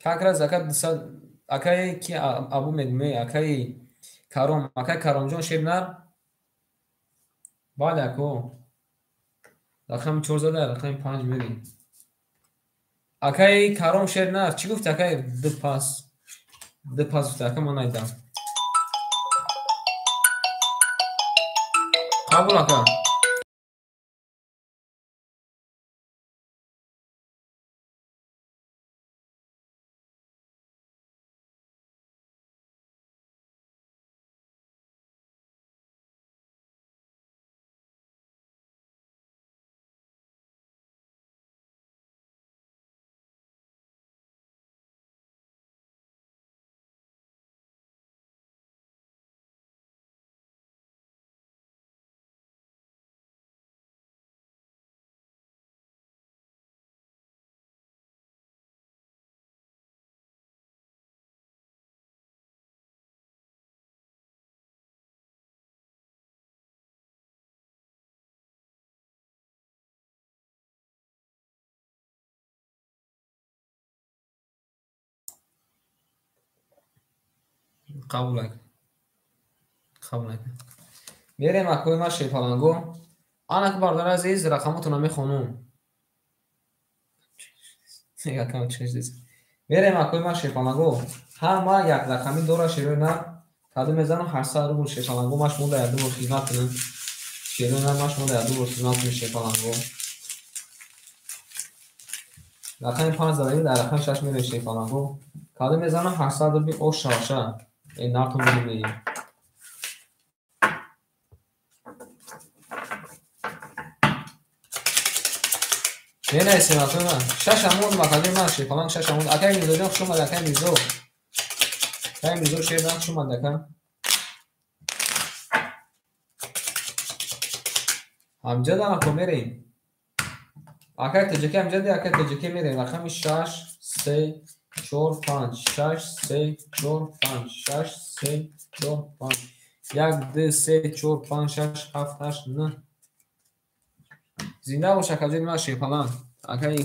Как раз ака 200 акай ки Абу мегӯме акай Каром, акай Каромҷон шернар. Бале ако. Рақами 4 зада, рақами 5 мери. Акай Каром шернар чӣ гуфт акай 2 пас. 2 пас гуфт ака ман найдам. Қабул ака. Қабул ака. Қабул ака. Мерем акои ма Шерпаланго. Ана ки бародари азиз рақамотонро мехонам. Якам чиз. Мерем акои ма Шерпаланго. Ҳама як рақами дора шерои на. Кадом мезанам 800 рубл Шерпаланго маш монда як ду бор хизмат кунам. Шерои на маш монда як ду бор хизмат кунам Шерпаланго. Рақами 5 задаги дар рақами 6 мерем Шерпаланго. Кадом мезанам 800 рубл ош шаваша. Нартон мегӯем. Менависем акои ман. 6 амон макаҷои ман Шерпаланг 6 амон. Акай Мирзоҷон хуш омадед акай Мирзо. Кай Мирзо шер хуш омадед ака. Ҳамҷа ака мерем. Акай ТҶК ҳамҷа акай ТҶК мерем. Рақами 6 3 4 5 6 3 4 5 6 3 4 5 1 2 3 4 5 6 7 8 9. Зинда бош акаҷони ман Шерпаланг. Акаи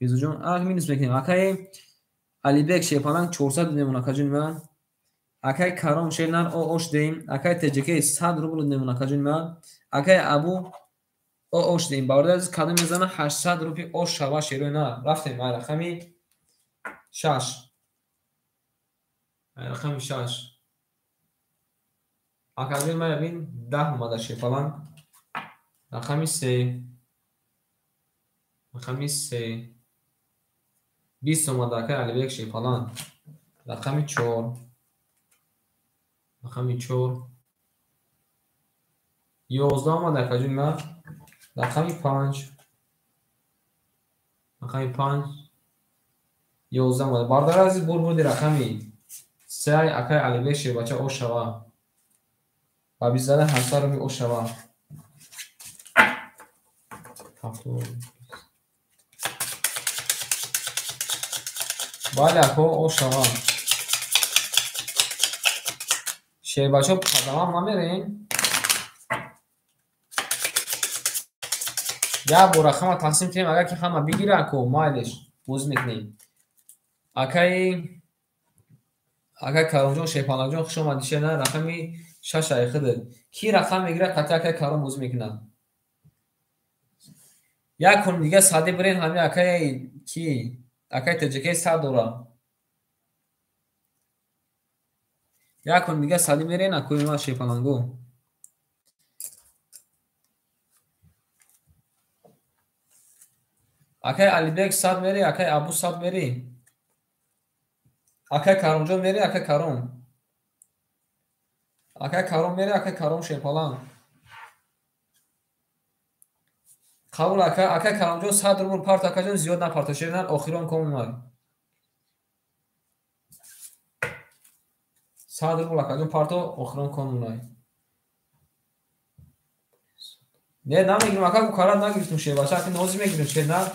Мирзоҷон, ак минус мекунем. Акаи Алибек Шерпаланг 400 мемон акаҷони ман. Акаи Каром Шернар ош деем. Акаи ТҶК 100 рубл мемон акаҷони ман. Акаи Абу ош деем. Бародар азиз кадом мезана 800 рупи ош шава шерои на. Рафтем ай рақами 6. Ай рақами 6. Акаҷони ман бин 10 омада Шерпаланг. Рақами 3. Рақами 3. 20 омада акаи Алибек Шерпаланг. Рақами 4. Рақами 4. 11 омада акаҷони ман. Рақами 5. Рақами 5. 11 омада. Бародари азиз бурди рақами 3 акаи Алибек Шербача ош шава. Ба бизада 800 рубли ош шава. Бале ако ош шава. Шербачо қадамам намерем. Як бор рақама тақсим кунем, агар ки ҳама бигира ако майлеш бозӣ мекунем. Акаи Каромҷон Шерпалангҷон хуш омадӣ шерна рақами 6 айхидад. Ки рақам мегирад қатъи акаи Каром бозӣ мекунад. Як кун дига сади бирен ҳами акаи ки акаи ТҶК 100 дора. Як кун дига сади мерен акои ма Шерпаланго. Акаи Алибек 100 мери, акаи Абу 100 мери. Акаи Каромҷон мери, акаи Каром. Акаи Каром мери, акаи Каром Шерпаланг. Қабул ака, акаи Каромҷон 100 рубл парт акаҷон зиёд напарта шернар охирон ком омад. 100 рубл акаҷон парто охирон ком омад. Не, намегирим ака, ку карат нагирифтум шербача, ака нози мегирим шернар.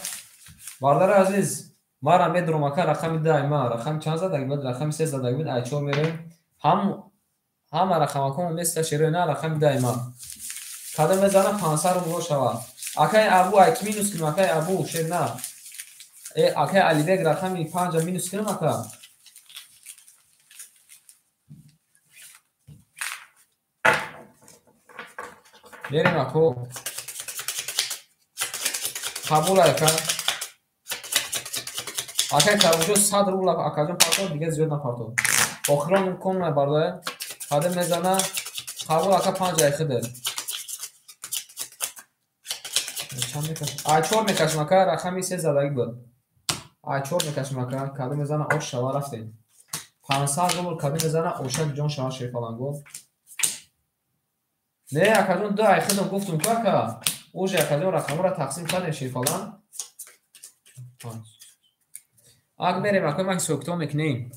Бародари азиз, мара медурам ака рақами 2 ай ма, рақами чанд задаги буд? Рақами 3 задаги буд, ай 4 мерем. Ҳама рақамаком места шерои на рақами 2 ай ма. Кадом мезана 500 рубл шава. Акаи Абу ай ки минус кунем акаи Абу шерна. Акаи Алибек рақами 5 минус кунем ака. Мерем ако. Қабул ака. Акаи Каромҷон 100 рубл акаҷон партов, дига зиёд напартов. Охирон ком бародар. Кадом мезана қабул ака 5 айхида. Ай 4 мекашем ака, рақами 3 задаги буд. Ай 4 мекашем ака, кадом мезана ош шава рафтем. 500 рубл кадом мезана ошак ҷон шава Шерпаланго. Не, акаҷон 2 айхидам гуфтум ку ака. Уже акаҷон рақамро тақсим кардем Шерпаланг. Ак мерем акаи ман ҳисоб-китоб мекунем.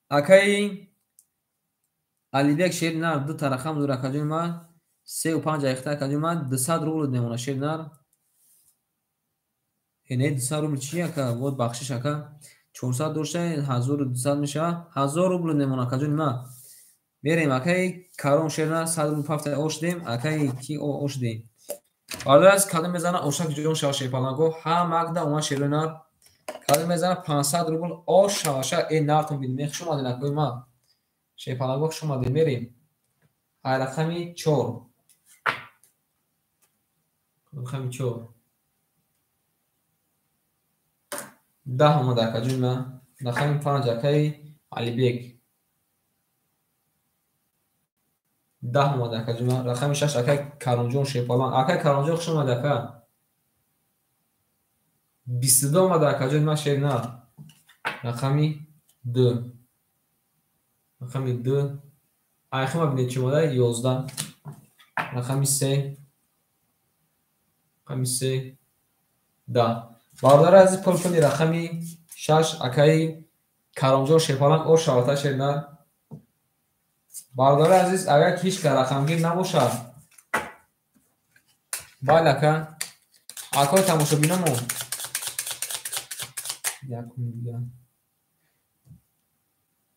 Акаи Алибек Шернар 2 та рақам дора акаҷони ман. 3 ва 5 айхта акаҷони ман 200 рубл мемона Шернар. Не 200 рубл чи ака? Вот бахшиш ака. 400 дошта 1200 мешава. 1000 рубл мемона акаҷони ман. Мерем акаи Каром Шернар 100 рубл пафта ош дем, акаи ки ош дем. Бародар аз кадом мезана ошак ҷон шава Шерпаланго, ҳама акда омад Шернар. Кадом мезана 500 рубл ош шава ша нартон бинем. Хуш омадед акои ман. Шерпаланго хуш омадед. Мерем. Ай рақами 4. Рақами 4. 10 омада акаҷони ман. Рақами 5 акаи Алибек. 10 омада акаҷони ман. Рақами 6 акаи Каромҷон Шерпаланг. Акаи Каромҷон хуш омадед ака. 22 омада акаҷони ман Шернар. Рақами 2. Рақами 2. Айхима бинед чӣ омада? 11. Рақами 3. Рақами 3. 10. Бародари азиз пул пули рақами 6 акаи Каромҷон Шерпаланг ош шавата шернар. Бародари азиз, агар ҳеҷ ка рақамгир набошад, бале ака, акои тамошобинамон. Якуни дига.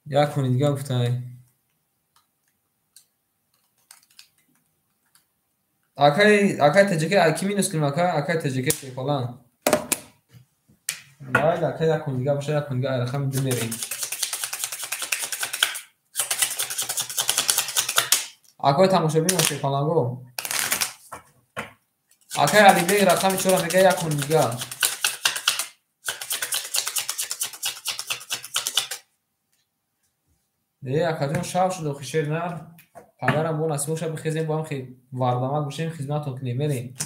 Якуни дига гуфтай. Акай ТҶК ки минус кунем ака, акай ТҶК Шерпаланг. Бале ака, якуни дига боша, якуни дига рақами 2 мерем. Акои тамошобин Шерпаланго. Акай Алибек рақами 4 мега, якуни дига. Э, акаҷон шав шуд охи шернар. Падарам бо насиб боша бихезем, бо ҳам вардамак бошем, хизматон кунем, мерем.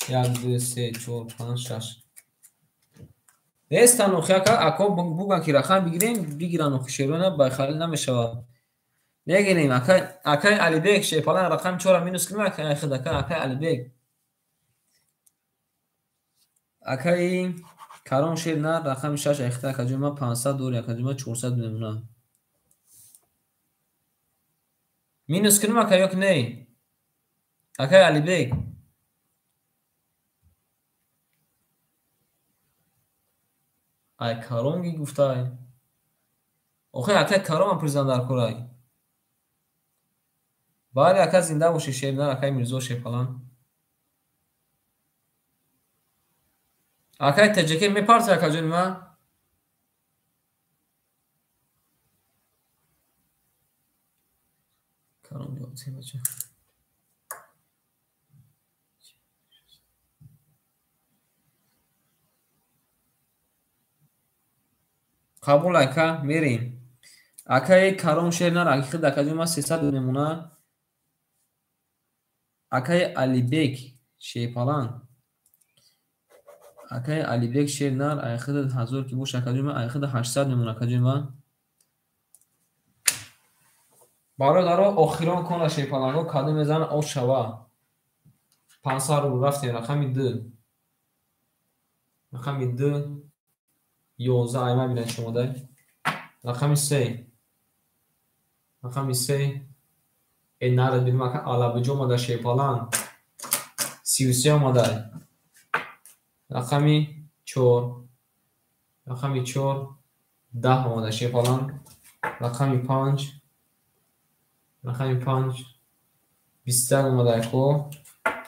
Як, ду, се, чор, панҷ, шаш. Нестан охи ака, ако буган ки рақам бигирем, бигиран охи шерона, байхалӣ намешавад. Мегирем, акай Алибек Шерпаланг рақами 4 минус кунем, акай худ ака, акай Алибек. Акаи Каром Шернар рақами 6 айхта акаҷон ман 500 дори, акаҷон ман 400 мемонам. Минус кунем ака ё ки не? Акаи Алибек. Ай Каром ги гуфтай. Охи акаи Каром призан дар корай. Бале ака, зинда бошӣ Шернар, акаи Мирзо Шерпаланг. Акаи ТҶК мепарти акаҷони ман? Каром ёд бача. Қабул ака, мерем. Акаи Каром Шернар, аки худ акаҷони ман 300 мемона. Акаи Алибек Шерпаланг. Акаи Алибек Шернар, айхид 1000 ки боша акаҷони ман, айхид 800 мемона акаҷони ман. Бародаро, охирон кона Шерпаланго кадом мезана ош шава. 500 рубл рафтем, рақами 2. Рақами 2 11 айма бинед шумо дай. Рақами 3. Рақами 3 э нарад бинем ака Алабиҷо омада Шерпаланг. 33 омада. Рақами 4. Рақами 4 10 омада Шерпаланг. Рақами 5. Рақами 5 21 омада ко.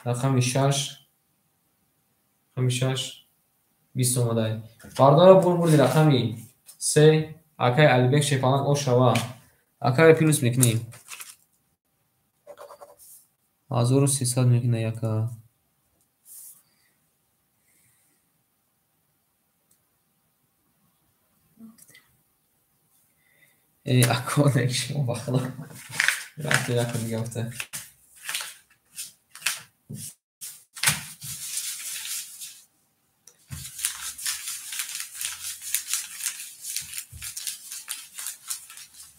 Рақами 6. Рақами 6 20 омада. Бародаро, бурди рақами 3 акаи Алибек Шерпаланг ош шава. Акаи плюс мекунем. 1300 мекуна яка. Э, ако не шумо ба худо. Рафте якун дига гуфта.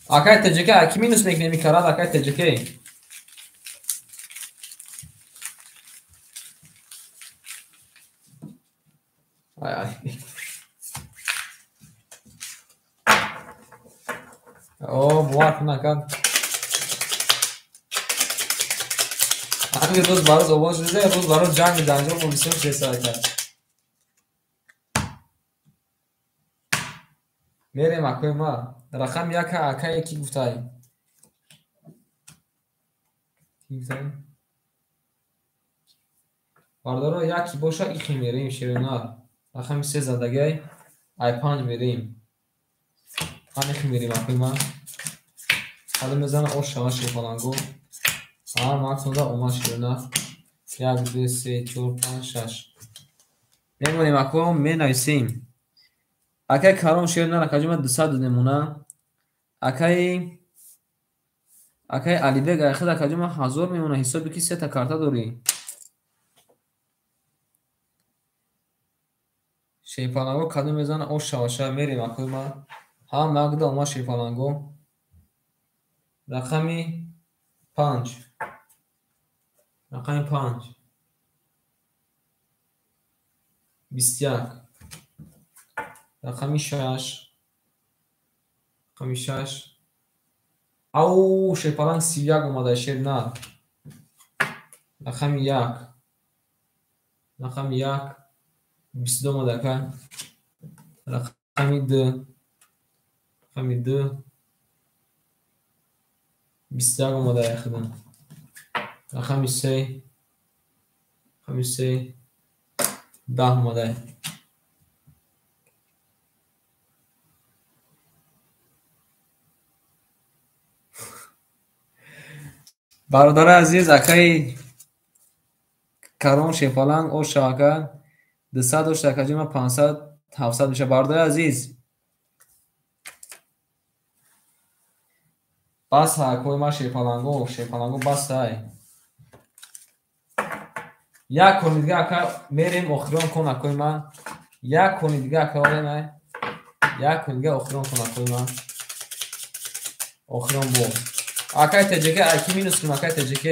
Акай ТҶК, аки минус мекунем карад, акай ТҶК. Ай ай. О, бовар кун ака. Ҳамин рӯз ба рӯз обод шуда, рӯз ба рӯз ҷанги ҷанҷол бо бисёр шеста ака. Мерем акои ма. Рақами 1 акае ки гуфтай? Ки гуфтай? Бародаро, яки боша ихи мерем шерона. Рақами 3 задагай, ай 5 мерем. Ҳам ихи мерем акои ма. Ҳали мезана ош шава Шерпаланго. Ҳа, максимум омад шерона. 1 2 3 4 5 6. Мемонем ако, менависем. Акаи Каром Шернар акаҷони ман 200 мемона. Акаи Алибек айхид акаҷони ман 1000 мемона, ҳисоби ки сета карта дорӣ. Шерпаланго кадом мезана ош шава ша, мерем акои ман. Ҳам нагда омад Шерпаланго. Рақами 5. Рақами 5. 21. Рақами 6. Рақами 6. Ау, шерпаланг 31 омада, шер нар. Рақами 1. Рақами 1. 22 омада, ака. Рақами 2. Рақами 2. 21 омада, яхидан. Рақами 3. Рақами 3. 10 омада. Бародари азиз, акаи Каром Шерпаланг оша ака 200 дошт, акаҷон ман 500 700 меша. Бародари азиз, бас акои ман шерпаланго, шерпаланго бас ай. Як кони дига ака мерем охирон кон акои ман. Як кони дига ака орем ай. Як кони дига охирон кон акои ман. Охирон бо. Акай ТЖК, аки минус кун, акай ТЖК.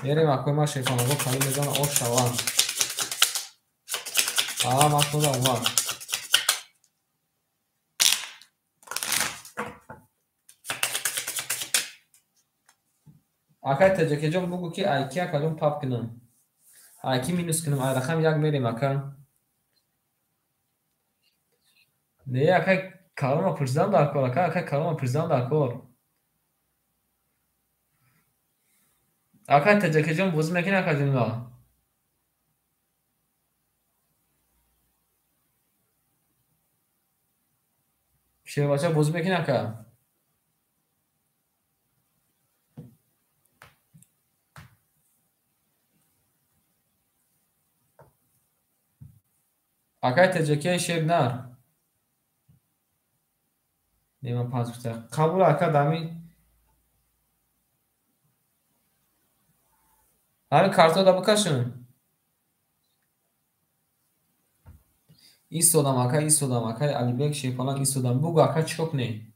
Мерем акои ман шерпаланго калим мезана ош шаванд. Аа, ман шуда омад. Акай ТЖК ҷон бугӯ ки айки акаҷон пап кунам. Айки минус кунам, ай рақам 1 мерем ака. Не, акай Карома пурсидам дар кор, ака, акай Карома пурсидам дар кор. Акай ТЖК ҷон бозӣ мекунӣ акаҷон ма? Шербача бозӣ мекунӣ ака? Акай ТЖК шер нар. Не, ман 5 гуфта. Қабул ака дами. Ҳамин картҳо да бикашем. Истодам ака, истодам акай Алибек Шерпаланг истодам. Бугӯ ака чӣ кор кунем?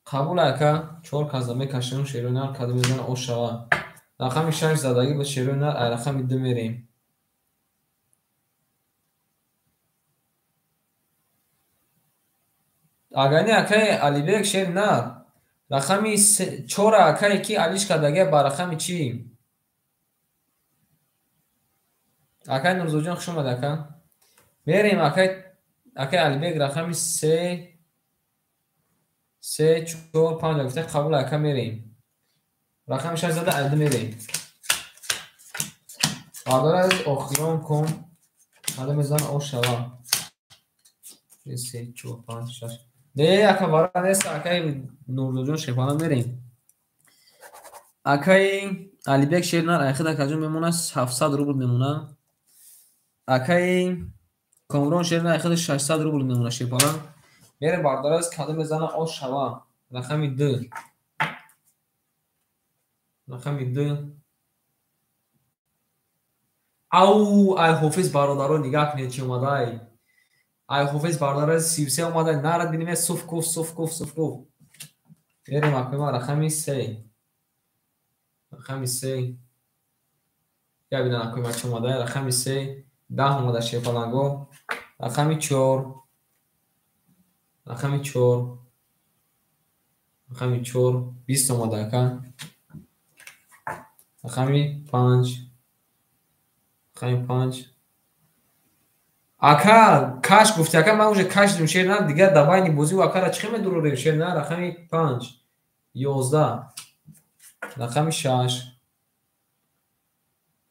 Қабул ака, 4 каза мекашем, шерои нар кадом мезана ош шава. Рақами 6 задагӣ ба шерои нар, ай рақами 2 мерем. Агар не акай Алибек шер нар, рақами 4 акае ки алиш кардагия ба рақами чӣ? Акай Нурзоҷон хуш омад ака. Мерем акай, акай Алибек рақами 3 3 4 5 гуфта қабул ака мерем. Рақами 6 зада ай 2 мерем. Бародари азиз, охирон кун. Ҳада мезана ош шава. 3 4 5 6. Не, ака бара нест, акай Нурзоҷон Шерпаланг мерем. Акай Алибек Шернар айхид акаҷон мемона 700 рубл мемона. Акай Комрон Шернар айхид 600 рубл мемона Шерпаланг. Мерем бародари азиз, кадом мезана ош шава. Рақами 2. Рақами 2. Ау, ай ҳофиз бародаро нигаҳ кунед чӣ омадай. Ай ҳофиз бародаро 33 омадай. Нарад бинем, суф куф, суф куф, суф куф. Мерем акои ман рақами 3. Рақами 3. Я бинам акои ман чӣ омадай. Рақами 3. 10 омада шерпаланго. Рақами 4. Рақами 4. Рақами 4. 20 омада ака. Рақами 5. Рақами 5. Ака, каш гуфти, ака, ман уже каш дидем, шер нар, дигар дар байни бозӣ акара чӣ медурорем, шер нар, рақами 5, 11, рақами 6,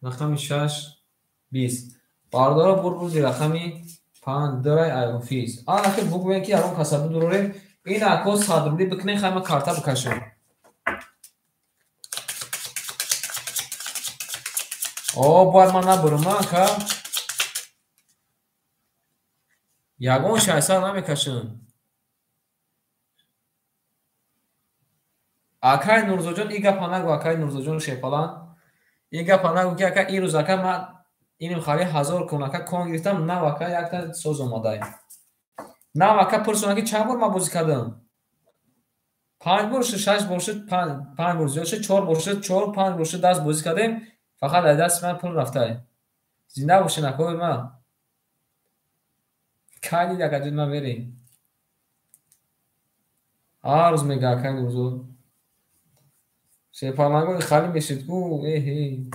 рақами 6, 20. Бародаро бурбурди рақами 5 дорай ай ҳофиз. А, ака, бугӯем ки ягон каса бидурорем, ин ако 100 рубли бикунем, хай ман карта бикашам. О, бояд ман набурам, ака. Ягон 600 намекашам. Акай Нурзоҷон, и гапа нагӯ, акай Нурзоҷон Шерпаланг. И гапа нагӯ ки ака ин рӯз ака ман Иним хали 1000 кон ака кон гирифтам, нав ака якта соз омадай. Нав ака пурсон ки чанд бор ман бозӣ кардам? 5 бор шуд, 6 бор шуд, 5 бор зиёд шуд, 4 бор шуд, 4-5 бор шуд даст бозӣ кардем, фақат аз дасти ман пул рафтай. Зинда бошед акои ман. Кай дид акаҷон ман мерем. Ҳар рӯз мега акай Нурзод. Шерпалангои хали мешид ку, эҳе.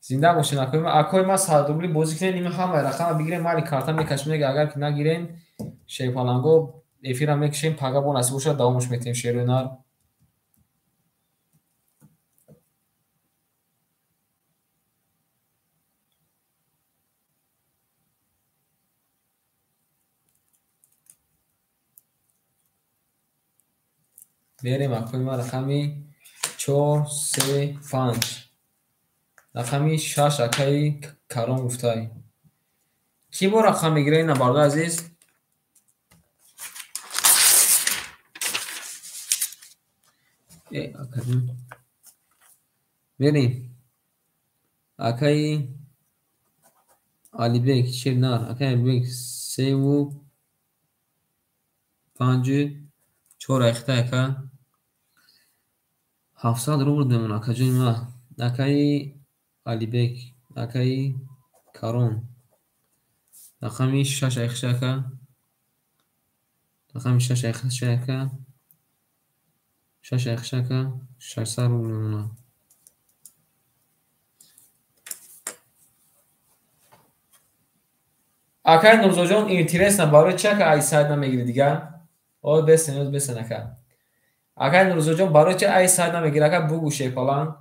Зинда бошед акои ман. Акои ман 100 рубли бозӣ кунед, ин ҳамаи рақама бигирем, майли карта мекашем, мега агар ки нагирем, шерпаланго эфира мекушем, пага бо насиб бошад давомаш метиҳем шерои нар. Мерем акои ман рақами 4, 3, 5. Рақами 6 акаи Каром гуфтай. Кӣ бо рақам мегира ина бародари азиз? Акаҷон. Мерем. Акаи Алибек Шернар, акаи Алибек 3 5 4 айхта ака. 700 рубл мемон акаҷони ман. Акаи Алибек, акаи Карон. Рақами 6 айхша ака. Рақами 6 айхша ака. 6 айхша ака. 600 рубл мемонад. Акаи Нурзоҷон, интересно барои чи ака ай сайт намегири дигар? О, бесен, оз бесен ака. Акаи Нурзоҷон барои чи ай сайт намегири ака? Бугу шерпаланг.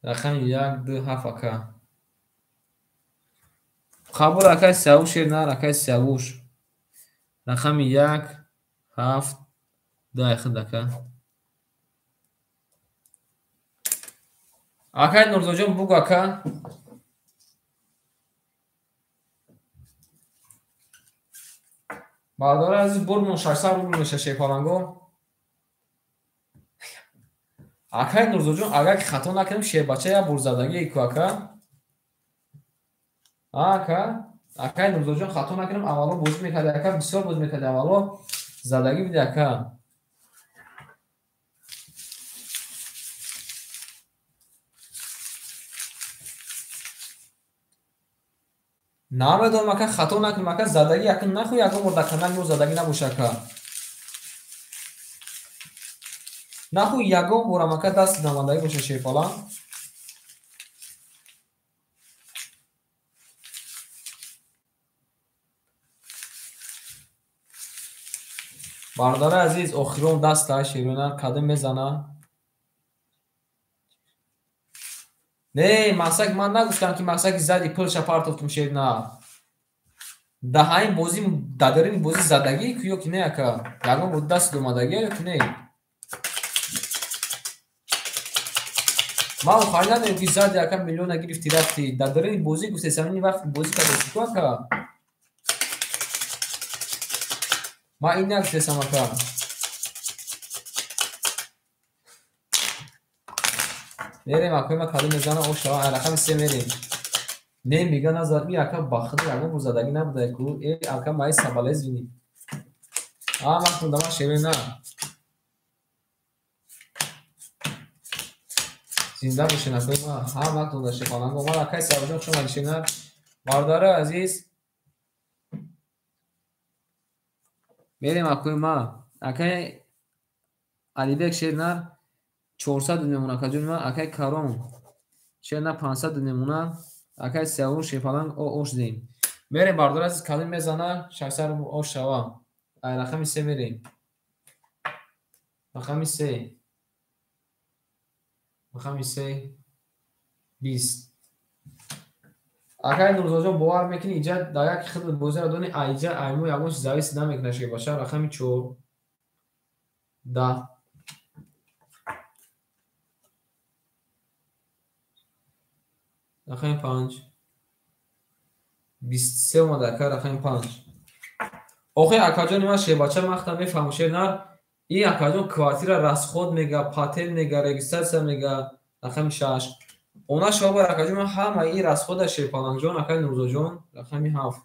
Рақами 1, 2, 7 ака. Қабул акаи Сиявуш шернар, акаи Сиявуш. Рақами 1, 7, 2 айхид ака. Акаи Нурзоҷон бугу ака. Бародари азиз, бурмон 600 рубл меша шерпаланго. Акаи Нурзоҷон, агар ки хато накунем, шербача як бор задагӣ ку ака. Ака, акаи Нурзоҷон хато накунем, аввало бозӣ мекарди ака, бисёр бозӣ мекарди аввало, задагӣ буди ака. Намедонам ака, хато накунем ака, задагӣ ака нахӯй, ягон бор дар канали мо задагӣ набоша ака. Нахӯй ягон борам ака даст намандагӣ боша шерпаланг. Бародари азиз, охирон даста шерона кадом мезана? Не, мақсад ман нагуфтам ки мақсад ки зади пулша партофтум шерна. Даҳаин бозӣ, дадарини бозӣ задагӣ ку ё ки не ака? Ягон бор даст омадагӣ ё ки не? Ман охари надорем ки зади ака миллиона гирифти рафти. Дадарини бозӣ гуфтесам, ин вақт бозӣ кардасти ку ака? Ман ин нагуфтесам ака. Мерем акои ман кадом мезана ош шава, ай рақами 3 мерем. Не мега назад, ми ака ба худ ягон бор задагӣ набуда ку, э ака май сабалез бини. А вақтон дама шере на. Зинда бошед акои ман, ҳам вақтон да шерпаланг омад. Акаи Сабирҷон хуш омадед шернар. Бародари азиз, мерем акои ман. Акаи Алибек шернар 400 мемона акаҷони ман. Акаи Каром шернар 500 мемона. Акаи Сиявуш шерпаланг ош дем. Мерем бародари азиз, кадом мезана 600 рубл ош шава. Ай рақами 3 мерем. Рақами 3. Рақами 3 20. Акаи Нурзоҷон бовар мекунӣ иҷа дар як хидмат бозиро дони, иҷа аймо ягон чиз завис намекунад шербача. Рақами 4 10. Рақами 5 23 омада ака, рақами 5. Охи акаҷони ман шербача махта мефаҳмам шернар. И акаҷон квартира расход мега, патент мега, регистрация мега, рақами 6. Она шобар акаҷон ман ҳама и расхода шерпалангҷон, акай Нурзоҷон, рақами 7.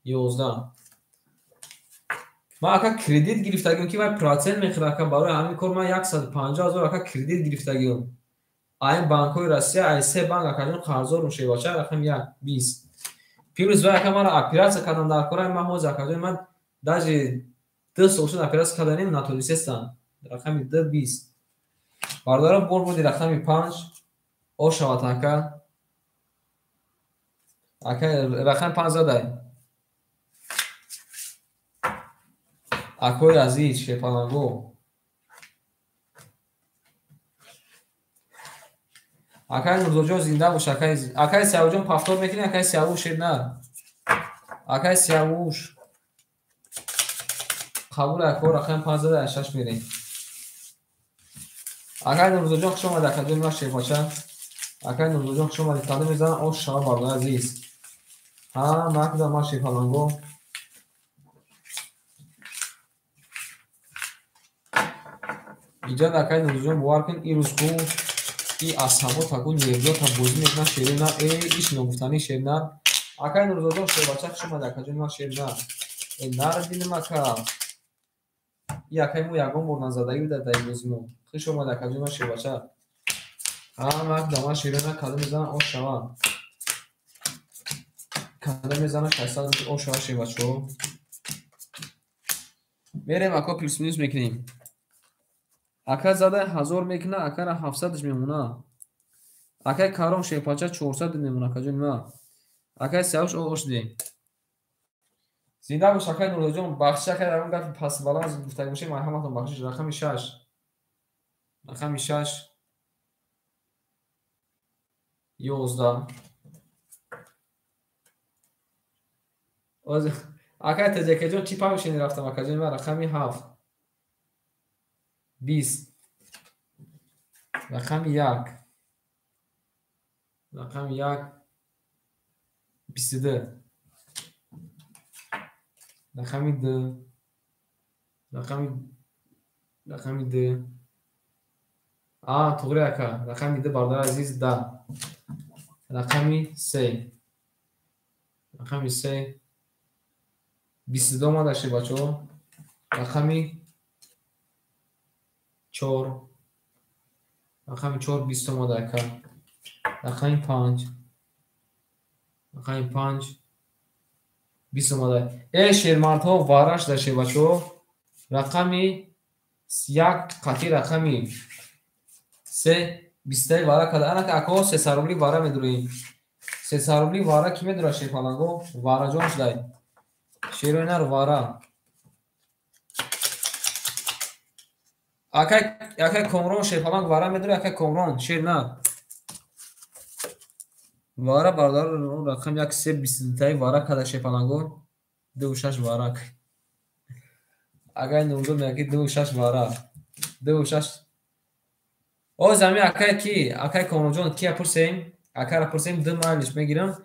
11. Ман ака кредит гирифтагиам ки вай процент мехӯрад ака, барои ҳамин кор ман 150 000 ака кредит гирифтагиам. Айн банкҳои Россия, ай се банк акаҷон қарздорум шербача, рақами 1, 20. Плюс вай ака маро оператсия кардам дар кора, ман ҳозир акаҷон ман даже 2 сол шуд оператсия карданем, натонистам. Рақами 2, 20. Бародаро бор буди рақами 5 ошавад ака. Ака рақами 5 задай. Акои азиз шерпаланго. Акай Нурзоҷон зинда бош, акай Сиявуҷон повтор мекунӣ, акай Сиявуш шернар. Акай Сиявуш. Қабул ако рақами 5 зада 6 мерем. Акай Нурзоҷон хуш омадӣ, акаҷони ман шербача. Акай Нурзоҷон хуш омадӣ, кадом мезанам ош шава бародари азиз. Ҳа, макда ман шерпаланго. Иҷад акай Нурзоҷон бовар кун, ин рӯз ку и асабо таку нервиёта бозӣ мекунад шерина, э иш ногуфтанӣ шерина. Акай Нурзоҷон шербача хуш омадӣ, акаҷони ман шерина. Э нар бинем ака. И акай мо ягон бор назадагӣ буда дар ин бозӣ мо. Хуш омадӣ акаҷони ман шербача. Ҳа, макда ман шерина, кадом мезанам ош шава. Кадом мезанам 600 рубл ош шава шербачаҳо. Мерем ако плюс минус мекунем. Ака зада 1000 мекуна, акара 700-ш мемона. Акай Каром шерпача 400 мемона, акаҷони ман. Акай Сиявуш ош дем. Зинда бош акай Нурзоҷон, бахшиш акай дар он гапи паст баланс гуфтагӣ бошем, ман ҳаматон бахшиш. Рақами 6. Рақами 6. 11. Акай ТЖК-ҷон чӣ памешини рафтам акаҷони ман, рақами 7. 20. Рақами 1. Рақами 1. 22. Рақами 2. Рақами 2. А, туғри ака. Рақами 2 бародари азиз 10. Рақами 3. Рақами 3. 22 омада шебачо. Рақами 4. Рақами 4 20 омада ака. Рақами 5. Рақами 5 20 омада. Э шермардҳо вараш дар шебачо. Рақами 1 қатъи рақами 3 20 вара када. Анака ако 300 рубли вара медурем. 300 рубли вара ки медура шерпаланго? Вараҷон шудай. Шероинар вара. Акай Комрон шерпаланг вара медура, акай Комрон шернар. Вара бародар рақами 1 3 22 вара када шерпаланго. 2 6 вара. Акай Нурзод мегӯяд ки 2 6 вара. 2 6. О зами акай ки? Акай Комронҷон кия пурсем? Акайра пурсем, 2 майлиш мегирам.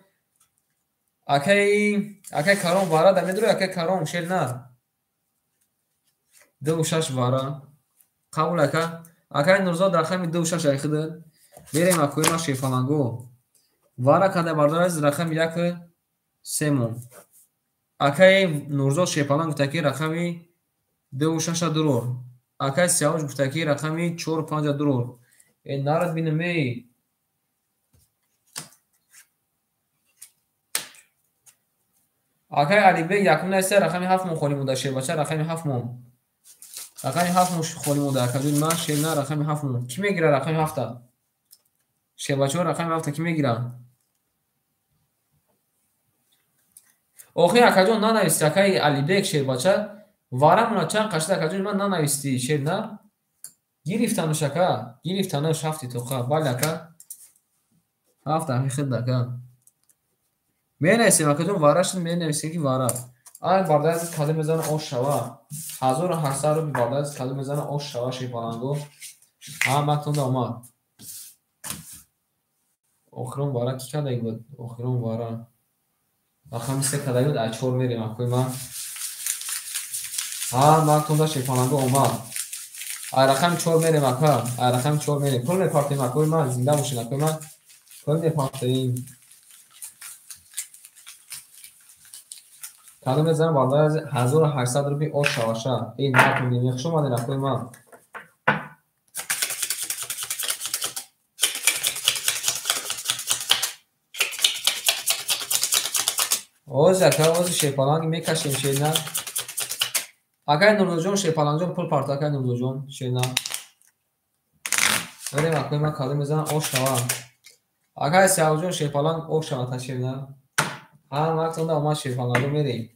Акай Каром вара да медура, акай Каром шернар. 2 6 вара. Қабул ака. Акай Нурзод рақами 2 6 айхида. Берем акои ма шерпаланго. Вара када бародар азиз рақами 1 3 мон. Акай Нурзод шерпаланг гуфта ки рақами 2 6 дурор. Акай Сиявуш гуфта ки рақами 4 5 дурор. Э нарад бинем эй. Акай Алибек якум наиста рақами 7 мон холӣ монда шербача, рақами 7 мон. Рақами 7 мон холӣ монда акаҷони ман шерна рақами 7 мон. Кӣ мегирад рақами 7-та? Шербачаҳо рақами 7-та кӣ мегирад? Охи акаҷон нанависти акай Алибек шербача. Варамона чанд қашта акаҷони ман нанависти шерна. Гирифтануш ака, гирифтануш ҳафти тоқа. Бале ака. Ҳафт ҳамин хел ака. Менависем акаҷон варашон менависем ки вара. Ай бародари азиз кадом мезанад ош шава. 1800 рубл бародари азиз кадом мезанад ош шава шерпаланго. Ҳа матонда омад. Охирон вара ки кадаги буд? Охирон вара. Рақами 3 кадаги буд, ай 4 мерем акои ман. Ҳа, мактонда шерпаланго омад. Ай рақами 4 мерем ака, ай рақами 4 мерем. Пул мепартем акои ман, зинда бошед акои ман. Пул мепартем. Кадом мезанам бародар 1800 рубли ош шаваша. Эй, накунем, хуш омадед акои ман. Оз ака, оз шерпаланг мекашем шерна. Акай Нурзоҷон, шерпалангҷон пул парт, акай Нурзоҷон, шерна. Мерем акои ман кадом мезанам ош шава. Акай Сиёвҷон шерпаланг ош шава та шерна. Ҳа, вақтонда омад шерпаланго мерем.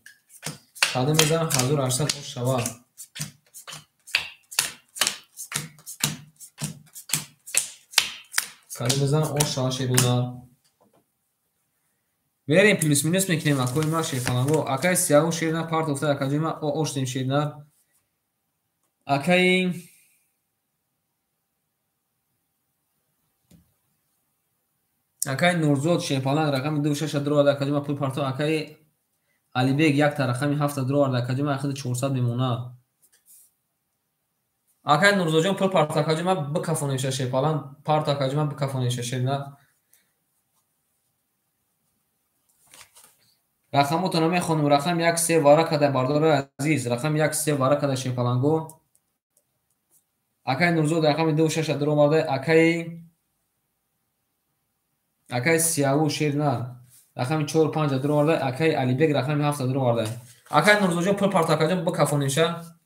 Кадом мезанам 1800 ош шава. Кадом мезанам ош шава шерона. Мерем плюс минус мекунем акои ма шерпаланго. Акай Сиёв шерна парт офта акаҷои ма оштем шерна. Акай Акай Нурзод шерпаланг рақами 26 дровард акаҷои ма пул парто. Акай Алибек якта рақами 7 дровард акаҷои ма ахири 400 мемонад. Акай Нурзоджон пул парто акаҷои ма бикафонеша шерпаланг парто акаҷои ма бикафонеша шерна. Рақамотонро мехонам. Рақам 1 3 вара када бардори азиз. Рақами 1 3 вара када шерпаланго. Акай Нурзод рақами 2 6 дроварда. Акай Сиёву шерна рақами 4 5 дроварда. Акай Алибек рақами 7 дроварда. Акай Нурзоджон пул парт акаҷон бикафонемша.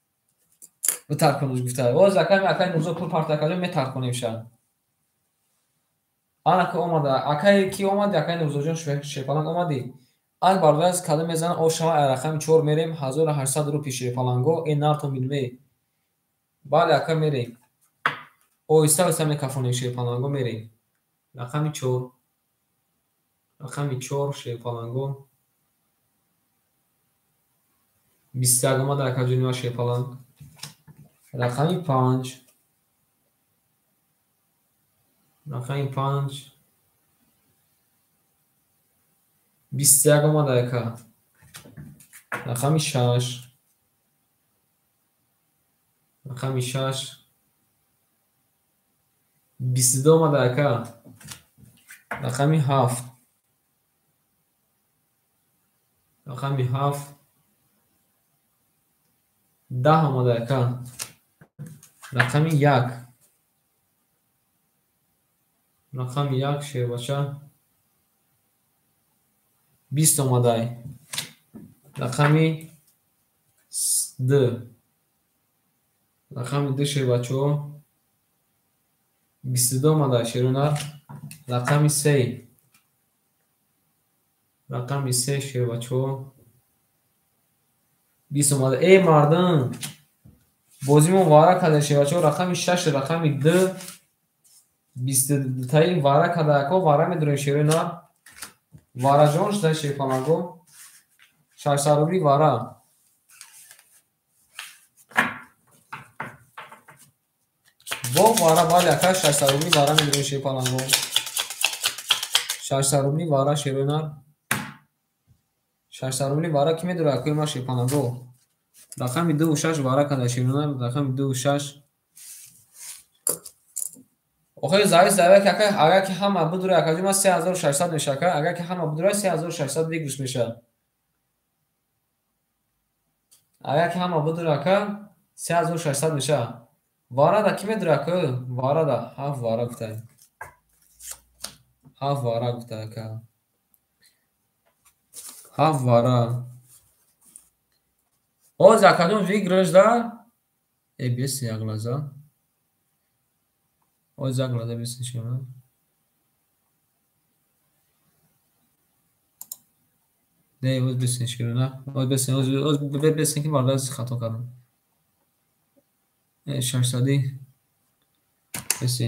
Битарконуш гуфта. Оз акай Нурзод пул парт акаҷон метарконемша. Ана ки омада. Акай ки омади? Акай Нурзоджон шерпаланг омади. Ай бародар аз кадом мезанам ош шава ай рақами 4 мерем 1800 рупи шерпаланго. Э нартон бинме. Бале ака мерем. Оҳиста оҳиста мекафонем шерпаланго мерем. Рақами 4. Рақами 4 шерпаланго. 21 омад акаҷони ма шерпаланг. Рақами 5. Рақами 5. 21 омад ака. Рақами 6. Рақами 6. 22 омад ака. Рақами 7. Рақами 7. 10 омад ака. Рақами 1. Рақами 1 шербача. 20 омадай. Рақами 2. Рақами 2 шербачо. 22 омадай шерунар. Рақами 3. Рақами 3 шербачо. 20 омада. Эй мардум, бозимон вара када шербачо. Рақами 6, рақами 2. 22 таи вара када ако вара медурем шерунар. Вараҷон шуда шерпаланго. 600 рубли вара. Бо вара бале ака 600 рубли вара медурем шерпаланго. 600 рубли вара шерунар. 600 рубли вара ки медура акои ма шерпаланго. Рақами 2 6 вара када шерунар. Рақами 2 6. Охир завис завия ки ака агар ки ҳама бидура акаҷои ма 3600 меша ака. Агар ки ҳама бидура 3600 выигрыш меша. Агар ки ҳама бидура ака 3600 меша. Варада ки медура ака? Варада 7 вара гуфта. 7 вара гуфта ака. 7 вара. Оз акаҷон выигрыш да? Э бес як лаҳза. Оз як лаҳза бес шема. Не, оз бес шема. Оз бес, оз бес ки бардар хато кардам. 600 бес.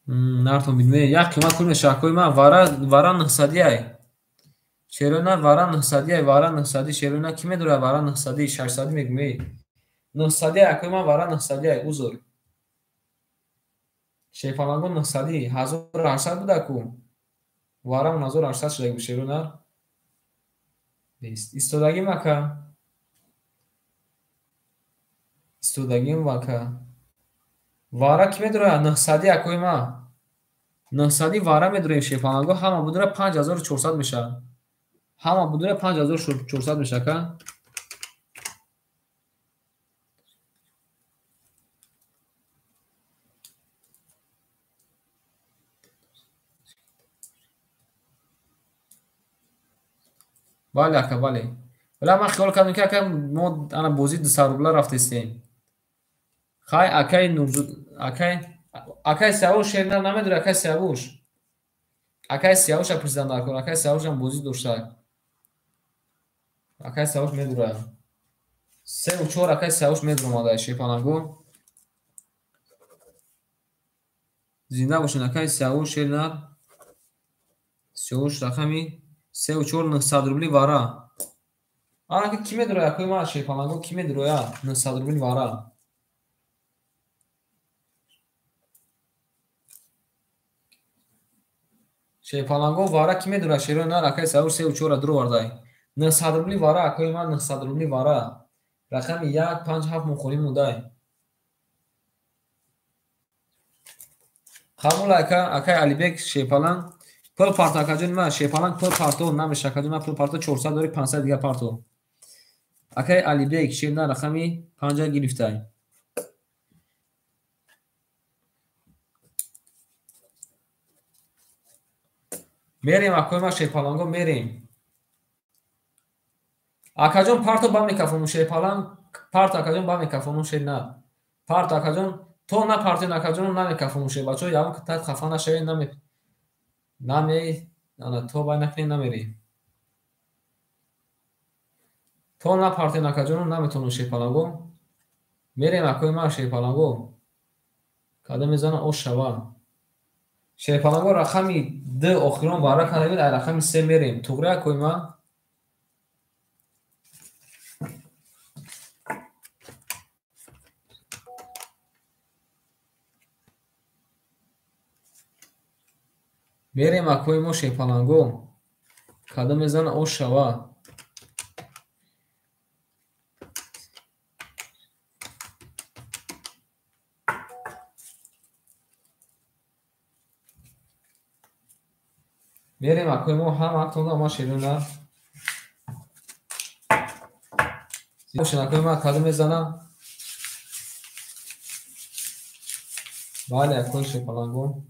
Нартон бинме. Як қимат кунме шакои ман вара вара 900 ай. Шерона вара 900 ай, вара 900 шерона ки медура вара 900 600 мегме. 900 акои ман вара 900 ай узр. Шерпаланго 900 1800 буда ку. Вара 1800 шуда шерона. 20. Истодагим ака. Истодагим ака. Вара ки медурояд? 900 акои ма. 900 вара медуроем шерпаланго, ҳама будура 5400 мешавад. Ҳама будура 5400 мешавад ака. Бале ака, бале. Вале ман хиёл кардам ки ака мо ана бозӣ 200 рубла рафтестем. Хай акай Нурзуд, акай Сиявуш шер намедури, акай Сиявуш. Акай Сиявуша пурсидан дар кор, акай Сиявушам бозӣ дошта. Акай Сиявуш медура. 3 ва 4 акай Сиявуш медуромада шерпаланго. Зинда бошед акай Сиявуш шер нар. Сиявуш рақами 3 ва 4 900 рубли вара. Ана ки медуроя акои ман шерпаланго, ки медуроя 900 рубли вара. Шерпаланго вара ки медуроя шерои нар акай Сиявуш 3 ва 4 дуровардай. 900 рубли вара акои ман 900 рубли вара. Рақами 1 5 7 мухолӣ мудай. Қабул ака, акай Алибек шерпаланг пул парто акаҷони ман шерпаланг пул парто намеша акаҷони ман пул парто 400 дори 500 дигар парто. Акай Алибек шер на рақами 5 гирифтай. Мерем акои ман шерпаланго мерем. Акаҷон парто ба микрофону шерпаланг парто акаҷон ба микрофону шер на. Парто акаҷон то на партен акаҷон на микрофону шер бачо ягон тат хафа нашавед наме ана то бай накунед намерем. То на партен акаҷон наметонам шерпаланго. Мерем акои ман шерпаланго. Када мезана ош шава. Шерпаланго рақами 2 охирон вара кардабид, ай рақами 3 мерем. Туғри акои ман. Мерем акои мо шерпаланго. Када мезана ош шава. Мерем акои мо ҳама актонда ма шерона. Акои ма када мезана. Бале акои шерпаланго.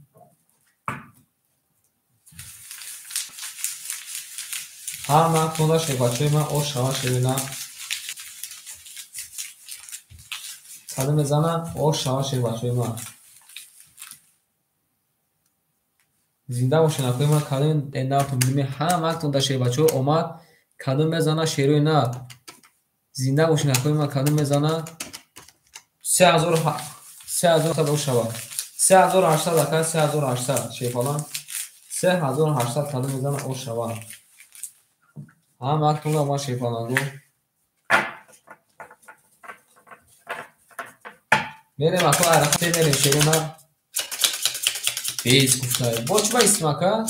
Ҳама актонда шербачои ман ош шава шерона. Када мезана ош шава шербачои ман. Зинда бошед акои ман кадом нартон билме ҳама актонда шербачо омад кадом мезана шерои нар. Зинда бошед акои ман кадом мезана 3800 ош шава. 3800 ака 3800 шерпалан 3800 кадом мезана ош шава. Ҳама актонда омад шерпаланго. Мерем ако айрақа мерем шерои нар. Бейс гуфтай. Бо чӣ ба истим ака?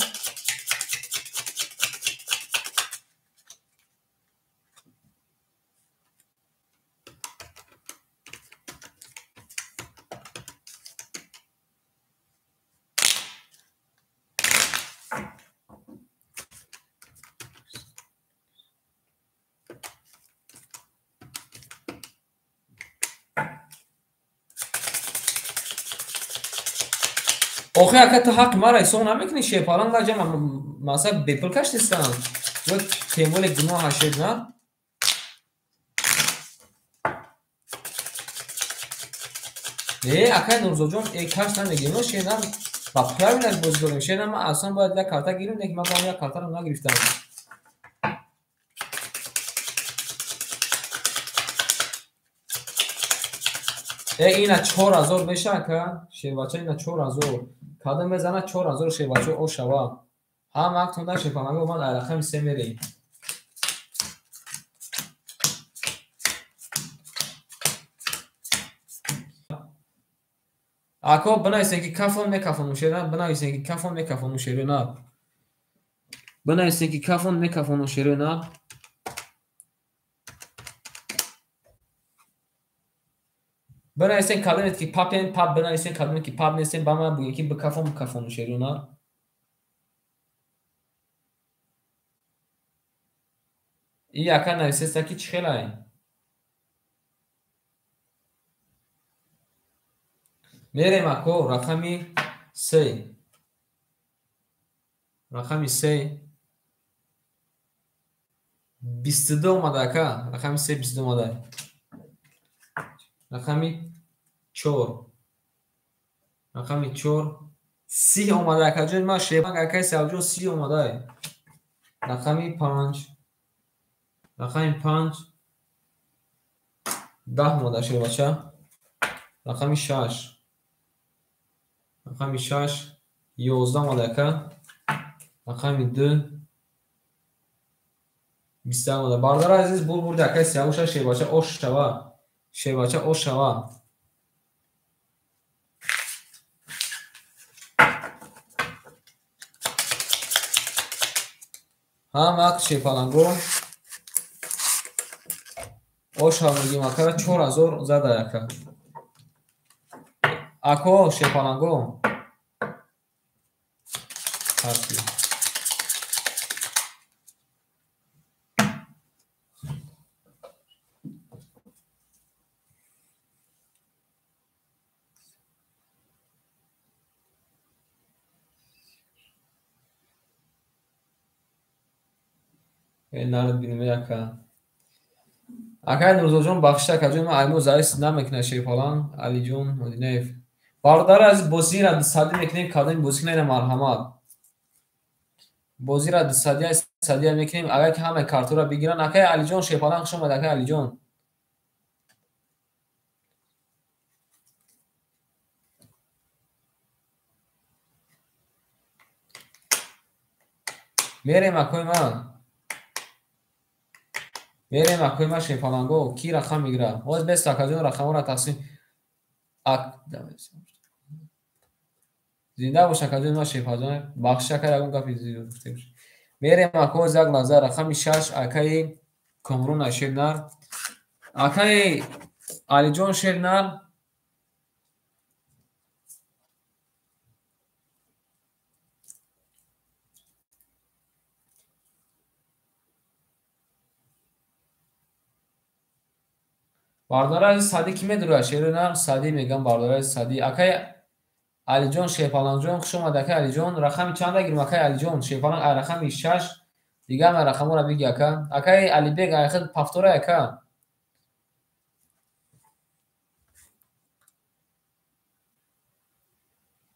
Охи ака ту ҳаққи маро ҳисоб намекунӣ шерпаланг лаҷа масалан бепул каштистам. Темоле гуноҳа шер на? Не, акай Нурзоҷон, каш намегирем. Мо шер на ба правилаш бозӣ дорем. Шер на ман аслан бояд як карта гирем, лекин ман боям як картаро нагирифтам. Ина 4000 меша ака, шербача ина 4000. Кадом мезана 4000 шербача ош шава. Ҳама актонда шерпаланго ман ай рақами 3 мерем. Ако бинависем ки кафон мекафонум шера, бинависем ки кафон мекафонум шеро нар. Бинависем ки кафон мекафонум шеро нар. Бинависен кадомет ки папен пап, бинависен кадомет ки пап нестен, ба ман бугем ки бикафон бикафон шерӯнар. И яка нависеста ки чӣ хелай? Мерем ако рақами се. Рақами се 22 омада ака. Рақами се 22 омада. Рақами 4. Рақами 4 30 омада ака ҷон, ман шебанг акаи Савҷон 30 омада. Рақами 5. Рақами 5 10 омада шербача. Рақами 6. Рақами 6 11 омада ака. Рақами 2 20 омада. Бародари азиз, бур бурди акаи Сиёвуша шербача ош шава. Шербача ош шава. Ҳама шерпаланго ош шава мегим акара 4000 зада ака. Ако шерпаланго ҳарфи нард бинем ака. Акай Нурзоҷон бахшиш акаҷон, ман айму завис намекунад шерпаланг Алиҷон Мадинаев. Бародари азиз, бозиро дусадӣ мекунем, кадоми бозӣ кунед марҳамат. Бозиро дусадия садия мекунем, агар ки ҳамаи картҳоро бигиранд. Акай Алиҷон шерпаланг хуш омад, акай Алиҷон. Мерем акои ман. Мерем акои ман шерпаланго, ки рақам мегирад? Ҳозир бест акаҷон рақамҳоро тақсим. Зинда бош акаҷон ман шерпаланг. Бахшиш ака ягон гапи зиёд гуфта бош. Мерем ако як лаҳза рақами 6 акаи Комрон Шернар. Акаи Алиҷон Шернар. Бародари азиз, садӣ ки медурад? Шернар садӣ мегам бародари азиз садӣ. Акаи Алиҷон шерпалангҷон хуш омад акаи Алиҷон. Рақами чанд гирим акаи Алиҷон? Шерпаланг ай рақами 6 дигар ман рақамҳоро биги ака. Акаи Алибек ай худ пафтора ака.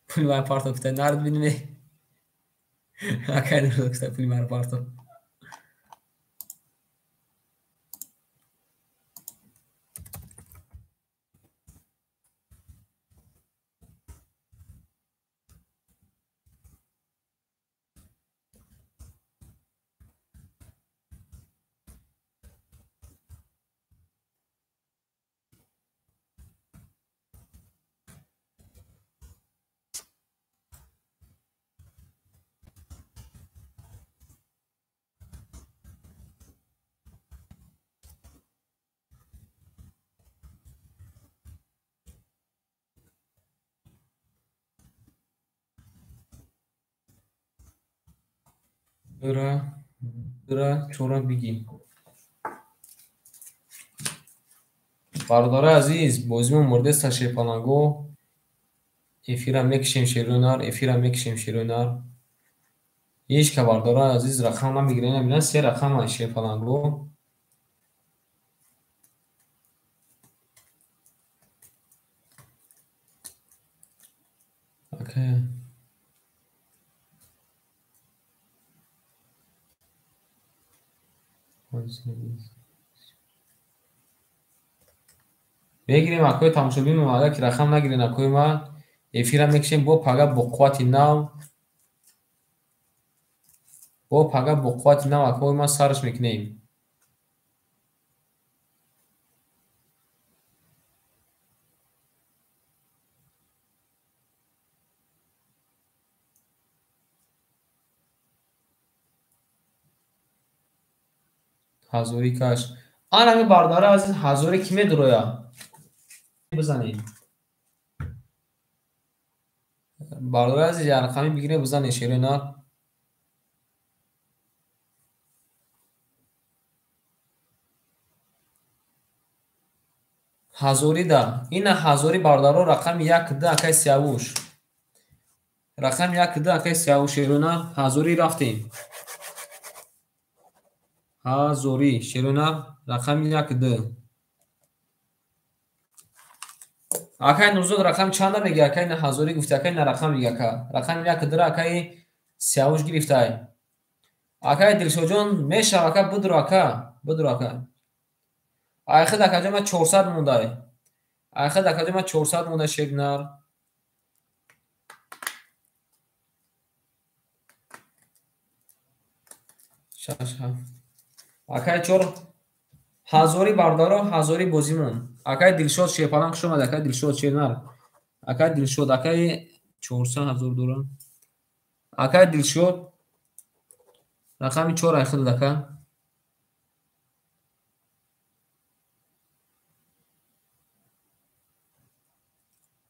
Пули ман парто кута нард бинме. Акаи Нурзод кута пули ман парто. Дура чора бигӣ. Бародари азиз, бозимон мурдеста шерпаланго. Эфира мекишем шерӯнар, эфира мекишем шерӯнар. Ҳеҷ ка бародари азиз рақам намегирад, намебинад, се рақам аст шерпаланго. Окей. Мегирем акои тамошобин, агар ки рақам нагирен акои ман, эфира мекишем бо пага бо қуввати нав. Бо пага бо қуввати нав акои ман сарш мекунем. Ҳазорӣ каш. Ана ҳамин бародари азиз ҳазорӣ ки медуроя? бизанед. Бародари азиз, як рақамӣ бигиред бизанед шерои нар. Ҳазорида. Ина ҳазори бародаро рақами 1-2 акай Сиявуш. Рақами 1-2 акай Сиявуш шерои нар. Ҳазорӣ рафтем. Ҳазорӣ шерои нар рақами 1-2. Акай Нурзод рақами чанда меги? Акай на ҳазорӣ гуфти, акай на рақам меги ака. Рақами 1-2 акай Сиявуш гирифтай. Акай Дилшодҷон мешав ака, бидро ака, бидро ака. Айхид акаҷон ман 400 мондай. Айхид акаҷон ман 400 мондай шернар. Шаш ҳафт. Акай 4 ҳазори бародаро ҳазори бозимон. Акай Дилшод Шерпалан хуш омад, акай Дилшод Шернар. Акай Дилшод, акай 400 ҳазор дорам. Акай Дилшод рақами 4 айхид ака.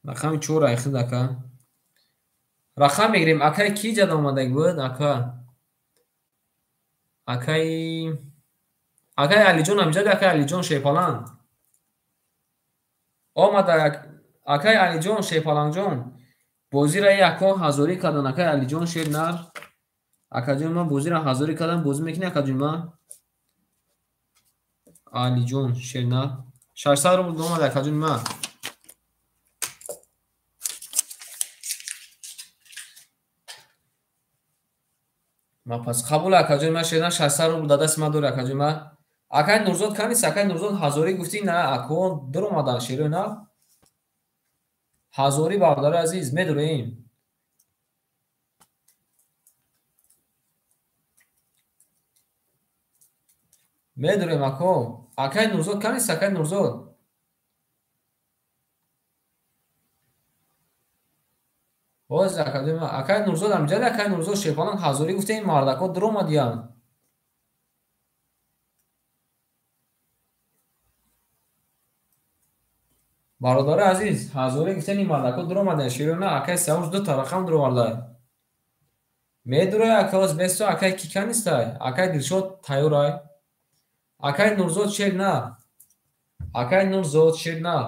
Рақами 4 айхид ака. Рақам мегирем. Акай ки ҷад омадаг буд? Ака. Акай Алиҷон ҳамҷад, акай Алиҷон Шерпалан. Омада акай Алиҷон Шерпаланҷон. Бозира яко ҳазорӣ кардан акай Алиҷон Шернар. Акаҷон ман бозира ҳазорӣ кардан, бозӣ мекунӣ акаҷон ман? Алиҷон Шернар. 600 рубл омада акаҷон ман. Ма пас қабул акаҷон ман Шернар 600 рубл дадасти ман дори акаҷон ман. Акай Нурзод канист? Акай Нурзод ҳазорӣ гуфтӣ, на ако дуромадан шерои нав. Ҳазорӣ бародари азиз медуроем. Медуроем ако. Акай Нурзод канист? Акай Нурзод. Боз акаҷон ман. Акай Нурзод ҳамҷад, акай Нурзод Шерпалан ҳазорӣ гуфтем, мардако дуромадиянд. Бародари азиз, ҳазорӣ гуфтем ин мардако дуромадиянд. Шерои на акай Сиявуш дута рақам дуровардай. Медурои ака оз бесто, акай ки канистай? Акай Дилшод тайёрай. Акай Нурзод Шернар. Акай Нурзод Шернар.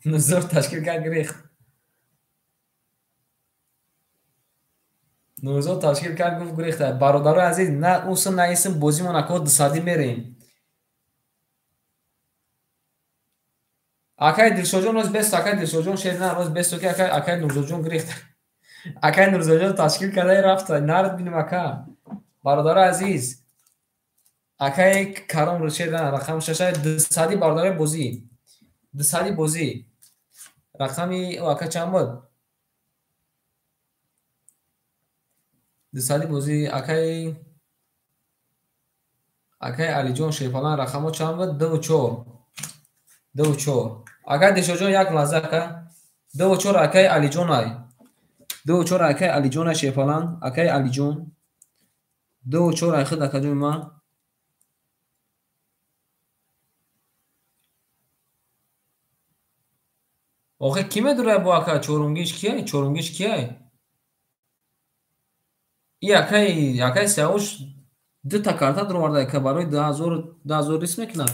Нурзод ташкил кард гирифт. Нурзод ташкил кард гуфт гирифт. Бародарои азиз, на усм на исм бозимон ако 200 мерем. Акай Дилшодҷон роз бест, акай Дилшодҷон Шернар роз бесто ки акай Нурзодҷон гирифт. Акай Нурзодҷон ташкил карда рафт. Нард бинем ака. Бародарои азиз, акай Каром Шернар рақам 6 200 бародарои бозӣ. 200 бозӣ. Рақами ака чанд буд? 200 бозӣ акай Алиҷон Шерпалан рақамҳо чанд буд? 2 4. 2 4. Акай Дилшодҷон як лаҳза ака. 2 4 акай Алиҷон ай. 2 4 акай Алиҷон ай Шерпалан, акай Алиҷон. 2 4 ай худ акаҷон ман. Охе ки медурад бо ака? Чорумгиш кияй? Чорумгиш кияй? И акай Сиявуш дута карта дуроварда ака барои 2000 риск мекунад.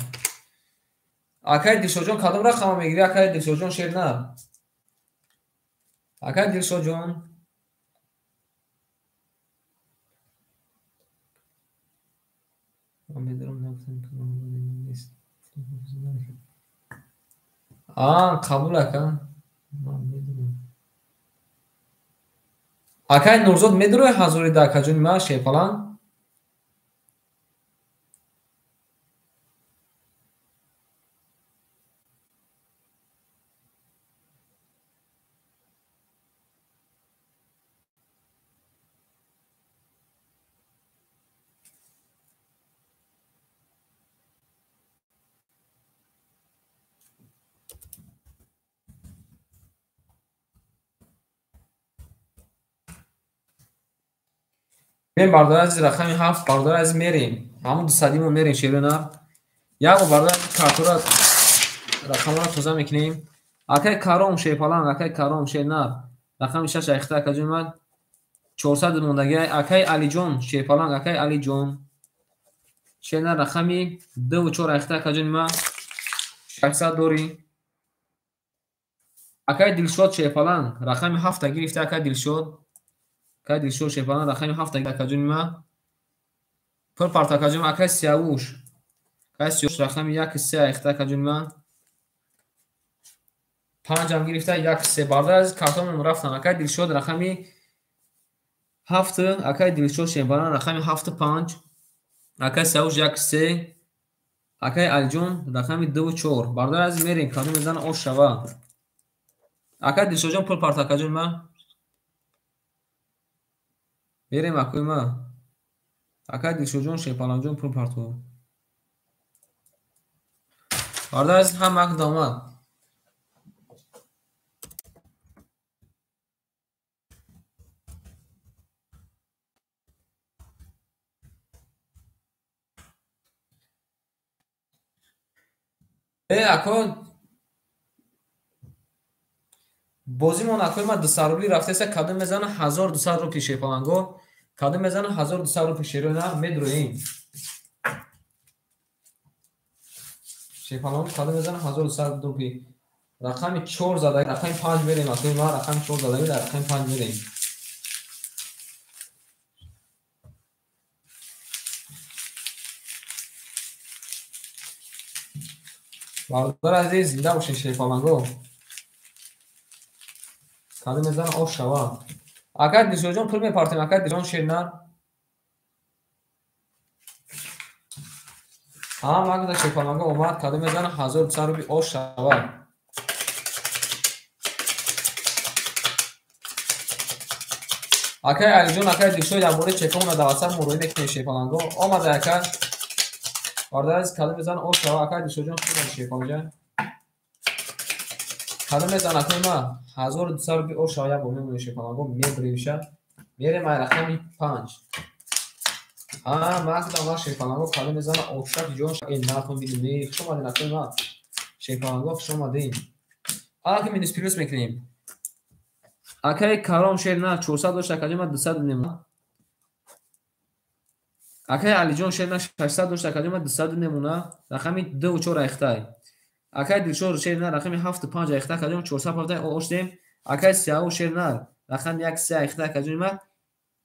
Акай Дилшодҷон кадом рақама мегирӣ? Акай Дилшодҷон Шернар. Акай Дилшодҷон. Ман медонам қабул ака. Ман медонам. Акай Нурзод медурои ҳазори да акаҷони ман Шерпалан? Мен бародари азиз рақами 7 бародари азиз мерем. Ҳамон 200 мо мерем шерона. Як бор бародар картора рақамҳоро тоза мекунем. Акай Каром шерпаланг, акай Каром шернар. Рақами 6 айхта акаҷон ман 400 мондагӣ. Акай Алиҷон шерпаланг, акай Алиҷон. Шернар рақами 2 ва 4 айхта акаҷон ман 600 дорӣ. Акай Дилшод шерпаланг рақами 7 гирифта акай Дилшод. Акай Дилшод шерпаланг рақами 7 акаҷон ман. Пур парт акаҷон акай Сиявуш. Акай Сиявуш рақами 1 3 айхта акаҷон ман. 5 ам гирифта 1 3 бардар аз картонам рафтан. Акай Дилшод рақами 7, акай Дилшод шерпаланг рақами 7 5. Акай Сиявуш 1 3. Акай Алиҷон рақами 2 ва 4. Бардар аз мерем кадом мезана ош шава. Акай Дилшодҷон пул парт акаҷон ман. Мерем акои ман. Акай Дилшодҷон шерпалангҷон пул партов. Бардар аз ҳама ак домад. Ако бозимон акои ман 200 рубли рафтеса кадом мезана 1200 рубли шерпаланго. Кадом мезана 1200 рубли шерона медроем. Шерпаланго кадом мезана 1200 рубли. Рақами 4 зада, рақами 5 мерем акои ман, рақами 4 зада, рақами 5 мерем. Бародар азиз, зинда бошед шерпаланго. Кадом мезана ош шава. Акай Дилшодҷон пул мепартем, акай Дилшодҷон шернар. Ҳам агда шерпаланго омад, кадом мезана 1200 рубли ош шава. Акай Алиҷон, акай Дилшод якбора чекомона дар ватсап муроҷиат мекунем шерпаланго. Омада акай. Бародар азиз, кадом мезана ош шава, акай Дилшодҷон худ шерпаланҷон. Кадом мезана акои ман 1200 рубли ош шава як бор мемонем шерпаланго, мебиремша. Мерем ай рақами 5. Ҳа, ман кудам шерпаланго кадом мезана ошак ҷон нархон бидем. Хуш омадин акои ман. Шерпаланго хуш омадин. Ҳала ки минус плюс мекунем. Акай Каром шерна 400 дошт, акаҷон ман 200 немона. Акай Алиҷон шерна 600 дошт, акаҷон ман 200 немона. Рақами 2 ва 4 айхтай. Акай Дилшод шерна рақами 7 5 айхта, акаҷон 400 ҳафта оштем. Акай Сиявуш шерна рақами 1 3 айхта, акаҷон ман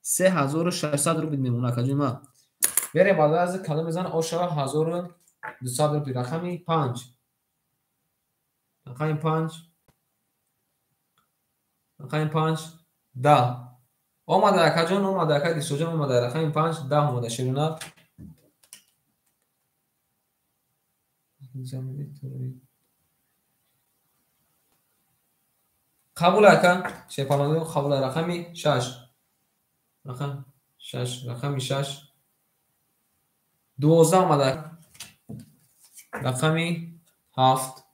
3600 рубл мемона, акаҷон ман. Берем баъд аз кадом мезана ош шава 1200 рубл. Рақами 5. Рақами 5. Рақами 5 10. Омада акаҷон, омада акай Дилшодҷон, омада рақами 5 10 омада шерона. Қабул ака, шерпаланго қабул. Рақами 6. Рақам 6, рақами 6 12 омада. Рақами 7.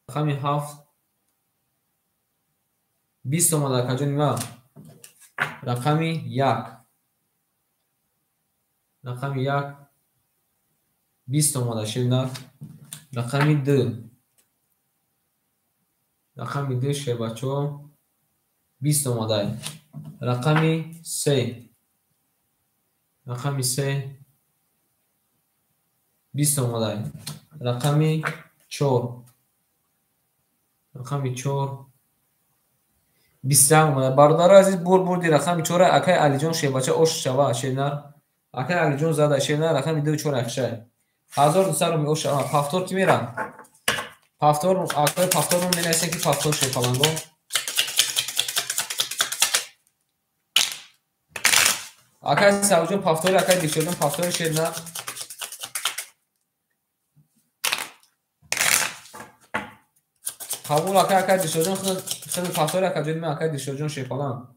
Рақами 7 20 омада акаҷони ман. Рақами 1. Рақами 1 20 омада шернар. Рақами 2. Рақами 2 шербачо 20 омада. Рақами 3. Рақами 3 20 омада. Рақами 4. Рақами 4 21 омада. Бародари азиз, бурди рақами 4 акай Алиҷон шербача ош шава шернар. Акай Алиҷон зада шернар рақами 2 4 ахшай. 1200 рубли ош шава. Пафтор ки мерам? Пафтор, акай пафтор менависем ки пафтор шерпаланго. Акай Савҷон пафтори, акай Дилшодҷон пафтори шернар. Қабул акай, акай Дилшодҷон худ пафтори, акаҷони ман, акай Дилшодҷон шерпаланг.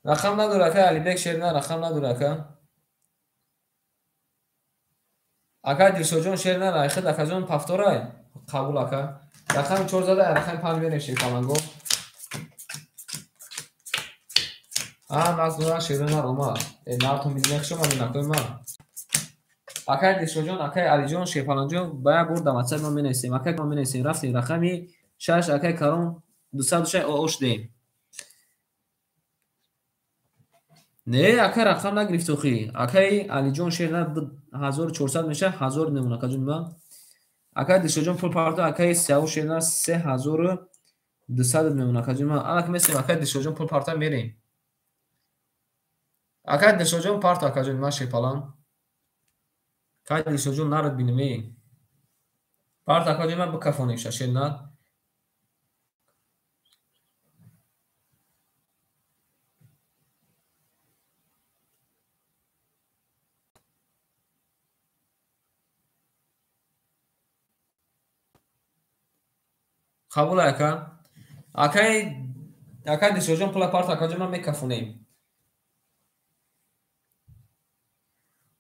Рақам надора акай Алибек шерна, рақам надора ака. Акай Дилшодҷон шерна, райхид акаҷон пафторай. Қабул ака. Рақами 4 зада, рақами 5 мерем шерпаланго. Наз шери нар омад. Нартон бизне хуш омадед акои ман. Акай Дилшодҷон, акай Алиҷон, Шерпаланҷон ба як бор дар WhatsApp мо менависем. Акай мо менависем. Рафтем рақами 6 акай Каром 206 ОО шудем. Не, акай рақам нагирифт охи. Акай Алиҷон шер нар 1400 меша, 1000 мемон акаҷон ман. Акай Дилшодҷон пул парто, акай Сиёвуш шер нар 3200 мемон акаҷон ман. Алак месем акай Дилшодҷон пул парто мерем. Акай Дилшодҷон парто акаҷон ман Шерпалан. Акай Дилшодҷон нарад бинем. Парто акаҷон ман бикафонем шер нар. Қабул ака. Акай Дилшодҷон пула парто акаҷон ман мекафонем.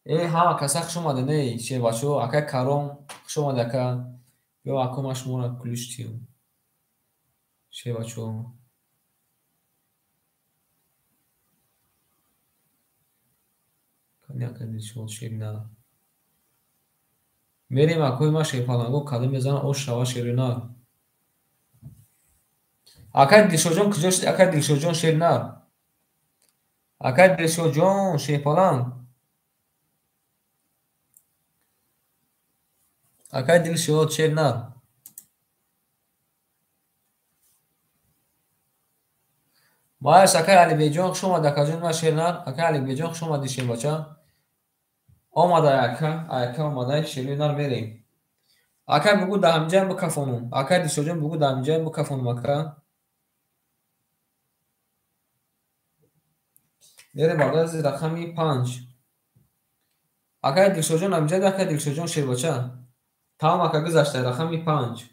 Ҳама каса хуш омадед, эй шербачо, акай Каром хуш омадед ака. Ё ако ман шуморо ключ тиём. Шербачо. Кани акай Дилшод шер на. Мерем акои ман Шерпаланго кадом мезанад ош шава шери нар. Акай Дилшодҷон куҷо шуд? Акай Дилшодҷон шер нар. Акай Дилшодҷон Шерпаланг. Акай Дилшод шер нар. Мааш акай Алибеҷон хуш омад акаҷон ман шер нар. Акай Алибеҷон хуш омадӣ шербача. Омада ака, ака омада шери нар мерем. Акай бугу да ҳамҷаям бикафонум. Акай Дилшодҷон бугу да ҳамҷаям бикафонум ака. Мерем барои рақами 5. Акай Дилшодҷон ҳамҷада, акай Дилшодҷон шербача. Тамом ака гузашта рақами 5.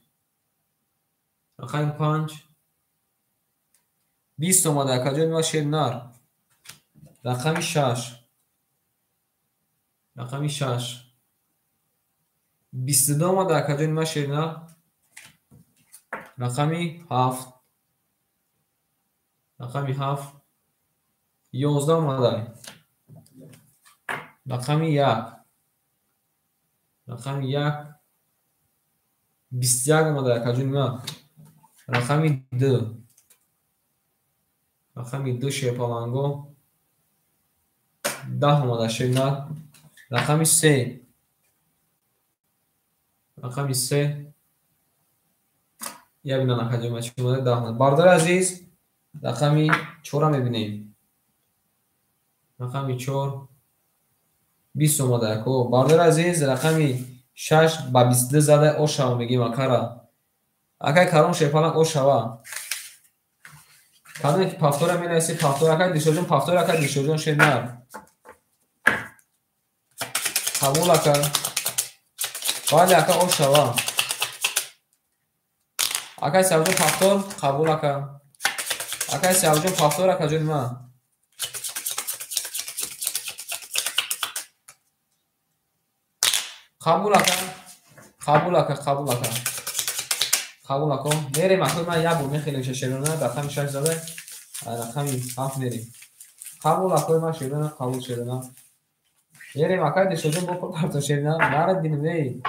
Рақами 5. 20 омада акаҷон ма шер нар. Рақами 6. Рақами 6. 22 омада акаҷон ма шер нар. Рақами 7. Рақами 7. 11 омада. Рақами 1. Рақами 1. 21 омада акаҷон ма. Рақами 2. Рақами 2 Шерпаланго. 10 омада шер нар. Рақами 3. Рақами 3. Я бинам акаҷон ма чӣ омада 10 омада. Бародари азиз, рақами 4-ро мебинем. Рақами 4 20 омада ако. Бародари азиз, рақами 6 ба 22 зада ошава мегим акара. Акай Каром Шерпаланг ошава. Кадоме ки пафтора менависед, пафтора акай Дилшодҷон, пафтора акай Дилшодҷон шер нар. Қабул ака. Бале ака ошава. Акай Сиёвуҷон пафтор, қабул ака. Акай Сиёвуҷон пафтор акаҷони ман. Қабул ака. Қабул ака, қабул ака. Қабул ака. Мерем акои ман як бор мехелем шерона, рақами 6 зада, рақами 7 мерем. Қабул акои ман шерона, қабул шерона. Мерем акай Дилшодҷон бо пул парто шерона, нарад бинем эй.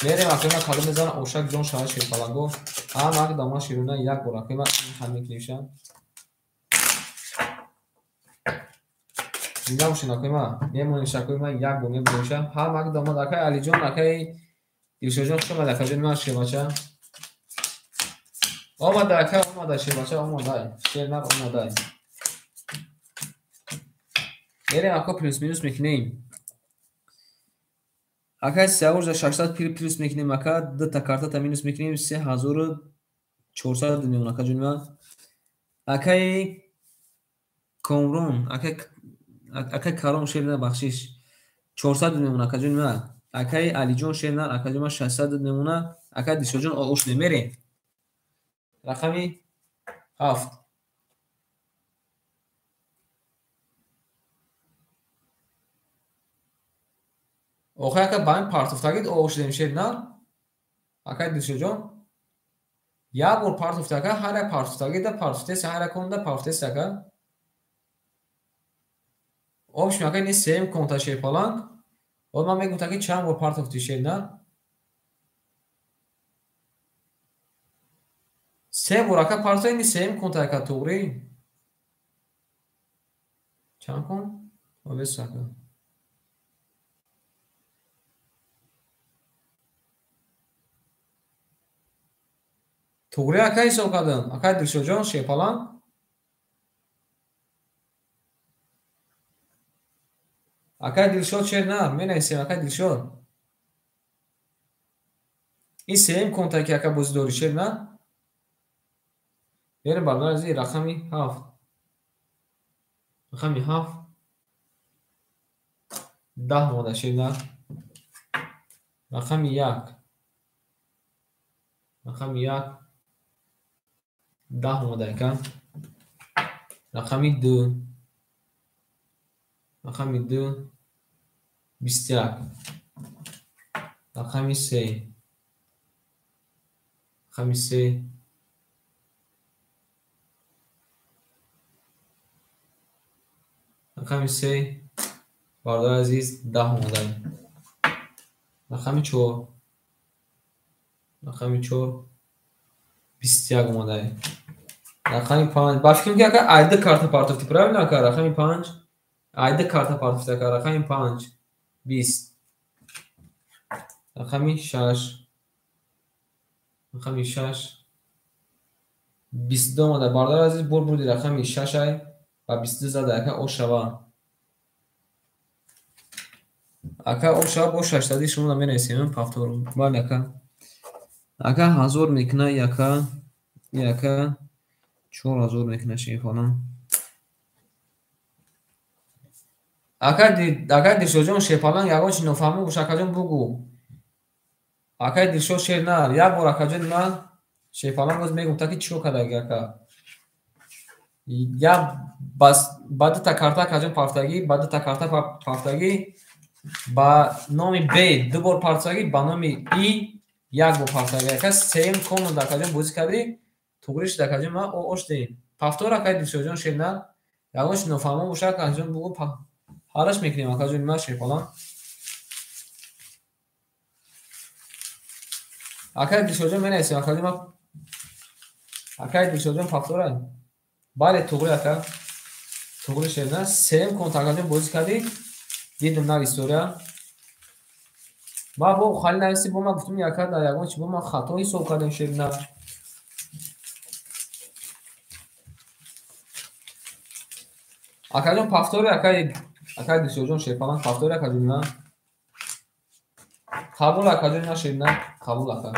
Мерем акои ман кадом мезанад ошак ҷон шава Шерпаланго. Ҳама ак даман шерона як бор акои ман ҳам мекунем. Зинда бошед акои ман. Мемонем акои ман як бор мебинем. Ҳама ак даман акай Алиҷон, акай Дилшодҷон хуш омад акаҷон ман шербача. Омада ака, омада шербача, омада. Шер нар омада. Мерем ако плюс минус мекунем. Акай Сиёвуш за 600 плюс мекунем ака, ду та картата минус мекунем 3400 мемон акаҷон ман. Акай Комрон, акай Каром шер нар бахшиш. 400 мемон акаҷон ман. Акай Алиҷон шер нар акаҷон ман 600 мемона. Акай Дилшодҷон ош намерем. Рақами 7. Охай ака ба ин партофтагид ош шудем шер нар. Акай Дилшодҷон. Як бор партофти ака, ҳар як партофтагӣ да партофтеси, ҳар як кон да партофтеси ака. Общем ака, ини сеюм конта шерпаланг. Ҳозир ман мегуфтам ки чанд бор партофти шернар? Се бор ака партофта, ини сеюм конта ака, туғрӣ. Чанд кон? Овес ака. Туғрӣ ака ҳисоб кардам. Акай Дилшодҷон шерпаланг. Акай Дилшод шер нар, менависем акай Дилшод. Ин сеюм конта ки ака бозӣ дорӣ шер нар. Берем бародари азиз рақами 7. Рақами 7 10 омада шер нар. Рақами 1. Рақами 1 10 омада ака. Рақами 2. Рақами 2 21. Рақами 3. Рақами 3 рақами 3 бародари азиз 10 омада. Рақами 4. Рақами 4 21 омада. Рақами 5 ба фикрам ки ака айда карта партофти, правильно ака? Рақами 5 айда карта партофти ака. Рақами 5 20. Рақами 6. Рақами 6 22 омада. Бародари азиз бор бурди рақами 6 ай ва 22 зада ака ошава. Ака ошава бо 600 шумо наменависем повтор. Бале ака. Ака 1000 мекуна яка, яка 4000 мекуна шерпаланг. Ака Дилшодҷон шерпаланг ягон чи нофаҳмо боша акаҷон бугӯ. Акай Дилшод шер нар. Як бор акаҷони ман шерпаланг боз мегуфта ки чико кардаги ака. Я ба дута карта акаҷон партофтагӣ, ба дута карта партофтагӣ, ба номи Б ду бор партофтагӣ, ба номи И як бор партофтагӣ. Ака сеюм комната акаҷон бозӣ кардӣ, туғрӣ шуд акаҷон ман ош дем. Повтор акай Дилшодҷон шер нар. Ягон чи нофаҳмо боша акаҷон бугӯ, ҳалаш мекунем акаҷони ман шерпаланг. Акай Дилшодҷон менависем акаҷон ман. Акай Дилшодҷон повтора. Бале туғрӣ ака. Туғрӣ шер нар. Сеюм конта акаҷон бозӣ кардӣ. Дидам нав история. Ма бо хали нависӣ, бо ман гуфтам ака дар ягон чи бо ман хато ҳисоб кардем шер нар. Акаҷон повтори акай, акай Дилшодҷон шерпаланг повтори акаҷони ман. Қабул акаҷони ман шер нар. Қабул ака.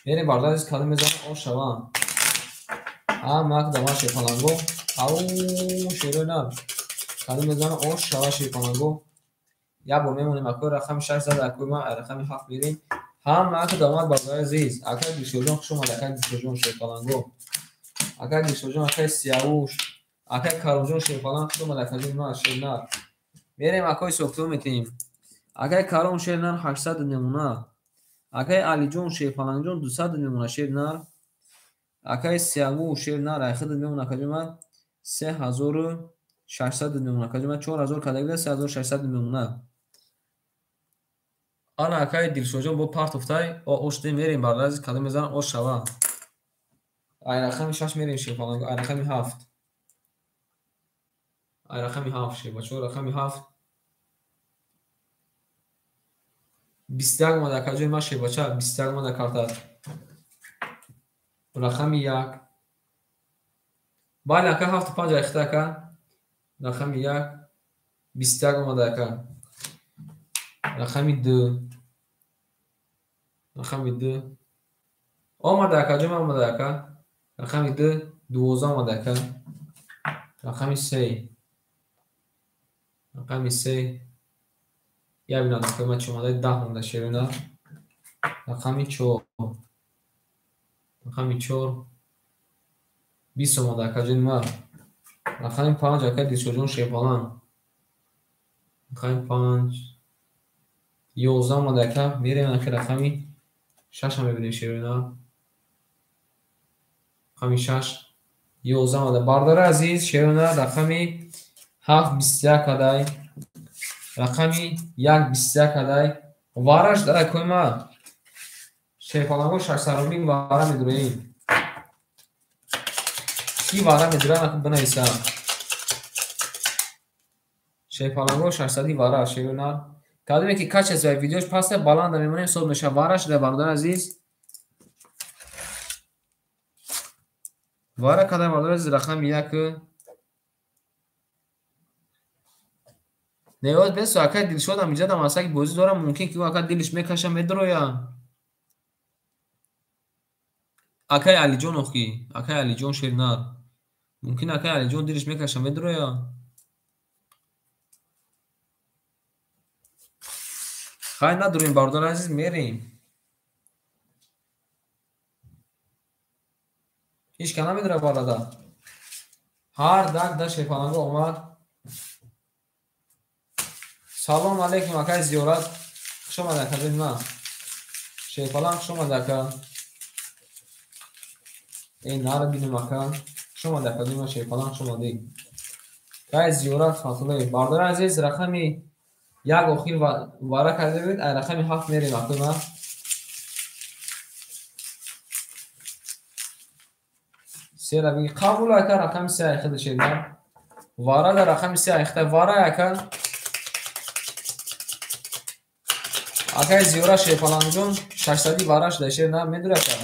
Мерем бародари азиз кадом мезанам ош шавам. Ҳама дар ман шерпаланго. Ау шерои нар. Кадом мезанам ош шава шерпаланго. Як бор мемонем акои рақами 6 зада акои ман рақами 7 мерем. Ҳама дар ман бародари азиз. Акай Дилшодҷон хуш омад, акай Дилшодҷон шерпаланго. Акай Дилшодҷон, акай Сиявуш, акай Каромҷон шерпаланг хуш омад, акаҷони ман шернар. Мерем акои сохтиҳо метиҳем. Акай Каром шернар 800 мемона. Акай Алиҷон шерпалангҷон 200 мемона шернар. Акай Сиявуш шернар айхид мемона акаҷони ман 3600 мемона акаҷони ман 4000 кардагида 3600 мемона. Ана акай Дилшодҷон бо партофтай ош дем мерем бародари азиз кадом мезанам ош шава. Ай рақами 6 мерем шерпаланг, ай рақами 7. Ай рақами 7 шербачо, рақами 7. 21 омада акаҷони ман шербача, 21 омада карта. Рақами 1. Бале ака 7 5 айхта ака. Рақами 1 21 омада ака. Рақами 2. Рақами 2 омада акаҷон омада ака. Рақами 2 12 омада ака. Рақами 3. Рақами 3 як бинад акаи ман чӣ омада 10 омада шерина. Рақами 4. Рақами 4 20 омада акаҷони ман. Рақами 5 акаи Дилшодҷон шерпаланг. Рақами 5 11 омада ака. Мерем ака рақами Шаша мебинем шерина. Рақами 6 11 омада. Бародари азиз, шерина рақами 7 21 адай. Рақами 1 21 адай. Вараш дар койма. Шерпаланго 600 рубли вара медураем. Ки вара медура бинависам. Шерпаланго 600 вара шерина. Кадоме ки качество видеош паста баланда мемонем ҳисоб мешавад. Вара шуда бародари азиз. Вара кадай бародари азиз рақами 1. Неоз бесо акай Дилшодам иҷадам астаки бозӣ дорам, мумкин ки ӯ ака дилиш мекаша медроя. Акай Алиҷон охи, акай Алиҷон шернар. Мумкин акай Алиҷон дилиш мекаша медроя. Хай надурем бародари азиз, мерем. Ҳеч ка намедура бародар. Ҳар дак да шерпаланго омад. Салом алейкум акай Зиёрат. Хуш омад ака ҷони ман. Шерпаланг хуш омад ака. Эй нара бинем ака. Хуш омад ака ҷони ман шерпаланг хуш омадӣ. Акай Зиёрат Фатуллоев. Бародари азиз, рақами 1 охир вара карда бибинед, ай рақами 7 мерем акои ман. Сера биги қабул ака рақами 3 айхида шернар. Вара дар рақами 3 айхида вара ака. Акай Зиёра Шерпалангҷон 600 вара шуда шернар медура ака.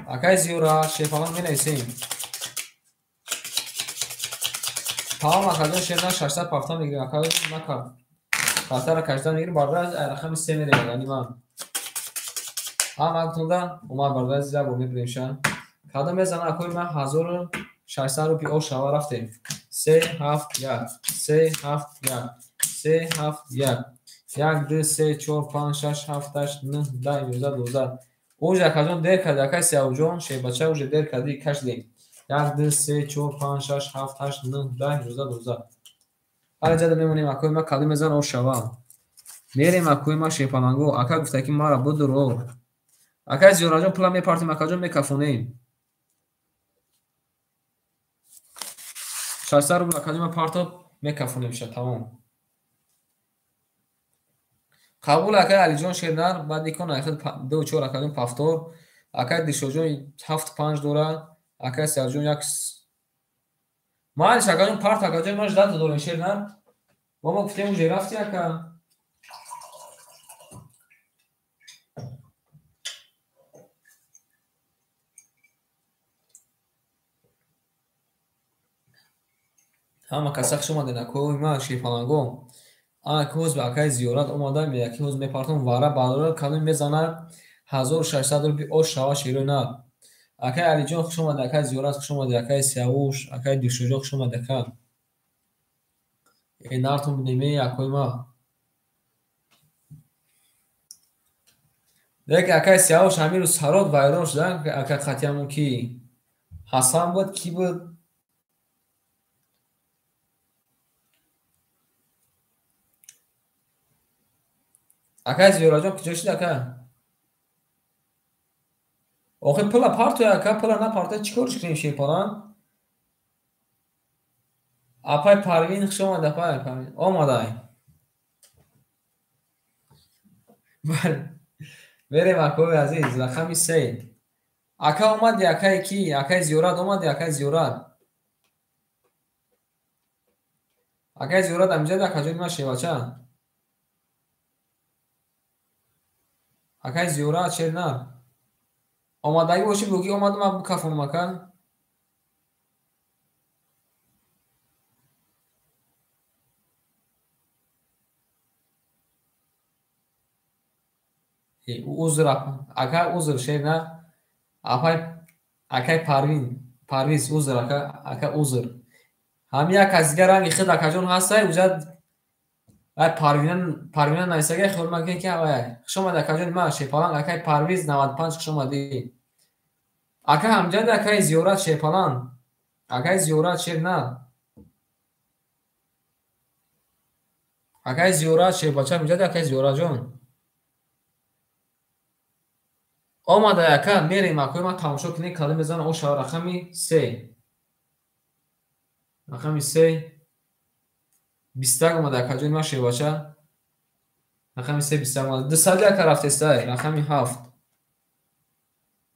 Акай Зиёра Шерпаланг менависем. Тамом акаҷон шернар 600 пафта мегирем. Акаҷон накард. Картара кашидан мегирем бародар аз рақами 3 мерем яъни ман. Ҳам актунда омад бародар аз як бор мебинем ша. Кадом мезана акои ман 1600 рупи ош шава рафтем. 3 7 1 3 7 1 3 7 1 1 2 3 4 5 6 7 8 9 10 11 12. Уже акаҷон дер карди акай Сиёвҷон шербача уже дер карди кашидем. 1 2 3 4 5 6 7 8 9 10 11 12. Ҳар ҷада мемонем акои ман кадом мезана ош шава. Мерем акои ман шерпаланго. Ака гуфта ки мара будуро. Акай Зиёраҷон пула мепартем акаҷон мекафонем. 600 рубл акаҷон ман партоб мекафонем ша тамом. Қабул акай Алиҷон шернар баъд икон айхид 2 4 акаҷон пафтор. Акай Дилшодҷон 7 5 дора. Акай Сиёвҷон 1 Малиш акаҷон парт акаҷон ман ждата дорем шернар. Мо гуфтем уже рафти ака. Ҳама каса хуш омадед акои ман шерпаланго. Ана ки ҳоз ба акаи Зиёрат омадам, яки ҳоз мепартом вара бародар кадом мезана 1600 рупи ош шава шерои нар. Акаи Алиҷон хуш омадед, акаи Зиёрат хуш омадед, акаи Сиёвуш, акаи Дилшодҷон хуш омадед ака. Э нартон бинем э акои ман. Лекин акаи Сиёвуш ҳамин рӯз сарот вайрон шуда, ака қатъиямон ки Ҳасан буд, ки буд? Акаи Зиёраҷон куҷо шуд ака? Охи пула партоя ака, пула напартоя чӣ корш кунем шерпаланг? Апай Парвин хуш омад апай Парвин. Омадай. Мерем акои азиз, рақами 3. Ака омади акаи ки? Акаи Зиёрат омади акаи Зиёрат. Акаи Зиёрат амҷад акаҷони ман шевача. Акаи Зиёрат шернар. Омадагӣ бошӣ бигӯ ки омадам ман бикафонам ака. Узр ака, узр шернар. Апай акай Парвин, Парвиз узр ака, ака узр. Ҳами як кас дигар ранги худ акаҷон ҳастай, уҷад ай Парвина, Парвина нависагай хиёл макунед ки ай хуш омад акаҷони ман шерпаланг акай Парвиз 95 хуш омадӣ. Ака ҳамҷад акай Зиёрат шерпаланг. Акай Зиёрат шернар. Акай Зиёрат шербача меҷади, акай Зиёратҷон. Омада ака, мерем акои ман тамошо кунем, кадом мезана оша рақами 3. Рақами 3 21 омада акаҷони ман шербача. Рақами 3 21 омада. 200 ака рафтестай. Рақами 7.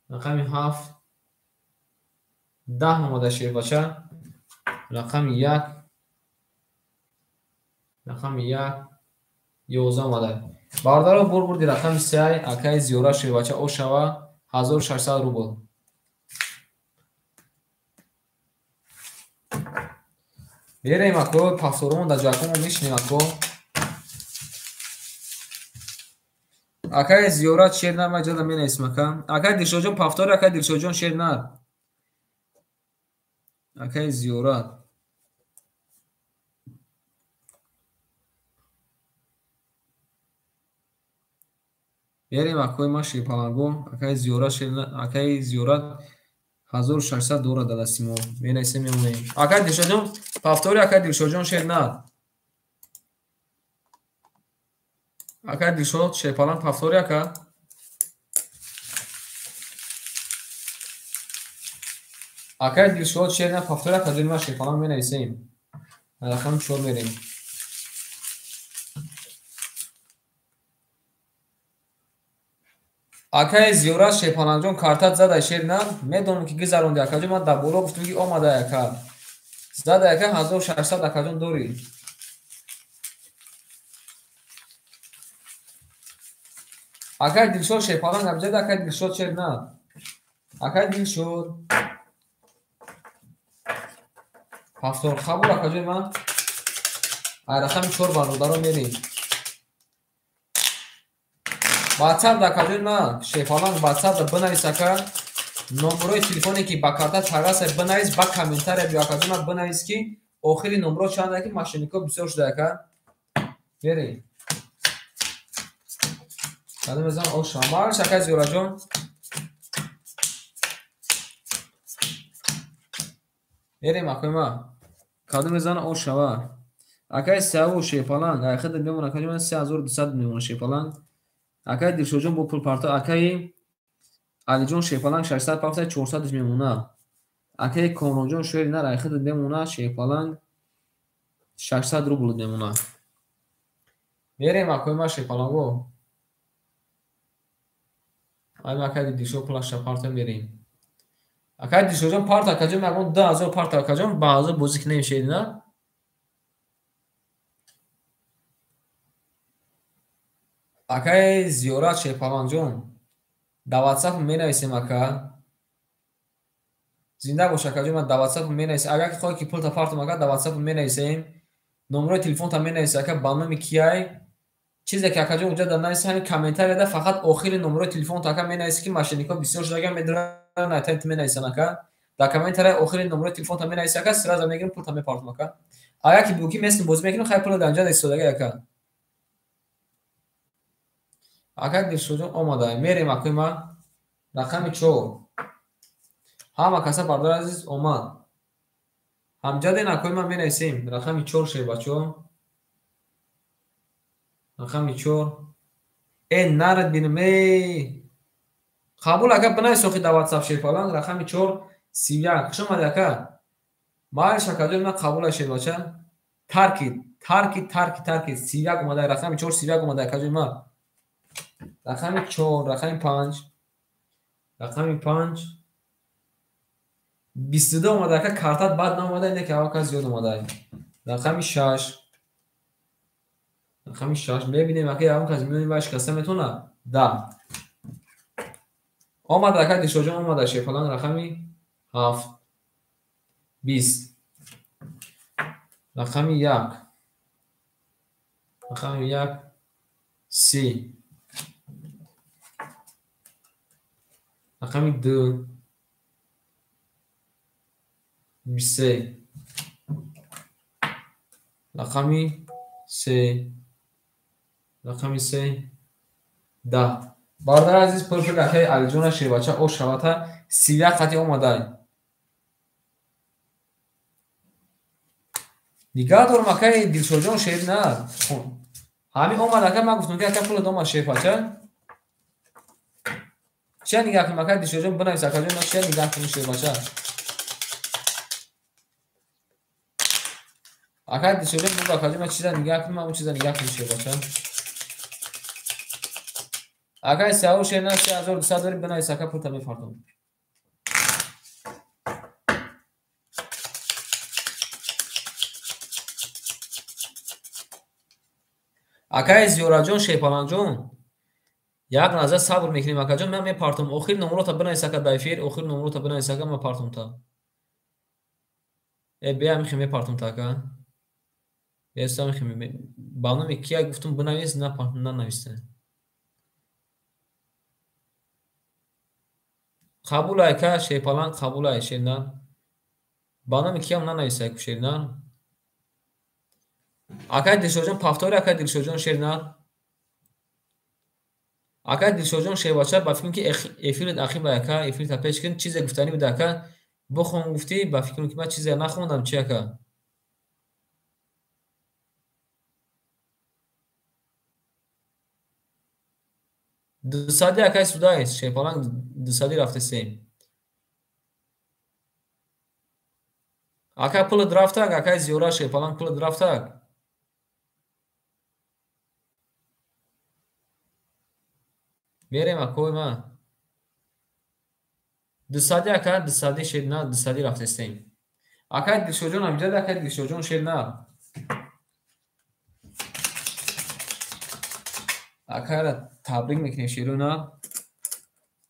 Рақами 7 10 омада шербача. Рақами 1. Рақами 1 11 омада. Бародаро бурди рақами 3 акаи Зиёра шербача ошава 1600 рубл. Мерем ако пафторумон дар ҷакомо мешинем ако. Акаи Зиёрат шер нар ман ҷада менависам ака. Акаи Дилшодҷон пафтори, акаи Дилшодҷон шер нар. Акаи Зиёрат. Мерем акои ман шерпаланго, акаи Зиёрат шер нар, акаи Зиёрат 1600 доллар дадасти мо. Менависем мемонем. Акаи Дилшодҷон пафтори, акаи Дилшодҷон шер нар. Акаи Дилшод шерпаланг пафтори ака. Акаи Дилшод шер нар пафтори ака ҷони ман шерпаланг менависем. Рақами 4 мерем. Акаи Зиёрат шерпалангҷон картат зада шер нар. Медонам ки гузаронди акаҷон, ман дар боло гуфтам ки омада ака. Зада ака 1600 акаҷон дорӣ. Акаи Дилшод шерпаланг абҷада, акаи Дилшод шер нар. Акаи Дилшод пафтор қабул акаҷони ман. Ай рақами 4 бародаро мерем. WhatsApp да акаҷони ман шерпаланг WhatsApp да бинавис ака. Номерои телефоне ки ба карта пайваст бинавис, ба комментария биё акаҷони ман бинавис ки охири номеро чанд ки мошеннико бисёр шуда ака. Мерем. Кадом мезанам оша. Марш акаи Зиёраҷон. Мерем акои ман. Кадом мезанам ошава. Акаи Саву шерпаланг, ай хид мемона акаҷони ман 3200 мемона шерпаланг. Акаи Дилшодҷон бо пул парто, акаи Алиҷон шерпаланг 600 пафта 400 мемона. Акаи Комронҷон шери нар ай хид мемона шерпаланг 600 рубл мемона. Мерем акои ман шерпаланго. Ай акаи Дилшод пулаша парто мерем. Акаи Дилшодҷон парто акаҷон ягон 2000 парто акаҷон ба 1000 бозӣ кунем шери нар. Акаи Зиёрат шерпалангҷон дар WhatsApp менависем ака. Зинда бош акаҷон, ман дар WhatsApp менависем. Агар ки хоҳӣ ки пулта партом ака, дар WhatsApp менависем. Номерои телефонта менависем ака, ба номи кияй. Чизе ки акаҷон унҷа дар нависи ҳамин комментарияда фақат охири номерои телефонта ака менависи ки мошеннико бисёр шудага медонанд, айтан менависанд ака. Дар комментария охири номерои телефонта менависи ака, сразу мегирем пулта мепартом ака. Агар ки буки местим бозӣ мекунем, хай пула дар инҷа истодага ака. Акаи Дилшодҷон омада. Мерем акои ман. Рақами 4. Ҳама каса бародари азиз омад. Ҳамҷаден акои ман менависем. Рақами 4 шербачо. Рақами 4. Э нарад бинам. Э қабул ака бинавис охи дар WhatsApp шерпаланг. Рақами 4 31. Хуш омадӣ ака. Майли шакаҷони ман қабул ай шербача. Таркид, таркид, таркид, таркид. 31 омада. Рақами 4 31 омада акаҷони ман. Рақами 4, рақами 5, рақами 5, 22 омада ака, картат бад наомада, ине ки аввал кас зиёд омада. Рақами 6, рақами 6, мебинем ака, ягон кас миёни вай шикаста метавонад? Да. Омада ака, Дилшодҷон омада, шерпаланг рақами 7, 20, рақами 1, рақами 1, 30, рақами 2, 23, рақами 3, рақами 3, 10. Бародари азиз, пурпур акаи Алиҷона шербача ош шавата 31 қати омадай. Нигаҳ дорам акаи Дилшодҷон шер на. Ҳамин омад ака, ман гуфтам ки ака пулат омад шерпача. Чия нигаҳ кунем акаи Дилшодҷон, бинавис акаҷон, ман чия нигаҳ кунем шербача. Акаи Дилшодҷон бугу акаҷон, ман чиза нигаҳ кунем, ман он чиза нигаҳ кунем шербача. Акаи Саҳур шер на 3200 дорӣ, бинавис ака, пулта мефартам. Акаи Зиёраҷон Шерпаланҷон, як лаҳза сабр мекунем акаҷон, ман мепартам. Охир номрота бинавис ака дар эфир, охир номрота бинавис ака, ман партам та. Бия михе мепартам та ака. Беста михе ба номи кия гуфтум бинавис, нанависта. Қабул ака Шерпаланг, қабул ай Шернар. Ба номи киям нанависта ку Шернар. Акай Дилшодҷон повтори, акай Дилшодҷон Шернар. Акай Дилшодҷон Шербача, ба фикрам ки эфират ақиб ака, эфирта пеш кун, чизе гуфтанӣ буда ака. Бихон гуфтӣ, ба фикрам ки ман чизе нахондам, чи ака? Дусади акай Судайс, Шерпаланг дусади рафтесем. Ака пулат рафтак, акай Зиёра Шерпаланг пулат рафтак. Мерем акой ма. Дусади ака, дусади шер на, дусади рафтестем. Акай Дилшодҷон амҷад, акай Дилшодҷон шер на. Акайра табрик мекунем шеру на.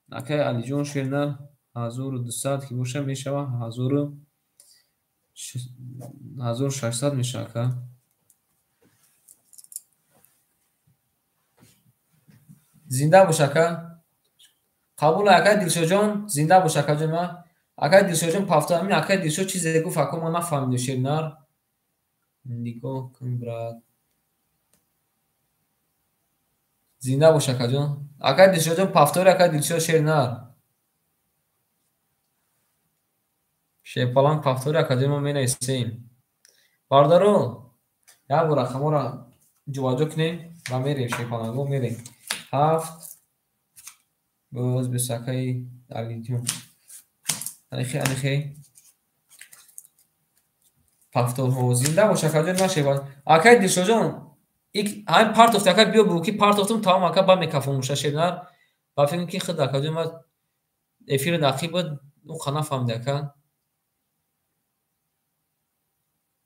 Акай Алиҷон шер на, 1200 ки боша мешава, 1600 меша ака. Зинда бош ака. Қабул акай Дилшодҷон, зинда бош акаҷон ма. Акай Дилшодҷон пафта, ҳамин акай Дилшод чизе гуфт ака, ман нафаҳмидам Шернар. Нигоҳ кун брат. Зинда бош акаҷон. Акай Дилшодҷон пафтори, акай Дилшод Шернар. Шерпаланг пафтори акаҷон ма менависем. Бародаро, як бор рақамҳоро ҷобаҷо кунем ва мерем Шерпаланго, мерем. 7 боз бисакаи Алиҷон. Анихе, анихе. Пафторҳо. Зинда бош акаҷон, ман Шерпаланг. Акай Дилшодҷон, ҳамин партофт ака, биё бугӯ ки партофтум, тамом ака, ба мекафомӯша Шернар. Ба фикрам ки худ акаҷон ман эфири нақиб буд, ӯ қа нафаҳмид ака.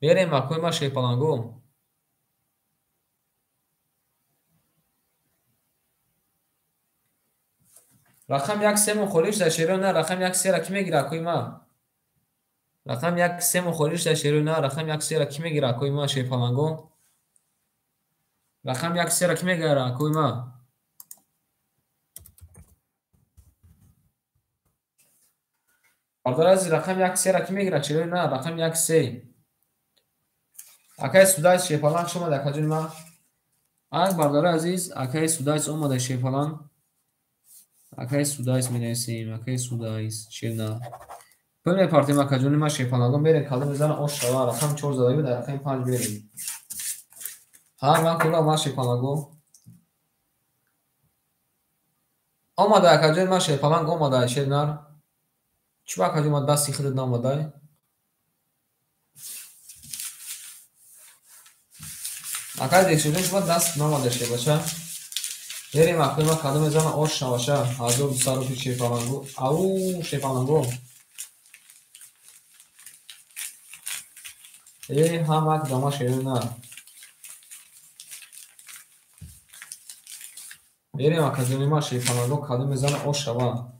Мерем акои ман Шерпаланго. Рақам як сему холӣ шуда шеро на, рақам як сера ки мегира акои ман? Рақам як сему холӣ шуда шеро на, рақам як сера ки мегира акои ман Шерпаланго? Рақам як сера ки мегира акои ман? Бародар азиз, рақам як сера ки мегира шеро на, рақам як се. Акаи Судайс Шерпаланг шумо акаҷони ман. Ак бародари азиз, акаи Судайс омада Шерпаланг. Акаи Судайс менависем, акаи Судайс Шерна. Пул мепартем акаҷони ман Шерпаланго, мерем калом мезана ош шава, рақам 4 задаги дар рақами 5 мерем. Ҳа, ман кула ман Шерпаланго. Омада акаҷони ман Шерпаланг омада Шернар. Чӣ ба акаҷон ман дасти худат наомадай? Акаи Дилшодҷон шумо даст наомада Шербача. Мерем акои ман кадом мезана ош шаваша, 1200 рупи Шерпаланго. Ау, Шерпаланго. Ҳамак дама шеро на. Мерем акаҷони ман Шерпаланго, кадом мезана ош шава.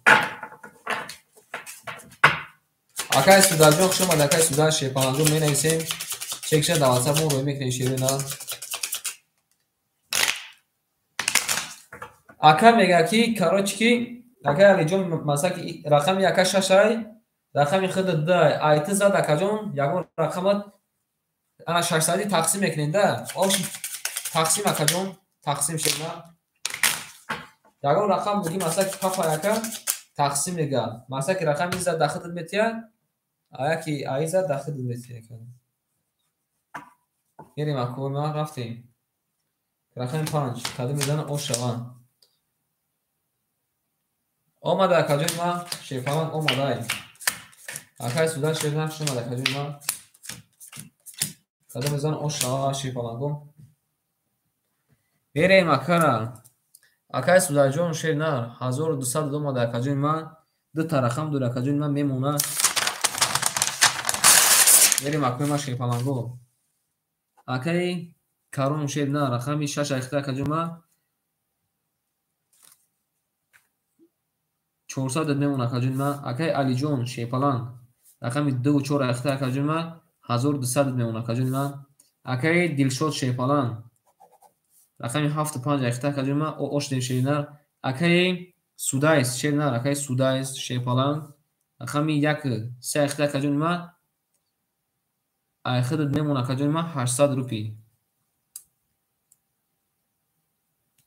Акаи Судаҷон хуш омад, акаи Суда Шерпаланго менависем. Чекша дар WhatsApp мо рӯй мекунем шеро на. Ака мега ки, короче ки, акаи Алиҷон масалан ки рақами ака 6 ай, рақами худ 2 ай. Ай ту зад акаҷон, ягон рақамат ана 600 тақсим мекунем да. Ош тақсим акаҷон, тақсим шена. Ягон рақам буги масалан ки папа ака тақсим мега. Масалан ки рақами зад дар худат метия, аяки ай зад дар худат метия ака. Мерем акои ма, рафтем. Рақами 5 кадом мезана ош шава. Омада акаҷони ма, шерпаланг омадай. Акай Судай шернар хуш омада акаҷони ма. Кадом мезана ош шава шерпаланго. Мерем акара. Акай Судаҷон шернар 1200 омада акаҷони ма. Дута рақам дора акаҷони ма мемона. Мерем акои ма шерпаланго. Акаи Карон шернар рақами 6 айхта акаҷони ма 400 мемона акаҷони ма. Акаи Алиҷон шерпаланг рақами 2 4 айхта акаҷони ма 1200 мемона акаҷони ма. Акаи Дилшод шерпаланг рақами 7 5 айхта акаҷони ма ош шернар. Акаи Судайс шернар, акаи Судайс шерпаланг рақами 1 3 айхта акаҷони ма айхидат мемона акаҷони ма 800 рупи.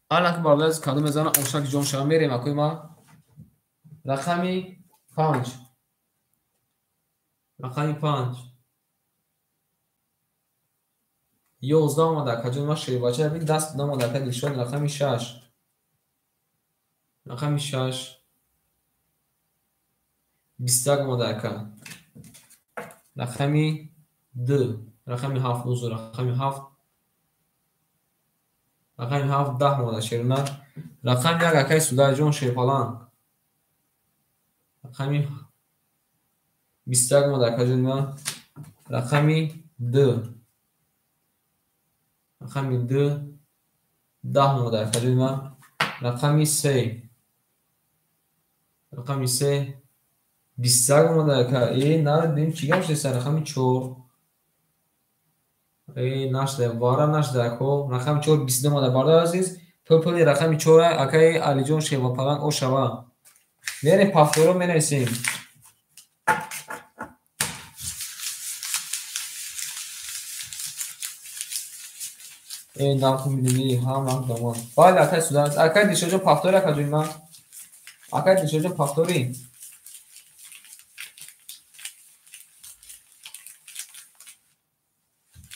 Алак бардаз кадом мезана ошак ҷон шава. Мерем акои ма. Рақами 5. Рақами 5. 11 омада акаҷони ма шербача бин даст омада ака Дилшод рақами 6. Рақами 6. 21 омада ака. Рақами 2. Рақами 7 узр, рақами 7. Рақами 7 10 омада шернар. Рақами 1 акаи Судаҷон шерпаланг. Рақами 21 омада акаҷони ма. Рақами 2. Рақами 2 10 омада акаҷони ма. Рақами 3. Рақами 3 21 омада ака. Нарадим чӣ гап шудеса? Рақами 4. Нашда, вара нашда ако. Рақами 4 22 омада бародар азиз. Пули рақами 4 акаи Алиҷон шерпаланг ошава. Мерем пафторо менависем. Нарху милии ҳам нарх домон. Бале акаи Судан, акаи Дилшодҷон пафтори акаҷони ман. Акаи Дилшодҷон пафтори.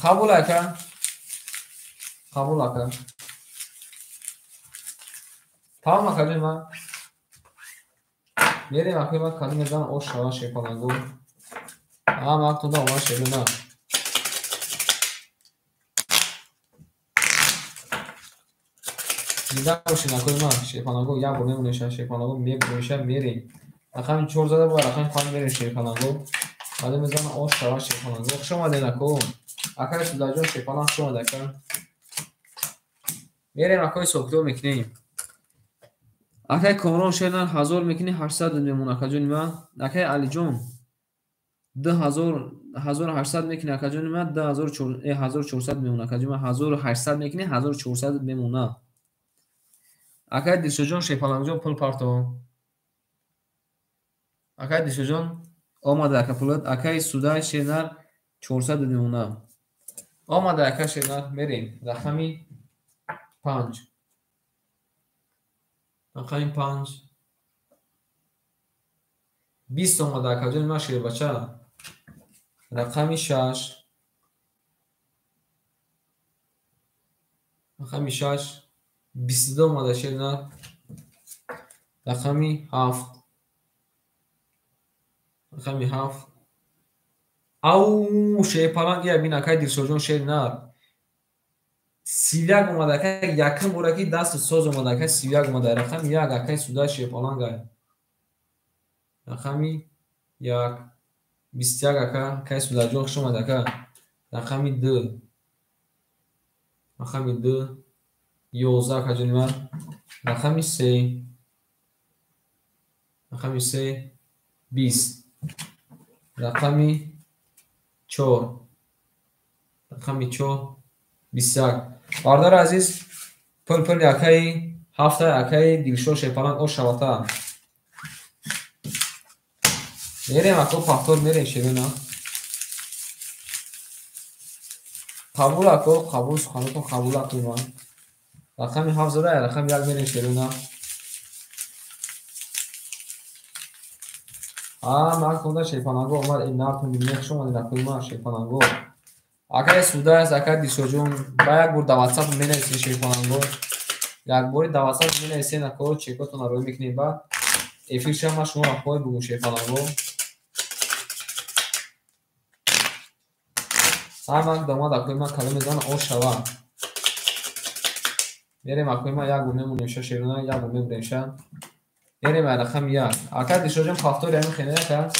Қабул ака. Қабул ака. Тамом акаҷони ман. Мерем акаи ман кадом мезанам ош шава шерпаланго. Ҳам актонда омад шерона. Зинда бошед акои ман шерпаланго, як бор мемонеша шерпаланго, мебуреша мерем. Рақами 4 зада бо рақами 5 мерем шерпаланго. Кадом мезанам ош шава шерпаланго. Хуш омадед ако. Акаи Судаҷон шерпаланг хуш омад ака. Мерем акои ҳисобкитоб мекунем. Акаи Комрон шернар 1000 мекунӣ 800 мемон акаҷони ман. Акаи Алиҷон 2800 мекунӣ акаҷони ман 1400 мемон акаҷони ман 1800 мекунӣ 1400 мемона. Акаи Дилшодҷон шерпалангҷон пул парто. Акаи Дилшодҷон омада ака пулат. Акаи Судай шернар 400 мемона. Омада ака шернар мерем. Рақами 5. Рақами 5. 20 омада акаҷони ман шербача. Рақами 6. Рақами 6. 22 омада шернар. Рақами 7. Рақами 7. Ау шерпаланг я бин акаи Дилшодҷон шернар. 31 омада акаи якум бора ки даст соз омада акаи 31 омада. Рақами 1 акаи Судай шерпаланг. Рақами 1 21 ака акаи Судаҷон хуш омад ака. Рақами 2. Рақами 2 11 акаҷони ман. Рақами 3. Рақами 3 20. Рақами 4. Рақами 4 21. Бародари азиз, пул акаи 7 акаи Дилшод шерпаланг ош шавата. Мерем ако пафтор мерем шерона. Қабул ако, қабул суханотон қабул ако ман. Рақами 7 зада, рақами 1 мерем шерона. Ман хонда шерпаланго омад, ин нартон бинем, хуш омадед акои ман шерпаланго. Акай Судайс, акай Дилшодҷон, ба як бор дар WhatsApp менависед шерпаланго. Як бори дар WhatsApp менависед, ако чекотонро роӣ мекунем ба эфир шава, ман шуморо пой бугум шерпаланго. Ҳамак домад акои ман калом мезанам о шава. Мерем акои ман як бор мемонем ша шерона, як бор мебурем ша. Мерем ай рақами 1. Акай Дилшодҷон повтори ҳамин хеле ака.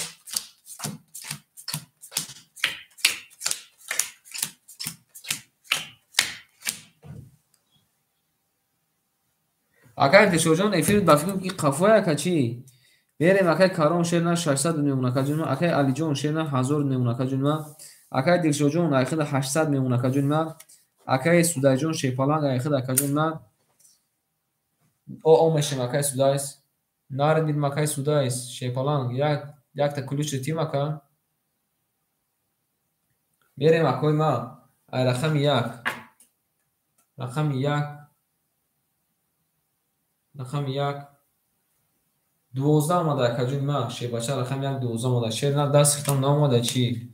Акай Дилшодҷон эфир ба фикрам ки қафоя ака чӣ? Мерем акай Каром шерна 600 мемон ака ҷон, акай Алиҷон шерна 1000 мемон ака ҷон ма. Акай Дилшодҷон айхида 800 мемон ака ҷон ма. Акай Судайҷон шерпаланг айхида ака ҷон ма. О мешем акай Судайс. Нарид бидм акай Судайс шерпаланг якта ключ тим ака. Мерем акои ма ай рақами 1. Рақами 1. Рақами 1 12 омада акаҷони ма шербача рақами 1 12 омада. Шер на даст хитам наомада чӣ?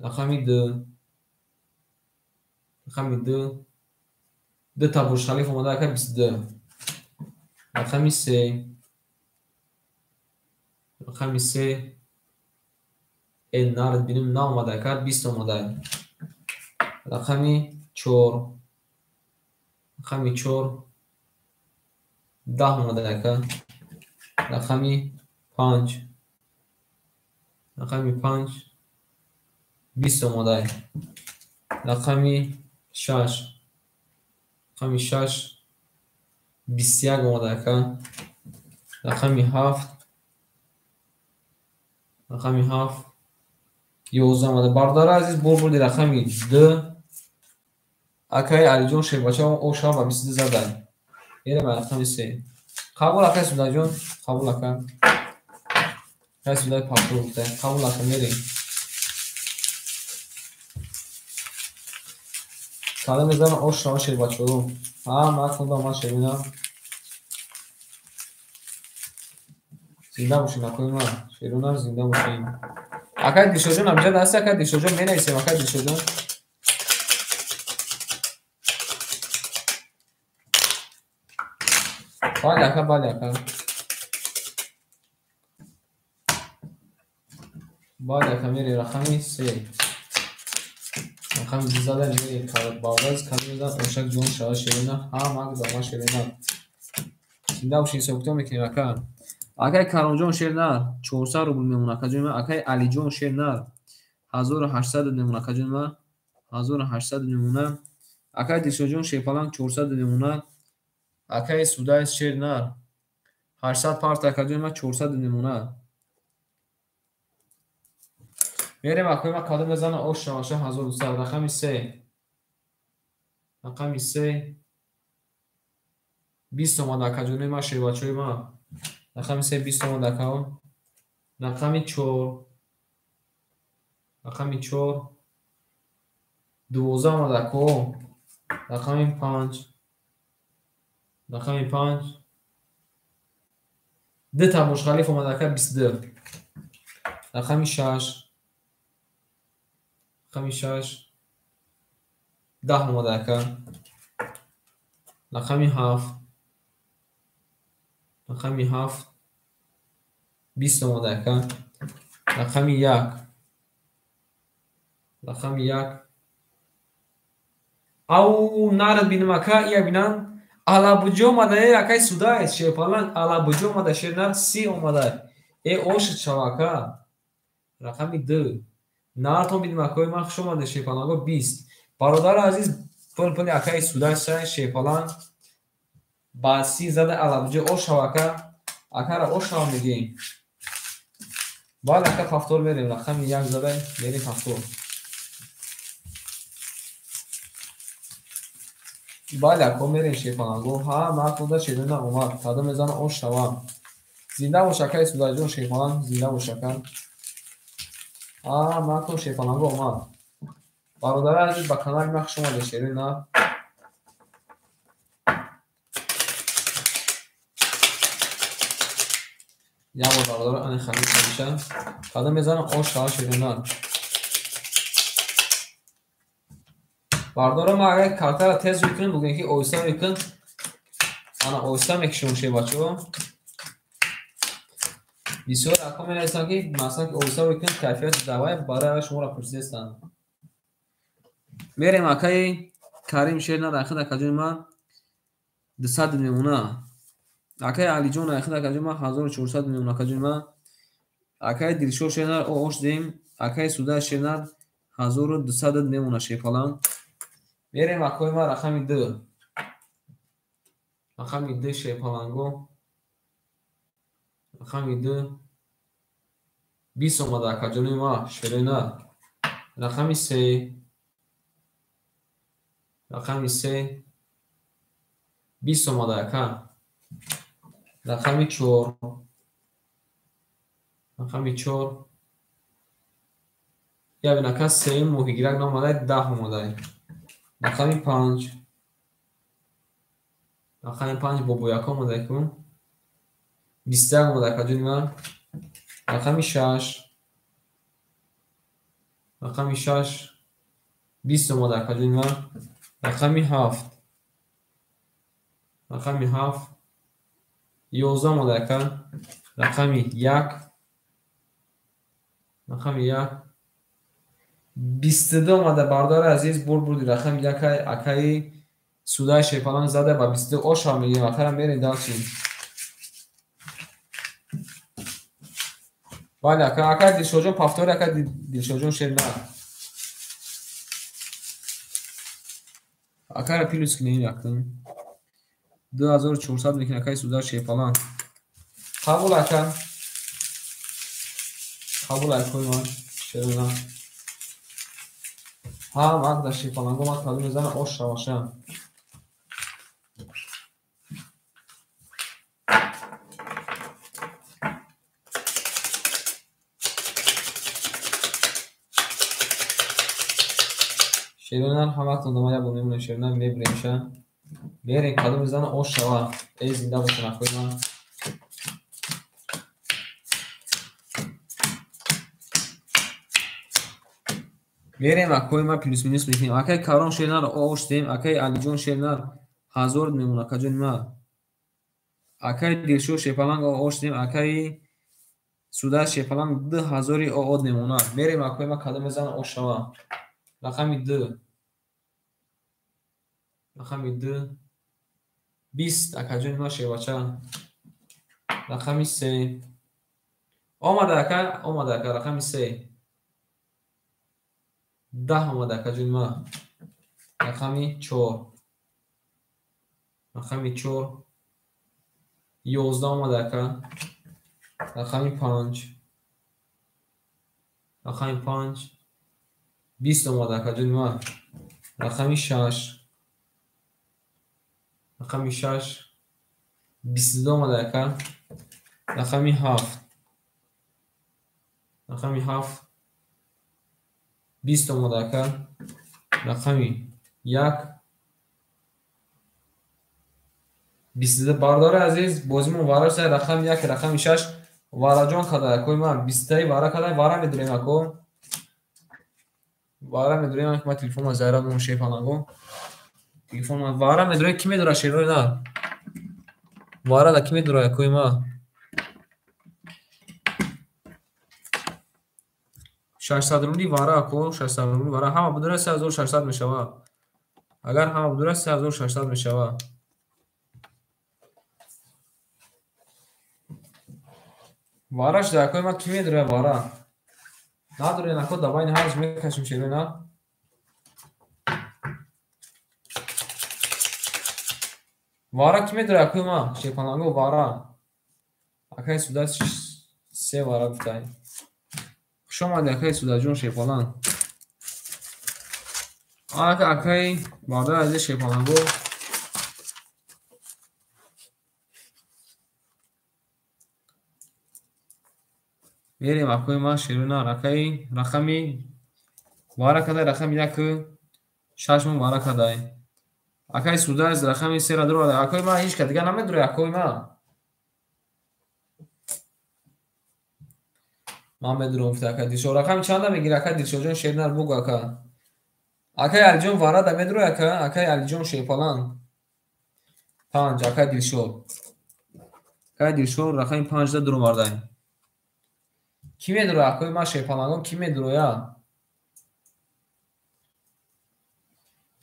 Рақами 2. Рақами 2. 2 та Бурҷ Халиф омада ака 22. Рақами 3. Рақами 3. Нард бинем наомада ака 20 омада. Рақами 4. Рақами 4. 10 омада ака. Рақами 5. Рақами 5. 20 омада. Рақами 6. Рақами 6. 21 омада ака. Рақами 7. Рақами 7. 11 омада. Бародари азиз бор бурди рақами 2. Акаи Алиҷон шербача о шава ба 22 задан. Мерем рақами 3. Қабул акай Судаҷон, қабул ака. Акай Судай паптор гуфта. Қабул ака мерем. Калом мезанам ош шава шербачаҳо. Ҳа, ман худам ман шербинам. Зинда бошин акои ман. Шерунам зинда бошин. Акай Дилшодҷон ҳамҷа даст, акай Дилшодҷон менависем, акай Дилшодҷон. Бале ака, бале ака. Бале ака мерем рақами 3. Рақами 2 зада мерем бародар калом мезанам ошак ҷон шава шерона, ҳамак зама шерона. Зинда бошин ҳисоб-китоб мекунем ака. Акай Каромҷон шернар 400 рубл мемон ака ҷони ман. Акай Алиҷон шернар 1800 мемон ака ҷони ман. 1800 мемона. Акай Дилшодҷон шерпаланг 400 мемона. Акай Судайс шернар 800 парта ака ҷони ман 400 мемона. Мерем акои ман кадом мезанам ош шаваша 1200. Рақами 3. Рақами 3. 20 омада ака ҷони ман шербачаҳои ман. Рақами 3 20 омада акао. Рақами 4. Рақами 4. 12 омада акао. Рақами 5. Рақами 5. 2 та Бурҷ Халиф омада ака 22. Рақами 6. Рақами 6. 10 омада ака. Рақами 7. Рақами 7. 20 омада ака. Рақами 1. Рақами 1. Ау нарад бинам ака, ия бинам. Алабуҷо омада, акай Судайс, шерпаланг Алабуҷо омада, шернар 30 омада. Ошид шава ака. Рақами 2. Нартон бинам акои ман хуш омада, шерпаланго 20. Бародари азиз, пул пули акаи Судайс шерпаланг ба 30 зада Алабуҷо ош шава ака. Акара ош шава мегӯем. Бале ака повтор мерем, рақами 1 зада мерем повтор. Бале ако мерем шерпаланго. Ҳа, ман худа шерона омад. Кадом мезанам ош шавам. Зинда бош акаи Судаҷон шерпаланг, зинда бош ака. Ҳа, ман худа шерпаланго омад. Бародари азиз, ба канали ман хуш омадед шерона. Як бор бародаро ани хамир меша. Кадом мезанам ош шава шерона. Бардора ма агар картара тез мекунем, бугӯем ки оҳиста мекун. Ана оҳиста мекушем шебачо. Бисёр акҳо менависанд ки масалан ки оҳиста мекун кайфияти давай барои шуморо пурсидастанд. Мерем акаи Карим шер нар айхид акаҷони ман 200 мемона. Акаи Алиҷон айхид акаҷони ман 1400 мемона акаҷони ман. Акаи Дилшод шернар ош дем. Акаи Суда шернар 1200 мемона шерпаланг. Мерем акои ман рақами 2. Рақами 2 шерпаланго. Рақами 2 20 омада акаҷони ман шерои нар. Рақами 3. Рақами 3 20 омада ака. Рақами 4. Рақами 4. Ябин ака 3 моҳигирак наомада 10 омада. Рақами 5. Рақами 5 бобояка омада ку. 21 омада акаҷони ман. Рақами 6. Рақами 6 20 омада акаҷони ман. Рақами 7. Рақами 7 11 омада ака. Рақами 1. Рақами 1 22 омада бардори азиз бурд рақами 1 акаи Судаи шерпаланг зада ба 22 оша мегирем акара мерем далчи. Бале ака, ака Дилшодҷон повтори ака Дилшодҷон шернар. Акара плюс кунем якун. 2400 мекунем акаи Судаи шерпаланг. Қабул ака. Қабул акои ман шернар. Ҳам акда шерпаланго ман қабул мезанам ош шаваша. Шернар ҳаматон дома як бор мемонем шернар мебиремша. Мерем кадом мезанам ош шава. Эй зинда бошен акои ман. Мерем акои ман плюс минус мекунем. Акаи Каром шернар ош дем, акаи Алиҷон шернар 1000 мемона акаҷони ман. Акаи Дилшод шерпаланг ош дем, акаи Суда шерпаланг 2000 оод мемона. Мерем акои ман кадом мезанам ош шава. Рақами 2. Рақами 2 20 акаҷони ман шербача. Рақами 3 омада ака, омада ака рақами 3 10 омада акаҷони ман. Рақами 4. Рақами 4 11 омада ака. Рақами 5. Рақами 5 20 омада акаҷони ман. Рақами 6. Рақами 6 22 омада ака. Рақами 7. Рақами 7 20 омада ака. Рақами 1 22. Бардори азиз бозимон вара шуда рақами 1 рақами 6 вараҷон када акои ман 20 вара када вара медурем ако. Вара медурем ман телефонма зарра дорам шерпаланго. Телефонма вара медурем ки медура шерои на. Вара да ки медура акои ман. 600 рубли вара ако 600 рубли вара ҳама будура 3600 мешава. Агар ҳама будура 3600 мешава. Вараш да акои ман ки медура вара. Надорем ако да байни ҳарз мекашем шерои на. Вара ки медура акои ман шерпаланго вара. Акаи Суда 3 вара гуфтай. Хуш омадед акаи Судаҷон шерпаланг. Ака акаи бародари азиз шерпаланго. Мерем акои ман шерои нар акаи рақами вара кадай рақами 1 6 мон вара кадай. Акаи Суда аз рақами 3 ра дура. Акои ман ҳеҷ кас дигар намедура акои ман. Ман медурам гуфта акаи Дилшод. Рақами чанда мегири акаи Дилшодҷон шернар бугу ака. Акай Алиҷон варада медроя ака? Акай Алиҷон шерпаланг. 5 акай Дилшод. Акай Дилшод рақами 5-да дуромардаем. Кӣ медроя акои ман шерпалангон? Кӣ медроя?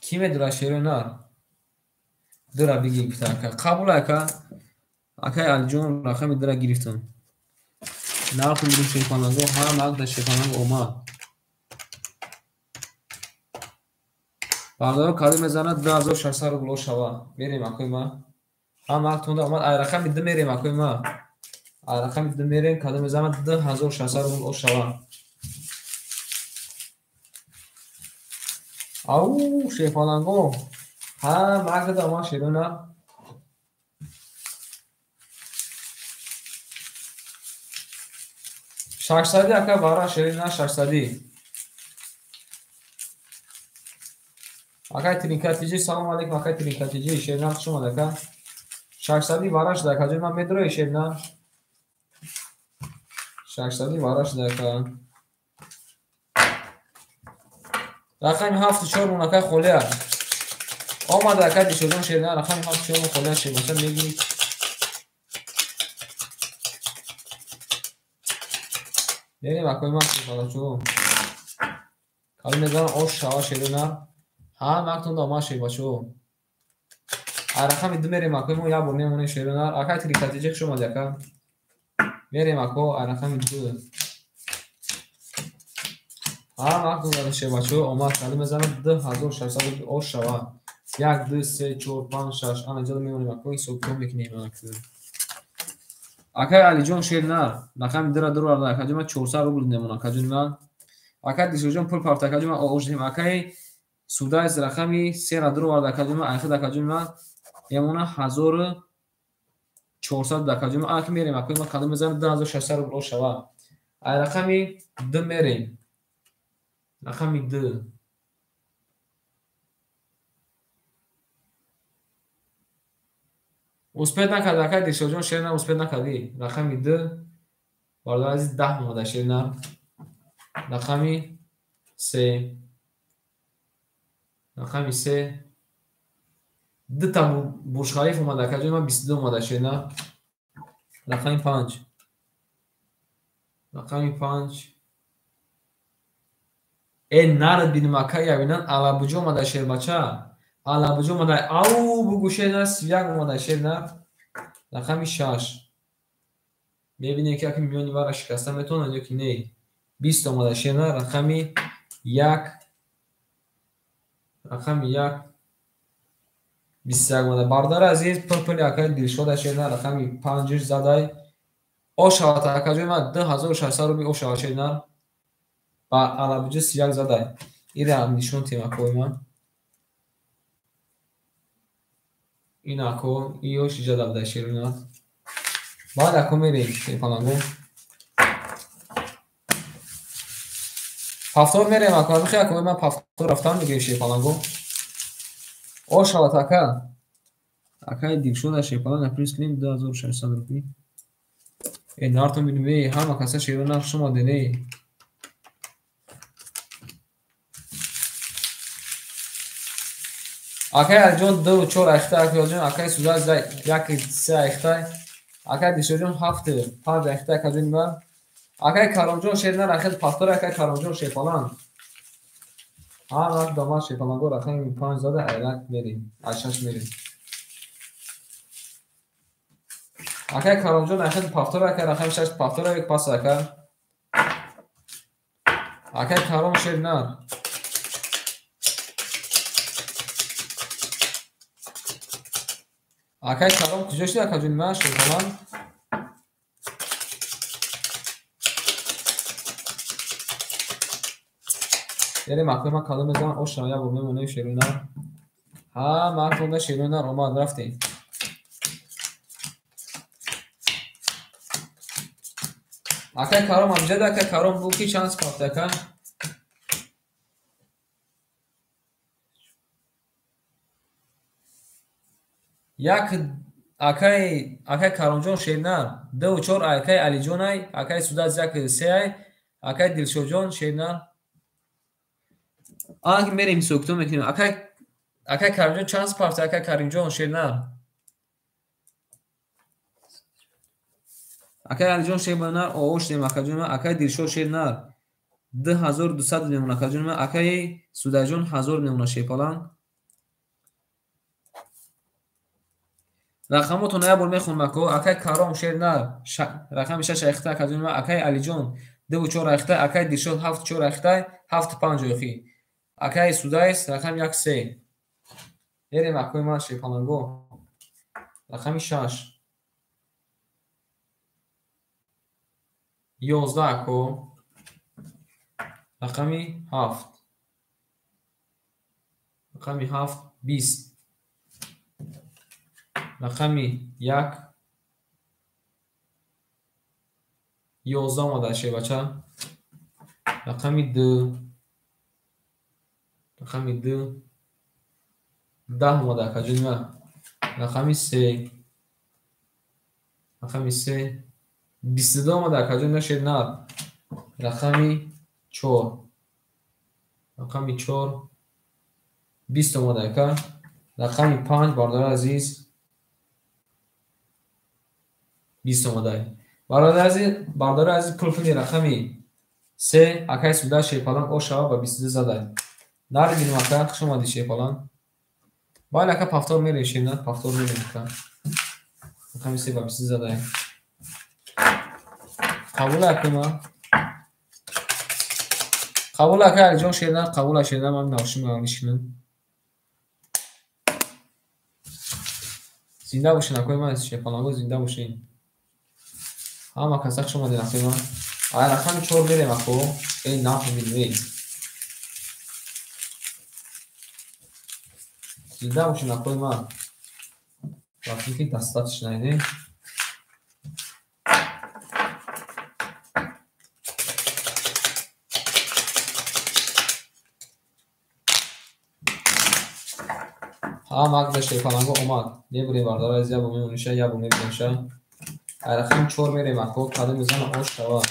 Кӣ медроя шерои нар? Дура бигир гуфта ака. Қабул ака. Акай Алиҷон рақами дура гирифтам. Нарху мирим шерпаланго, ҳам нақда шерпаланг омад. Бардоро кадом мезанад 2600 рубло шава. Мерем акои ма. Ҳам нақд омад. Ай рақами 2 мерем акои ма. Ай рақами 2 мерем, кадом мезанад 2600 рубло шава. Ау, шерпаланго. Ҳам нақд омад шерона. 600 ака вара шерина 600. Акай Тринкатиҷи, салом алейкум, акай Тринкатиҷи, шерина хуш омад ака. 600 вара шуда ака, ҷои ман медрои шерина. 600 вара шуда ака. Рақами 7-4 мон акай холия. Омад ака Дилшодон шерина, рақами 7-4 мон холия шербаша мегирӣ. Мерем акои ман шербалачо. Кадом мезанам ош шава шерина. Ҳам актон омад шербачо. Ай рақами 2 мерем акои мо як бор мемонем шерина. Акай Трикатиҷи хуш омадӣ ака. Мерем ако ай рақами 2. Ҳам актон шербачо омад. Кадом мезанам 2600 рубл ош шава. 1 2 3 4 5 6. Ана ҷо мемонем ако ҳисоб китоб мекунем ака. Акай Алиҷон шернар, рақами 2-ра дуроварда, акаҷон ман 400 рубл мемонам, акаҷон ман. Акай Дилшодҷон пул пафта, акаҷон ман оғоз дидем. Акай Судайс рақами 3-ра дуроварда, акаҷон ман, айхид акаҷон ман мемона 1400 акаҷон ман. Аки мерем, акои ман кадом мезанам 2600 рубл шава. Ай рақами 2 мерем. Рақами 2. Успед накард, акай Дилшодҷон шерна успед накардӣ. Рақами 2 бародари азиз 10 омада шерна. Рақами 3. Рақами 3. Дута Бурҷ-Халиф омада, акаҷон ман 22 омада шерна. Рақами 5. Рақами 5. Э нарад бинем акай ябинан Алабуҷо омада шербача. Алабуҷо омада. Ау бугу шерна 31 омада шерна. Рақами 6. Мебинем ки аки миёни вара шикаста метавонад ё ки не. 20 омада шерна. Рақами 1. Рақами 1. 21 омада. Бародари азиз пул акай Дилшода шерна. Рақами 5 задай. Ошават акаҷои ман 2600 рубл ошават шерна. Ба Алабуҷо 31 задай. Ира нишон тем акои ман. Ин ако иёш иҷода буда шерина. Баъд ако мерем шерпаланго. Пафтор мерем ако михе ако ман пафтор рафтам мегирем шерпаланго. Ошават ака. Акай Дилшода шерпаланг плюс кунем 2600 рубл. Э нартон бинем, э ҳама каса шерина хуш омаден э. Акай Алиҷон 2 4 айхта, акай Алиҷон, акай Судайс 1 3 айхта, акай Дилшодҷон 7 5 айхта, акаҷони ман. Акай Каромҷон шерна рақами пафтор, акай Каромҷон шерпаланг. Ҳам вақт дамад шерпаланго рақами 5 зада айрак мерем, ай 6 мерем. Акай Каромҷон рақами пафтор, акай рақами 6 пафтор, як пас ака. Акай Каром шерна. Акай Каром куҷо шуд акаҷони ман шерпаланг? Мерем акои ман кадом мезанам ошна як бор мемонем шерона. Ҳа ман тонда шерона омад рафтем. Акай Каром амҷада, акай Каром бу ки чанд пафта ака? Як акай Каромҷон шернар 2 4 акай Алиҷонай, акай Судайс 1 3 ай, акай Дилшодҷон шернар. Ана ки мерем ҳисоб-китоб мекунем. Акай Каримҷон чанд партия? Акай Каримҷон шернар. Акай Алиҷон шернар ОО шудем акаҷон ма. Акай Дилшод шернар 2200 мемона акаҷон ма. Акай Судаҷон 1000 мемона шерпаланг. Рақамотонро як бор мехонам ако. Акай Каром шернар рақами 6 айхта акаҷон ма. Акай Алиҷон 2 4 айхта. Акай Дилшод 7 4 айхта 7 5 охи. Акай Судайс рақами 1 3. Мерем акои ман шерпаланго. Рақами 6. 11 ако. Рақами 7. Рақами 7 20. Рақами 1 11 омада шербача. Рақами 2. Рақами 2 10 омада акаҷони ман. Рақами 3. Рақами 3 22 омада акаҷони ман шернар. Рақами 4. Рақами 4 20 омада ака. Рақами 5 бародари азиз 20 омада. Бародари азиз пул-пули рақами 3 акай Суда шерпаланг о шава ба 22 задай. Нари бинем ака, хуш омадӣ шерпаланг. Бале ака повтор мерем шернар, повтор мерем ака. Рақами 3 ба 22 задай. Қабул ака ма. Қабул ака Алиҷон шернар, қабул шернар ман навшим галишинам. Зинда бошин акои ман шерпаланго зинда бошин. Ҳама каса хуш омадед акои ман. Ай рақами 4 мерем ако. Эй нафаҳмидем эй. Зинда бошин акои ман. Вақте ки достаточно не? Ҳама акда шерпаланго омад. Мебурем бародари азиз, як бор мемониша, як бор мебиниша. Ай рақами 4 мерем ако, кадом мезана ош шава.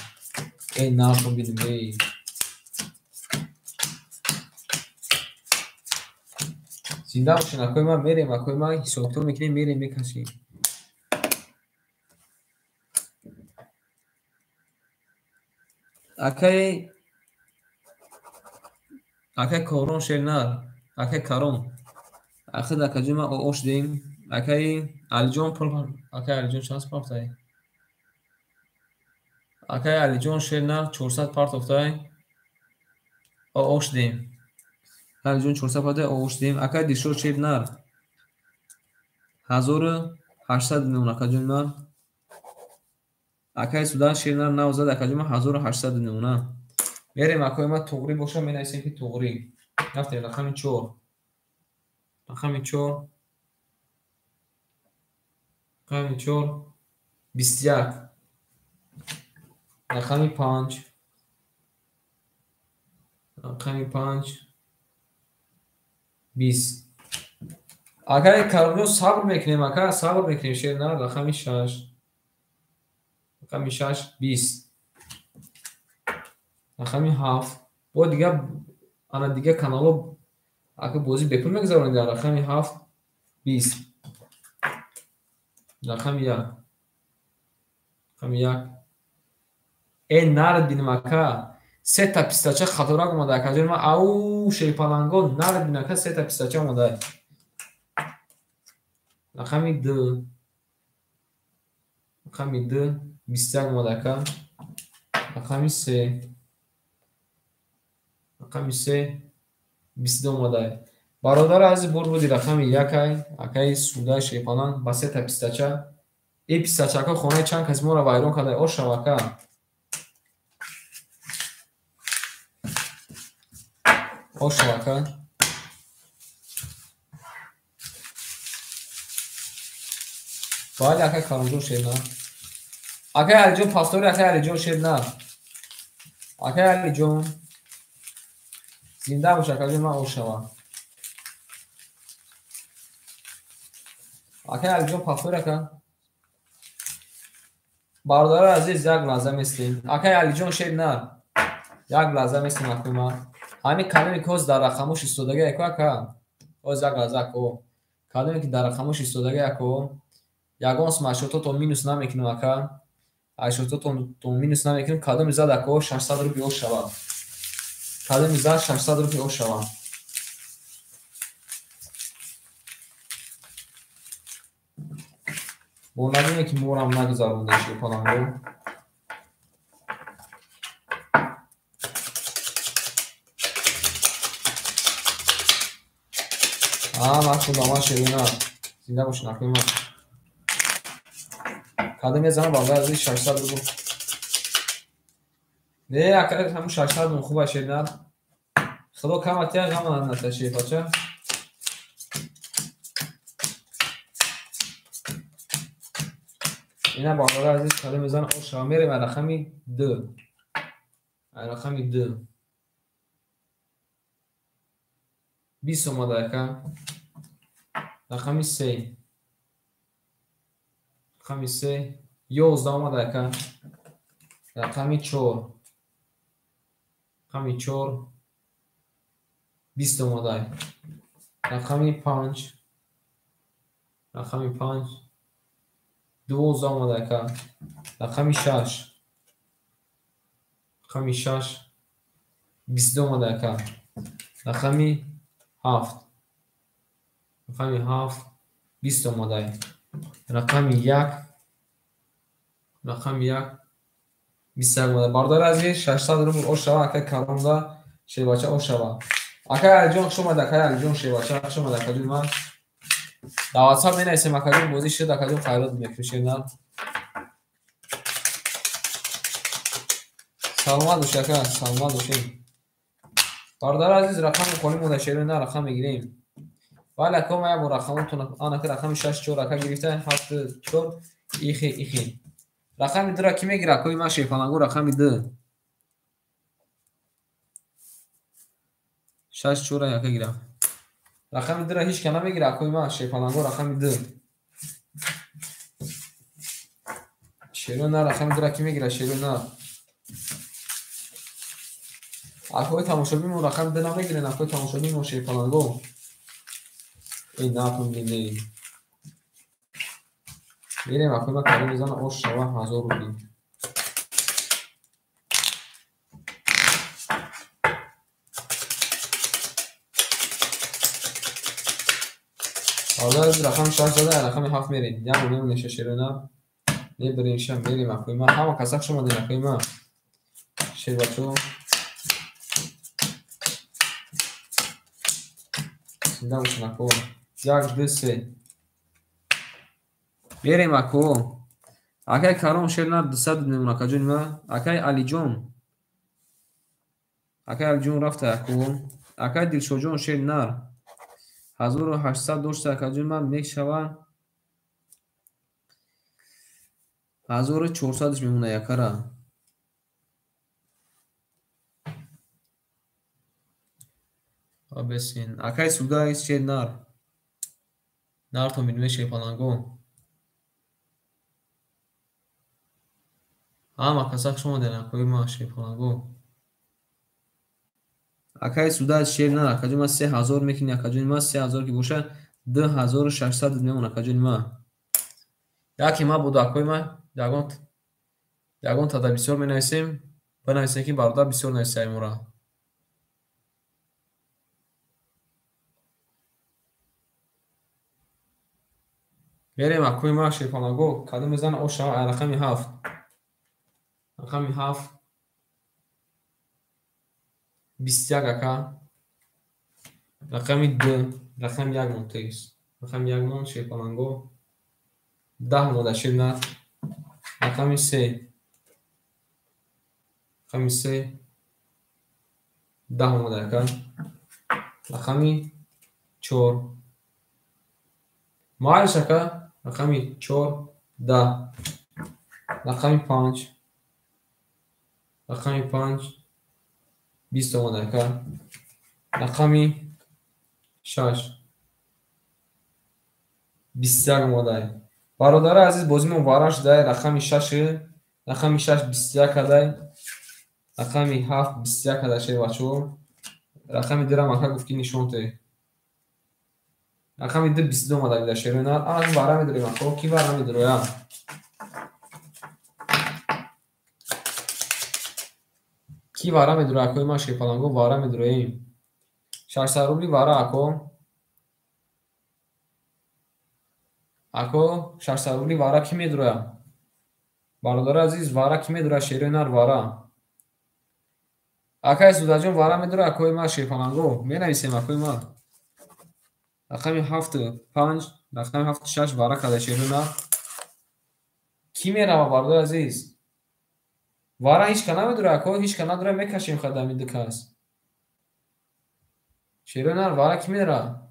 Эй нафаҳмидем эй. Зинда бошин акои ман, мерем акои ман, ҳисоб-китоб мекунем, мерем мекашем. Акай Корон шернар, акай Каром. Ахир акаҷои ман ОО шудем. Акай Алиҷон пул, акай Алиҷон чанд парттай? Акай Алиҷон шернар 400 партофтай. ОО шудем. Алиҷон 400 парттай ОО шудем. Акай Дилшод шернар 1800 мемон акаҷои ман. Акай Судан шернар нав зад акаҷои ман 1800 мемона. Мерем акои ман туғрӣ боша менависем ки туғрӣ. Рафтем рақами 4. Рақами 4. Рақами 4 21. Рақами 5. Рақами 5 20. Акай Каромҷон сабр мекунем ака, сабр мекунем шернар. Рақами 6. Рақами 6 20. Рақами 7. Бо дига ана дига каналҳо ака бозӣ бепул мегузаронед. Рақами 7 20. Рақами 1. Рақами 1. Э нард бинем ака. Сета пистача хаторак омада акаҷони ман. Ау шерпаланго нард бинем ака, сета пистача омада. Рақами 2. Рақами 2 21 омада ака. Рақами 3. Рақами 3 22 омада. Бародари азиз бур буди рақами 1 акаи Суда шерпаланг ба сета пистача. Эй пистачако хонаи чанд кас моро вайрон карда. О шава ака. О шава ака. Бале акай Каромҷон шернар. Акай Алиҷон пастори акай Алиҷон шернар. Акай Алиҷон зинда бош акаҷон ман о шава. Акай Алиҷон пастори ака. Бародари азиз як лаҳза местем. Акай Алиҷон шернар. Як лаҳза местем акои ман. Ҳамин кадоме ки ҳозир дар рақамош истодага яко ака. Ҳозир як лаҳза ако. Кадоме ки дар рақамош истодага яко, ягон сум ашётотон минус намекунем ака. Ашётотон минус намекунем. Кадоми зад ако 600 рубли ош шава. Кадоми зад 600 рубли ош шава. Бо набине ки морам нагузаронда шепаланго. Ман шерина. Зинда бошин акои ман. Кадом мезанам бародар азиз 600 рубл. Не, ака ҳамун 600 рубл хуба шерина. Худо каматия ғам ната шерпача. Ина бародар азиз кадом мезанам ош шава. Мерем рақами 2. Рақами 2. 20 омада ака. Рақами 3. Рақами 3 11 омада ака. Рақами 4. Рақами 4 20 омада. Рақами 5. Рақами 5 12 омада ака. Рақами 6. Рақами 6 22 омада ака. Рақами 7. Рақами 7 20 омада. Рақами 1. Рақами 1 21 омада. Бародари азиз 600 рубл ош шава ака Каромда шербача ош шава. Акай Алиҷон хуш омад, акай Алиҷон шербача хуш омад акаҷон ман. Дар WhatsApp менависем акаҷон бозӣ шуд акаҷон хайрот мекунем шерна. Саломат бош ака, саломат бошед. Бародари азиз рақами холӣ монда шерна рақам мегирем. Вале ака ма як бор рақамотон анака рақами 6 4 ака гирифта 7 4 ихи ихи. Рақами 2 ра ки мегира акои ман шерпалангу рақами 2. 6 4 ака гира. Рақами 2 ра ҳеч ка намегира акои ман шерпалангу рақами 2. Шеро на рақами 2 ра ки мегира шеро на. Акои тамошобинмон рақами 2 намегирен акои тамошобинмон шерпалангу. Эй накун биней. Мерем акои ман кадом мезанам ош шава 1000 рубли. Бародари азиз рақами 6 зада рақами 7 мерем. Як бор мемонем шерона. Мебарем ша мерем акои ман. Ҳама каса хуш омадем акои ман. Шербачо. Зинда бошин ако. 1 2 3. Мерем ако. Акай Каром шерна 200 мемон акаҷони ман. Акай Алиҷон. Акай Алиҷон рафта ако. Акай Дилшодҷон шер нар. 1800 дошта акаҷони ман мешава 1400 мемона якара. Абесин. Акай Судай шер нар. Нартон бидме шерпаланго. Ҳама каса хуш омаден акои ман шерпаланго. Акай Судай шер нар акаҷони ман 3000 мекунӣ акаҷони ман 3000 ки боша 2600 мемон акаҷони ман. Яке ман буду акои ман ягон тада бисёр менависем, бинависем ки бародар бисёр нависай мора. Мерем акои ман шерпаланго кадом мезанам ош шава рақами 7. Рақами 7 21 ака. Рақами 2 рақами 1 мон тегис. Рақами 1 мон шерпаланго 10 монда шерна. Рақами 3. Рақами 3 10 монда ака. Рақами 4 Майлиш ака. Рақами 4 10. Рақами 5. Рақами 5 20 омада ака. Рақами 6 21 омада. Бародари азиз бозимон варан шуда рақами 6 рақами 6 21 кадай. Рақами 7 21 кадай шербачо. Рақами дирам ака гуфт ки нишон те. Рақами ду 22 омада дар шерои нар. Ана вара медорем ако, ки вара медороя? Ки вара медороя акои ман шерпаланго вара медороем. 600 рубли вара ако. Ако 600 рубли вара ки медороя? Бародари азиз, вара ки медороя шерои нар вара? Акай Судаҷон вара медороя акои ман шерпаланго. Менависем акои ман. Рақами 7 5, рақами 7 6 вара када шерои нар. Ки мерава бародари азиз? Вара ҳеч ка намедороя ако, ҳеч ка надороя, мекашем хадами ду кас. Шерои нар вара ки мерава?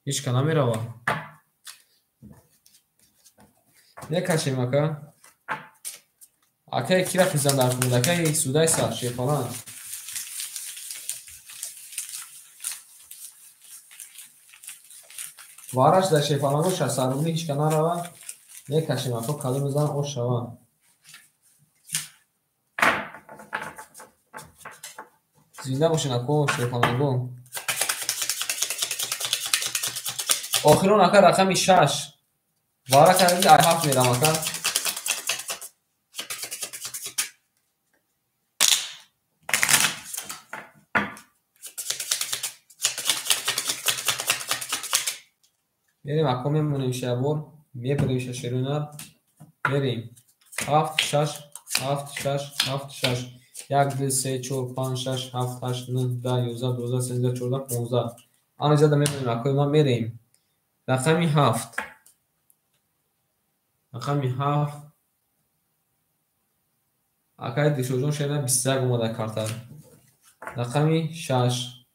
Ҳеч ка намерава. Мекашем ака. Акай кира призан дар кунад? Акай Судайса шерпаланг. Вараш дар шерпаланго 600 рубли ҳеч ка нарава. Мекашем ако, кадом мезанам ош шава. Зинда бошен ако шерпаланго. Охирон ака рақами 6. Вара карди ай 7 мерам ака. Мерем ако мемонем шабор, мебарем шерои нар. Мерем. 7 6 7 6 7 6 1 2 3 4 5 6 7 8 9 10 11 12 13 14 15. Ана зада мемонем акои ман мерем. Рақами 7. Рақами 7. Акай Дилшодҷон шерна 21 омада карта. Рақами 6.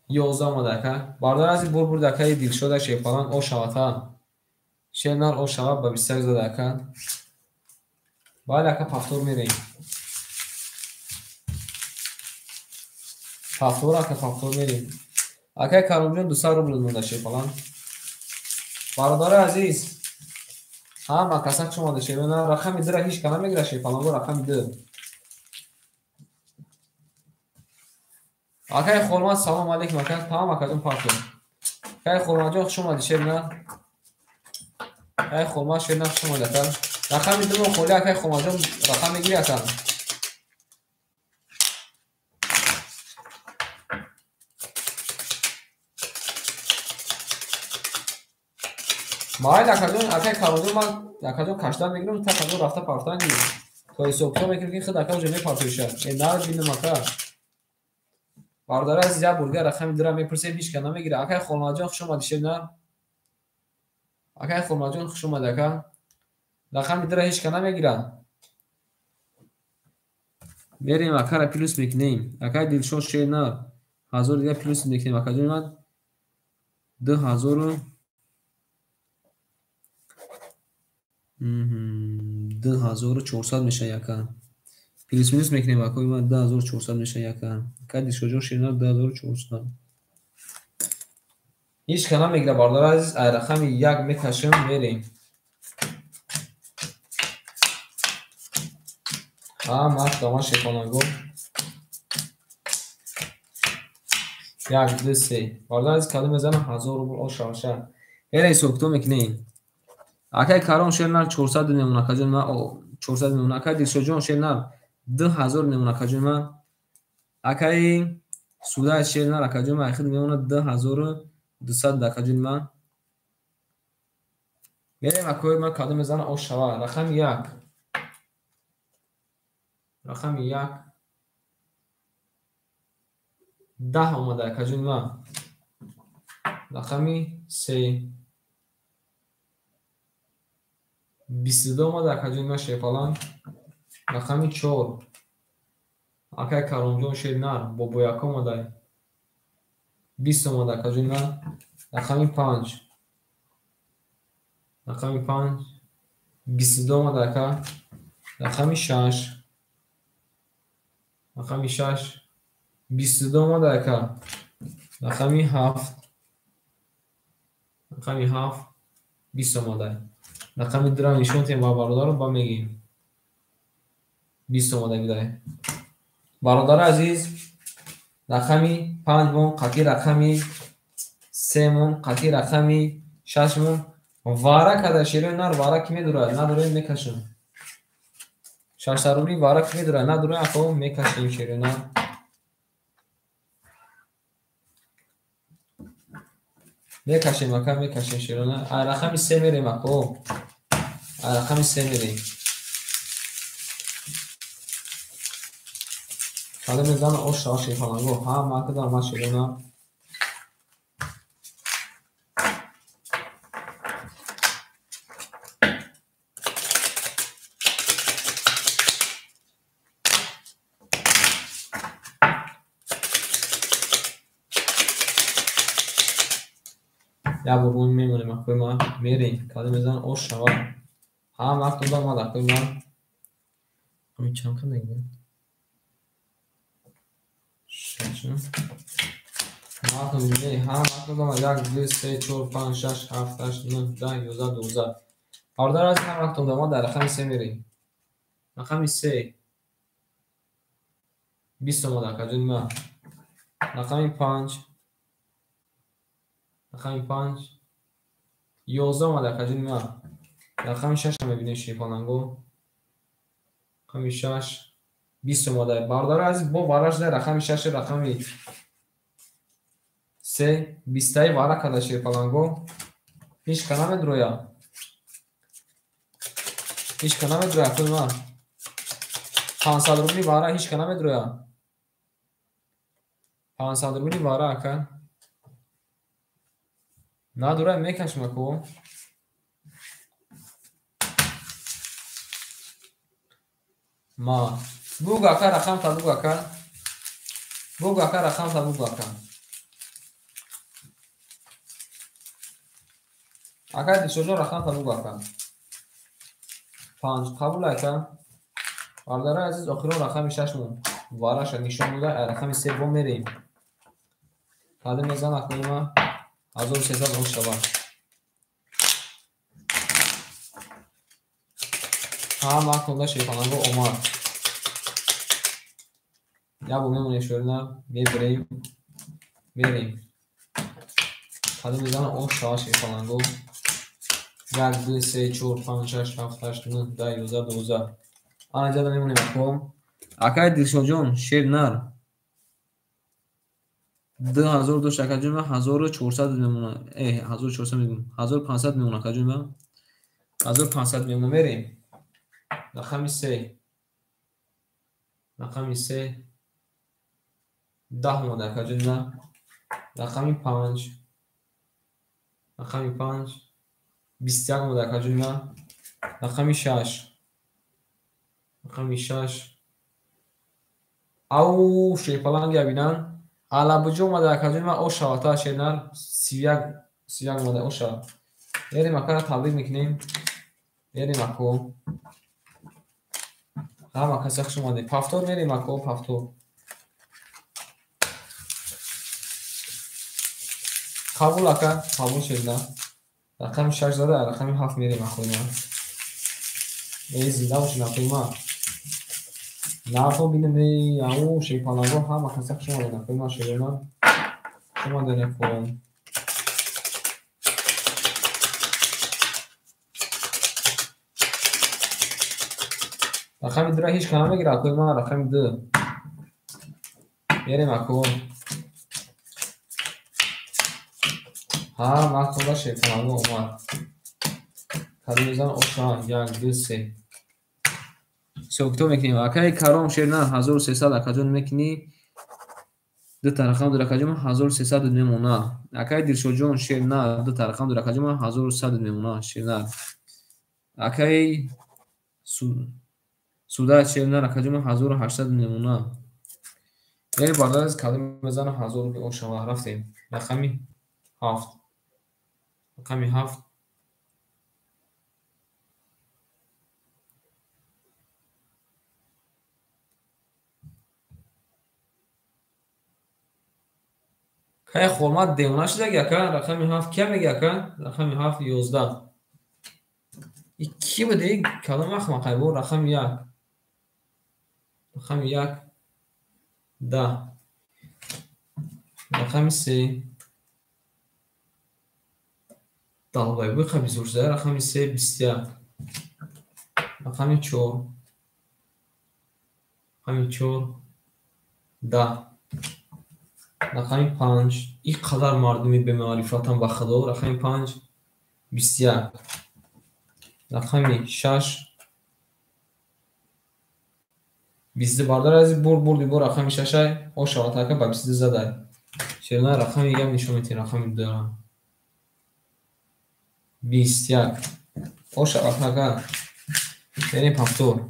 11 омада ака. Бародар азиз, бур бурд акаи Дилшода шерпаланг о шавата. Шернар о шава ба 21 зада ака. Бале ака повтор мерем. Повтор ака повтор мерем. Акай Каромҷон 200 рубл монда шерпаланг. Бародари азиз, ҳама каса хуш омада шерона. Рақами 2-ра ҳеч ка намегира шерпаланго, рақами 2. Акай Холмат салом алейкум ака, тамом акаҷон партор. Акай Холматҷон хуш омадӣ шерна. Акай Холмат шерна хуш омадӣ ака. Рақами 2 мо холи акай Холматҷон рақам мегири ака. Майли акаҷон, акай Каромҷон ман акаҷон кашдан мегирам, та акаҷон рафта партан гирим. То ҳисобкитоб мекунем ки худ ака уже мепартоиша. Э нард бинам ака. Бародари азиз, як бурга рақами 2-ра мепурсем, ҳеч ка намегира. Акай Холматҷон хуш омадӣ шерна. Акай Холматҷон хуш омадӣ ака. Рақами 2-ра ҳеч ка намегира. Мерем акара плюс мекунем. Акай Дилшод шерна 1000 дига плюс мекунем. Акаҷон ман 2000 2400 мешава яка. Плюс минус мекунем акои ман 2400 мешава яка. Акай Дилшодҷон шерна 2400. Ҳеч ка намегира бародари азиз, ай рақами 1 мекашем, мерем. Ҳама дома шерпаланго. 1 2 3. Бародари азиз, кадом мезанам 1000 рубл о шаваша. Мерем ҳисобкитоб мекунем. Акай Каром шернар 400 мемона акаҷон ман 400 мемона. Акай Дилшодҷон шернар 2000 мемона акаҷон ман. Акай Судай шернар акаҷон ман худ мемона 2200 акаҷон ман. Мерем акои ман кадом мезанам о шава. Рақами 1. Рақами 1. 10 омада акаҷон ман. Рақами 3. 22 омада акаҷон ман шерпаланг. Рақами 4. Акай Каромҷон шернар бобояко омада. 20 омада акаҷон ман. Рақами 5. Рақами 5. 22 омада ака. Рақами 6. Рақами 6. 22 омада ака. Рақами 7. Рақами 7. 20 омада. Рақами 2-ра нишон тем ба бародаро ба мегим. 20 омада бидай. Бародари азиз, рақами 5 мон, қатъи рақами 3 мон, қатъи рақами 6 мон. Вара када шерои нар, вара ки медурад, надурем мекашем. 600 рубли вара ки медурад, надурем ако мекашем шерои нар. Мекашем ака, мекашем шерои нар. Ай рақами 3 мерем ако. Ай рақами 3 мерем. Када мезана ош шава шерпаланго. Ҳа, ман кадам ман шерои нар. Як бор мо мемонем акои ман, мерем. Када мезана ош шава. Ҳа, ман кадам ман акои ман. Ами чанд када гирем? 6. Ҳа, ман кадам 1 2 3 4 5 6 7 8 9 10 11 12. Бародар аз ҳама вақт мо дар рақами 3 мерем. Рақами 3. 20 омад акаҷони ман. Рақами 5. Рақами 5. 11 омад акаҷони ман. Рақами 6 мебинем шерпаланго. Рақами 6. 20 омада. Бародари азиз, бо вараш дар рақами 6, рақами 3, 20 вара када шерпаланго. Ҳеч ка намедроя. Ҳеч ка намедроя акои ман. 500 рубли вара ҳеч ка намедроя. 500 рубли вара ака. Надурай мекашем ако. Ма бугу ака рақам та бугу ака. Бугу ака рақам та бугу ака. Ака Дилшодҷон рақам та бугу ака. 5 қабул ака. Бародарони азиз, охирон рақами 6 мон. Вараша нишон дода, рақами 3 бо мерем. Када мезан акои ман 1300 он шава. Ҳа, ман кунда шерпаланго омад. Як бор мемонем шорина, мебирем, мерем. Када мезана ош шава шерпаланго. 1 2 3 4 5 6 7 8 9 10 11 12. Ана ҷада мемонем ако. Акай Дилшодҷон, шер нар. 2000 дошт акаҷон ман 1400 мемона. 1400 мегӯм. 1500 мемона акаҷон ман. 1500 мемона мерем. Рақами 3. Рақами 3. 10 омада акаҷон ман. Рақами 5. Рақами 5. 21 омада акаҷон ман. Рақами 6. Рақами 6. Ау шерпаланг ябинан. Алабуҷо омада акаҷон ман ош шавата шернар 31 31 омада ош шава. Мерем акара табрик мекунем. Мерем ако. Ҳама каса хуш омадед. Пафтор мерем ако, пафтор. Қабул ака, қабул шерна. Рақами 6 зада, рақами 7 мерем акои ман. Эй зинда бошед акои ман. Нархо бинем, эй ау шерпаланго ҳама каса хуш омадед акои ман шерона. Хуш омадед ако. Рақами 2 ҳеч ка намегирад акои ман, рақами 2. Мерем ако. Ҳа, вақт ода шерпаланго омад. Кадом мезан оша 1 2 3. Ҳисоб китоб мекунем. Акаи Каром шерна 1300 акаҷон мекунӣ. Ду та рақам ду ракаҷон 1300 мемона. Акаи Дилшодҷон шерна ду та рақам ду ракаҷон 1100 мемона шерна. Акаи Суда шерна ракаҷон 1800 мемона. Яъне бародар аз кадом мезана 1000 рубли ошава рафтем. Рақами 7. Рақами 7. Кай хормат девона шудаги ака? Рақами 7 кия меги ака? Рақами 7 11. И ки буди? Кадом ахмақай бо? Рақами 1. Рақами 1. 10. Рақами 3. Далбай бу қа бисёр шуда. Рақами 3 21. Рақами 4. Рақами 4 10. Рақами 5. Ин қадар мардуми бемаърифатам ба худо. Рақами 5 21. Рақами 6 22. Бардар азиз бурди бо рақами 6 о шавад ака ба 22 задай. Шерна рақами 1 нишон медиҳем, рақами 2. 21. О шавад ака. Берем повтор.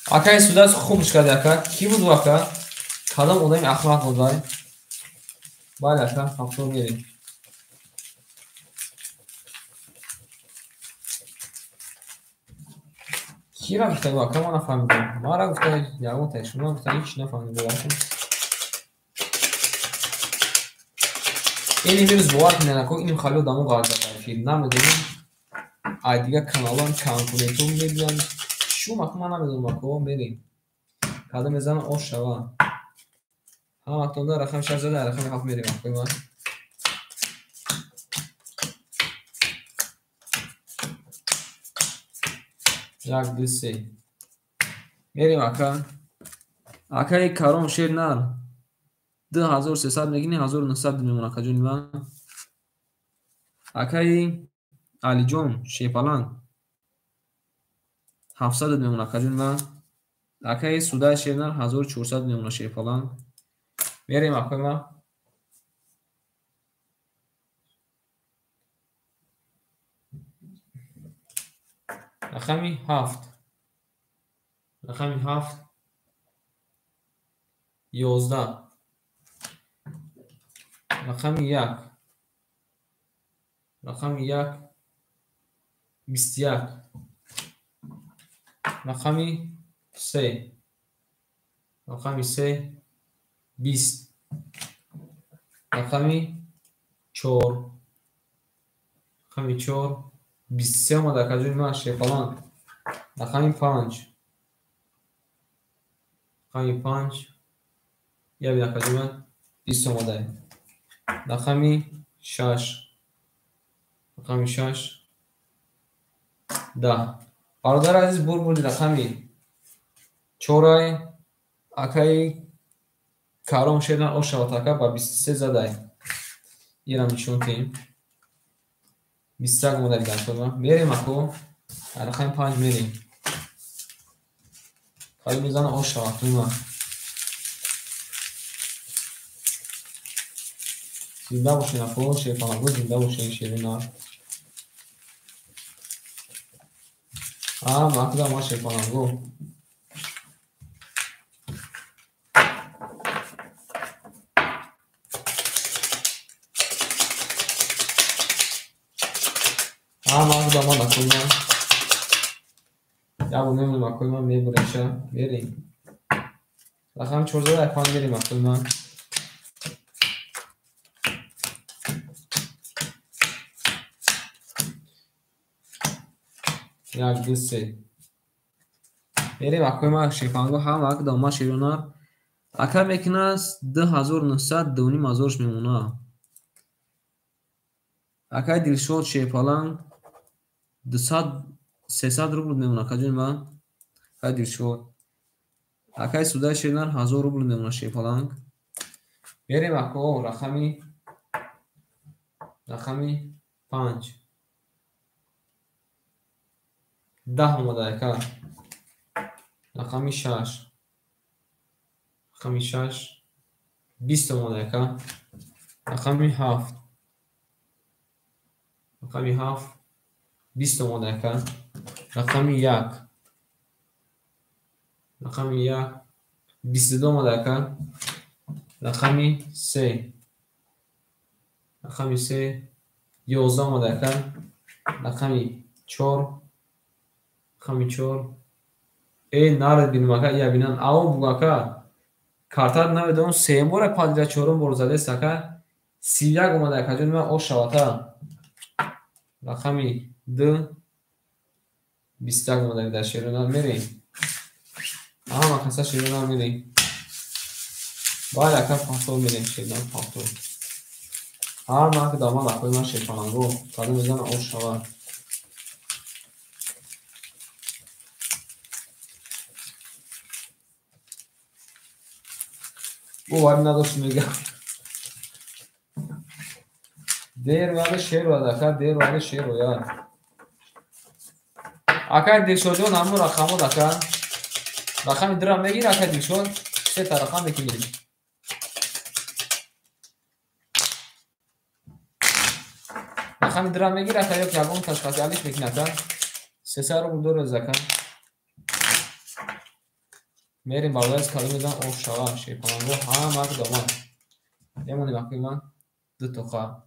Акаи Судас хубш кард ака. Кӣ буд ака? Кадом одами ахмақ буд вай? Бале ака, повтор мерем. Кира гуфта ака, ман нафаҳмидам. Мара гуфта ягон тай шумо гуфта ҳеч нафаҳмидам. Ин имрӯз бовар кунед ака, иним хали одамо ғарқ дар эфир. Намедонам ай дигар каналҳоам конкурентҳо мебиёнд. Шум ака, ман намедонам ака, мерем. Кадом мезанам ош шава. Ҳаматонда рақами 6 зада, рақами 7 мерем акои ман. Як, ду, се. Мерем ака. Акаи Каром шер нар. 2300 мегини, 1900 мемон акаҷони ман. Акаи Алиҷон Шепаланг 700 мемон акаҷони ман. Акаи Судай шернар 1400 мемона Шепаланг. Мерем акои ман. Рақами 7. Рақами 7 11. Рақами 1. Рақами 1 21. Рақами 3. Рақами 3 20. Рақами 4. Рақами 4 23 омад акаҷони ман Шепаланг. Рақами 5. Рақами 5 я бин акаҷони ман 20 омадае. Рақами 6. Рақами 6 10. Бародари азиз бурди рақами 4 акаи Каром шернар ош шавад ака ба 23 задай. Инам нишон кунем. 21 омада дигар. Мерем ако. Рақами 5 мерем. Қали мезана ош шавад ман. Зинда бошед ако, Шерпаланго зинда бошед шеринар. А, макда ма Шерпаланго. А, макда ма акои ман. Як бор мемонем акои ман, мебуремша. Мерем. Рақами 4 зада 5 мерем акои ман. Як, ду, се. Мерем акои ман Шерпаланго ҳам акда ма шеринар. Ака мекунад 2900 2500 мемона. Акаи Дилшод Шерпаланг 200 300 рубл мемона акаҷони ман. Акаи Дилшод. Акаи Судай шернар 1000 рубл мемона Шерпаланг. Мерем ако рақами 5. 10 омада ака. Рақами 6. Рақами 6 20 омада ака. Рақами 7. Рақами 7 20 омада ака. Рақами 1. Рақами 1 22 омада ака. Рақами 3. Рақами 3 11 омада ака. Рақами 4. Рақами 4 нарад бинам ака, я бинан ао буг ака. Картат намедонам, сеюм бора падида чорум бор задест ака. 31 омада ака ҷони ман ош шавата. Рақами 2 21 омада дар шерона мерем. Ҳама каса ширинар мерем. Бале, ака, пафтор мерем, ширинар пафтор. Ҳар марк дамад акои ман шерпаланго, кадом мезана ош шавад. Боварӣ надошт мегам. Дер вари шер ояд, ака, дер вари шер ояд. Акай Дилшодҷон, ҳамун рақамот, ака. Рақами дира мегир, акай Дилшод, сета рақам мекунӣ. Рақами дира мегир, ака, ё ки ягон ташхаси алиш мекунӣ, ака. 300 рубл дорез, ака. Мерем бародари кадом мезан ош шава, шерпаланго ҳама дома. Мемонем акои ман ду тоқа.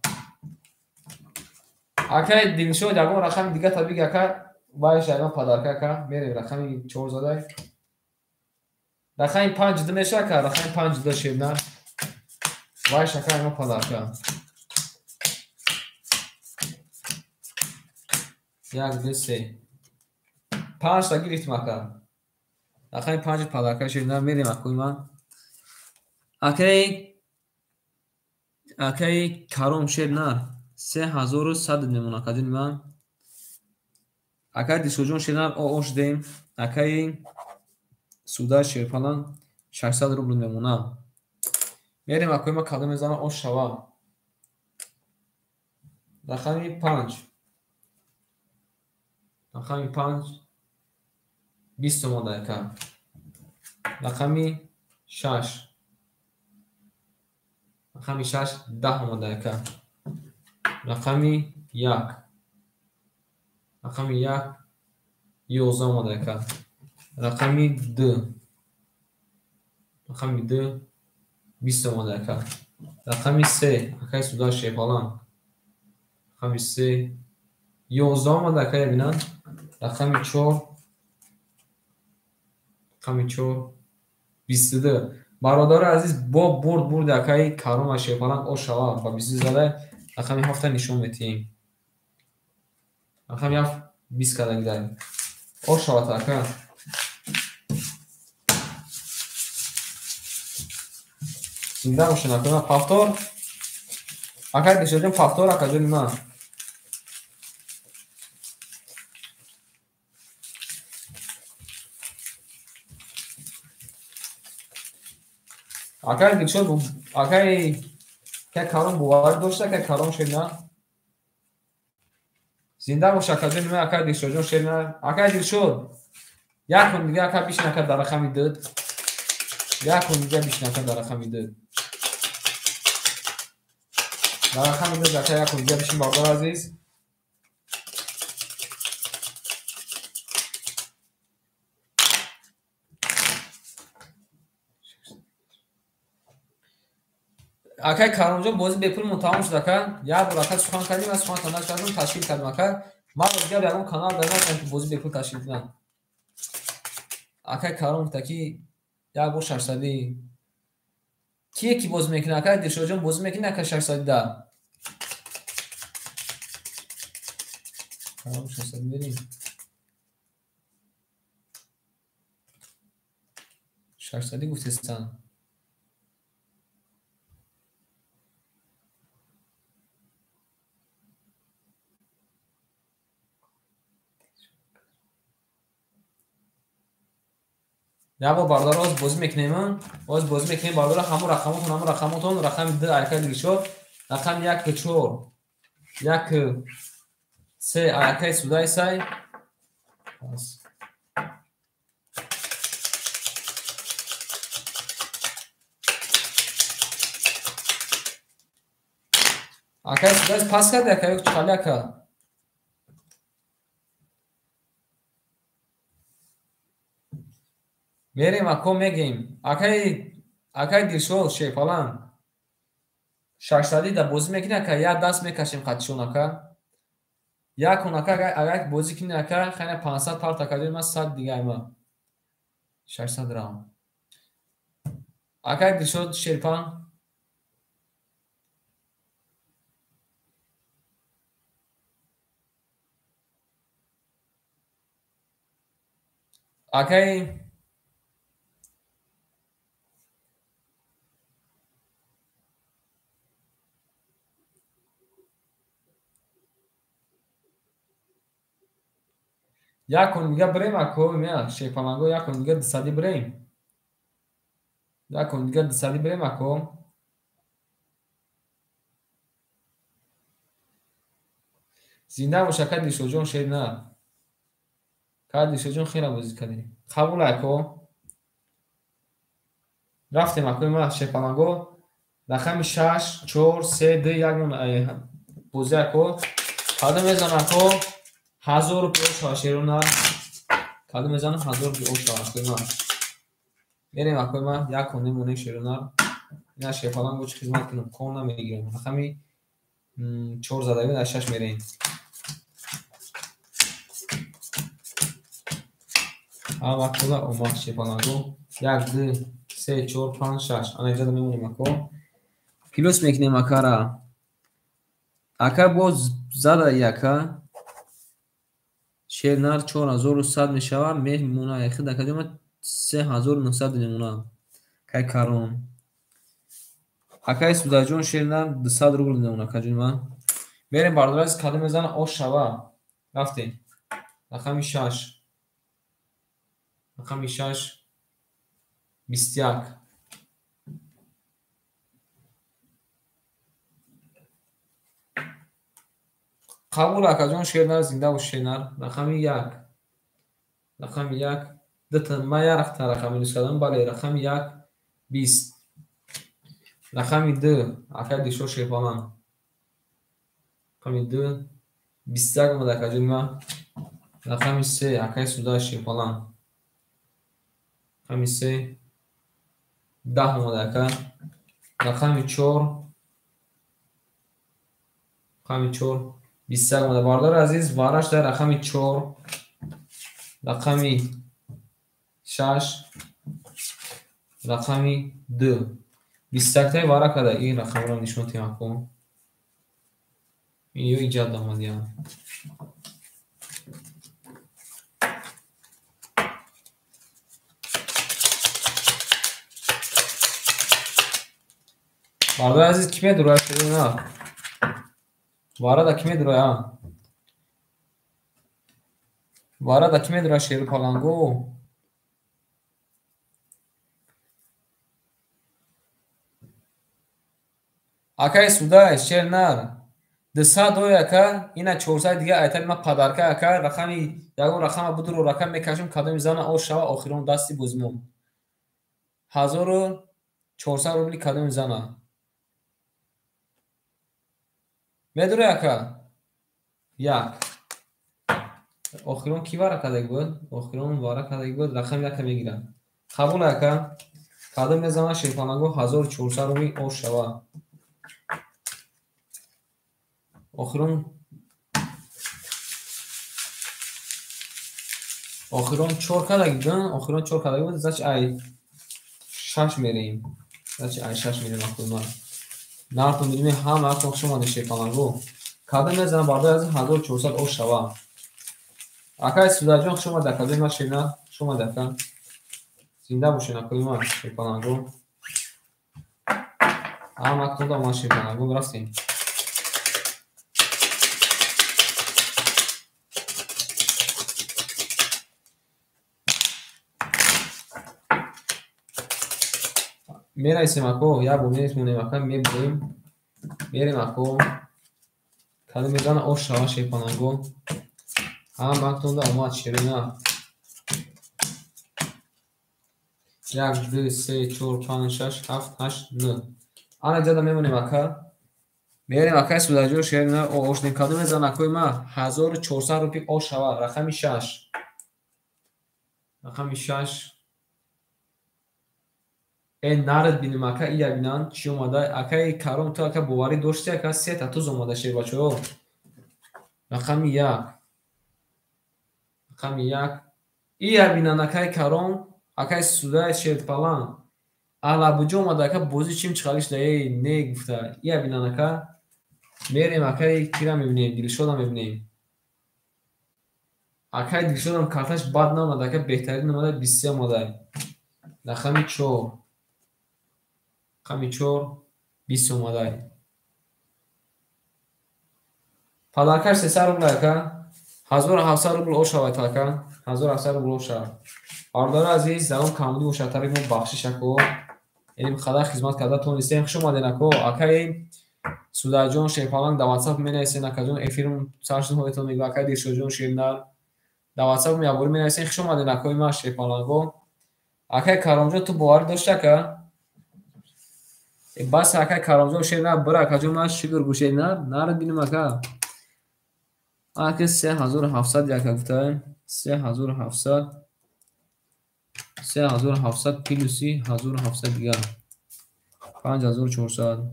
Акай Дилшод, ягон рақами дига та биги, ака, вайш ягон падарка, ака. Мерем рақами 4 задай. Рақами 5 ду меша, ака, рақами 5 ду шерна. Вайш, ака, ягон падарка. 1 2 3. 5 та гирифтим, ака. Рақами 5 падарка шерна мерем акои ман. Акай Каром шерна 3100 мемон, акаҷони ман. Акай Дилшодҷон шернар ош дем. Акай Суда шерпалан 600 рубл мемона. Мерем акои ман кадом мезана ош шава. Рақами 5. Рақами 5 20 сомон ака. Рақами 6. Рақами 6 10 омада ака. Рақами 1. Рақами 1 11 омада ака. Рақами 2. Рақами 2 20 омада ака. Рақами 3 акай Суда шерпалан. Рақами 3 11 омада ака, бинан. Рақами 4. Рақами 4 22. Бародари азиз, бо бурд бурд акаи Карома шерпалан ош шава ба 22 зада рақами 7 нишон метиҳем. Рақами 7 20 кардагидай. Ош шавад, ака. Зинда бошед, ака. Пафтор. Акай Дилшодҷон, пафтор, акаҷони ман. Акай Дилшод, акай Каром боварӣ дошта, акай Каром шерна. Зинда бош, акаҷони ман, акай Дилшодҷон шерна. Акай Дилшод, як кун дига ака бишин, ака, дар рақами 2. Як кун дига бишин, ака, дар рақами 2. Дар рақами 2, ака, як кун дига бишин, бародари азиз. Акай Каромҷон, бозӣ бепул тамом шуд, ака. Як бор ака сухан кардем, ман сухан танаш кардам, ташкил кардам, ака. Ман дигар ягон канал дар накардам, ки бозӣ бепул ташкил кунам. Акай Каром гуфта ки як бор 600. Кие ки бозӣ мекунад, ака? Дилшодҷон бозӣ мекунад, ака, 610. Каром 600 мерем. 600 гуфтестан. Як бор бародаро оз бозӣ мекунем, оз бозӣ мекунем бародаро, ҳамун рақамотон, ҳамун рақамотон, рақами 2 акай Дилшод, рақами 1 4, 1 3 акай Судаи сай. Акай Судаи пас карди, ака, ё чӣ хали, ака? Мерем, ако, мегем. Акай Дилшод шерпалан 600 да бозӣ мекунӣ, ака, як даст мекашем қатишон, ака. Як кун, ака, агар бозӣ кунӣ, ака, хайна 500 парт, акаҷони ман 100 дига айма. 600 рам. Акай Дилшод шерпан. Акай Як кон дига бирем ако, меа шерпаланго як кон дига 200 бирем. Як кон дига 200 бирем ако. Зинда бош ака Дилшодҷон шер на. Ка Дилшодҷон хеле бозӣ кардем. Қабул ако. Рафтем ако ма шерпаланго. Рақами 6 4 3 2 1 бозӣ ако. Кадом мезанам ако? 1000 рупия шава шерона. Кадом мезанам 1000 рупия шава ако ма. Мерем ако ма як кон мемонем шерона. Ина шерпаланго чӣ хизмат кунам? Кон намегирам. Рақами 4 задагӣ дар 6 мерем. Ҳама кола омад шерпаланго. 1 2 3 4 5 6. Ана инҷа мемонем ако. Плюс мекунем акара. Ака боз зада яка. Шернар 4100 мешава, мемона яхи дакаҷома 3900 мемона. Кай карон. Акай Судаҷон шернар 200 рубл мемона акаҷома. Мерем бардораз кадом мезана ош шава. Рафтем. Рақами 6. Рақами 6 21. Қабул акаҷон шернар зинда бош шернар. Рақами 1. Рақами 1. Дута ма як рақта рақами нус кардам, бале рақами 1 20. Рақами 2 акай Дилшод шерпалан. Рақами 2 21 омад акаҷони ма. Рақами 3 акай Суда шерпалан. Рақами 3 10 омад ака. Рақами 4 рақами 4 21 омада. Бардори азиз, вараш дар рақами 4, рақами 6, рақами 2. 21-таи вара када. Ин рақамро нишон тиҳам ако. Ин ё иҷад омадиям. Бардори азиз, ки медурад? На. Варада ки медурад? Варада ки медурад шеру паланго? Акай Судай, шер нар. 200 дори ака, ина 400 дига айтами ма падарка ака, рақами ягон рақама будуро рақам мекашам, кадоми зана ош шава охирон дасти бозимон. 1400 рубли кадоми зана. Медуре ака? Як. Охирон ки вара кадаг буд? Охирон вара кадаг буд, рақами яка мегирам. Қабул ака. Кадом мезана шерпаланго 1400 рубли ош шава. Охирон 4 кадаг буд, охирон 4 кадаг буд, зач ай 6 мерем. Зач ай 6 мерем охирон. Нартон бидуни ҳама ҳаққо хуш омадед шерпаланго. Кадом мезанам бардори аз 1400 ош шава. Акай Судаҷон хуш омадед акаҷони ма шерна, хуш омадед ака. Зинда бошед акои ма шерпаланго. Ҳама ҳаққо омад шерпаланго, рафтем. Мерасем ако, як бор мерасонем ака, мебурем. Мерем ако. Кадом мезана ош шава шерпаланго. Ҳама ҳақтонда омад шерина. 1 2 3 4 5 6 7 8 9. Ана ҷада мемонем ака. Мерем акай Судаҷон шерина ош нем. Кадом мезана акои ма 1400 рупи ош шава. Рақами 6. Рақами 6. Нарад бинем ака, ия бинан чӣ омада. Акаи Каром, ту ака боварӣ дошти ака, сета туз омада шербачаҳо. Рақами 1. Рақами 1. Ия бинан акаи Каром, акаи Судай шерпалан. Алабуҷо омада ака, бозӣ чим чиқалиш да, эй не гуфта. Ия бинан ака. Мерем акаи кира мебинем, Дилшода мебинем. Акаи Дилшодам карташ бад наомада ака, беҳтарин омада, 23 омада. Рақами 4. Рақами 4 20 омада. Падаркаш 300 рубл ака. 1700 рубл ошавад ака, 1700 рубл ошавад. Бародари азиз, занон камбудӣ бошад, тарафи мо бахшиш ако. Яъне қадар хизмат карда тонистем. Хуш омадед ако. Акаи Судаҷон Шерпаланг дар WhatsApp менависен акаҷон, эфирм сар шуд ҳоятон мегӯ. Акаи Дилшодҷон Шернар дар WhatsApp яборӣ менависен. Хуш омадед акои ман Шерпаланго. Акаи Каромҷон, ту боварӣ дошти ака? Бас акаи Каромҷон Шернар бира акаҷон, ман шукр гӯшед нар, нарад бинем ака. Ака 3700 яка гуфтаем. 3700 3700 плюси 1700 дигар 5400.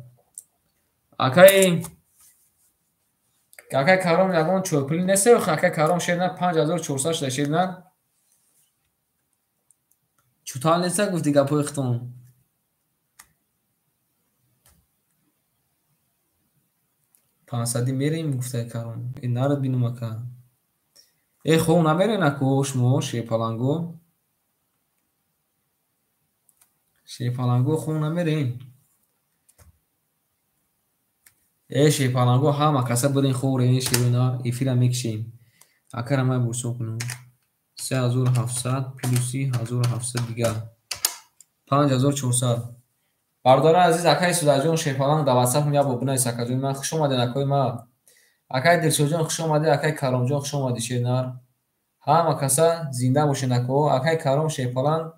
Акаи Каром ягон чойпулӣ нест, акаи Каром Шернар 5400 шуда Шернар. Чутал неста гуфти гапҳои хитон. 500 мерем гуфтаи Каром. Нарад бинум ака. Хоб намерен ако шумо Шерпаланго. Шерпаланго хоб намерен. Шерпаланго ҳама каса буден хоб рен шернар, эфира мекишем. Акара ман бурсон кунам. 3700 плюси 1700 дигар 5400. Бародарони азиз, акаи Судаҷон Шерпаланг дар WhatsApp ябо бинавис акаҷон ман. Хуш омадед акои ман. Акаи Дилшодҷон хуш омадед, акаи Каромҷон хуш омадед Шернар. Ҳама каса зинда бошед ако. Акаи Каром Шерпаланг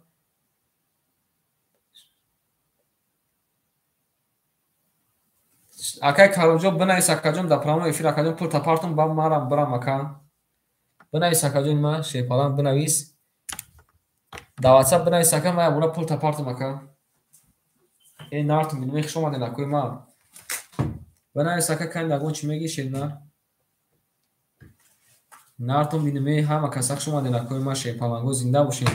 акаи Каромҷон бинавис акаҷон дар прямой эфир акаҷон, пул тапартон ба марам бирам ака. Бинавис акаҷон ман Шерпаланг бинавис. Дар WhatsApp бинавис ака, ман ябора пул тапартам ака. Нартум бинем, хуш омадед акои ман. Бинавис ака, кани ягон чӣ мегӣ Шернар? Нартум бинем, ҳама каса хуш омадед акои ман Шерпаланго, зинда бошед.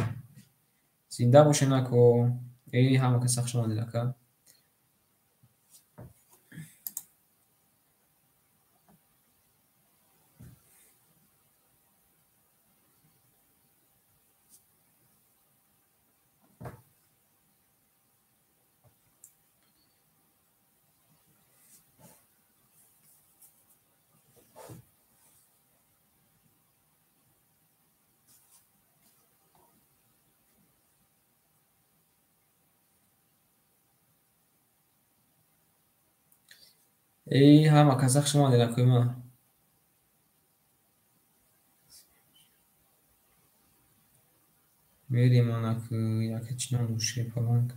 Зинда бошед ако. Ҳама каса хуш омадед ака. Ҳама каса хуш омадед акои ман. Мерем анак яке чӣ ном дошт Шерпаланг.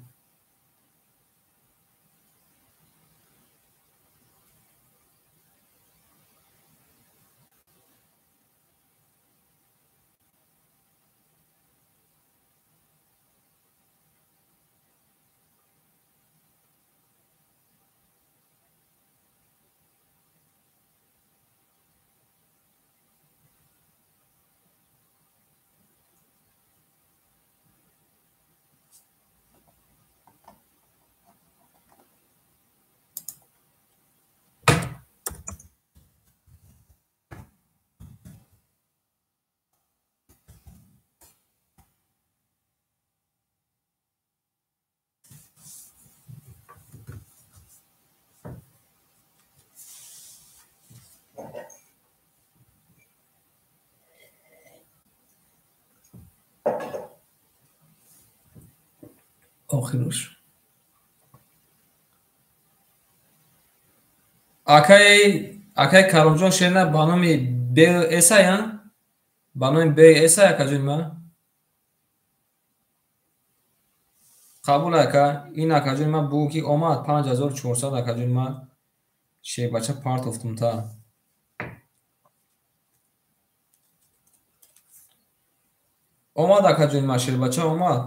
Охируш. Акаи Каромҷон Шернар ба номи БС ба номи БС акаҷони ман. Қабул ака, ин акаҷони ман бугӯ ки омад 5400 акаҷони ман. Шербача партофтум та. Омад акаҷони ман, шербача омад.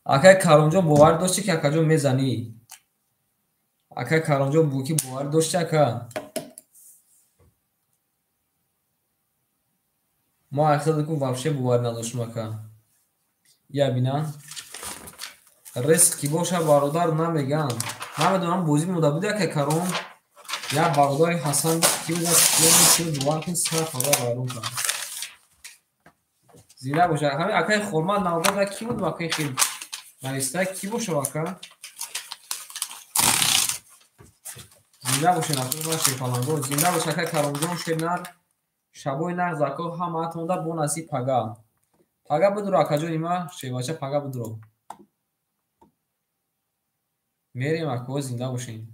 Акаи Каромҷон боварӣ дошти ки акаҷон мезанӣ? Акаи Каромҷон бугӯ ки боварӣ дошти ака? Мо айхелку вообще боварӣ надоштем ака. Я бина. Риск ки боша бародар намеган. Намедонам бозӣ мода буди акаи Каром. Як бародари Ҳасан ки буд, ки бовар кун сар хабар вайрон кард. Зинда боша. Ҳамин акаи Хурмат навбат ки буд акаи хел? Нависта ки боша ака? Зинда бошед акаи Шерпаланго. Зинда бош акаи Каромҷон Шернар. Шабои нағз, ако, ҳамаатонда бо насиб пага. Пага бидуро, акаҷони ма, шевача, пага бидуро. Мерем, ако, зинда бошем.